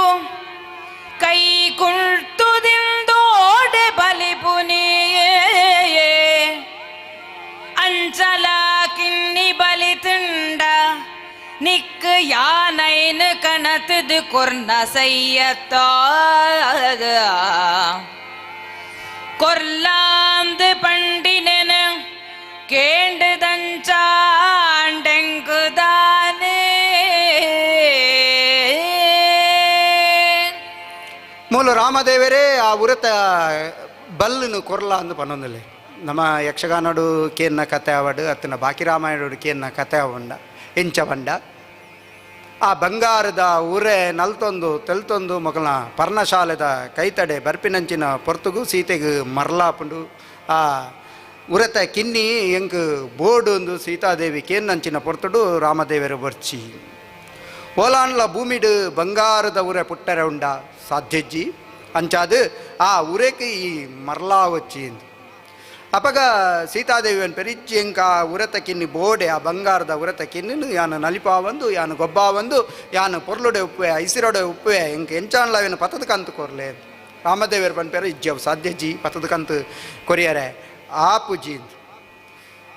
ಕೈ ಕುಂಟುದಿಂದೋಡೆ ಬಲಿಪುನಿಯೇ ಅಂಚಲ ಕಿನ್ನಿ ಬಲಿ ತಿಂಡ ನಿಕ್ ಯಾನೈನ ಕಣತದು ಕೊರ್ನ ಸೈಯತ್ತ ಕೊರ್ಲಾಂದು ಪಂಡಿನೆನ ಕೇಂಡದಂಚಾಂಡೆಂಕುದಾನೆ ಮೂಲ ರಾಮದೇವರೇ ಆ ಉರತ ಬಲ್ಲುನು ಕೊರ್ಲ ಅಂದು ಪನ್ನೊಂದಿಲ್ಲ ನಮ್ಮ ಯಕ್ಷಗಾನಡು ಕೇನ್ನ ಕತೆ ಅವಡು ಅತ್ತನ ಬಾಕಿ ರಾಮಾಯಣಡು ಕೇನ್ನ ಕತೆ ಅವಂಡ ಎಂಚ ಬಂಡ ಆ ಬಂಗಾರದ ಉರೆ ನಲ್ತೊಂದು ತೆಲ್ತೊಂದು ಮೊಕಲ್ನ ಪರ್ಣಶಾಲೆದ ಕೈತಡೆ ಬರ್ಪಿನಂಚಿನ ಪೊರ್ತುಗು ಸೀತೆಗು ಮರ್ಲಾಪುಂಡು ಆ ಉರತ ಕಿನ್ನಿ ಎಂಕ್ ಬೋಡು ಸೀತಾದೇವಿ ಕೇನ್ನಂಚಿನ ಪೊರ್ತುಡು ರಾಮದೇವರು ಬರ್ಚಿ ಓಲಾನ್ಲ ಭೂಮಿಡು ಬಂಗಾರದ ಉರೆ ಪುಟ್ಟರೆ ಉಂಡ ಸಾಧ್ಯಜ್ಜಿ ಅಂಚಾದು ಆ ಉರೆಕ್ ಈ ಮರ್ಲಾ ವಚ್ಚಿ ಅಪಗ ಸೀತಾದೇವಿಯನ್ ಪೆರಿಜ್ಜಿ ಎಂಕ ಆ ಉರತ ಕಿನ್ನಿ ಬೋಡೆ ಆ ಬಂಗಾರದ ಉರತ ಕಿನ್ನಿನು ಯಾನು ನಲಿಪಾವಂದು ಯಾನು ಗೊಬ್ಬಾವಂದು ಯಾನು ಪೊರ್ಲುಡೆ ಉಪ್ಪುವೆ ಐಸಿರೊಡೆ ಉಪ್ಪುವೆ ಎಂಕ ಎಂಚಾನ್ಲವೇನು ಪತದ ಕಂತು ಕೊರ್ಲೆ ರಾಮದೇವರು ಪನ್ಪೇರು ಇಜ್ಜವು ಸಾಧ್ಯಜ್ಜಿ ಪತದ ಕಂತು ಕೊರಿಯರೆ ಆ ಪೂಜಿ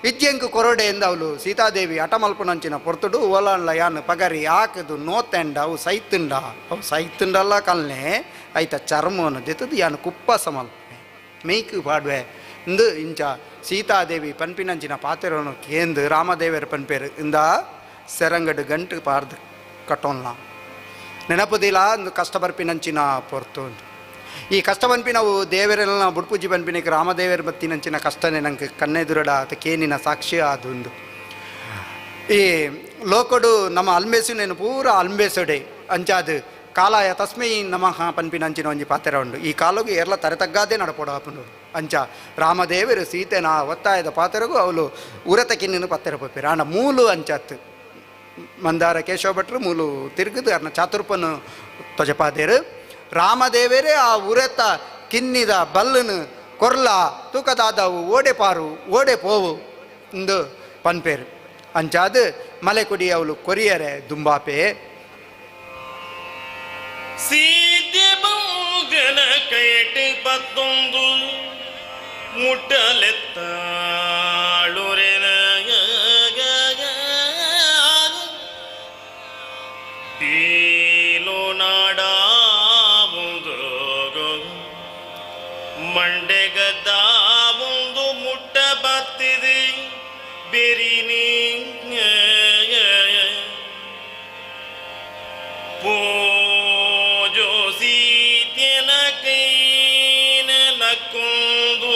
ವಿದ್ಯಂಕು ಕೊರಡೆ ಎಂದವಳು ಸೀತಾದೇವಿ ಅಟಮಲ್ಪುನಂಚಿನ ಪೊರ್ತುಡು ಓಲಾನ್ಲ ಯಾನು ಪಗರಿ ಆಕದು ನೋತೆಂಡ ಅವು ಸೈತುಂಡ ಅವು ಸೈತುಂಡಲ್ಲ ಕಲ್ನೆ ಐತ ಚರ್ಮವನ್ನು ದೆತ್ತದು ಯಾನು ಕುಪ್ಪಸ ಮಲ್ಪೆ ಮೇಯ್ಕು ಪಾಡುವೆ ಇಂದು ಇಂಚ ಸೀತಾದೇವಿ ಪನ್ಪಿನಂಚಿನ ಪಾತೆರನು ಕೇಂದು ರಾಮದೇವರ ಪನ್ಪೇರು ಇಂದ ಸೆರಂಗಡು ಗಂಟು ಪಾರ್ದು ಕಟ್ಟೋನ್ಲ ನೆನಪುದಿಲ್ಲ ಇಂದು ಕಷ್ಟ ಬರ್ಪಿನಂಚಿನ ಪೊರ್ತು ಈ ಕಷ್ಟ ಪನ್ಪಿನವು ದೇವರೆಲ್ಲ ಬುಡ್ಪೂಜಿ ಪನ್ಪಿನಕ್ಕೆ ರಾಮದೇವರ ಬತ್ತಿನಂಚಿನ ಕಷ್ಟನೇ ನಂಗೆ ಕಣ್ಣೆದುರಡ ಆತ ಕೇನಿನ ಸಾಕ್ಷಿ ಆದುಂದು ಈ ಲೋಕಡು ನಮ್ಮ ಅಲ್ಮೇಸುನೇನು ಪೂರ ಅಲ್ಮೇಸುಡೆ ಅಂಚಾದು ಕಾಲಾಯ ತಸ್ಮೈ ನಮಃ ಪನ್ಪಿನಂಚಿನ ಒಂಜಿ ಪಾತೆರ ಉಂಡು ಈ ಕಾಲುಗು ಎರ್ಲ ತರೆ ತಗ್ಗಾದೆ ನಡಪೋಡು ಆಪುಂಡು ಅಂಚ ರಾಮದೇವರು ಸೀತೆನ ಒತ್ತಾಯದ ಪಾತೆರಗು ಅವಳು ಉರತ ಕಿನ್ನಿನ ಪತ್ತೆರ ಪೋಪೇರು ಆಂಡ ಮೂಲು ಅಂಚತ್ತು ಮಂದಾರ ಕೇಶವ ಭಟ್ರು ಮೂಲು ತಿರುಗುದು ಅರ್ನ ಚಾತುರ್ಪನು ತ್ವಜಪಾದೇರು ರಾಮದೇವರೇ ಆ ಉರೆತ ಕಿನ್ನಿದ ಬಲ್ಲನು ಕೊರ್ಲ ತೂಕದಾದವು ಓಡೆ ಪಾರು ಓಡೆ ಪೋವು ಇಂದು ಪನ್ಪೇರು ಅಂಚಾದು ಮಲೆಕೊಡಿ ಅವಳು ಕೊರಿಯರೆ ದುಂಬಾಪೆ. ಸೀತೆ ಬಂಗನ ಕೈಟಿ ಪತ್ತೊಂದು ಮುಟ್ಟಲೆತ್ತಾಳುರೆನ ಟೀಲು ನಾಡಾವುದು ಮಂಡೆಗದ್ದಾವುದು ಮುಟ್ಟ ಬತ್ತಿದೆ ಬೆರಿನಿ ಪೂಜೋ ಸೀತೆನ ಕೈನ ನಕ್ಕೊಂದು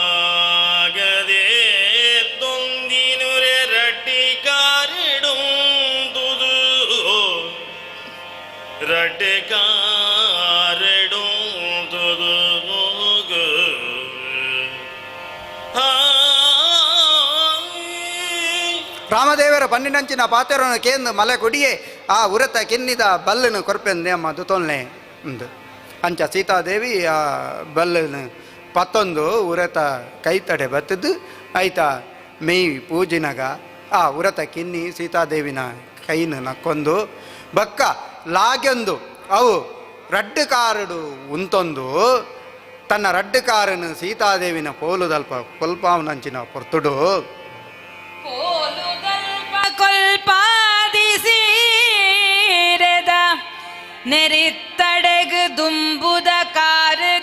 ಲಾಗದೆ ತೊಂದಿನುರೆ ರಡ್ಡಿ ಕಾರಿಡುಂದುದು ರಡ್ಡೆ ಕಾರಿಡುಂದುದು. ರಾಮದೇವರ ಪನ್ನಿನಂಚಿನ ಪಾತೆರನ ಕೇಂದ್ರ ಮಲೆ ಕೊಡಿಯೇ ಆ ಉರತ ಕಿನ್ನಿದ ಬಲ್ಲನು ಕೊರ್ಪೆಂದೆ ಅಮ್ಮ ದುತೊಲ್ನೆ ಉಂದು. ಅಂಚ ಸೀತಾದೇವಿ ಆ ಬಲ್ಲನು ಪತ್ತೊಂದು ಉರತ ಕೈತಡೆ ಬತ್ತದು ಆಯ್ತ ಮೇಯ್ ಪೂಜಿನಗ ಆ ಉರತ ಕಿನ್ನಿ ಸೀತಾದೇವಿನ ಕೈನ ನಕ್ಕೊಂದು ಬಕ್ಕ ಲಾಗೆಂದು ಅವು ರಡ್ಡು ಕಾರಡು ಉಂತೊಂದು ತನ್ನ ರಡ್ಡು ಕಾರನು ಸೀತಾದೇವಿನ ಪೋಲುದಲ್ಪ ಕೊಲ್ಪಾವನಂಚಿನ ಪೊರ್ತುಡು ಕೊಲ್ಪಾದಿಸೀರೆದ ನೆರಿತ್ತಡೆಗು ದುಂಬುದ ಕಾರದೀಗೇದು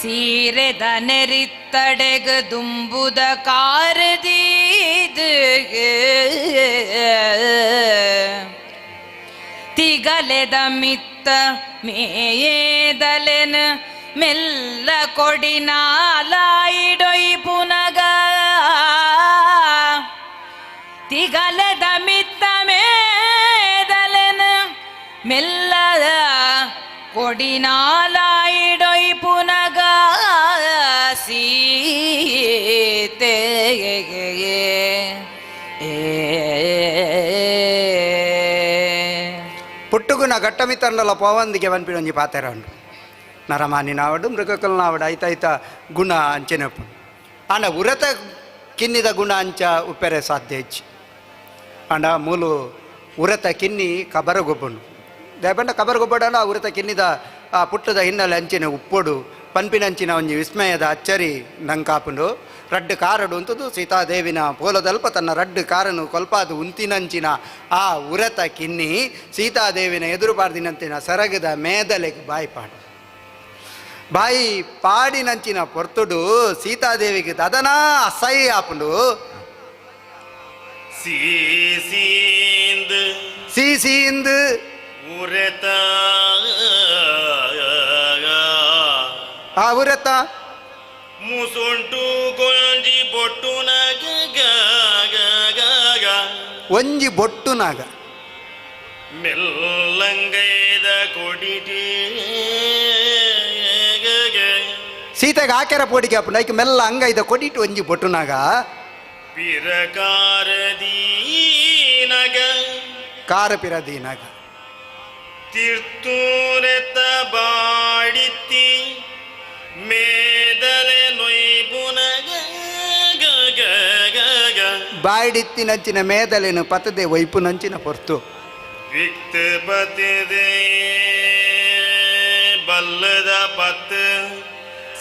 ಸೀರೆದ ನೆರಿತ್ತಡೆಗು ದುಂಬುದ ಕಾರದೀದು ತಿಗಲೆದ ಮಿತ್ತ ಮೇಯೇದಲೆನ ಮೆಲ್ಲ ಕೊಡಿನಾಲಾಯಿಡೊಯ್ ಪುನಗ ತಿಗಲದ ಮಿತ್ತ ಮೇದಲೆನ ಮೆಲ್ಲ ಕೊಡಿನಾಲಾಯಿಡೊಯ್ ಪುನಗ ಸೀತೆ. ಪುಟ್ಟುಗುನ ಘಟ್ಟಮಿತರ್ನಲ ಪೋವಂದಿಗೆ ವನ್ಪಿಡೊಂಜಿ ಪಾತೆರ ಉಂಡು. ನರಮಾನಿ ನಾವಡು ಮೃಗಕಲ್ ನಾವಡು ಐತ ಗುಣ ಅಂಚಿನಪ್ಪು ಆಂಡ ಉರತ ಕಿನ್ನಿದ ಗುಣ ಅಂಚ ಉಪ್ಪೆರೆ ಸಾಧ್ಯ ಹೆಚ್ಚು. ಆಂಡ ಮೂಲು ಉರತ ಕಿನ್ನಿ ಕಬರಗೊಬ್ಬನು ದಯಪಂಡ ಕಬರಗೊಬ್ಬಡ ಆ ಉರತ ಕಿನ್ನಿದ ಆ ಪುಟ್ಟದ ಹಿನ್ನೆಲೆ ಅಂಚಿನ ಉಪ್ಪೊಡು ಪನ್ಪಿನಂಚಿನ ಒಂಜಿ ವಿಸ್ಮಯದ ಅಚ್ಚರಿ ನಂಕಾಪುಂಡು. ರಡ್ಡು ಕಾರಡು ಅಂತದು ಸೀತಾದೇವಿನ ಪೋಲದಲ್ಪ ತನ್ನ ರಡ್ಡು ಕಾರನು ಕೊಲ್ಪಾದು ಉಂತಿನಂಚಿನ ಆ ಉರತ ಕಿನ್ನಿ ಸೀತಾದೇವಿನ ಎದುರು ಪಾರ್ದಿನಂತಿನ ಸರಗದ ಮೇದಲೆಗೆ ಬಾಯಿ ಪಾಡು ಬಾಯಿ ಪಾಡಿನಂಚಿನ ಪೊರ್ತುಡು ಸೀತಾದೇವಿಗೆ ದದನಾ ಅಸಹ್ಯ ಆಪುಂಡು. ಸೀಸೀಂದು ಸೀಸೀಂದು ಉರೆತ ಆ ಉರೆತ ಮುಸುಂಟು ಗೊಂಜಿ ಬೊಟ್ಟು ನಗ ಒಂಜಿ ಬೊಟ್ಟು ನಾಗ ಮೆಲ್ಲಂಗೈದ ಕೊಡಿಟಿ ಸೀತೆಗೆ ಆಕೆರ ಪೋಡಿಗೆ ಅಪ್ಪು ಐಕ್ ಮೆಲ್ಲ ಅಂಗೈದ ಕೊಡಿಟು ಒಂಜಿ ಬೊಟ್ಟುನಾಗ ಪಿರಕಾರದೀನಗ ಕಾರ ಪಿರದೀನಗ ತಿರ್ತೂರೆತ ಬಾಡಿತ್ತಿ ಮೇದಲೆ ನೊಯ್ಬುನಗ ಬಾಯ್ಡಿತ್ತಿನಂಚಿನ ಮೇದಲೇನು ಪತದೆ ವೈಪುನಂಚಿನ ಪೊರ್ತು ವಿಕ್ತ ಬತಿದೆ ಬಲ್ಲದ ಪತ್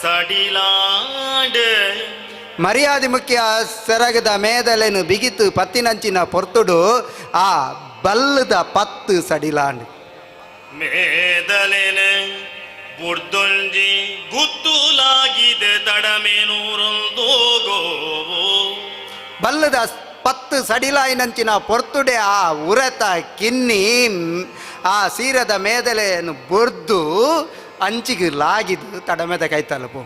ಸಡಿಲಾಂಡ ಮರ್ಯಾದೆ ಮುಖ್ಯ ಸೆರಗದ ಮೇದಲೇನು ಬಿಗಿತು ಪತ್ತಿನಂಚಿನ ಪೊರ್ತುಡು ಆ ಬಲ್ಲದ ಪತ್ತು ಸಡಿಲಾಂಡ್ ಮೇದಲೇನ ಬುರ್ದೊಂಜಿ ಗುತ್ತುಲಾಗಿದೆ ತಡಮೇನೂರೊಂದೋಗೋ ಬಲ್ಲದ ಪತ್ತು ಸಡಿಲಾಯಿನಂಚಿನ ಪೊರ್ತುಡೆ ಆ ಉರತ ಕಿನ್ನಿ ಆ ಸೀರದ ಮೇದಲೆಯನ್ನು ಬೊರ್ದು ಅಂಚಿಗೆ ಲಾಗಿದ್ದು ತಡಮೆದ ಕೈತಲಪು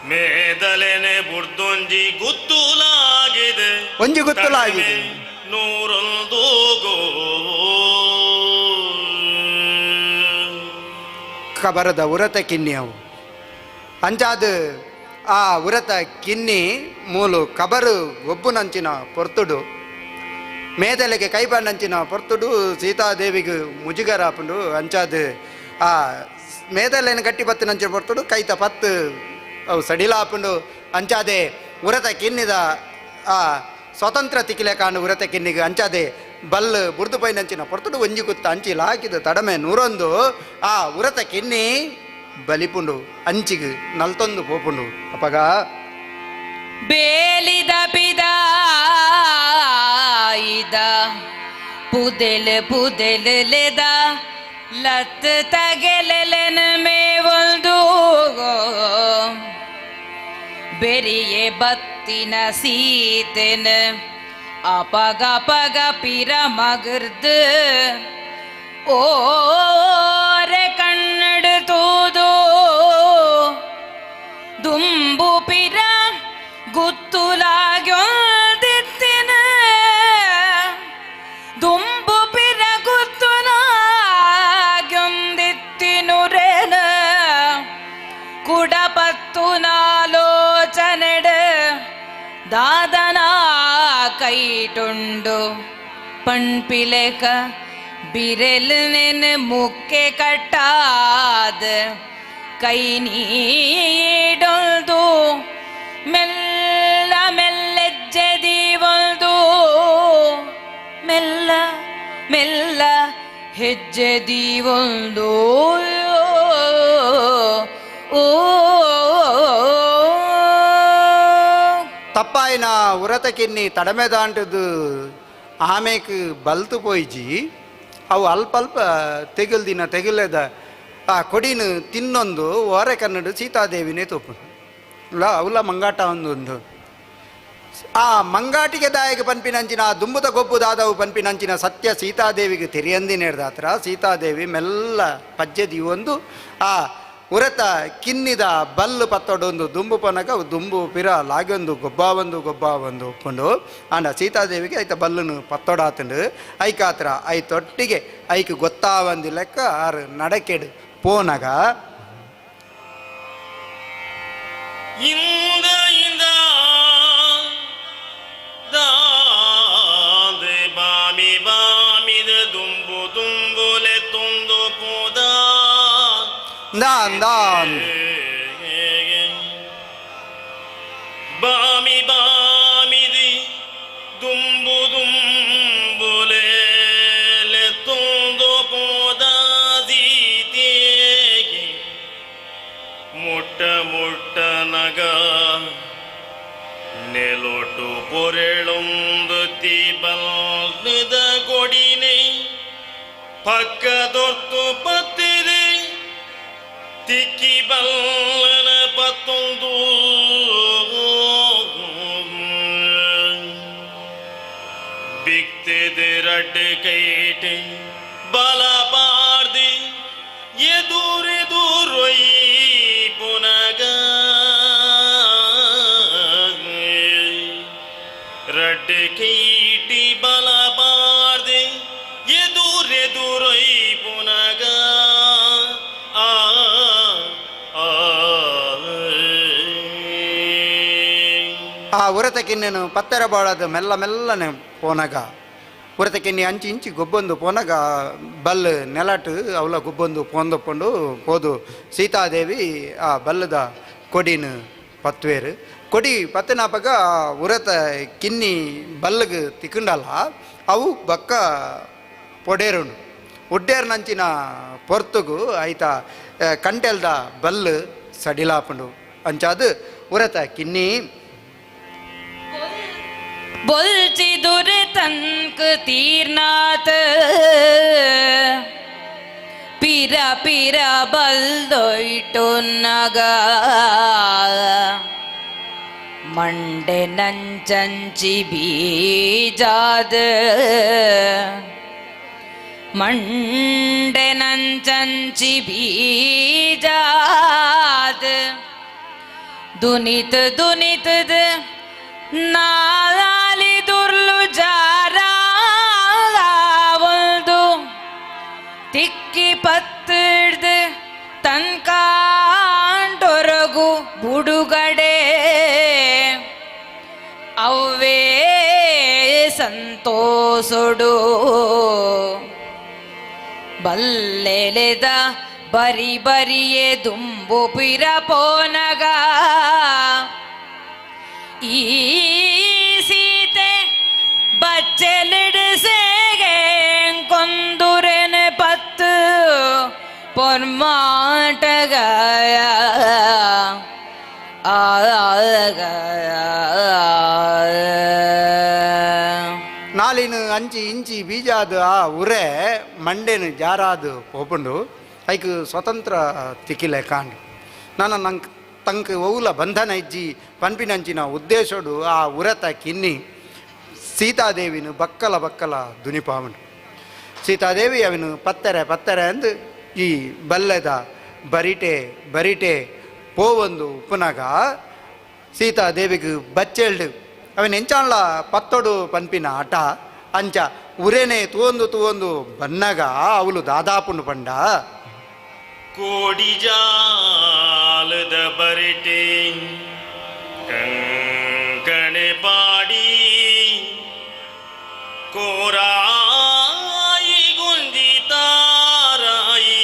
ಮೇದಲೆನೆ ಬುರ್ದೊಂಜಿ ಗುತ್ತುಲಾಗಿದೆ ಒಂಜಿ ಗುತ್ತುಲಾಗಿದೆ. ನೂರೊಂದೋಗೋ ಕಬರದ ಉರತ ಕಿನ್ನಿ ಅವು ಅಂಚಾದ ಆ ಉರತ ಕಿನ್ನಿ ಮೂಲು ಕಬರು ಒಬ್ಬುನಂಚಿನ ಪೊರ್ತುಡು ಮೇದಲೆಗೆ ಕೈಬಣ್ಣಂಚಿನ ಪೊರ್ತುಡು ಸೀತಾದೇವಿಗೆ ಮುಜುಗರಾಪುಂಡು. ಅಂಚಾದ ಆ ಮೇದಲ್ಲೇನು ಗಟ್ಟಿ ಪತ್ತಿನಂಚೆ ಪೊರ್ತುಡು ಕೈತ ಪತ್ತು ಅವು ಸಡಿಲಾಪುಂಡು. ಅಂಚಾದೆ ಉರತ ಕಿನ್ನಿದ ಆ ಸ್ವತಂತ್ರ ತಿಕ್ಕಿಲೆ ಕಾಂಡು ಉರತ ಕಿನ್ನಿಗೆ ಅಂಚಾದೆ ಬಲ್ಲು ಬುರ್ದು ಪೈನಂಚಿನ ಪೊರ್ತುಡು ಒಂಜಿ ಕುತ್ತ ಅಂಚಿ ಲಾಕಿದ ತಡಮೆ ನೂರೊಂದು ಆ ಉರತ ಕಿನ್ನಿ ಬಲಿಪುಂಡು ಅಂಚಿಗೆ ನಲ್ತೊಂದು ಪೋಪುಂಡು. ಅಪಗ ಬೇಲಿದ ಪಿದಾಯಿದ ಪುದೆಲ್ ಪುದೆಲ್ ಲೆದ ಲತ್ ತಗೆಲೆಲೆನ ಮೇವೊಂದು ಬೆರಿಯೆ ಬತ್ತಿನ ಸೀತೆನ ಅಪಗ ಪಗ ಪಿರ ಮಗರ್ದು ಓರೆ ಕನ್ನಡ ತೂದು ದುಂಬು ಪಿರ ಗುತ್ತುಲಾಗ್ಯೊಂದಿತ್ತಿನ ದುಂಬು ಪಿರ ಗುತ್ತುಲಾಗ್ಯೊಂದಿತ್ತಿನುರೇನ ಕುಡಪತ್ತು ನಾಲೋಚನೆಡ ದಾದನ ಕೈಟುಂಡು ಪಣ್ಪಿಲೆಕ ಬಿರೆಲ್ ನೆನ್ ಮುಕ್ಕೆ ಕಟ್ಟಾದ ಕೈ ನೀಡೊಂದು ಮೆಲ್ಲ ಮೆಲ್ಲೆಜ್ಜೆ ದೀವೊಂದು ಮೆಲ್ಲ ಮೆಲ್ಲ ಹೆಜ್ಜೆ ದೀವೊಂದು ಓ ತಪ್ಪಾಯಿನ ಉರತ ಕಿನ್ನಿ ತಡಮೆ ದಾಂಟದು ಆಮೇಕ್ ಬಲ್ತು ಪೋಯ್ಜಿ ಅವು ಅಲ್ಪ ಅಲ್ಪ ತೆಗಲ್ದಿನ ತೆಗಲೆದ ಆ ಕೊಡಿನ ತಿನ್ನೊಂದು ಓರೆ ಕನ್ನಡ ಸೀತಾದೇವಿನೇ ತೋಪು ಇಲ್ಲ ಅವಲ ಮಂಗಾಟ ಒಂದೊಂದು ಆ ಮಂಗಾಟಿಗೆ ದಾಯಕ ಪನ್ಪಿನಂಚಿನ ಆ ದುಂಬುದ ಗೊಬ್ಬು ದಾದವು ಪನ್ಪಿನಂಚಿನ ಸತ್ಯ ಸೀತಾದೇವಿಗೆ ತೆರಿಯಂದಿ ನೇಡ್ದಾತ್ರ ಸೀತಾದೇವಿ ಮೆಲ್ಲ ಪಜ್ಜೆ ದೀವೊಂದು ಆ ಉರತ ಕಿನ್ನಿದ ಬಲ್ಲು ಪತ್ತೊಡೊಂದು ದುಂಬು ಪನಕ ದುಂಬು ಪಿರ ಲಾಗೊಂದು ಗೊಬ್ಬಾವೊಂದು ಗೊಬ್ಬಾವೊಂದು ಒಪ್ಪುಂಡು. ಆಂಡ ಸೀತಾದೇವಿಗೆ ಐತ ಬಲ್ಲುನು ಪತ್ತೊಡಾತುಂಡು ಐಕಾತ್ರ I ತೊಟ್ಟಿಗೆ ಐಕ್ ಗೊತ್ತಾವಂದಿ ಲೆಕ್ಕ ಆರು ನಡಕೆಡು ಪೋನಗ ಇಂದ ಇಂದ ದಾದೆ ಬಾಮಿ ಬಾಮಿದ ದುಂಬು ದುಂಬುಲೆ ತುಂದು ಪೋದ ದಾನ್ ದಾನ್ ಬಾಮಿ ಬಾಮಿದಿ ದುಂಬು ದುಂಬುಲೆ ತುಂದು ಪೋದ ಸೀತೆಗೆ ಮುಟ್ಟ ಮುಟ್ಟ ನಗ ನೆಲೊಟು ಪೊರೆಳೊಂದು ತೀಬಲ್ದ ಕೊಡಿನೆ ಪಕ್ಕದೊರ್ತು ಪತ್ತಿದೆ ತಿಕ್ಕಿ ಬಲ್ಲನ ಪತ್ತೊಂದು ಬಿಕ್ತಿದೆ ರಡ್ಡೆ ಕೈಟೆ ಬಲ ಪಾರ್ದಿ ಎದುರೆದುರೊಯ್ ಪುನಗ ರಡ್ಡೆ ಕೈಟಿ ಬಲ ಪಾರ್ದಿ ಎದುರೆದುರೊಯ್ ಪುನಗ ಆ ಆ ಉರತ ಕಿನ್ನೆನು ಪತ್ತೆರ ಬಾಳದ ಮೆಲ್ಲ ಮೆಲ್ಲನೆ ಪೋನಗ ಉರತ ಕಿನ್ನಿ ಅಂಚಿ ಇಂಚಿ ಗೊಬ್ಬೊಂದು ಪೋನಗ ಬಲ್ಲು ನೆಲಟು ಅವಲ ಗೊಬ್ಬೊಂದು ಪೋಂದೊಪ್ಪೊಂಡು ಪೋದು ಸೀತಾದೇವಿ ಆ ಬಲ್ಲದ ಕೊಡಿನ ಪತ್ವೇರು ಕೊಡಿ ಪತ್ತನಾಪಗ ಉರತ ಕಿನ್ನಿ ಬಲ್ಲಗ್ ತಿಕ್ಕಂಡಲ್ಲ ಅವು ಬಕ್ಕ ಪೊಡೇರುಂಡು ಒಡ್ಡೇರ್ನಂಚಿನ ಪೊರ್ತುಗು ಐತ ಕಂಟೆಲ್ದ ಬಲ್ಲು ಸಡಿಲಾಪುಂಡು ಅಂಚಾದು ಉರತ ಕಿನ್ನಿ ಬೊಲ್ಚಿ ದುರ್ ತನ್ಕ ತೀರ್ನಾಥ ಪಿರ ಪಿರ ಬಲ್ದೊಯ್ಟು ನಗ ಮಂಡೆ ನಂಚಂಚಿ ಬೀಜಾದ ಮಂಡೆ ನಂಚಂಚಿ ಬೀಜಾದ ದುನಿತ ದುನಿತದ ನಾಲಿ ದುರ್ಲು ಜಾರಾವಲ್ದು ತಿಕ್ಕಿ ಪತ್ತಿಡ್ದು ತನ್ಕಾಂಡೊರಗು ಬುಡುಗಡೆ ಅವೇ ಸಂತೋಷೊಡು ಬಲ್ಲೆಲೆದ ಬರಿ ಬರಿಯೇ ದುಂಬು ಪಿರ ಪೋನಗ ಈ ಸೀತೆ ಬಚ್ಚಲಿಡಿಸೇಗೆ ಕೊಂದುರೆನ ಪತ್ತು பொன்மாட்டக ಆಗ. ನಾಲಿನ ಅಂಚಿ ಇಂಚಿ ಬೀಜಾದ ಆ ಉರೆ ಮಂಡೆನು ಜಾರಾದು ಪೋಪುಂಡು ಐಕ್ ಸ್ವತಂತ್ರ ತಿಕ್ಕಿಲೆ ಕಾಂಡು ನಾನು ನಂಗೆ ತಂಕ್ ಒವ್ಲ ಬಂಧನ ಇಜ್ಜಿ ಪನ್ಪಿನಂಚಿನ ಉದ್ದೇಶಡು ಆ ಉರತ ಕಿನ್ನಿ ಸೀತಾದೇವಿನ ಬಕ್ಕಲ ಬಕ್ಕಲ ದುನಿಪಾವನು. ಸೀತಾದೇವಿ ಅವನು ಪತ್ತರೆ ಪತ್ತರೆ ಅಂದು ಈ ಬಲ್ಲೆದ ಬರಿಟೆ ಬರಿಟೆ ಪೋವೊಂದು ಉಪ್ಪುನಗ ಸೀತಾದೇವಿಗೆ ಬಚ್ಚೆಲ್ಡು ಅವನ ಎಂಚಾನ್ಲ ಪತ್ತೊಡು ಪನ್ಪಿನ ಆಟ ಅಂಚ ಉರೇನೆ ತೂವೊಂದು ತೂವೊಂದು ಬನ್ನಗ ಅವಳು ದಾದಾಪುಂಡು ಪಂಡ. ಕೋಡಿ ಜಾಲದ ಬರಿಟೆ ಕಂಕಣೆ ಪಾಡಿ ಕೋರಾಯಿ ಗುಂಜಿ ತಾರಾಯಿ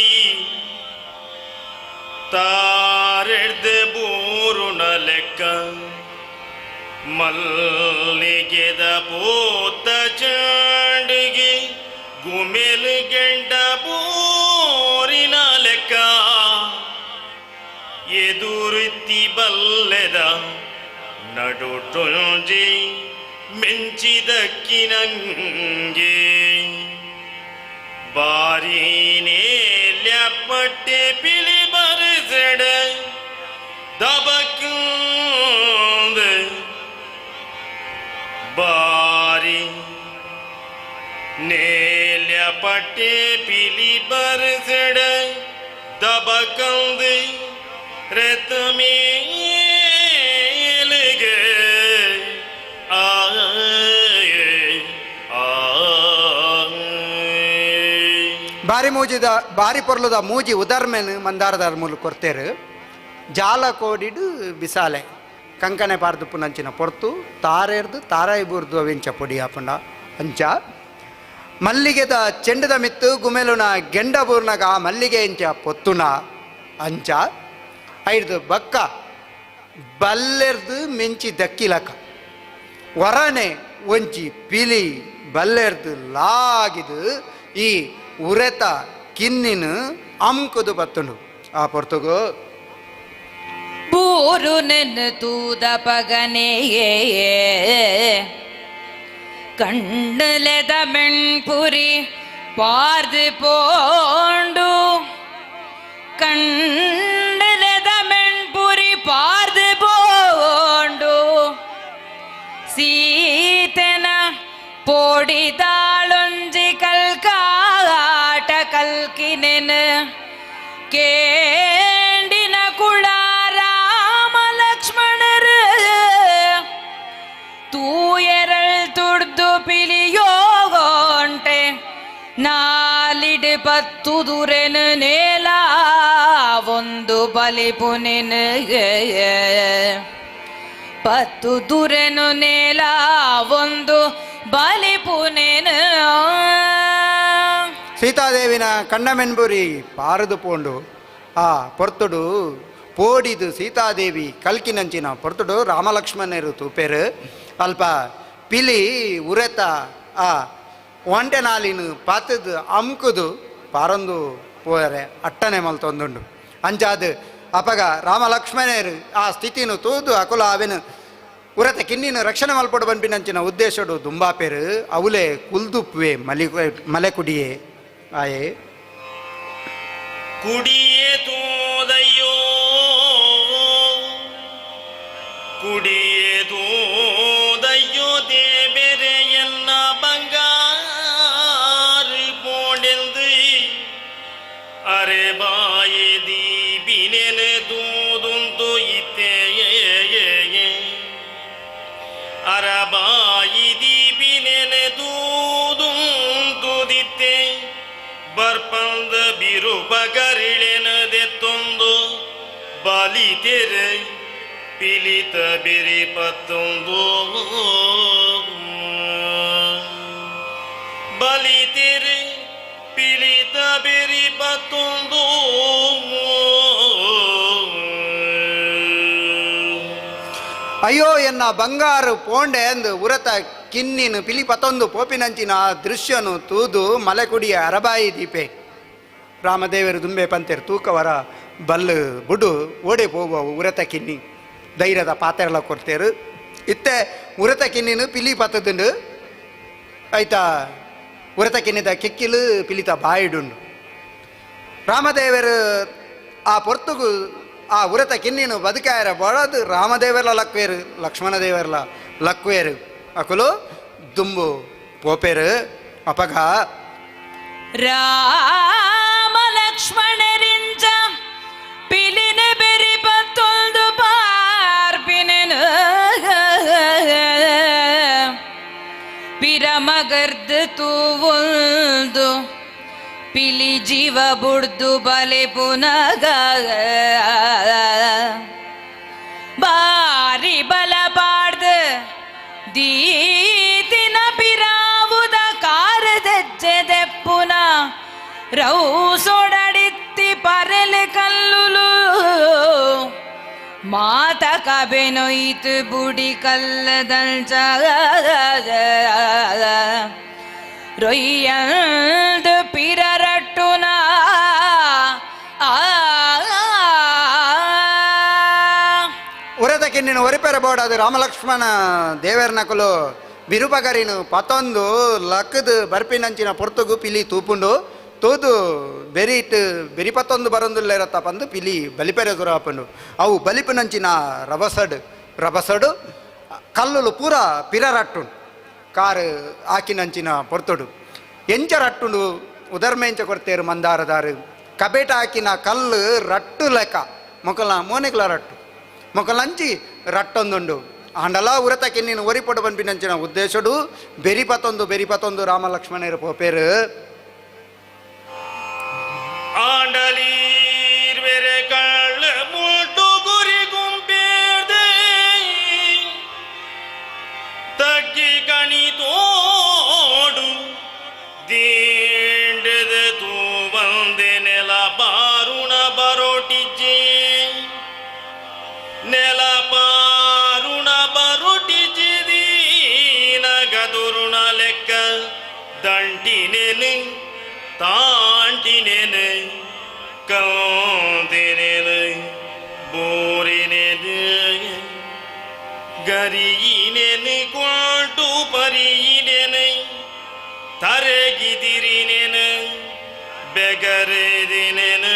ತಾರೆಡ್ದೆ ಬೂರುಣ ಲೆಕ್ಕ ಮಲ್ಲಿಗೆದ ಪೂತ ಚಂಡಿಗೆ ಗುಮೆಲ್ ಗೆಂಡ ಬೂರಿನ ಲೆಕ್ಕ ಎದುರುತ್ತಿ ಬಲ್ಲೆದ ನಡುಟೊಂಜಿ ಮೆಂಚಿದಕ್ಕಿನಂಗೆ ಬಾರಿ ನೇಲ್ಯಪಟ್ಟೆ ಪಿಲಿ ಬರಿಸೆಡ ದಬಕ್ಕಿಂದ ಬಾರಿ ನೇಲ್ಯಪಟ್ಟೆ ಪಿಲಿ ಬರಿಸೆಡ ದಬಕಂದು ರಥ ಮೇಲಿಗೆ ಬಾರಿ ಮೂಜಿದ ಬಾರಿ ಪೊರ್ಲುದ ಮೂಜಿ ಉದರ್ಮೆನು ಮಂದಾರದಾರ ಮೂಲು ಕೊರ್ತೇರು ಜಾಲ ಕೋಡಿಡು ಬಿಸಾಲೆ ಕಂಕಣೆ ಪಾರ್ದುಪ್ಪು ನಂಚಿನ ಪೊರ್ತು ತಾರೇರ್ದು ತಾರಾಯಿ ಬೂರ್ದು ಅವಿಂಚ ಪೊಡಿ ಆಪುಂಡ ಅಂಚ ಮಲ್ಲಿಗೆದ ಚೆಂಡದ ಮಿತ್ತು ಗುಮೆಲುನ ಗೆಂಡ ಬೂರ್ನಗ ಆ ಮಲ್ಲಿಗೆ ಇಂಚ ಪೊತ್ತುನ ಅಂಚ ಐಡ್ದು ಬಕ್ಕ ಬಲ್ಲೆರ್ದು ಮೆಂಚಿ ದಕ್ಕಿಲಕ ವರನೆ ಒಂಜಿ ಪಿಲಿ ಬಲ್ಲೆರ್ದು ಲಾಗಿದು ಈ ಉರೆತ ಕಿನ್ನಿನ ಅಂಕುದು ಬತ್ತುಂಡು ಆ ಪೊರ್ತುಗು. ಬೂರು ನೆನ್ ತೂದ ಪಗನೆಯೇ ಕಣ್ಣಲೆದ ಮೆಣ್ಪುರಿ ಪಾರ್ದು ಪೋಂಡು ಕಣ್ಣಲೆದ ಮೆಣ್ಪುರಿ ಪಾರ್ದು ಪೋಂಡು ಸೀತೆನ ಪೋಡಿದಾಳೊಂಜಿ ಕಲ್ಕಾಟ ಕಲ್ಕಿನೆನ್ ಕೇಂಡಿನ ಕುಳ ರಾಮ ಲಕ್ಷ್ಮಣರು ತೂಯರಳ್ ತುಡ್ದು ಪಿಲಿಯೋಗೊಂಟೆ ನಾಲಿಡು ಪತ್ತು ದುರೆನು ನೇಲ ಒಂದು ಬಲಿಪುನೆನು ಪತ್ತು ದುರೆನು ನೇಲ ಒಂದು ಬಲಿಪುನೆನು. ಸೀತಾದೇವಿನ ಕಣ್ಣಮೆನ್ಬುರಿ ಪಾರದು ಪೋಂಡು ಆ ಪೊರ್ತುಡು ಪೋಡಿದು ಸೀತಾದೇವಿ ಕಲ್ಕಿನಂಚಿನ ಪೊರ್ತುಡು ರಾಮಲಕ್ಷ್ಮಣರು ತೂಪೇರು ಅಲ್ಪ ಪಿಲಿ ಉರೆತ ಆ ಒಂಟೆನಾಲಿನ ಪಾತದು ಅಮ್ಕುದು ಪಾರೊಂದು ಪೋಯರೆ ಅಟ್ಟನೆ ಮಲ್ತೊಂದುಂಡು ಅಂಚಾದು ಅಪಗ ರಾಮಲಕ್ಷ್ಮಣರು ಆ ಸ್ಥಿತಿನು ತೂದು ಅಕುಲ ಅವೆನು ಉರತ ಕಿನ್ನಿನ ರಕ್ಷಣೆ ಮಲ್ಪೊಡು ಬನ್ಪಿನಂಚಿನ ಉದ್ದೇಶಡು ದುಂಬಾಪೇರು ಅವಲೇ ಕುಲ್ದುಪ್ಪುವೆ ಮಲಿ ಮಲೆಕುಡಿಯೇ ಆಯೇ ಕುಡಿಯೇ ತೂದಯ್ಯೋ ಕುಡಿಯೇ ತೂದಯ್ಯೋ ದೇಬೆರೆಯನ್ನ ಬಂಗಾರು ಪೋಡೆಂದು ಅರೆ ಬಾಯಿ ದೀಬಿನೆನೆ ತೂದುಂತು ಇತ್ತೆಯೇ ಅರಬಾಯಿ ದೀಬಿನೆನೆ ತೂದುಂತುದಿತ್ತೆ ಬರ್ಪಂದ ಬಿರುಪಗರಿಳೆನದೆತ್ತೊಂದು ಬಲಿತೆರೆ ಪಿಲಿತ ಬಿರಿ ಪತ್ತೊಂದು ಬಲಿತೆರೆ ಪಿಲಿತ ಪಿಲಿತ ಬೆರಿ ಪತ್ತೊಂದು ಅಯ್ಯೋ ಎನ್ನ ಬಂಗಾರು ಪೋಂಡೆ ಅಂದು ಉರತ ಕಿನ್ನಿನ ಪಿಲಿ ಪತೊಂದು ಪೋಪಿನಂಚಿನ ಆ ದೃಶ್ಯನು ತೂದು ಮಲೆಕುಡಿಯ ಅರಬಾಯಿ ದೀಪೆ ರಾಮದೇವರು ದುಂಬೆ ಪಂತೆರು ತೂಕವರ ಬಲ್ಲು ಬುಡು ಓಡೆ ಪೋಗುವ ಉರತ ಕಿನ್ನಿ ಧೈರ್ಯದ ಪಾತೆರಲ ಕೊಡ್ತೇರು ಇತ್ತೆ ಉರತ ಕಿನ್ನಿನು ಪಿಲಿ ಪತ್ತದುಂಡು ಆಯ್ತಾ ಉರತ ಕಿನ್ನಿದ ಕೆಕ್ಕಿಲು ಪಿಲಿತ ಬಾಯಿಡುಂಡು ರಾಮದೇವರು ಆ ಪೊರ್ತುಗು ಆ ಉರತ ಕಿನ್ನಿನು ಬದುಕಾಯರ ಬಡದು ರಾಮದೇವರ್ಲ ಲಕ್ವೇರು ಲಕ್ಷ್ಮಣ ದೇವರ್ಲ ಲಕ್ವೇರು ಅಕುಲು ದುಂಬು ಪೋಪೇರು ಅಪಗ ರಾಮ ಲಕ್ಷ್ಮಣರಿಂಚ ಪಿಲಿನ ಬೆರಿ ಪತ್ತೊಂದು ಪಾರ್ಪಿನ ಪಿರಮಗರ್ದು ತೂವೊಂದು ಪಿಲಿ ಜೀವ ಬುಡ್ದು ಬಲೆ ಪುನಗ ಬಾರಿ ಬಲ ಬಾಡ್ದು ದೀತಿನ ಪಿರಾವುದ ಕಾರದೆಜ್ಜೆದೆಪ್ಪುನ ರೌಸೊಡಡಿತ್ತಿ ಪರಲೆ ಕಲ್ಲುಲು ಮಾತ ಕಬೆನೊಯ್ತು ಬುಡಿ ಕಲ್ಲದಂಚ ರೊಯ್ಯಂದು ಪಿರರಟ್ಟುನ ಉರತ ಕಿನ್ನಿನ ಒರಿಪೆರ ಬೋಡದು ರಾಮಲಕ್ಷ್ಮಣ ದೇವರ್ನಕುಲು ಬಿರುಪಗರಿನು ಪತೊಂದು ಲಕ್ಕದು ಬರ್ಪಿನಂಚಿನ ಪೊರ್ತುಗು ಪಿಲಿ ತೂಪುಂಡು ತೂದು ಬೆರಿಟ್ ಬೆರಿ ಪತ್ತೊಂದು ಬರೊಂದುಲ್ಲೇರತ್ತ ಪಂದು ಪಿಲಿ ಬಲಿಪೆರೆ ಸುರಾಪುಂಡು ಅವು ಬಲಿಪಿನಂಚಿನ ರಬಸಡು ರಬಸಡು ಕಲ್ಲುಲು ಪೂರ ಪಿರರಟ್ಟುಂಡು ಕಾರು ಆಕಿನಂಚಿನ ಪೊರ್ತುಡು ಎಂಚ ರಟ್ಟುಂಡು ಉದರ್ಮೆಂಚ ಕೊಡ್ತೇರು ಮಂದಾರದಾರು ಕಬೇಟ ಹಾಕಿನ ಕಲ್ಲು ರಟ್ಟು ಲೆಕ್ಕ ಮೊಕಲ ಮೋನೆಗ್ಲ ರಟ್ಟು ಮೊಕಲಂಚಿ ರಟ್ಟೊಂದುಂಡು ಆಂಡಲ ಉರತ ಕಿನ್ನಿನ ಒರಿಪೊಡು ಪನ್ಪಿನಂಚಿನ ಉದ್ದೇಶಡು ಬೆರಿಪತೊಂದು ಬೆರಿಪತೊಂದು ರಾಮ ಲಕ್ಷ್ಮಣರು ಪೋಪೇರು ಆಂಡಲೀರ್ ಬೇರೆ ಕಳ್ಳ ಮುಲ್ಟು ಗುರಿ ಗುಂಪೇರ್ದೆ ತಗ್ಗಿ ಕಣಿ ತೋಡು ದಿಂಡದ ತೂ ಬಂದೆ ನೆಲ ಬಾರುಣ ಬರೋಟಿಜ್ಜಿ ನೆಲ ಪಾರುಣ ಬರೋಟಿಜ್ಜಿದೀನ ಗದುರುಣ ಲೆಕ್ಕ ದಂಟಿನೇನು ತಾಂಟಿನೇನು ಕಂದಿನೇನು ಬೋರಿನೇನು ಗರಿಯಿನೇನು ಕೊಂಡು ಪರಿಯಿನೇನು ತರೆಗಿದಿರಿನೇನು ಬೆಗರೆದಿನೇನು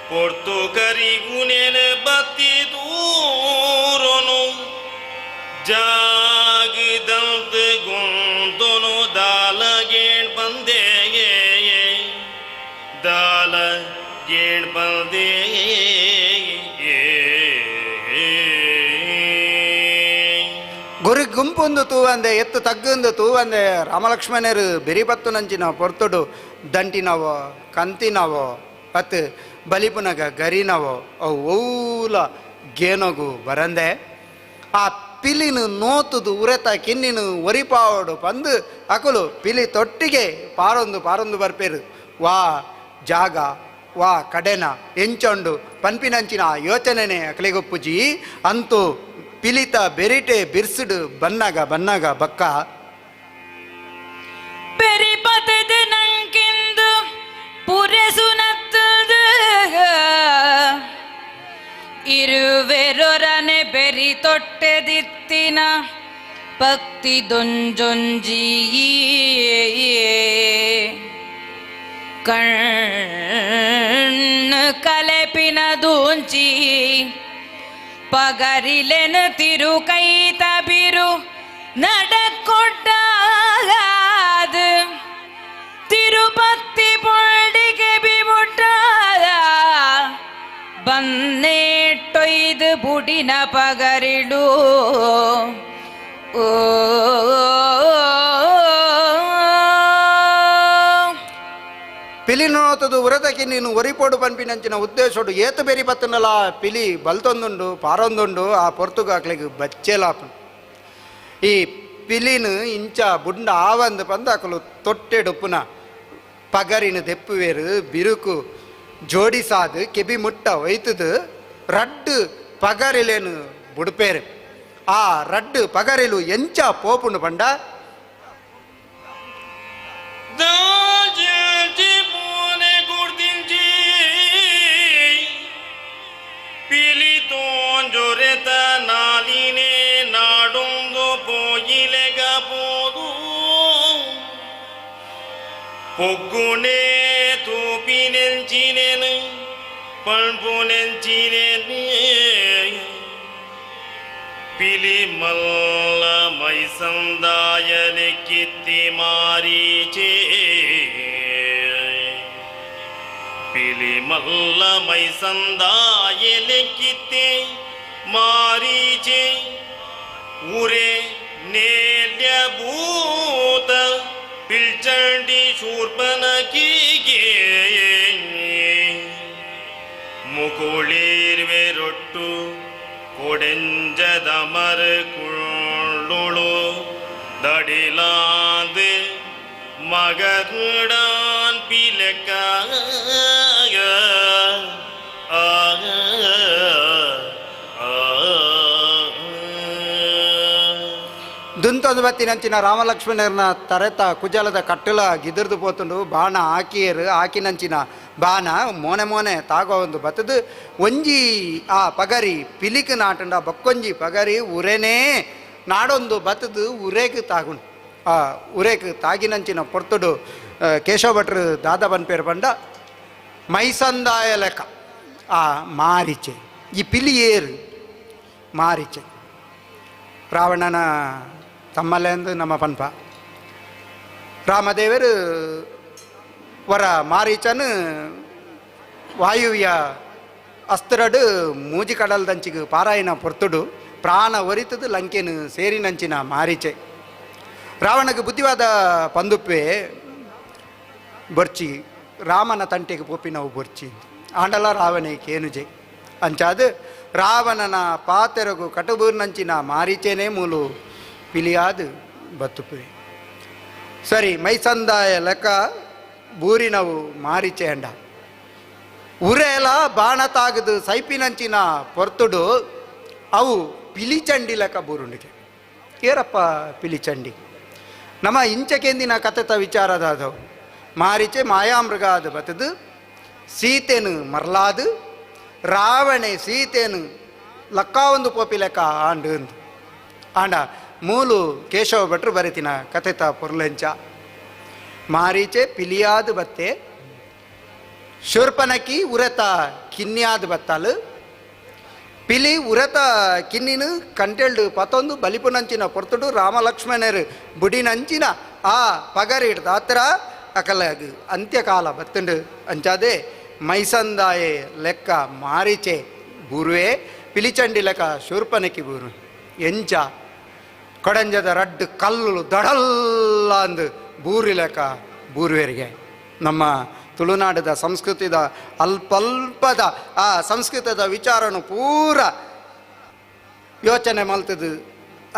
ಪೊರ್ತು ಕರಿಗುನೇನು ಬತ್ತಿ ದೂರನು ಜಾಗದಂತ ಗುಂದನು ದಾಲ ಗೇಣ್ ಬಂದೆ ದಾಲ ಗೇಣ್ ಬಂದೆ ಗುರಿ ಗುಂಪೊಂದು ತೂವಂದೆ ಎತ್ತು ತಗ್ಗೊಂದು ತೂವಂದೆ ರಾಮಲಕ್ಷ್ಮಣರು ಬೆರಿಪತ್ತು ನಂಚಿನ ಪೊರ್ತುಡು ದಂಟಿನವೋ ಕಂತಿನವೋ ಅತ್ ಬಲಿಪುನಗ ಗರಿನವೋ ಅವು ಓಲ ಗೇನಗು ಬರಂದೆ ಆ ಪಿಲಿನು ನೋತುದು ಉರೆತ ಕಿನ್ನಿನು ಒರಿಪಾವಡು ಪಂದು ಅಕುಲು ಪಿಲಿ ತೊಟ್ಟಿಗೆ ಪಾರೊಂದು ಪಾರೊಂದು ಬರ್ಪೇರು ವಾ ಜಾಗ ವಾ ಕಡೆನ ಎಂಚೊಂಡು ಪನ್ಪಿನಂಚಿನ ಯೋಚನೆನೆ ಅಕಲಿಗೊಪ್ಪುಜಿ ಅಂತೂ ಪಿಲಿತ ಬೆರಿಟೆ ಬಿರ್ಸುಡು ಬನ್ನಾಗ ಬನ್ನಾಗ ಬಕ್ಕ ಬೆರಿಪತದ ನಂಕಿಂದು ಪುರೆಸುನತ್ತದು ಇರುವೆರೊರನೆ ಬೆರಿ ತೊಟ್ಟೆದಿತ್ತಿನ ಭಕ್ತಿ ದೊಂಜೊಂಜಿ ಕಣ್ಣು ಕಲೆಪಿನ ದೂಂಚಿ ಪಗರಿಲೆನು ತಿರುಕೈತ ಬಿರು நடக்கொட்டாது ತಿರುಪತ್ತಿ ಪೊಳ್ಳಿಗೆ ಬಿಮುಟ್ಟಾದ ಬನ್ನೇಟೊಯ್ದು ಬುಡಿನ ಪಗರಿಡು ಓ ಪಿಲಿ ನೋತದು ಉರತಕ್ಕೆ ನೀನು ಒರಿಪೋಡು ಪನ್ಪಿನಂಚಿನ ಉದ್ದೇಶೋಡು ಏತು ಬೆರಿ ಪತ್ತನಲ ಪಿಲಿ ಬಲ್ತೊಂದುಂಡು ಪಾರೊಂದುಂಡು ಆ ಪೊರ್ತುಗಾಕ್ಲಿಗೆ ಬಚ್ಚೆಲಾಪು ಈ ಪಿಲಿನು ಇಂಚ ಬುಂಡ ಆವಂದು ಪಂದು ಅಕಲು ತೊಟ್ಟೆಡುಪ್ಪುನ ಪಗರಿನ ದೆಪ್ಪುವೇರು ಬಿರುಕು ಜೋಡಿಸಾದು ಕೆಬಿ ಮುಟ್ಟ ಒಯ್ತದು ರಡ್ಡು ಪಗರಿಲೇನು ಬುಡುಪೇರು. ಆ ರಡ್ಡು ಪಗರಿಲು ಎಂಚ ಪೋಪುಂಡು ಪಂಡ పొగ్గునే తూపినెంచినేను పణ్పునెంచినేను పిలి మల్ల మైసందాయలెక్కిత్తి మారీచే పిలి మల్ల మైసందాయలెక్కిత్తి మారీచే ఊరే నేల్యభూత పిల్చండి ಶೂರ್ಪನಕಿಗೆ ಮುಕುಳಿರ್ವೆ ರೊಟ್ಟು ಕೊಡೆಂಜದ ಮರು ಕುಳ್ಳುಳು ದಡಿಲಾಂದು ಮಗರುಡಾನ್ ಪಿಲೆಕ ದುಂತೊಂದು ಬತ್ತಿನಂಚಿನ ರಾಮಲಕ್ಷ್ಮಣರನ ತರೆತ ಕುಜಲದ ಕಟ್ಟಲ ಗಿದಿರ್ದು ಪೋತುಂಡು ಬಾಣ ಆಕಿಯರು ಆಕಿನಂಚಿನ ಬಾಣ ಮೋನೆ ಮೋನೆ ತಾಗೋ ಒಂದು ಬತ್ತದು ಒಂಜಿ ಆ ಪಗರಿ ಪಿಲಿಕ್ ನಾಟಂಡ ಬಕ್ಕೊಂಜಿ ಪಗರಿ ಉರೆನೇ ನಾಡೊಂದು ಬತ್ತದು ಉರೇಕ್ ತಾಗುಂಡು. ಆ ಉರೇಕ್ ತಾಗಿನಂಚಿನ ಪೊರ್ತುಡು ಕೇಶವ ಭಟ್ರು ದಾದ ಬನ್ಪೇರು ಪಂಡ ಮೈಸಂದಾಯ ಲೆಕ್ಕ ಆ ಮಾರಿಚೆ ಈ ಪಿಲಿ ಏರು ಮಾರಿಚೆ ರಾವಣನ ತಮ್ಮಲೆಂದು ನಮ್ಮ ಪನ್ಪ ರಾಮದೇವರು ವರ ಮಾರೀಚನು ವಾಯುವ್ಯ ಅಸ್ತ್ರಡು ಮೂಜಿ ಕಡಲ್ದಂಚಿಗೆ ಪಾರಾಯಣ ಪೊರ್ತುಡು ಪ್ರಾಣ ಒರಿತದು ಲಂಕೆನು ಸೇರಿನಂಚಿನ ಮಾರೀಚೆ. ರಾವಣಗೆ ಬುದ್ಧಿವಾದ ಪಂದುಪ್ಪೆ ಬೊರ್ಚಿ ರಾಮನ ತಂಟೆಗೆ ಪೋಪಿನವು ಬೊರ್ಚಿ ಆಂಡಲ ರಾವಣೆ ಕೇನುಜೆ ಅಂಚಾದು ರಾವಣನ ಪಾತೆರಗು ಕಟಬೂರ್ನಂಚಿನ ಮಾರೀಚೆನೇ ಮೂಲು ಪಿಲಿಯಾದ ಬತ್ತುಪೆ. ಸರಿ ಮೈಸಂದಾಯ ಲೆಕ್ಕ ಬೂರಿನವು ಮಾರಿಚೆ ಅಂಡ ಉರೇಲ ಬಾಣ ತಾಗದು ಸೈಪಿನಂಚಿನ ಪೊರ್ತುಡು ಅವು ಪಿಲಿಚಂಡಿ ಲೆಕ್ಕ ಬೂರುಂಡಿಗೆ. ಏರಪ್ಪ ಪಿಲಿಚಂಡಿ ನಮ್ಮ ಇಂಚಕೆಂದಿನ ಕಥೆತ ವಿಚಾರದಾದವು. ಮಾರಿಚೆ ಮಾಯಾಮೃಗ ಅದು ಬತ್ತದು ಸೀತೆನು ಮರಲಾದು ರಾವಣೆ ಸೀತೆನು ಲಕ್ಕ ಒಂದು ಪೋಪಿ ಲೆಕ್ಕ ಆಂಡು ಆಂಡ ಮೂಲು ಕೇಶವ ಭಟ್ರು ಬರೆತಿನ ಕಥೆತ ಪೊರ್ಲೆಂಚ ಮಾರೀಚೆ ಪಿಲಿಯಾದ ಬತ್ತೆ ಶೂರ್ಪನಕಿ ಉರತ ಕಿನ್ಯಾದ ಬತ್ತಾಲು ಪಿಲಿ ಉರತ ಕಿನ್ನಿನ ಕಂಟೆಲ್ಡು ಪತೊಂದು ಬಲಿಪುನಂಚಿನ ಪೊರ್ತುಡು ರಾಮಲಕ್ಷ್ಮಣರು ಬುಡಿನಂಚಿನ ಆ ಪಗರಿಡ್ದ ಹತ್ರ ಅಕಲ ಅಂತ್ಯಕಾಲ ಬತ್ತುಂಡು ಅಂಚಾದೆ ಮೈಸಂದಾಯೆ ಲೆಕ್ಕ ಮಾರಿಚೆ ಬೂರುವೆ ಪಿಲಿಚಂಡಿ ಲೆಕ್ಕ ಶೂರ್ಪನಕಿ ಬೂರು ಎಂಚ ಕೊಡಂಜದ ರಡ್ಡು ಕಲ್ಲು ದಡಲ್ಲ ಅಂದು ಬೂರಿ ಲೆಕ್ಕ ಬೂರುವೆರಿಗೆ. ನಮ್ಮ ತುಳುನಾಡದ ಸಂಸ್ಕೃತಿದ ಅಲ್ಪಲ್ಪದ ಆ ಸಂಸ್ಕೃತದ ವಿಚಾರನು ಪೂರ ಯೋಚನೆ ಮಲ್ತದು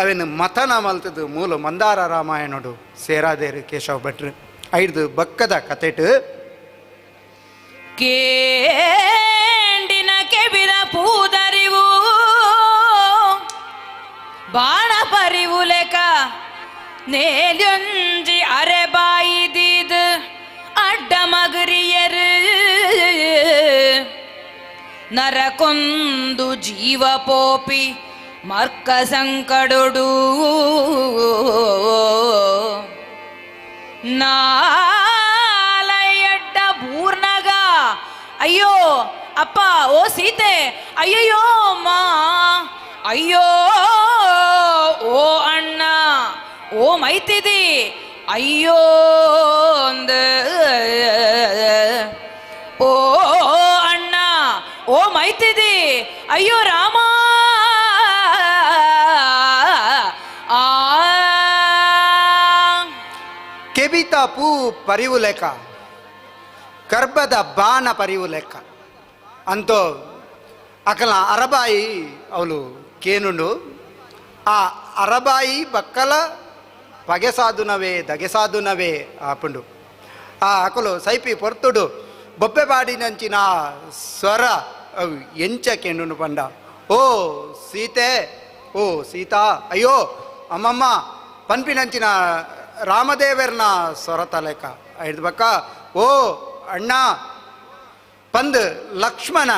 ಅವೇನು ಮಥನ ಮಲ್ತದು ಮೂಲ ಮಂದಾರ ರಾಮಾಯಣಡು ಸೇರಾದೇರು ಕೇಶವ ಭಟ್ರು ಐದು ಬಕ್ಕದ ಕತೆಟು ಕೇಂಡಿನ ಕೆಬಿದ ಪೂದರಿವು ಬಾಣ ಪರಿವುಲೆಕ ನೇಲೊಂಜಿ ಅರೆಬಾಯಿದೀದು ಅಡ್ಡ ಮಗರಿಯರು ನರಕೊಂದು ಜೀವ ಪೋಪಿ ಮರ್ಕ ಸಂಕಡೊಡು ನಾಲಯಡ್ಡ ಬೂರ್ನಗ ಅಯ್ಯೋ ಅಪ್ಪ ಓ ಸೀತೆ ಅಯ್ಯಯ್ಯೋ ಅಮ್ಮ ಅಯ್ಯೋ ಓ ಅಣ್ಣ ಓ ಮೈತಿದಿ ಅಯ್ಯೋ ಅಂದ ಓ ಅಣ್ಣ ಓ ಮೈತಿದಿ ಅಯ್ಯೋ ರಾಮ ಆ ಕೆಬಿತ ಪೂ ಪರಿವು ಲೆಕ್ಕ ಗರ್ಭದ ಬಾಣ ಪರಿವು ಲೆಕ್ಕ ಅಂತೋ ಅಕಲ ಅರಬಾಯಿ ಅವಳು ಕೇನುಂಡು ಆ ಅರಬಾಯಿ ಬಕ್ಕಲ ಪಗೆ ಸಾಧುನವೇ ದಗೆ ಸಾಧುನವೇ ಆಪುಂಡು. ಆ ಅಕಲು ಸೈಪಿ ಪೊರ್ತುಡು ಬೊಬ್ಬೆ ಬಾಡಿನಂಚಿನ ಸ್ವರ ಅವು ಎಂಚ ಕೆಂಡು ಪಂಡ ಓ ಸೀತೆ ಓ ಸೀತಾ ಅಯ್ಯೋ ಅಮ್ಮಮ್ಮ ಪನ್ಪಿನಂಚಿನ ರಾಮದೇವರ್ನ ಸ್ವರ ತಲೆಕ ಐದು ಬಕ್ಕ ಓ ಅಣ್ಣ ಪಂದ್ ಲಕ್ಷ್ಮಣ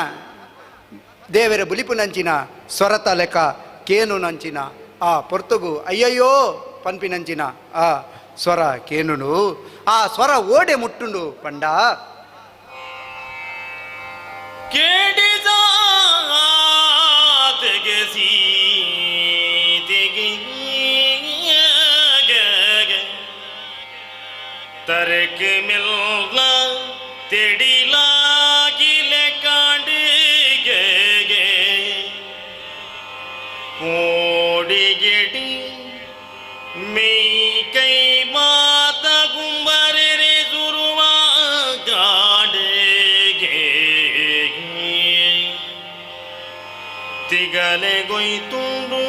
ದೇವರ ಬುಲಿಪುನಂಚಿನ ಸ್ವರ ತಲೆಕ ಕೇನು ನಂಚಿನ ಆ ಪೊರ್ತುಗು ಅಯ್ಯಯ್ಯೋ ಪನ್ಪಿನಂಚಿನ ಆ ಸ್ವರ ಕೇನುನು ಆ ಸ್ವರ ಓಡೆ ಮುಟ್ಟುಂಡು ಪಂಡ ತರಕ ಮಿಲ್ಲ ತೆಡಿಲಾಗಿಲೆ ಕಾಂಡಿಗೆ ಕೋಡಿಗೆಡಿ ಮೈ ಕೈ ಮಾತ ಗುಂಬರೆ ಸುರುವ ಗಾಡಿಗೆ ತಿಗಲೆ ಗೊಯ್ತುಂಡು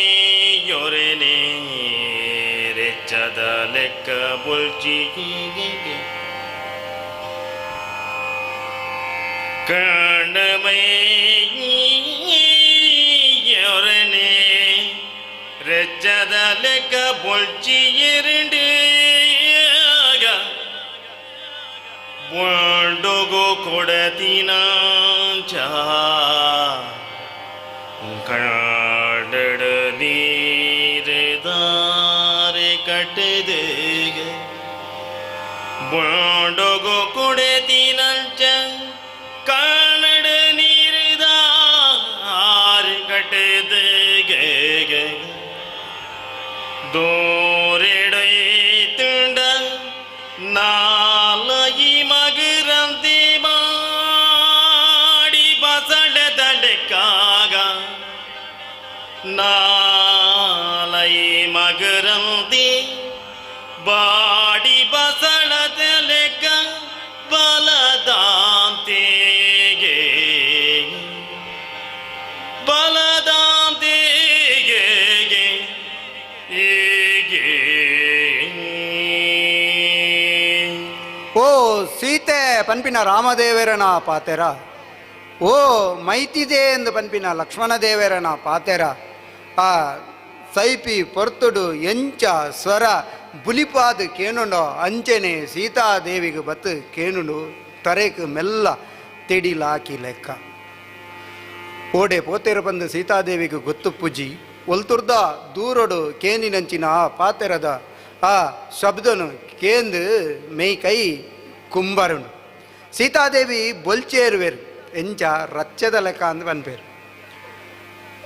ಕಣ್ಮೈಯೊರೆನೆ ರೆಚ್ಚದ ಲೆಕ್ಕ ಬೊಲ್ಚಿಗೆ ಕಣ್ಮೈಯೊರೆನೆ ರೆಚ್ಚದ ಲೆಕ್ಕ ಬೊಲ್ಚಿ ಎರಡೇ ಬೊಂಡುಗು ಕೊಡತಿನಾಂಚ ಕಡಡ ನೀರದಾರೆ ಕಟ್ಟದೆಗೆ ಬೊಂಡೊಗು ಕೊಡೆತಿನಂಚ ಕನ್ನಡ ನೀರದಾರೆ ಕಟ್ಟದೆಗೆ ದೋರೆಡೈತುಂಡ ನಾಲಯಿ ಮಗರಂತಿ ಮಾಡಿ ಬಸಡದಡೆಕಾಗ ನಾಲೈ ಮಗರಂತಿ ಬಾಡಿ ಬಸಳದಲೆಕ್ಕ ಬಲದಾಂತೆಗೆ ಬಲದಾಂತೆಗೆ ಓ ಸೀತೆ ಪನ್ಪಿನ ರಾಮದೇವರನ ಪಾತೆರ ಓ ಮೈತಿದೆ ಎಂದು ಪನ್ಪಿನ ಲಕ್ಷ್ಮಣ ದೇವರನ ಪಾತೆರ ಆ ಸೈಪಿ ಪೊರ್ತುಡು ಎಂಚ ಸ್ವರ ಬುಲಿಪಾದ ಕೇನುಂಡೋ ಅಂಚೆನೆ ಸೀತಾದೇವಿಗೆ ಬತ್ತು ಕೇನುಂಡು ತರೇಕ್ ಮೆಲ್ಲ ತೆಡಿಲಾಕಿ ಲೆಕ್ಕ ಓಡೆ ಪೋತೆರ ಬಂದು ಸೀತಾದೇವಿಗೆ ಗೊತ್ತು ಪೂಜಿ ಒಲ್ತುರ್ದ ದೂರಡು ಕೇನಿನಂಚಿನ ಆ ಪಾತೆರದ ಆ ಶಬ್ದನು ಕೇಂದು ಮೈ ಕೈ ಕುಂಬರುನು ಸೀತಾದೇವಿ ಬೊಲ್ಚೇರುವೆರು ಎಂಚ ರಚ್ಚದ ಲೆಕ್ಕ ಅಂದ್ ಪನ್ಪೇರು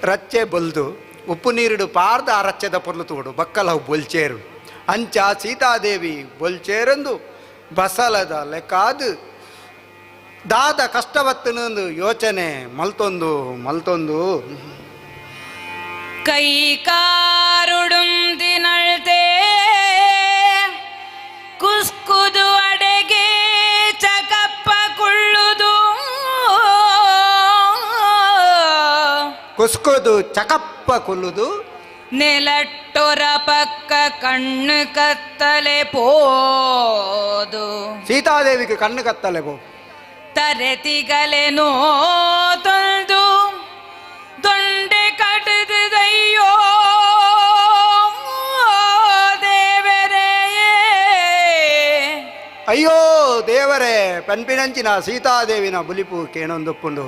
ರಚ್ಚೆ ಬೊಲ್ದು ಉಪ್ಪು ನೀರುಡು ಪಾರ್ದ ಆ ರಚ್ಚದ ಪೊರ್ಲು ತೋಡು ಬಕ್ಕಲವು ಬೊಲ್ಚೇರು ಅಂಚ ಸೀತಾದೇವಿ ಬೊಲ್ಚೇರಂದು ಬಸಲದ ಲೆಕ್ಕಾದು ದಾದ ಕಷ್ಟವತ್ತನೊಂದು ಯೋಚನೆ ಮಲ್ತೊಂದು ಮಲ್ತೊಂದು ಕೈ ಕಾರುಡುಂ ದಿನಳ್ತೆ ಕುಸ್ಕುದು ಅಡೆಗೆ ಚಕಪ್ಪ ಕುಳ್ಳುದು ಕುಸ್ಕುದು ಚಕಪ್ಪ ಕುಲ್ಲುದು ನೆಲಟ್ಟೊರ ಪಕ್ಕ ಕಣ್ಣು ಕತ್ತಲೆ ಪೋದು ಸೀತಾದೇವಿಗೆ ಕಣ್ಣು ಕತ್ತಲೆ ಪೋ ತರೆತಿಗಲೆ ನೋತೊಂದು ದೊಂಡೆ ಕಟದಯ್ಯೋ ದೇವರೇ ಅಯ್ಯೋ ದೇವರೇ ಪನ್ಪಿನಂಚಿನ ಸೀತಾದೇವಿನ ಬುಲಿಪು ಕೇಣೊಂದುಪ್ಪುಂಡು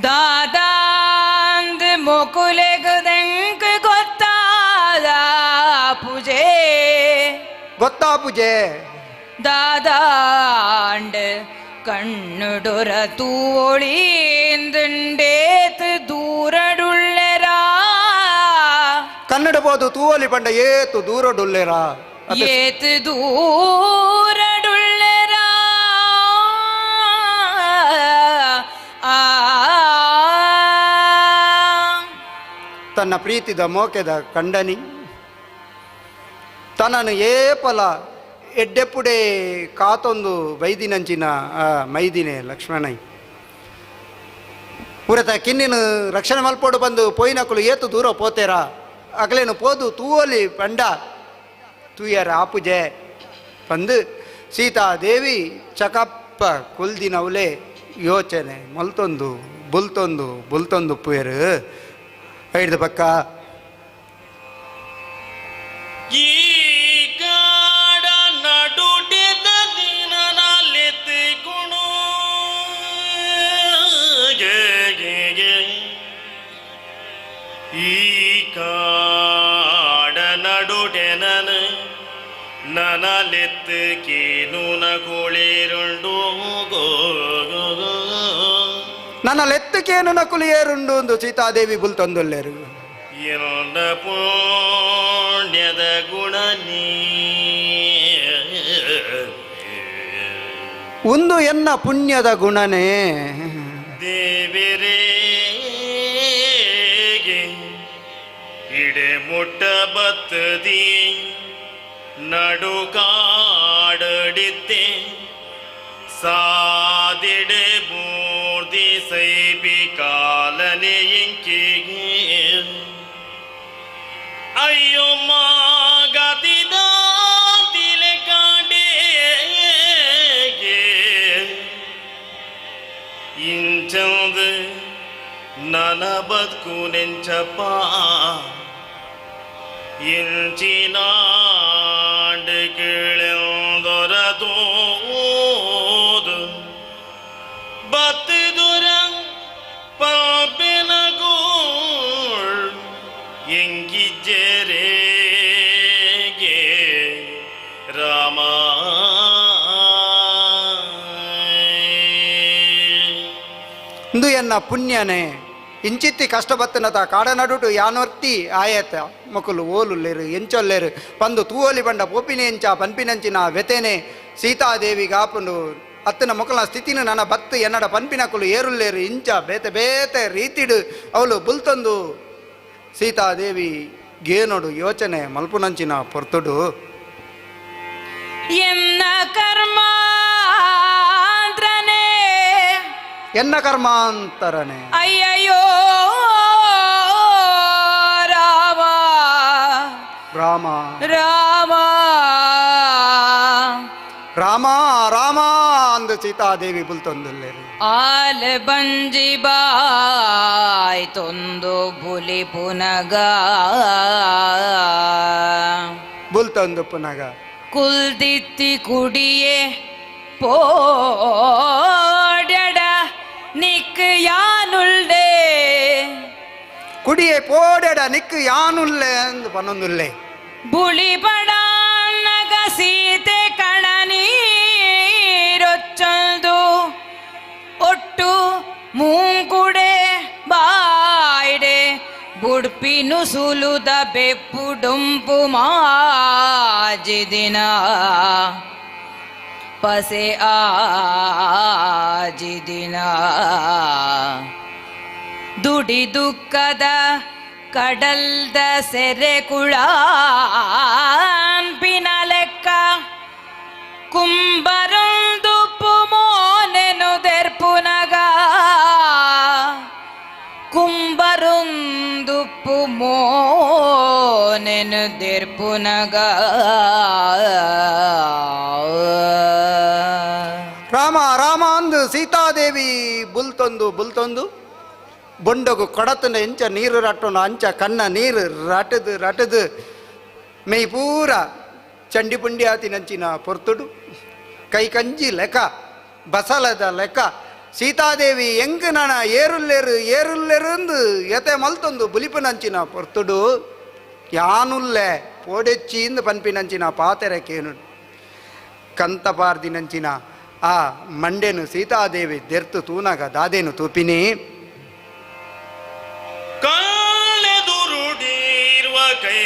ದಾದಾಂದ್ ಮೊಕುಲೆಗುದೆಂಕ್ ಗೊತ್ತಾದ ಪೂಜೆ ಗೊತ್ತಾ ಪೂಜೆ ದಾದಾಂಡ್ ಕಣ್ಣುಡೊರ ತೂವೊಳಿಂದುಂಡೇತ್ ದೂರಡುಳ್ಳೆರಾ ಕನ್ನಡ ಬೋದು ತೂವೊಲಿ ಪಂಡ ಏತು ದೂರಡುಲ್ಲೆರಾ ಏತು ದೂರಡುಳ್ಳೆರಾ ಆ ತನ್ನ ಪ್ರೀತಿದ ಮೋಕೆದ ಕಂಡನಿ ತನ್ನನ್ನು ಏಪಲ ಎಡ್ಡೆಪ್ಪುಡೆ ಕಾತೊಂದು ಬೈದಿನಂಚಿನ ಆ ಮೈದಿನೆ ಲಕ್ಷ್ಮಣೈ ಉರತ ಕಿನ್ನಿನ ರಕ್ಷಣೆ ಮಲ್ಪೋಡು ಬಂದು ಪೋಯಿನಕುಲು ಏತು ದೂರ ಪೋತೇರ ಅಗಲೇನು ಪೋದು ತೂವಲಿ ಪಂಡ ತೂಯರ ಆಪುಜೆ ಪಂದು ಸೀತಾದೇವಿ ಚಕಪ್ಪ ಕುಲ್ದಿನವಲೇ ಯೋಚನೆ ಮಲ್ತೊಂದು ಬುಲ್ತೊಂದು ಬುಲ್ತೊಂದು ಪುಯರು ಐಡ್ದ ಪಕ್ಕ ಈ ಕಾಡ ನಡುಟಿದ ದಿನನಲ್ಲಿತ್ತು ಗುಣು ಈ ಕಾಡ ನಡುಟೆನನ ನನಲೆತ್ತು ಕೇನುನ ಕುಳಿರುಂಡು ನನ್ನ ಲೆತ್ತಕೇನು ನಕುಲು ಏರುಂಡು ಒಂದು ಸೀತಾದೇವಿ ಬುಲ್ತೊಂದುಲ್ಲೇರು ಎನ್ನ ಪುಣ್ಯದ ಗುಣ ನೀ ಒಂದು ಎನ್ನ ಪುಣ್ಯದ ಗುಣನೇ ದೇವರೇ ಇಡೆ ಮುಟ್ಟ ಬತ್ತದಿ ನಡು ಕಾಡಡಿತ್ತೆ ಸಾದಿಡೆ ಮೂರ್ತಿ ಸೈಬಿ ಕಾಲನೆ ಇಂಕಿಗೆ ಅಯ್ಯೋ ಮಾಗತಿದ ತಿಲೆ ಕಾಂಡೆ ಇಂಚಂದು ನನ ಬದುಕು ನೆಂಚಪ್ಪ ಇಂಚಿನಾಂಡು ಕೇಳೆಂದೊರದೋದು ಬತ್ತುದುರ ಪಾಪಿನ ಗೋಳ್ ಎಂಗಿಜ್ಜೆರೆಗೆ ರಾಮ ಇಂದು ಎನ್ನ ಪುಣ್ಯನೇ ಇಂಚಿತ್ತಿ ಕಷ್ಟ ಬತ್ತನತ ಕಾಡ ನಡುಟು ಯಾನೊರ್ತಿ ಆಯತ ಮಕ್ಕಳು ಓಲುಲ್ಲೇರು ಎಂಚೊಲ್ಲೇರು ಪಂದು ತೂವಲಿ ಬಂಡ ಪೋಪಿನ ಎಂಚ ಪನ್ಪಿನಂಚಿನ ವ್ಯತೆನೆ ಸೀತಾದೇವಿ ಗಾಪುಂಡು ಅತ್ತನ ಮೊಕಲ ಸ್ಥಿತಿನ ನನ್ನ ಬತ್ತು ಎನ್ನಡ ಪನ್ಪಿನಕುಲು ಏರುಲ್ಲೇರು ಇಂಚ ಬೇತೆ ಬೇತೆ ರೀತಿಡು ಅವಳು ಬುಲ್ತಂದು ಸೀತಾದೇವಿ ಗೇನೊಡು ಯೋಚನೆ ಮಲ್ಪುನಂಚಿನ ಪೊರ್ತುಡು ಎನ್ನ ಕರ್ಮಾಂತ್ರನೇ ಎನ್ನ ಕರ್ಮಾಂತರನೇ ಅಯ್ಯಯ್ಯೋ ರಾಮ ರಾಮ ರಾಮ ರಾಮ ರಾಮ ಅಂದು ಸೀತಾದೇವಿ ಬುಲ್ತೊಂದುಲ್ಲೇರು ಆಲ ಬಂಜಿ ಬಾಯ್ ತೊಂದು ಬುಲಿ ಪುನಗ ಬುಲ್ತೊಂದು ಪುನಗ ಕುಲ್ದಿತ್ತಿ ಕುಡಿಯೇ ಪೋಡ್ಯಡ ನಿಕ್ ಯಾನುಳ್ಳೆ ಕುಡಿಯೇ ಪೋಡೆಡ ನಿಕ್ಕು ಯಾನುಲ್ಲೆ ಅಂದು ಪನ್ನೊಂದುಲ್ಲೆ ಬುಳಿ ಬಡಾನ್ನಗ ಸೀತೆ ಕಣ ನೀರೊಚ್ಚಲ್ದು ಒಟ್ಟು ಮೂಂಕುಡೆ ಬಾಯ್ಡೆ ಬುಡ್ಪಿನು ಸುಲುದ ಬೆಪ್ಪು ಡೊಂಪು ಮಾಜಿದಿನ ಪಸೆ ಆಜಿದಿನ ದುಡಿ ದುಃಖದ ಕಡಲ್ದ ಸೆರೆ ಕುಳಾಂಪಿನ ಲೆಕ್ಕ ಕುಂಬರೊಂದುಪ್ಪು ಮೋನೆನು ದೆರ್ಪುನಗ ಕುಂಬರೊಂದುಪ್ಪು ಮೋನೆನು ದೆರ್ಪುನಗ ರಾಮ ರಾಮ ಅಂದು ಸೀತಾದೇವಿ ಬುಲ್ತೊಂದು ಬುಲ್ತೊಂದು ಬೊಂಡಗು ಕೊಡತನ ಎಂಚ ನೀರು ರಟ್ಟೊಂಡು ಅಂಚ ಕಣ್ಣ ನೀರು ರಟದು ರಟದು ಮೆಯ್ ಪೂರ ಚಂಡಿ ಪುಂಡಿ ಆತಿನಂಚಿನ ಪೊರ್ತುಡು ಕೈ ಕಂಜಿ ಲೆಕ್ಕ ಬಸಲದ ಲೆಕ್ಕ ಸೀತಾದೇವಿ ಎಂಗ್ ನನ ಏರುಲ್ಲೇರು ಏರುಲ್ಲೇರಂದು ಎತೆ ಮಲ್ತೊಂದು ಬುಲಿಪುನಂಚಿನ ಪೊರ್ತುಡು ಯಾನುಲ್ಲೆ ಪೋಡೆಚ್ಚಿಂದು ಪನ್ಪಿನಂಚಿನ ಪಾತೆರಕೇನು ಕಂತಪಾರ್ದಿನಂಚಿನ ಆ ಮಂಡೆನು ಸೀತಾದೇವಿ ದೆರ್ತು ತೂನಗ ದಾದೇನು ತೂಪಿನಿ ಕಲ್ಲೆದುರುಡೀರುವ ಕೈ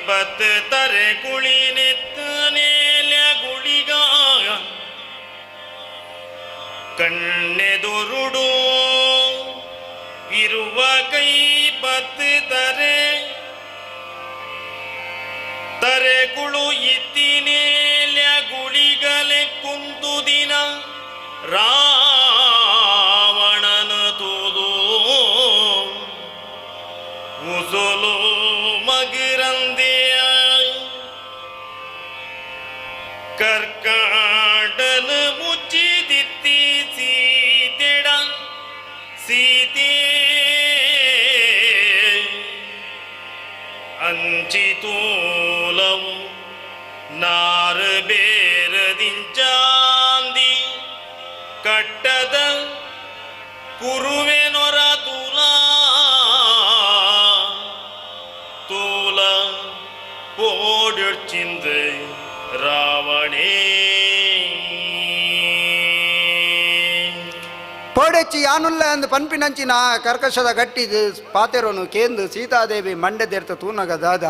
ಪತ್ ತರೆ ಕುಳಿ ನೆತ್ತನೇಲ ಗುಳಿಗ ಕಣ್ಣೆದುರುಡು ಇರುವ ಕೈ ಪತ್ ತರೆ ತರೆ ಕುಳು ಇತ್ತಿನೇಲ ಗುಳಿಗಲೆ ಕುಂತು ದಿನ ರಾವಣನ ತೂದು ಕರ್ಕಾಂಡನ ಮುಚ್ಚಿದಿತ್ತಿ ಸೀತೆಡ ಸೀತೆ ಅಂಚಿತೂಲವು ನಾರು ಬೇರದಿಂಚಾಂದಿ ಕಟ್ಟದ ಕುರುವೆನೊರ ತೂಲ ತೂಲ ಪೋಡಿರ್ಚಿಂದು ರಾವಣೇ. ಪೋಡೆಚ್ಚಿ ಯಾನುಲ್ಲ ಅಂದ್ ಪನ್ಪಿನಂಚಿನ ಕರ್ಕಶದ ಗಟ್ಟಿದು ಪಾತೆರೋನು ಕೇಂದು ಸೀತಾದೇವಿ ಮಂಡೆ ದೇರ್ತ ತೂನಗ ದಾದ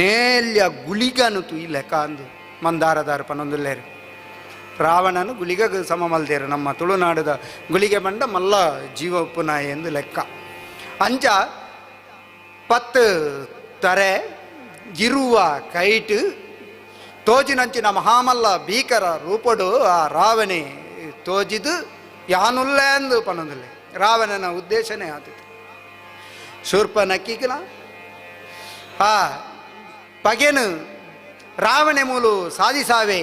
ನೇಲ್ಯ ಗುಳಿಗನು ತೂಯಿ ಲೆಕ್ಕ ಅಂದು ಮಂದಾರದಾರು ಪನೊಂದುಲ್ಲೇರು. ರಾವಣನು ಗುಳಿಗಗ ಸಮ ಮಲ್ದೇರು. ನಮ್ಮ ತುಳುನಾಡದ ಗುಳಿಗೆ ಬಂಡ ಮಲ್ಲ ಜೀವಪ್ಪುನ ಎಂದು ಲೆಕ್ಕ. ಅಂಚ ಪತ್ತು ತರೆ ಇರುವ ಕೈಟ್ ತೋಜಿನಂಚಿನ ಮಹಾಮಲ್ಲ ಭೀಕರ ರೂಪಡು ಆ ರಾವಣೆ ತೋಜಿದು ಯಾನುಲ್ಲ ಎಂದು ಪನೊಂದಿಲ್ಲ. ರಾವಣನ ಉದ್ದೇಶನೇ ಆತಿತ್ತು. ಶೂರ್ಪನಕ್ಕಿಗಲ ಆ ಪಗೆನು ರಾವಣೆ ಮೂಲು ಸಾಧಿಸಾವೆ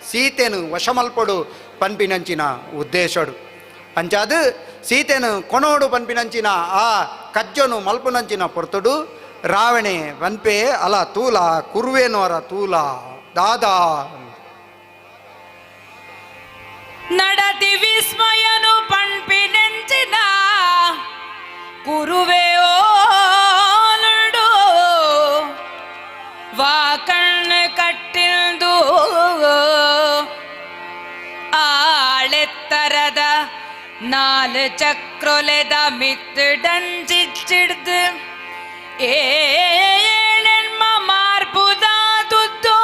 ಸೀತೆನು ವಶಮಲ್ಪಡು ಪನ್ಪಿನಂಚಿನ ಉದ್ದೇಶಡು. ಅಂಚಾದು ಸೀತೆನು ಕೊನೋಡು ಪನ್ಪಿನಂಚಿನ ಆ ಕಜ್ಜನು ಮಲ್ಪುನಂಚಿನ ಪೊರ್ತುಡು ರಾವಣೆ ಪನ್ಪೆ ಅಲ ತೂಲ ಕುರುವೇನೋರ ತೂಲ ದಾದಾ. ನಡತಿ ವಿಸ್ಮಯನು ಪಣ್ಪಿನೆಂಚಿನ ಕುರುವೆ ಓಲುಡು ವಾ ಕಣ್ಣು ಕಟ್ಟಿಲ್ದು ಆಳೆತ್ತರದ ನಾಲು ಚಕ್ರೊಲೆದ ಮಿತ್ತು ಡಂಚಿಚ್ಚಿಡ್ದು ಏಳೆಣ್ಮ ಮಾರ್ಪುದಾದುದ್ದೋ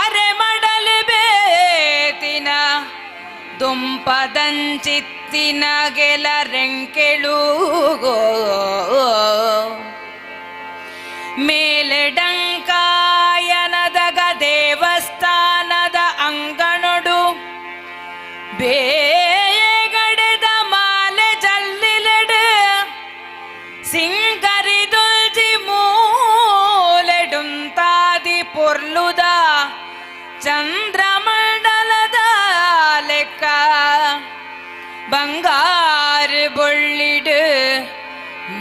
ಅರೆ ಮಡಲು ಬೇತಿನ ದುಂಪದಂಚಿತ್ತಿನ ಗೆಲರೆಂಕೆಳುಗೋ ಮೇಲೆ ಡಂಕಾಯನದಗ ದೇವಸ್ಥಾನದ ಅಂಗಣೊಡು ಬೇಗಡೆದ ಮಾಲೆ ಜಲ್ಲಿಲೆಡು ಸಿಂಗರಿದೊಲ್ಜಿ ಮೂಲೆಡುಂತಾದಿ ಪೊರ್ಲುದ ಚಂದ್ರಮಂಡಲದ ಲೆಕ್ಕ ಬಂಗಾರು ಬೊಳ್ಳಿಡು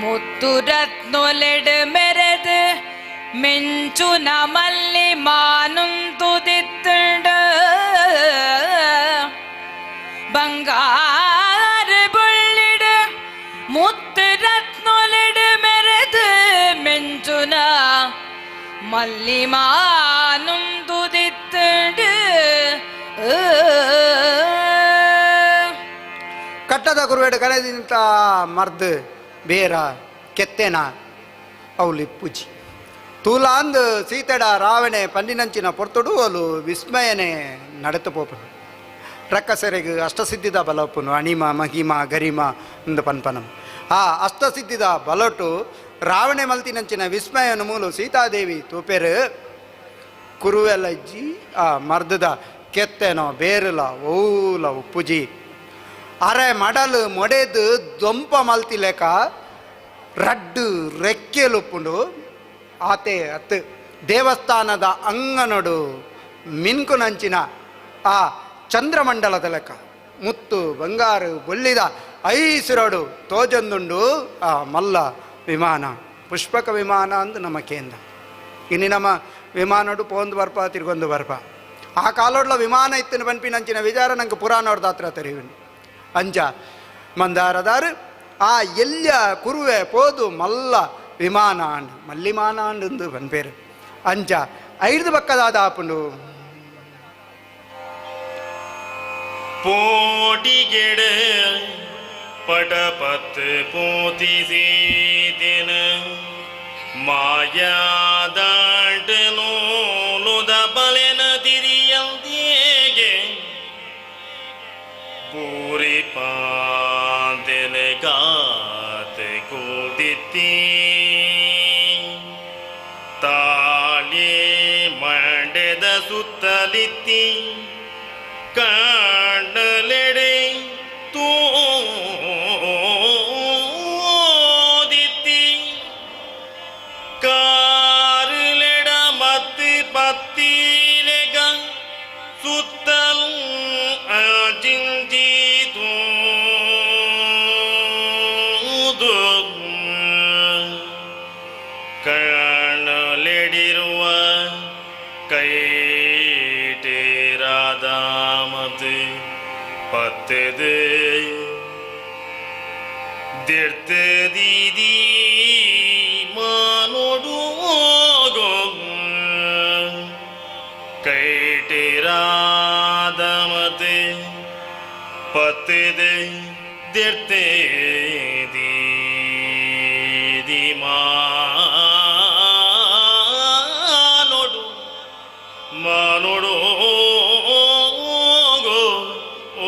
ಮುತ್ತು ರತ್ನೊಲೆಡು ಮೆರೆದು ಮೆಂಚು ನಮಲ್ಲಿ ಮಾನುಂತುದಿತ್ತುಂಡು ಬಂಗಾರು ಬೊಳ್ಳಿಡು ಮುತ್ತು ರತ್ನೊಲೆಡು ಮೆರೆದು ಮೆಂಚುನ ಮಲ್ಲಿ ಮಾನುಂತುದಿತ್ತುಂಡು. ಕಟ್ಟದ ಗುರುವೇಡು ಕಳೆದಿಂತ ಮರ್ದು ಬೇರ ಕೆತ್ತೆನ ಅವಳು ಇಪ್ಪುಜಿ ತೂಲಾಂದು ಸೀತೆಡ ರಾವಣೆ ಪನ್ನಿನಂಚಿನ ಪೊರ್ತುಡು ಅವಳು ವಿಸ್ಮಯನೆ ನಡೆತು ಪೋಪನು. ರಕ್ಕಸೆರೆಗು ಅಷ್ಟಸಿದ್ಧಿದ ಬಲಪ್ಪನು ಅಣಿಮ ಮಹಿಮ ಗರಿಮ ಅಂದು ಪನ್ಪನಂ. ಆ ಅಷ್ಟಸಿದ್ಧಿದ ಬಲಟು ರಾವಣೆ ಮಲ್ತಿನಂಚಿನ ವಿಸ್ಮಯನ ಮೂಲು ಸೀತಾದೇವಿ ತೂಪೆರು ಕುರುವೆಲಜ್ಜಿ ಆ ಮರ್ದದ ಕೆತ್ತೆನೋ ಬೇರುಲ ಓಲ ಉಪ್ಪುಜಿ ಅರೆ ಮಡಲು ಮೊಡೆದು ದೊಂಪ ಮಲ್ತಿಲೆಕ ರಡ್ಡು ರೆಕ್ಕೆಲುಪ್ಪುಂಡು ಆತೆ ಅತ್ತು ದೇವಸ್ಥಾನದ ಅಂಗನೊಡು ಮಿನ್ಕುನಂಚಿನ ಆ ಚಂದ್ರಮಂಡಲದ ಲೆಕ್ಕ ಮುತ್ತು ಬಂಗಾರು ಬೊಳ್ಳಿದ ಐಸಿರಡು ತೋಜೊಂದುಂಡು ಆ ಮಲ್ಲ ವಿಮಾನ ಪುಷ್ಪಕ ವಿಮಾನ ಅಂದು ನಮ್ಮ ಕೇಂದ್ರ. ಇನ್ನು ನಮ್ಮ ವಿಮಾನೋಡು ಪೋಂದು ಬರ್ಪ ತಿರ್ಗೊಂದು ಬರ್ಪ ಆ ಕಾಲೋಡ್ಲ ವಿಮಾನ ಇತ್ತಿನ ಪನ್ಪಿನಂಚಿನ ವಿಚಾರ ನಂಗೆ ಪುರಾಣೋಡ್ದ ಹತ್ರ ತೆರಿವಿನಿ. ಅಂಚ ಮಂದಾರದಾರು ಆ ಎಲ್ಯ ಕುರುವೆ ಪೋದು ಮಲ್ಲ ವಿಮಾನ ಅಂಡ್ ಮಲ್ಲಿಮಾನ ಅಂಡು ಪನ್ಪೇರು. ಅಂಚ ಐದು ಪಕ್ಕದಾದ ಆಪುಂಡು ಪೋಟಿಗೆಡ ಪಟಪತ್ ಪೋತಿಸೀತಿನ ಮಾಯಾದಾಂಟ ನೂಲುದ ಬಲೆನ ತಿರಿಯಂದೇಗೆ ಪೂರಿ ಪಾಂತೆನ ಕಾತೆ ಕೂದಿತ್ತಿ ತಾಳಿ ಮಂಡೆದ ಸುತ್ತಲಿತ್ತಿ ಕಾಂಡಲೆಡೆ ತೂದಿತ್ತಿ ಕಾರುಲೆಡ ಮತ್ತು ಪತ್ತಿಲೆಕ ಕೈಟೇರಾದಾಮತ್ ಪತ್ತದು ದಿರ್ತದೀದಿ ಮಾನೋಡು ಕೈಟೇರಾದಮತ್ ಪತ್ತದು ದಿರ್ತದೀದಿ ಮಾನೋಡು ಮಾನೋಡು ಓ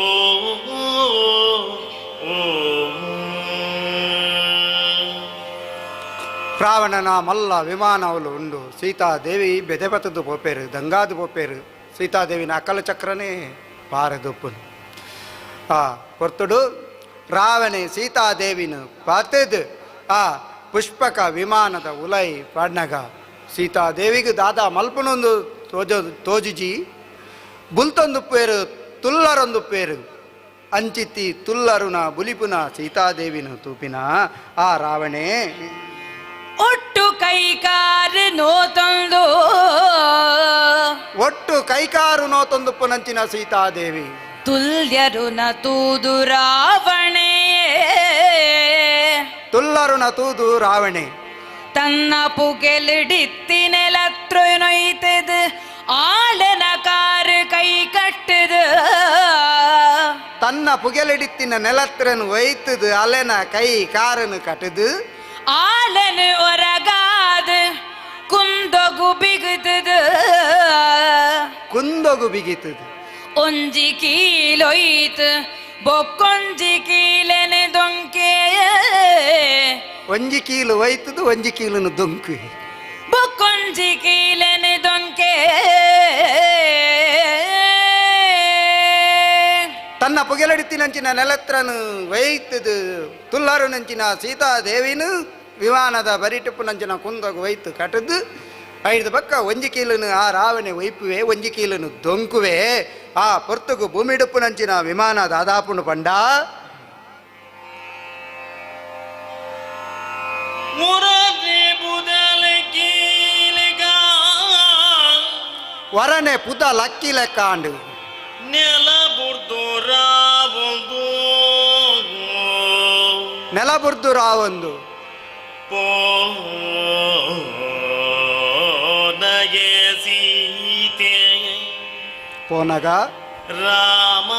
ರಾವಣನ ಮಲ್ಲ ವಿಮಾನವಲು ಉಂಡು. ಸೀತಾದೇವಿ ಬೆದೆಪತದ್ದು ಪೋಪೇರು, ದಂಗಾದು ಪೋಪೇರು. ಸೀತಾದೇವಿನ ಅಕಲ ಚಕ್ರನೇ ಪಾರದೊಪ್ಪುನು. ಆ ಹೊರ್ತುಡು ರಾವಣೆ ಸೀತಾದೇವಿನ ಪಾತೆದು ಆ ಪುಷ್ಪಕ ವಿಮಾನದ ಉಲೈ ಪಾಡ್ನಗ ಸೀತಾದೇವಿಗೆ ದಾದಾ ಮಲ್ಪನೊಂದು ತೋಜಿಜಿ ಬುಲ್ತೊಂದು ಪೇರು ತುಲ್ಲರೊಂದು ಪೇರು ಅಂಚಿತಿ ತುಲ್ಲರುನ ಬುಲಿಪುನ ಸೀತಾದೇವಿನ ತೂಪಿನ ಆ ರಾವಣೆ ಒಟ್ಟು ಕೈಕಾರು ನೋತೊಂದು ಒಟ್ಟು ಕೈಕಾರು ನೋತೊಂದು ಪುನಂಚಿನ ಸೀತಾದೇವಿ ತುಲ್ಯರುನ ತೂದು ರಾವಣೆ ತುಲ್ಲರುನ ತೂದು ರಾವಣೆ ತನ್ನ ಪುಗೆಲಿಡಿತ್ತಿನೆಲತ್ರೊಯ್ತದ ಆಲನ ಕಾರು ಕೈ ಕಟ್ಟದ ತನ್ನ ಪುಗೆಲಿಡಿತ್ತಿನ ನೆಲತ್ರನು ಒಯ್ತದು ಅಲೆನ ಕೈ ಕಾರನು ಕಟ್ಟದು ಆಲನು ಒರಗಾದ ಕುಂದೊಗು ಬಿಗುತ್ತದ ಕುಂದೊಗು ಬಿಗಿತದ ಒಂಜಿ ಕೀಲೊಯ್ತು ಬೊಕ್ಕೊಂಜಿ ಕೀಲೆನೆ ದೊಂಕೆ ಒಂಜಿ ಕೀಲು ಒಯ್ತದು ಒಂಜಿ ಕೀಲನು ದೊಂಕು ಬೊಕ್ಕೊಂಜಿ ಕೀಲೆನೆ ದೊಂಕೆ ತನ್ನ ಪುಗೆಲಡಿತ್ತಿನಂಚಿನ ನೆಲತ್ರನು ಒಯ್ತದು ತುಲ್ಲರು ನಂಚಿನ ಸೀತಾದೇವಿನು ವಿಮಾನದ ಬರಿಟುಪ್ಪುನಂಚಿನ ಕುಂದೊಗು ಒಯ್ತು ಕಟ್ಟದು ಐದು ಪಕ್ಕ ಒಂಜಿ ಕೀಲನು ಆ ರಾವಣೆ ಒಯ್ಪುವೆ ಒಂಜಿ ಕೀಲನು ದೊಂಕುವೆ ಆ ಪೊರ್ತುಗು ಭೂಮಿಡುಪ್ಪುನಂಚಿನ ವಿಮಾನ ದಾದಾಪುನು ಪಂಡ ವರನೆ ಪುದ ಲಕ್ಕಿ ಲೆಕ್ಕಾಂಡು ನೆಲ ಬುರ್ದು ರಾವೊಂದು ನೆಲ ಬುರ್ದು ರಾವೊಂದು ಪೋನಗೆ ಸೀತೆ ಪೋನಗ ರಾಮ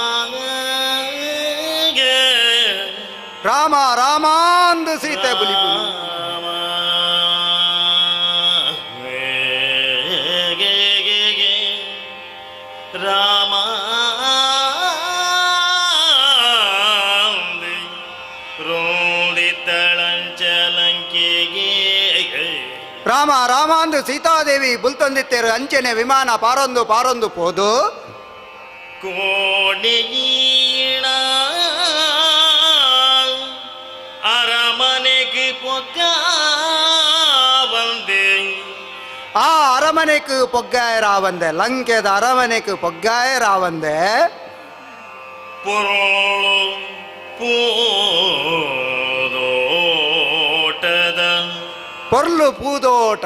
ರಾಮ ರಾಮ ಅಂದು ಸೀತೆ ಬುಲಿಪುನು ರಾಮ ರಾಮ ರಾಮ ಅಂದು ಸೀತಾದೇವಿ ಬುಲ್ತೊಂದಿತ್ತೇರು ಅಂಚೆನೆ ವಿಮಾನ ಪಾರೊಂದು ಪಾರೊಂದು ಪೋದು ಕೋಡಿಯೀಣ ಅರಮನೆಗೆ ಪೊಗ್ಗ ಬಂದೆ ಆ ಅರಮನೆக்கு ಪೊಗ್ಗಾಯ ರಾವಂದೆ ಲಂಕೆದ ಅರಮನೆக்கு ಪೊಗ್ಗಾಯ ರಾವಂದೆ ಪೊರೋಳು ಪೂದೋಟದ ಪೊರ್ಲು ಪೂದೋಟ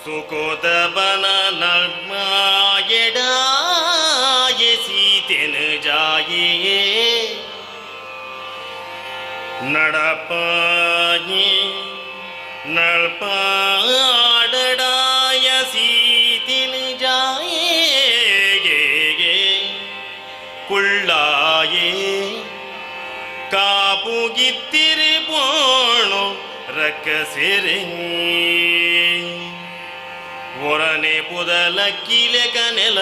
ಸುಖೋದ ಬನ ನರ್ಮಾಯಡಾಯ ಸೀತೆನು ಜಾಯೇ ನಡಪಾಯಿ ನಳ್ಪಾಡಡಾಯ ಸೀತೆನು ಜಾಯೇ ಕುಳ್ಳಾಯೇ ಕಾಪುಗಿತ್ತಿರಿ ಪೋಣು ರಕ್ಕಸಿರಿ ಒರನೆ ಪುದಲ ಕೀಲೆ ಕನೆಲ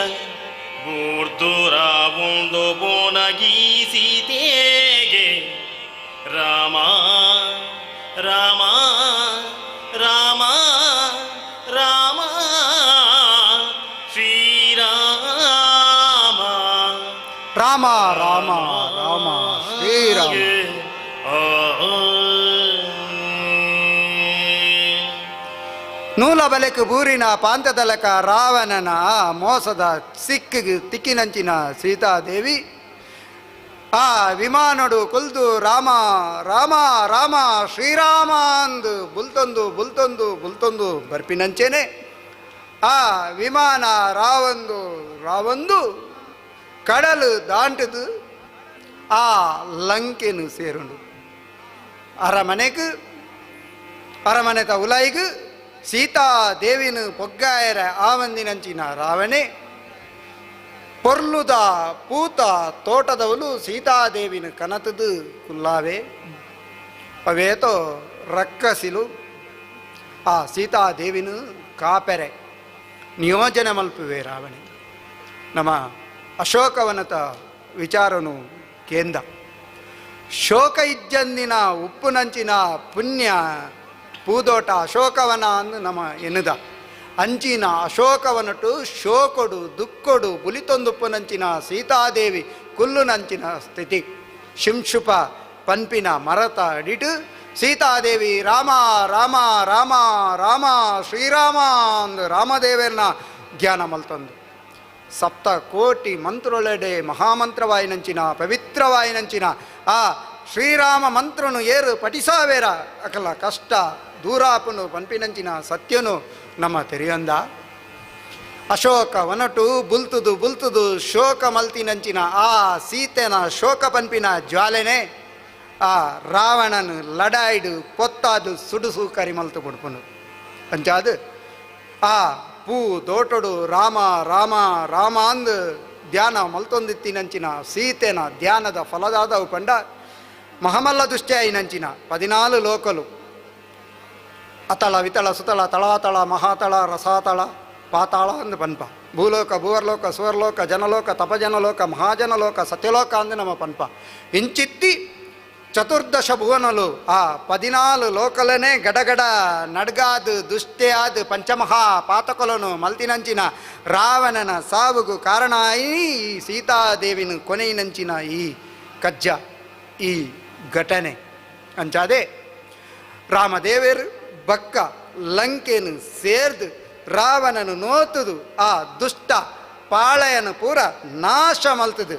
ಬೂರ್ದುರಾವುಂದು ಬೋನಗೀ ಸೀತೆಗೆ ರಾಮ ರಾಮ ರಾಮ ರಾಮ ಶ್ರೀರಾಮ ರಾಮ ರಾಮ ರಾಮ ಶ್ರೀರಾಮ ನೂಲ ಬಲೆಕು ಬೂರಿನ ಪಾಂತದಲಕ ರಾವಣನ ಮೋಸದ ಸಿಕ್ಕಿಗೆ ತಿಕ್ಕಿನಂಚಿನ ಸೀತಾದೇವಿ ಆ ವಿಮಾನಡು ಕೊಲ್ದು ರಾಮ ರಾಮ ರಾಮ ಶ್ರೀರಾಮ ಅಂದು ಬುಲ್ತೊಂದು ಬುಲ್ತೊಂದು ಬುಲ್ತೊಂದು ಬರ್ಪಿನಂಚೇನೆ ಆ ವಿಮಾನ ರಾವಂದು ರಾವಂದು ಕಡಲು ದಾಂಟದು ಆ ಲಂಕೆನು ಸೇರುಂಡು. ಅರಮನೆಗೆ ಅರಮನೆತ ಉಲಾಯಿಗು ಸೀತಾದೇವಿನ ಪೊಗ್ಗಾಯರ ಆವಂದಿನಂಚಿನ ರಾವಣೆ ಪೊರ್ಲುದ ಪೂತ ತೋಟದವಲು ಸೀತಾದೇವಿನ ಕನತದು ಕುಲ್ಲಾವೆ ಅವೇತೋ ರಕ್ಕಸಿಲು ಆ ಸೀತಾದೇವಿನ ಕಾಪೆರೆ ನಿಯೋಜನೆ ಮಲ್ಪುವೆ ರಾವಣೆ. ನಮ್ಮ ಅಶೋಕವನತ ವಿಚಾರನು ಕೇಂದ್ರ ಶೋಕ ಇಜ್ಜಂದಿನ ಉಪ್ಪುನಂಚಿನ ಪುಣ್ಯ ಪೂದೋಟ ಅಶೋಕವನ ಅಂದು ನಮ್ಮ ಎನ್ನುದ ಅಂಚಿನ ಅಶೋಕವನಟು ಶೋಕೊಡು ದುಕ್ಕೊಡು ಬುಲಿತೊಂದುಪ್ಪುನಂಚಿನ ಸೀತಾದೇವಿ ಕುಲ್ಲುನಂಚಿನ ಸ್ಥಿತಿ ಶಿಂಶುಪ ಪನ್ಪಿನ ಮರತ ಅಡಿಟು ಸೀತಾದೇವಿ ರಾಮ ರಾಮ ರಾಮ ರಾಮ ಶ್ರೀರಾಮ ಅಂದು ರಾಮದೇವರನ್ನ ಧ್ಯಾನ ಮಲ್ತಂದು ಸಪ್ತ ಕೋಟಿ ಮಂತ್ರೊಳೆಡೆ ಮಹಾಮಂತ್ರವಾಯಿನಂಚಿನ ಪವಿತ್ರವಾಯಿನಂಚಿನ ಆ ಶ್ರೀರಾಮ ಮಂತ್ರನು ಏರು ಪಠಿಸಾವೇರ ಅಕಲ ಕಷ್ಟ ದೂರಾಪನು ಪನ್ಪಿನಂಚಿನ ಸತ್ಯನು ನಮ್ಮ ತೆರೆಯೊಂದ. ಅಶೋಕ ವನಟು ಬುಲ್ತುದು ಬುಲ್ತುದು ಶೋಕ ಮಲ್ತಿನಂಚಿನ ಆ ಸೀತೆನ ಶೋಕ ಪನ್ಪಿನ ಜ್ವಾಲೆನೆ ಆ ರಾವಣನು ಲಡಾಯ್ಡು ಪೊತ್ತಾದು ಸುಡುಸು ಕರಿಮಲ್ತು ಪುಡ್ಪುನು ಅಂಚಾದು ಆ ಪೂ ದೋಟಡು ರಾಮ ರಾಮ ರಾಮ ಅಂದು ಧ್ಯಾನ ಮಲ್ತೊಂದಿತ್ತಿನಂಚಿನ ಸೀತೆನ ಧ್ಯಾನದ ಫಲದಾದವು ಪಂಡ ಮಹಮಲ್ಲ ದುಷ್ಟ್ಯಾಯಿನಂಚಿನ 14 ಲೋಕಲು ಅತಳ ವಿತಳ ಸುತಳ ತಳಾತಳ ಮಹಾತಳ ರಸಾತಳ ಪಾತಾಳ ಅಂದು ಪನ್ಪ ಭೂಲೋಕ ಭೂವರ್ಲೋಕ ಸುವರ್ಲೋಕ ಜನಲೋಕ ತಪಜನಲೋಕ ಮಹಾಜನಲೋಕ ಸತ್ಯಲೋಕ ಅಂದು ನಮ್ಮ ಪನ್ಪ ಇಂಚಿತ್ತಿ ಚತುರ್ದಶ ಭುವನಲು ಆ 14 ಲೋಕಲನೆ ಗಡಗಡ ನಡ್ಗಾದು ದುಷ್ಟೆಯಾದ ಪಂಚಮಹಾ ಪಾತಕೊಲನು ಮಲ್ತಿನಂಚಿನ ರಾವಣನ ಸಾವುಗು ಕಾರಣ ಈ ಸೀತಾದೇವಿನ ಕೊನೆಯಿನಂಚಿನ ಈ ಕಜ್ಜ ಈ ಘಟನೆ ಅಂಚಾದೆ ರಾಮದೇವರು ಬಕ್ಕ ಲಂಕೆನು ಸೇರ್ದು ರಾವಣನು ನೋತುದು ಆ ದುಷ್ಟ ಪಾಳಯನು ಪೂರ ನಾಶ ಮಲ್ತದು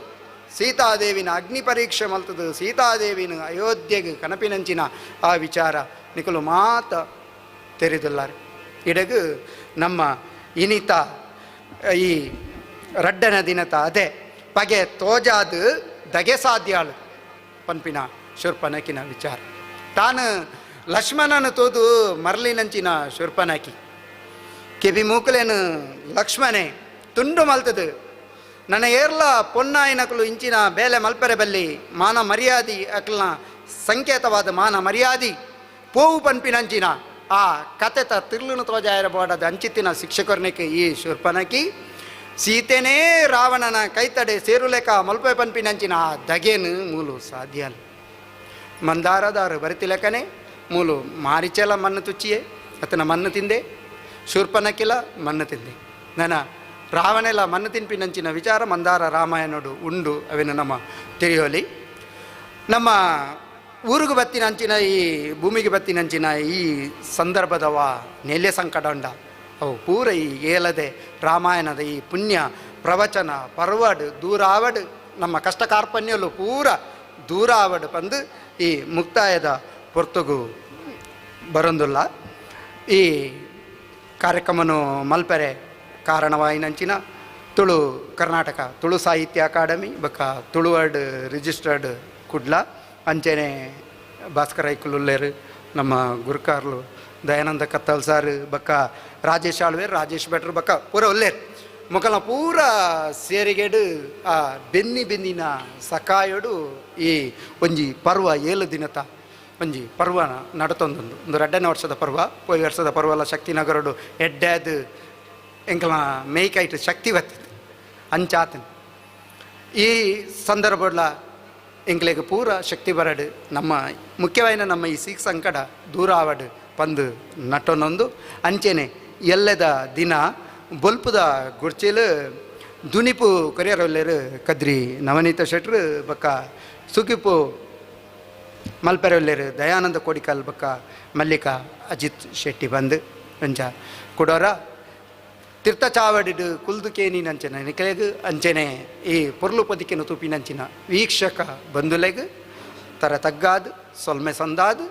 ಸೀತಾದೇವಿನ ಅಗ್ನಿ ಪರೀಕ್ಷೆ ಮಲ್ತದು ಸೀತಾದೇವಿನ ಅಯೋಧ್ಯೆಗೆ ಕನಪಿನಂಚಿನ ಆ ವಿಚಾರ ನಿಕಲು ಮಾತ ತೆರೆದುಲ್ಲಾರೆ. ಇಡಗು ನಮ್ಮ ಇನಿತ ಈ ರಡ್ಡನ ದಿನತ ಅದೇ ಪಗೆ ತೋಜಾದು ದಗೆ ಸಾಧ್ಯಾಳು ಪನ್ಪಿನ ಶೂರ್ಪನಕಿನ ವಿಚಾರ. ತಾನು ಲಕ್ಷ್ಮಣನ ತೋದು ಮರಳಿನಂಚಿನ ಶೂರ್ಪನಕಿ ಕೆಬಿ ಮೂಕಲೇನು ಲಕ್ಷ್ಮಣೆ ತುಂಡು ಮಲ್ತದು ನನ್ನ ಏರ್ಲ ಪೊನ್ನಾಯಿನಕಲು ಇಂಚಿನ ಬೇಲೆ ಮಲ್ಪೆರೆ ಬಲ್ಲಿ ಮಾನ ಮರ್ಯಾದಿ ಅಕ್ಲನ ಸಂಕೇತವಾದ ಮಾನ ಮರ್ಯಾದಿ ಪೋವು ಪನ್ಪಿನಂಚಿನ ಆ ಕತೆತ ತಿರ್ಲುನು ತೋಜಾಯಿರಬೋಡದ ಅಂಚಿತ್ತಿನ ಶಿಕ್ಷಕರ್ನಿಕೆ ಈ ಶೂರ್ಪನಕಿ ಸೀತೆನೇ ರಾವಣನ ಕೈತಡೆ ಸೇರುಲೇಕ ಮಲ್ಪೆ ಪನ್ಪಿನಂಚಿನ ಆ ದಗೇನು ಮೂಲು ಸಾಧ್ಯ ಮಂದಾರದಾರು ಬರಿತಿಲಕನೆ ಮೂಲು ಮಾರಿಚೆಲ ಮಣ್ಣು ತುಚ್ಚಿಯೇ ಅತನ ಮಣ್ಣು ತಿಂದೆ ಶೂರ್ಪನಕಿಲ ಮಣ್ಣು ತಿಂದೆ ನನ್ನ ರಾವಣೆಲ್ಲ ಮಣ್ಣು ತಿನ್ಪಿನಂಚಿನ ವಿಚಾರ ಮಂದಾರ ರಾಮಾಯಣಡು ಉಂಡು ಅವೇನು ನಮ್ಮ ತಿಳಿಯೋಲಿ. ನಮ್ಮ ಊರಿಗೆ ಬತ್ತಿನಂಚಿನ ಈ ಭೂಮಿಗೆ ಬತ್ತಿನಂಚಿನ ಈ ಸಂದರ್ಭದವ ನೆಲೆ ಸಂಕಟ ಉಂಡ ಅವು ಪೂರ ಈ ಏಲದೆ ರಾಮಾಯಣದ ಈ ಪುಣ್ಯ ಪ್ರವಚನ ಪರ್ವಡು ದೂರಾವಡು ನಮ್ಮ ಕಷ್ಟ ಕಾರ್ಪಣ್ಯಲು ಪೂರ ದೂರಾವಡು ಬಂದು ಈ ಮುಕ್ತಾಯದ ಪೊರ್ತುಗು ಬರೊಂದುಲ್ಲ. ಈ ಕಾರ್ಯಕ್ರಮನು ಮಲ್ಪೆರೆ ಕಾರಣವಾಯಿನಂಚಿನ ತುಳು ಕರ್ನಾಟಕ ತುಳು ಸಾಹಿತ್ಯ ಅಕಾಡೆಮಿ ಬೊಕ್ಕ ತುಳುವರ್ಡ್ ರಿಜಿಸ್ಟರ್ಡ್ ಕುಡ್ಲ ಅಂಚೆನೆ ಭಾಸ್ಕರ ಐಕುಲುಲ್ಲೇರು ನಮ್ಮ ಗುರುಕಾರ್ಲು ದಯಾನಂದ ಕತ್ತಲ್ ಸಾರ್ ಬೊಕ್ಕ ರಾಜೇಶ್ ಆಳ್ವೇರ್ ರಾಜೇಶ್ ಭಟ್ರು ಬೊಕ್ಕ ಪೂರ ಉಲ್ಲೇರು ಮೊಕಲ ಪೂರ ಸೇರಿಗೆಡು ಆ ಬೆನ್ನಿ ಬೆನ್ನಿನ ಸಕಾಯಡು ಈ ಒಂಜಿ ಪರ್ವ 7 ದಿನತ ಒಂಜಿ ಪರ್ವ ನಡತೊಂದುಂಡು. ಒಂದು 2ನೇ ವರ್ಷದ ಪರ್ವ ಪೋಯಿ ವರ್ಷದ ಪರ್ವಲ ಶಕ್ತಿನಗರಡು ಎಡ್ಡಾದ ಎಂಕಲ ಮೇಯ್ಕೈಟ್ ಶಕ್ತಿ ಬತ್ತಿತ್ತು ಅಂಚಾತನ ಈ ಸಂದರ್ಭಡ್ಲ ಎಂಕ್ಲೆಗ್ ಪೂರ ಶಕ್ತಿ ಬರಡು ನಮ್ಮ ಮುಖ್ಯವಾಯಿನ ನಮ್ಮ ಈ ಸೀಕ್ ಸಂಕಟ ದೂರ ಆವಡು ಪಂದು ನಟನೊಂದು ಅಂಚೆನೆ ಎಲ್ಲದ ದಿನ ಬೊಲ್ಪುದ ಗುರ್ಚಿಲು ದುನಿಪು ಕೊರಿಯರೊಲ್ಲೇರು ಕದ್ರಿ ನವನೀತ ಶೆಟ್ರು ಬೊಕ್ಕ ಸುಗಿಪು ಮಲ್ಪೆರೊಲ್ಲೇರು ದಯಾನಂದ ಕೋಡಿಕಲ್ ಬೊಕ್ಕ ಮಲ್ಲಿಕಾ ಅಜಿತ್ ಶೆಟ್ಟಿ ಬಂದು ಅಂಚ ಕುಡೋರ ತೀರ್ಥಚಾವಡಿಡು ಕುಲ್ದುಕೇನಿನಂಚನ ನಿಕಲೆಗ್ ಅಂಚೆನೆ ಈ ಪೊರ್ಲು ಪದಿಕೆನು ತೂಪಿನಂಚಿನ ವೀಕ್ಷಕ ಬಂಧುಲೆಗ್ ತರ ತಗ್ಗಾದು ಸೊಲ್ಮೆ ಸಂದಾದು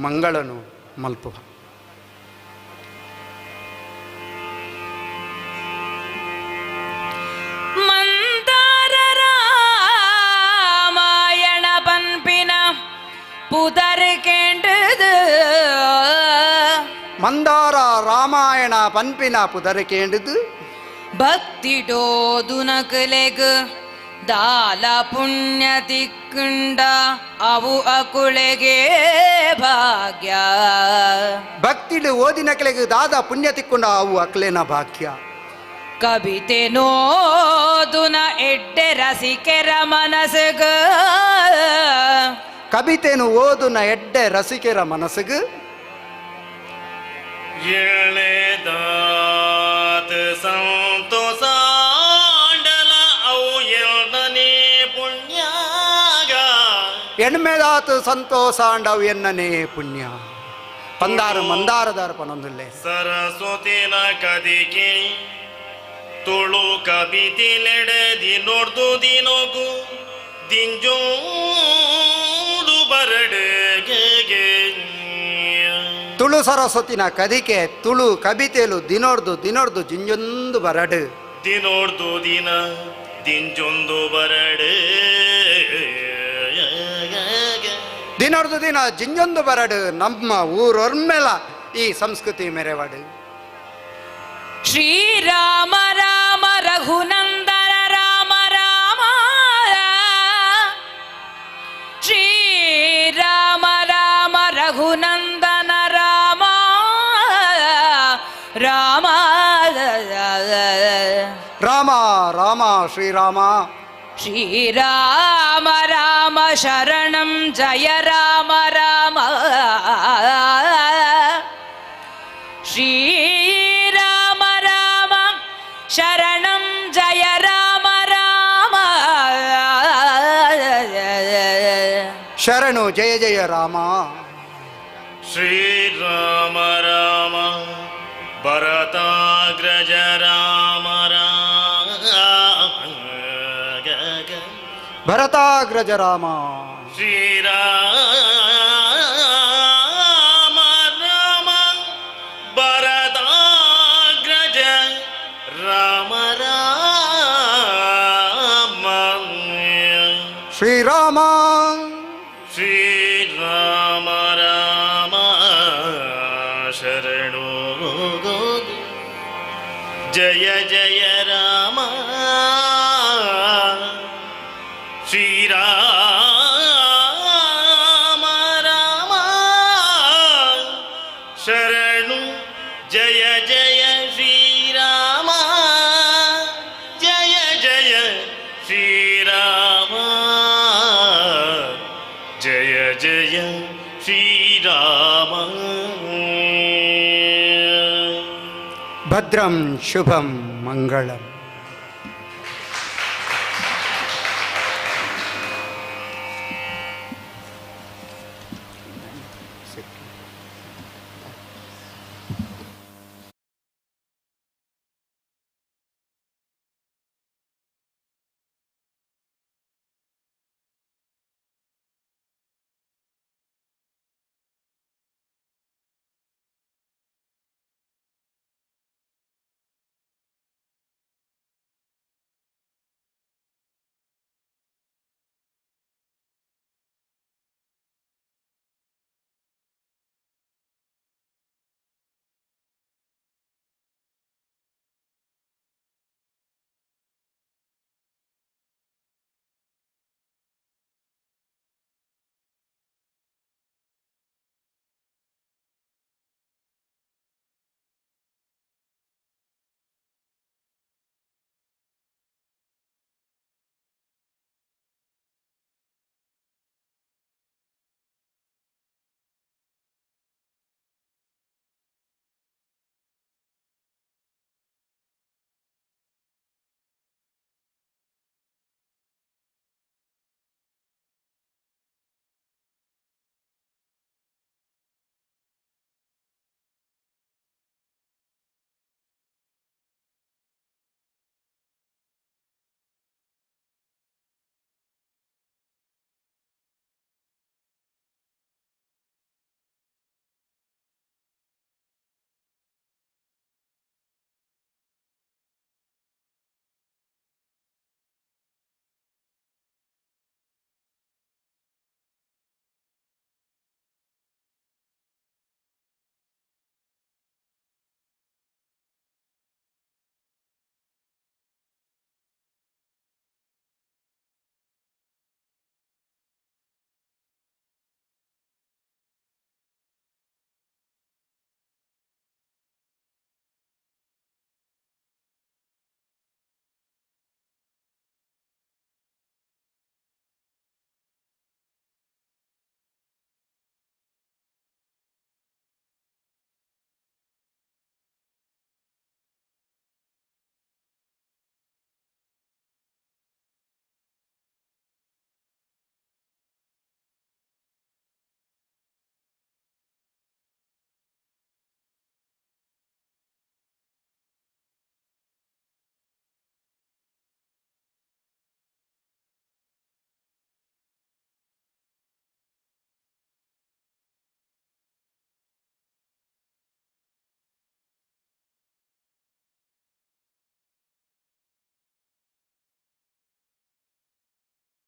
ಮಂಗಳನು ಮಲ್ಪುವ. ಪುದರ್ ಕೇಂಡದು. ಮಂದಾರ ರಾಮಾಯಣ ಪನ್ಪಿನ ಪುದರ್ ಕೇಂಡದು. ಭಕ್ತಿಡೋದು ನಕಲೆಗ್ ದಾಲ ಪುಣ್ಯ ತಿಕ್ಕುಂಡ ಅವು ಅಕುಳೆಗೆ ಭಾಗ್ಯ. ಭಕ್ತಿಡು ಓದಿನಕಲೆಗ್ ದಾದ ಪುಣ್ಯ ತಿಕ್ಕುಂಡ ಅವು ಅಕ್ಲೇನ ಭಾಗ್ಯ. ಕವಿತೆ ನೋದುನ ಎಡ್ಡೆ ರಸಿಕೆರ ಮನಸ್ಸುಗ. ಕವಿತೆನು ಓದುನ ಎಡ್ಡೆ ರಸಿಕೆರ ಮನಸ್ಸುಗ. ಎಳೆದಾತ ಸಂತೋಷಾಂಡಲ ಅವು ಎಲ್ದನೇ ಪುಣ್ಯಾಗ. ಎಣ್ಮೆದಾತು ಸಂತೋಷಾಂಡವು ಎನ್ನನೇ ಪುಣ್ಯ. ಪಂದಾರು ಮಂದಾರದಾರ ಪನೊಂದುಲ್ಲೆ. ಸರಸ್ವತಿನ ಕದಿಕೆ ತುಳು ಕವಿತೆಲೆಡೆದಿ ನೋಡ್ದು ದಿನೋಗು ದಿಂಜೋಡು ಬರಡೆಗೆ. ತುಳು ಸರಸ್ವತಿನ ಕದಿಕೆ ತುಳು ಕವಿತೆಲು ದಿನೋರ್ದು ದಿನೋರ್ದು ಜಿಂಜೊಂದು ಬರಡು. ದಿನೋರ್ದು ದಿನ ದಿಂಜೊಂದು ಬರಡು. ದಿನೋರ್ದು ದಿನ ಜಿಂಜೊಂದು ಬರಡು. ನಮ್ಮ ಊರೊರ್ಮೆಲ ಈ ಸಂಸ್ಕೃತಿ ಮೆರೆವಡು. ಶ್ರೀರಾಮ ರಾಮ ರಘುನಂದನ ರಾಮ ರಾಮ, ಶ್ರೀರಾಮ ರಾಮ ರಘುನಂದನ ರಾಮ ರಾಮ ರಾಮ ರಾಮ ಶ್ರೀರಾಮ. ಶ್ರೀರಾಮ ರಾಮ ಶರಣಂ ಜಯ ರಾಮ ರಾಮ, ಶ್ರೀರಾಮ ರಾಮ ಶರಣಂ ಜಯ ರಾಮ ರಾಮ. ಶರಣು ಜಯ ಜಯ ರಾಮ. ಶ್ರೀರಾಮ ರಾಮ ಭರತಾಗ್ರಜ ರಾಮ ರಾಮ. ಭರತಾಗ್ರಜ ರಾಮ. ಶ್ರೀರಾಮ ರಾಮ ಭರತಾಗ್ರಜ ರಾಮ ರಾಮ. ಶ್ರೀರಾಮ. ಶ್ರೀರಾಮ ರಾಮ ಶರಣು ಜಯ ಜಯ ರಾಮ. ಶ್ರೀರಾಮ ರಾಮ ಶರಣು ಜಯ ಜಯ ಶ್ರೀರಾಮ, ಜಯ ಜಯ ಶ್ರೀರಾಮ, ಜಯ ಜಯ ಶ್ರೀರಾಮ. ಭದ್ರಂ ಶುಭಂ ಮಂಗಳಂ.